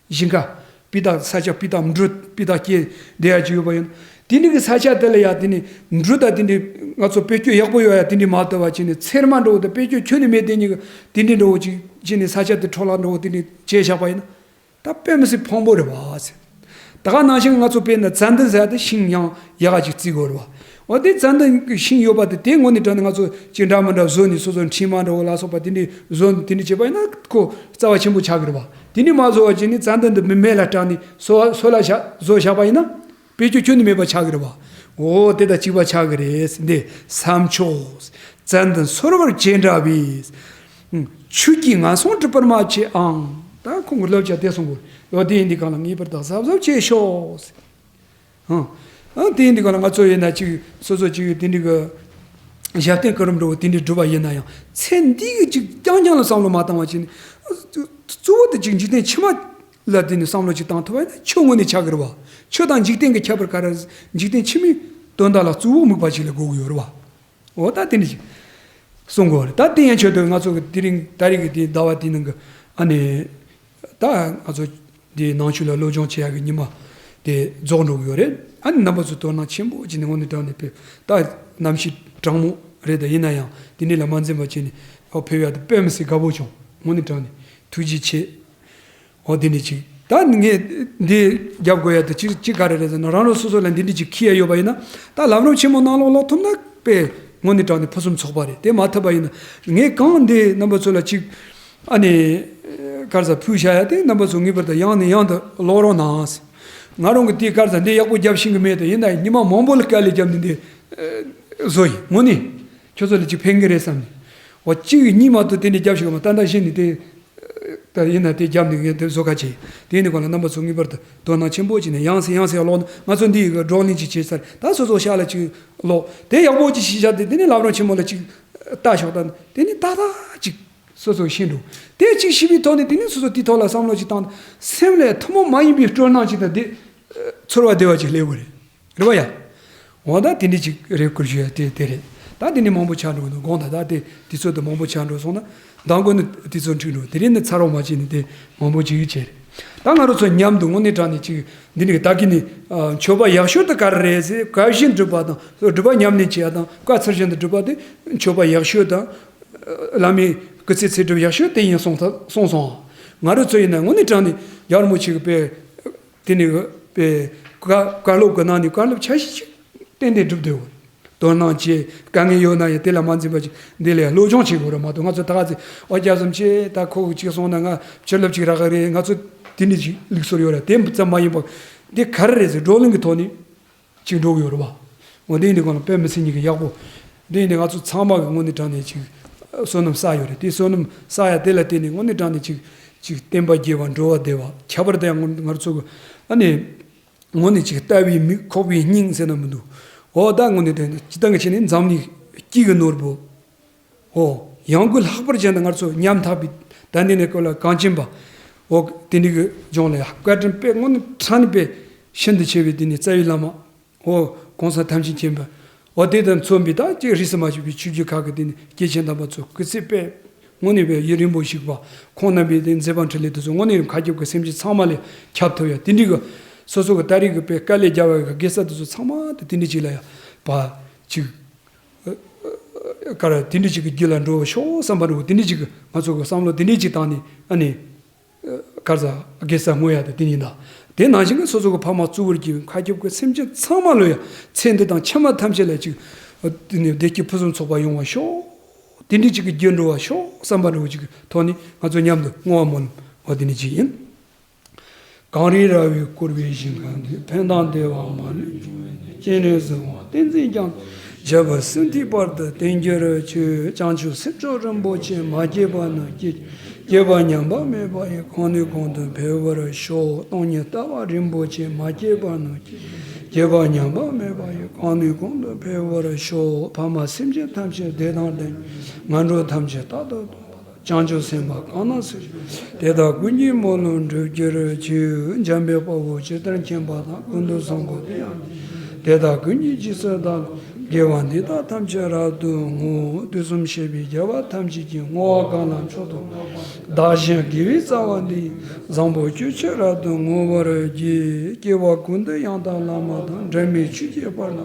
ཞིང་ཁ་སྤུས་དག་ས་ཆ་སྤུས་དག་འབྲུ་སྤུས་དག་སྐྱེས་བསྡད་ཡ་ཅིག་ཡོད་པ་ཡིན་ན། དེ་ནི་གི་ས་ཆ་དེ་ལ་ཡ་དེ་ནི་འབྲུ་དང་དེ་འདྲའི་ང་ཚོ་བེད་སྤྱོད་ཡག་པོ་ཡོད་ཡ་དེ་འདྲའི་མ་བཏབ་པ་ཅིག་ནི་ཚེར་མ་འདྲ་བོ་དང་བེད་སྤྱོད་ཁྱོན་ནས་མེད་དེ་ནི་གི་དེ་འདྲའི་འདྲ་བོ་ཅིག་ཅིག་ནི་ས་ཆ་དེ་འཕྲོ་བརླག་འདྲ་བོ་དེ་འདྲའི་བྱས་བཞག་པ་ཡིན་ན། ད་དཔེ་མི་སྲིད་ཕངས་པོ་རེད་བ་ཟེར། ད་ག་ནང་བཞིན་ང་ཚོ་དཔེར་ན་ཙན་དན་ཟེར་ཡ་དེ་ཤིང་ཡང་ཡག་ག་ཅིག་བརྩི་དགོས་རེད་བ། འོ་དེ་ཙན་དན་གྱི་ཤིང་ཡོད་པ་དེ་དེ་ངོས་ནས་དྲངས་ནས་ང་ཚོ་ཅིག་འདྲ་མི་འདྲ་བཟོས་ནས་སོ་སོ་འཕྲེང་མ་འདྲ་བོ་ལ་སོགས་པ་དེ་འདྲའི་བཟོས་ནས་དེ་འདྲའི་བྱས་པ་ཡིན་ན་ཁོ་རྩ་བ་ཆེན་པོ་ཆགས་ཀྱི་རེད་བ། དེ་འདྲའི་མ་བཟོ་བ་བྱས་ནས་ཙན་དན་དེ་མེ་མེ་ལ་སྲེག་ནས་སོལ་བ་སོལ་བ་བཞག་བཟོ་བཞག་པ་ཡིན་ན། བེད་སྤྱོད་ཁྱོན་ནས་མེད་པ་ཆགས་ཀྱི་རེད་བ། འོ་དེ་དང་གཅིག་པ་ཆགས་ཀྱི་རེད་ཟེར། འདི་བསམ་མཆོག་ཙན་དན་སོལ་བར་བྱེད་འདྲ་བའི། ཆོས་ཀྱི་ངན་སོང་སྒྲུབ་པར་མ་བྱེད་ཨང་། ད་ཁོང་གི་བསླབ་བྱ་དེ་གསུང་དགོས། འོ་དེ་ཡིན་དུས་གང་ལ་ངེས་པར་དུ་གཟབ་གཟབ་བྱེད་ཤོག་ཟེར། ཨང་། ཨང་། དེ་ཡིན་དུས་གང་ལ་ང་ཚོ་ཡིན་ན་ཅིག་སོ་སོ་ཅིག་དེ་འདྲའི་གི་ཞབས་བརྟན་སྐུ་རིམ་འདྲ་བོ་དེ་འདྲའི་སྒྲུབ་པ་ཡིན་ན་ཡང་ཚེ་འདི་གི་ཅིག་རྐྱང་རྐྱང་ལ་བསམ་བློ་མ་བཏང་བ་ཅིག་ནི། གཙོ་བོ་དེ་ཅིག་འཇིག་རྟེན་ཕྱི་མ་ལ་དེ་ནི་བསམ་བློ་ཅིག་བཏང་ཐུབ་པ་ཡིན་ན་ཆོས་དངོས་གནས་ཆགས་ཀྱི་རེད་བ། ཆོས་དང་འཇིག་རྟེན་གྱི་ཁྱད་པར་ག་རེ། འཇིག་རྟེན་ཕྱི་མའི་ དོན་དག་ལ་གཙོ་བོ་དམིགས་པ་ཞིག་ལ་དགོས་ཀྱི་ཡོད་རེད་བ། འོ་ད་དེ་འདྲ་ཞིག་གསུང་དགོས་རེད། ད་དེ་ཡན་ཆོད་དུ་ང་ཚོ་གི་དེ་རིང་ད་རེས་ཀྱི་དེ་ཟླ་བ་དེའི་ནང་གི་ཨ་ནི་ད་ང་ཚོ་དེ་ནང་ཆོས་ལ་སློབ་སྦྱོང་བྱེད་ཡག་གི་ཉི་མ་དེ་རྫོགས་འགྲོ་གི་ཡོད་རེད། ཨ་ནི་རྣམ་པ་ཚོ་དོ་སྣང་ཆེན་པོ་བྱས་ནས་དངོས་གནས་དྲང་གནས་དཔེ་ད་གནམ་གཤིས་གྲང་མོ་རེད། ད་ཡིན་ན་ཡང་དེ་འདྲ་ལ་མ་འཛེམ་པ་བྱས་ནས་ཨོ་ཕེབས་ཡག་དེ་དཔེ་མི་སྲིད་དགའ་པོ་བྱུང་། དངོས་གནས་དྲང་གནས་ཐུགས་རྗེ་ཆེ། འོ་དེ་འདྲ་ཅིག་ད་ངས་འདི་རྒྱབ་དགོས་ཡ་དེ་ཅི་ཅི་ག་རེ་རེད་ཟེར་ན། རང་རང་སོ་སོ་ལ་འདི་འདྲ་ཅིག་འཁྱེར་ཡ་ཡོད་པ་ཡིན་ན། ད་ལམ་རིམ་ཆེན་མོ་ནང་ལོགས་ལོག་ཐུབ་ན་དཔེ་དངོས་གནས་དྲང་གནས་ཕུན་སུམ་ཚོགས་པ་རེད། དེ་མ་ཐུབ་པ་ཡིན་ན་ངས་གང་འདི་རྣམ་པ་ཚོ་ལ་ཅིག་ཨ་ནི་ག་རེ་ཟེར་ཕུལ་བཞག་ཡ་དེ་རྣམ་པ་ཚོ་ངེས་པར་དུ་ཡང་ནས་ཡང་དུ་ཀློག་རོགས་གནང་། ང་རང་གི་དེ་ག་རེ་ཟེར་འདི་ཡག་པོ་རྒྱབ་ཤེས་ཀྱི་མེད་དེ། ཡིན་ན་ཉི་མ་མང་པོ་ལ་དཀའ་ལས་རྒྱབ་ནས་འདི་བཟོ་ཡིན། དངོས་གནས་ཁྱོད་ཚོ་ལ་ཅིག་ཕན་གི་རེད་བསམ་ནས། འོ་གཅིག་གཉིས་མ་གཏོགས་དེ་འདྲ་རྒྱབ་ཤེས་ཀྱི་མ། ད་ལྟ་གཞི་ནས་དེ། ད་ཡིན་ན་དེ་རྒྱབ་ནས་ངས་དེ་བཟོ་ཁ་བྱས། དེ་ནི་གོང་ལ་རྣམ་པ་ཚོ་ངེས་པར་དུ་དོ་སྣང་ཆེན་པོ་བྱས་ནས་ཡང་སེ་ཡང་སེ་ཡང་ཀློག་ན། ང་ཚོ་འདི་ཡི་བགྲོ་གླེང་ཅིག་བྱས་ཚར། ད་སོ་སོ་ཤག་ལ་ཅིག་ཀློག་དེ་ཡག་པོ་ཅིག་ཤེས་བྱ་དེ། དེ་ནི་ལམ་རིམ་ཆེན་མོ་ལ་ཅིག་ལྟ་ཞོག་ད་དེ་ནི་ཏག་ཏག་ཅིག་སོ་སོ་ཤེས་འགྲོ། དེ་ཅིག་ཤེས་པའི་ཐོག་ནས་དེ་ནི་སོ་སོ་དེའི་ཐོག་ལ་བསམ་བློ་ཅིག་བཏང་ན་སེམས་ལ་ཐུན་མོང་མ་ཡིན་པའི་སྤྲོ་སྣང་ཅིག་དང་དེ་ཚོར་བ་བདེ་བ་ཅིག་སླེབས་དགོས་རེད། རེད་བ་ཡ། འོ་ད་དེ་འདྲ་ཅིག་རེད་བཀུར་ཞུ་ཡ་དེ་དེ་རེད། ད་དེ་ནས་མང་པོ་ཆགས་འགྲོ་གི་འདུག་དགོངས་དག་ད་དེ་དུས་ཚོད་དུ་མང་པོ་ཆགས་འགྲོ་སོང་ན་མདང་དགོང་ནས་དུས་ཚོད་འཁྲིག་འགྲོ། དེ་རིང་ནས་ཚར་རོགས་མ་བྱས་ནས་དེ་མང་པོ་བྱེད་ཀྱི་བྱས་རེད། ད་ང་རང་ཚོ་མཉམ་དུ་དངོས་གནས་དྲང་གནས་ཅིག་འདི་ནས་ད་གིན་ནས་མཆོད་པ་ཡག་ཤོས་དེ་ག་རེ་རེད་ཟེར། བཀའ་བཞིན་སྒྲུབ་པ་དང་སྒྲུབ་པ་ཉམས་ལེན་བྱེད་ཡ་དང་བཀའ་ཚུལ་བཞིན་དུ་སྒྲུབ་པ་དེ་མཆོད་པ་ཡག་ཤོས་དང་བླ་མའི་སྐུ་ཚེ་ཚེ་སྒྲུབ་ཡག་ཤོས་དེ་ཡིན་གསུངས་ཐ་གསུངས་སོང་། ང་རང་ཚོ་ཡིན་ན་དངོས་གནས་དྲང་གནས་ཡར་མོ་ཆེ་གི་དཔེ། དེ་ནི་དཔེ་བཀའ་བཀའ་སློབ་ཀྱི་ནང་ནས་བཀའ་སློབ་ཆ་ཤས་ཅིག་ཏན་ཏན་སྒྲུབ་བསྡད་ཡོད། དོ་སྣང་བྱེད་དཀའ་ངལ་ཡོད་ན་ཡང་དེ་ལ་མ་འཛེམས་པ་ཅིག་འདི་ལས་སློབ་སྦྱོང་བྱེད་དགོས་རེད་མ་གཏོགས། ང་ཚོ་ད་ག་ཚོད་འོ་རྒྱ་ཟམ་ཆེ་ད་ཁོ་གཅིག་སོང་ན་ང་ཕྱི་ལབ་ཅིག་རག་གི་རེད། ང་ཚོ་དེ་འདྲ་ཅིག་ལུགས་སྲོལ་ཡོད་རེད། དེ་ཙམ་མ་ཡིན་པ་འདི་ག་རེ་རེད་ཟེར་བགྲོ་གླེང་གི་ཐོག་ནས་ཅིག་འགྲོ་གི་ཡོད་རེད་བ། འོ་འདི་ཡིན་དུས་གང་ལ་དཔེ་མི་སྲིད་ཉིད་ཀྱི་ཡག་པོ། འདི་ཡིན་དུས་ང་ཚོ་ཚང་མ་གི་དངོས་གནས་དྲང་གནས་ཅིག་བསོད་ནམས་བསགས་ཡོད་རེད། དེ་བསོད་ནམས་བསགས་ཡ་དེ་ལ་བརྟེན་ནས་དངོས་གནས་དྲང་གནས་ཅིག་ཅིག་བསྟན་པ་རྒྱས་པ་འགྲོ་བ་བདེ་བ། ཁྱད་པར་དུ་ཡང་ང་ཚོ་གི་ཨ་ནི། དངོས་གནས་ཅིག་ལྟ་བའི་མིག་ཁོག་པའི་སྙིང་ཟེར་ན་མི་འདུག་འོ་ད་དངོས་གནས་དེ་སྤྱིར་བཏང་གི་ཆ་ནས་འཛམ་གླིང་སྐྱིད་གི་ནོར་བུ། འོ་ཡང་སྒོས་ལྷག་པར་ཅན་དུ་ང་ཚོ་ཉམ་ཐག་པའི་ད་འདི་ནས་ཀོ་ལ་གངས་ཅན་པ། འོ་དེ་འདྲ་གི་ལྗོངས་ལ་བཀའ་དྲིན་དཔེ་དངོས་གནས་དྲང་གནས་དཔེ་ཤིན་ཏུ་ཆེ་བའི་དེ་ནས་རྩ་བའི་བླ་མ། འོ་གོང་ས་ཐམས་ཅད་མཁྱེན་པ། འོ་དེ་དང་མཚོན་པའི་ད་ཅིག་རིས་སུ་མ་ཆད་པའི་ཆོས་བརྒྱུད་ཁག་གི་དེ་ནས་སྐྱེས་ཆེན་དམ་པ་ཚོ་སྐུ་ཚེ་དཔེ། དངོས་གནས་པའི་ཡུན་རིང་པོ་བཞུགས་པ། ཁོང་རྣམ་པའི་དེ་མཛད་པ་འཕྲིན་ལས་དེ་ཚོ་དངོས་གནས་མཁའ་ཁྱབ་ཀྱི་སེམས་ཅན་ཚང་མ་ལ་ཁྱབ་ཐུབ་ཡ་དེ་འདྲའི་གི། སོ་སོ་གི་ད་རེས་ཀྱི་དཔེ་དཀའ་ལས་རྒྱག་པའི་གི་དགེ་རྩ་དེ་ཚོ་ཚང་མ་དེ་དེ་འདྲའི་ཅིག་ལ་ཡ་བ་ཅིག་ཀ་ར་དེ་འདྲའི་ཅིག་གི་རྒྱུད་ལ་འགྲོ་ཤོག་བསམ་པ་འདྲ་བོ་དེ་འདྲའི་ཅིག་གི་ང་ཚོ་གི་བསམ་བློ་དེ་འདྲའི་ཅིག་བཏང་ནས་ཨ་ནི། ཀ་ར་དགེ་རྩ་བསྔོ་ཡ་དེ་དེ་ཡིན་ད། དེ་ནང་བཞིན་གི་སོ་སོ་གི་ཕ་མ་གཙོ་བོར་གྱིས་མཁའ་ཁྱབ་ཀྱི་སེམས་ཅན་ཚང་མ་ལོ་ཡ་ཚེ་འདི་དང་ཕྱི་མ་ཐམས་ཅད་ལ་ཅིག་དེ་ནས་བདེ་སྐྱིད་ཕུན་སུམ་ཚོགས་པ་ཡོང་བ་ཤོག་དེ་འདྲའི་ཅིག་གི་རྒྱུ་འགྲོ་བ་ཤོག་བསམ་པ་འདྲ་བོ་ཅིག་གི་ཐོག་ནས་ང་ཚོ་མཉམ་དུ་བསྔོ་བ་སྨོན་ལམ་འོ་དེ་ནས་ཅིག་ཡིན། གངས་རི་ར་བས་བསྐོར་བའི་ཞིང་ཁམས་འདིར། ཕན་དང་བདེ་བ་མ་ལུས་འབྱུང་བའི་གནས། སྤྱན་རས་གཟིགས་དབང་བསྟན་འཛིན་རྒྱ་མཚོ། རྒྱལ་བ་སྲས་མཐའི་བར་དུ་བརྟན་གྱུར་ཅིག་བྱང་ཆུབ་སེམས་མཆོག་རིན་པོ་ཆེ་མ་སྐྱེས་པ་རྣམས་སྐྱེ། སྐྱེས་པ་ཉམས་པ་མེད་པ་ཡི། གང་ནུས་གང་དུ་འཕེལ་བར་ཤོག་སྟོང་ཉིད་ལྟ་བ་རིན་པོ་ཆེ་མ་སྐྱེས་པ་རྣམས་སྐྱེ། སྐྱེས་པ་ཉམས་པ་མེད་པ་ཡི། གང་ནུས་གང་དུ་འཕེལ་བར་ཤོག་ཕ་མ་སེམས་ཅན་ཐམས་ཅད་བདེ་དང་ལྡན། ངན་འགྲོ་ཐམས་ཅད་རྟག་ཏུ་སྟོངས་པ་དང་། བྱང་ཆུབ་སེམས་དཔའ་གང་ན་སུ། དེ་དག་ཀུན་གྱི་སྨོན་ལམ་འགྲུབ་གྱུར་ཅིག་འཇམ་དཔལ་དཔའ་བོས་ཇི་ལྟར་མཁྱེན་པ་དང་། ཀུན་ཏུ་བཟང་པོ་དེ་ཡང་དེ་ལྟར་ཀུན་གྱི་རྗེས་སུ་བདག་སློབ། དགེ་བ་འདི་དག་ཐམས་ཅད་རབ་ཏུ་བསྔོ། དུས་གསུམ་གཤེགས་པའི་རྒྱལ་བ་ཐམས་ཅད་ཀྱིས། བསྔོ་བ་གང་ལ་མཆོག་ཏུ་བདག་གཞན་དགེ་བའི་རྩ་བ་འདི། བཟང་པོ་སྤྱོད་ཕྱིར་རབ་ཏུ་བསྔོ་བར་བགྱི། སྐྱེ་བ་ཀུན་ཏུ་ཡང་དག་བླ་མ་དང་། འབྲལ་མེད་ཆོས་ཀྱི་དཔལ་ལ།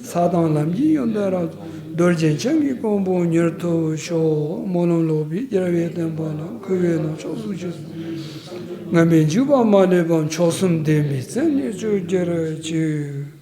ས་དང་ལམ་གྱི་ཡོན་ཏན་རབ། རྡོ་རྗེ་འཆང་གི་གོ་འཕང་མྱུར་ཐོབ་ཤོག་སྨོན་ལམ་ལོག་པའི་རྒྱལ་བའི་བསྟན་པ་ལ། འཁོར་བའི་ནང་ཕྱོགས་སུ་ཅི་སུ། ངན་པའི་འཇིགས་པ་མ་ལུས་པ། མཆོག་གསུམ་བདེན་པའི་བཙན་ནས་སྤྱོད་གྱུར་ཅིག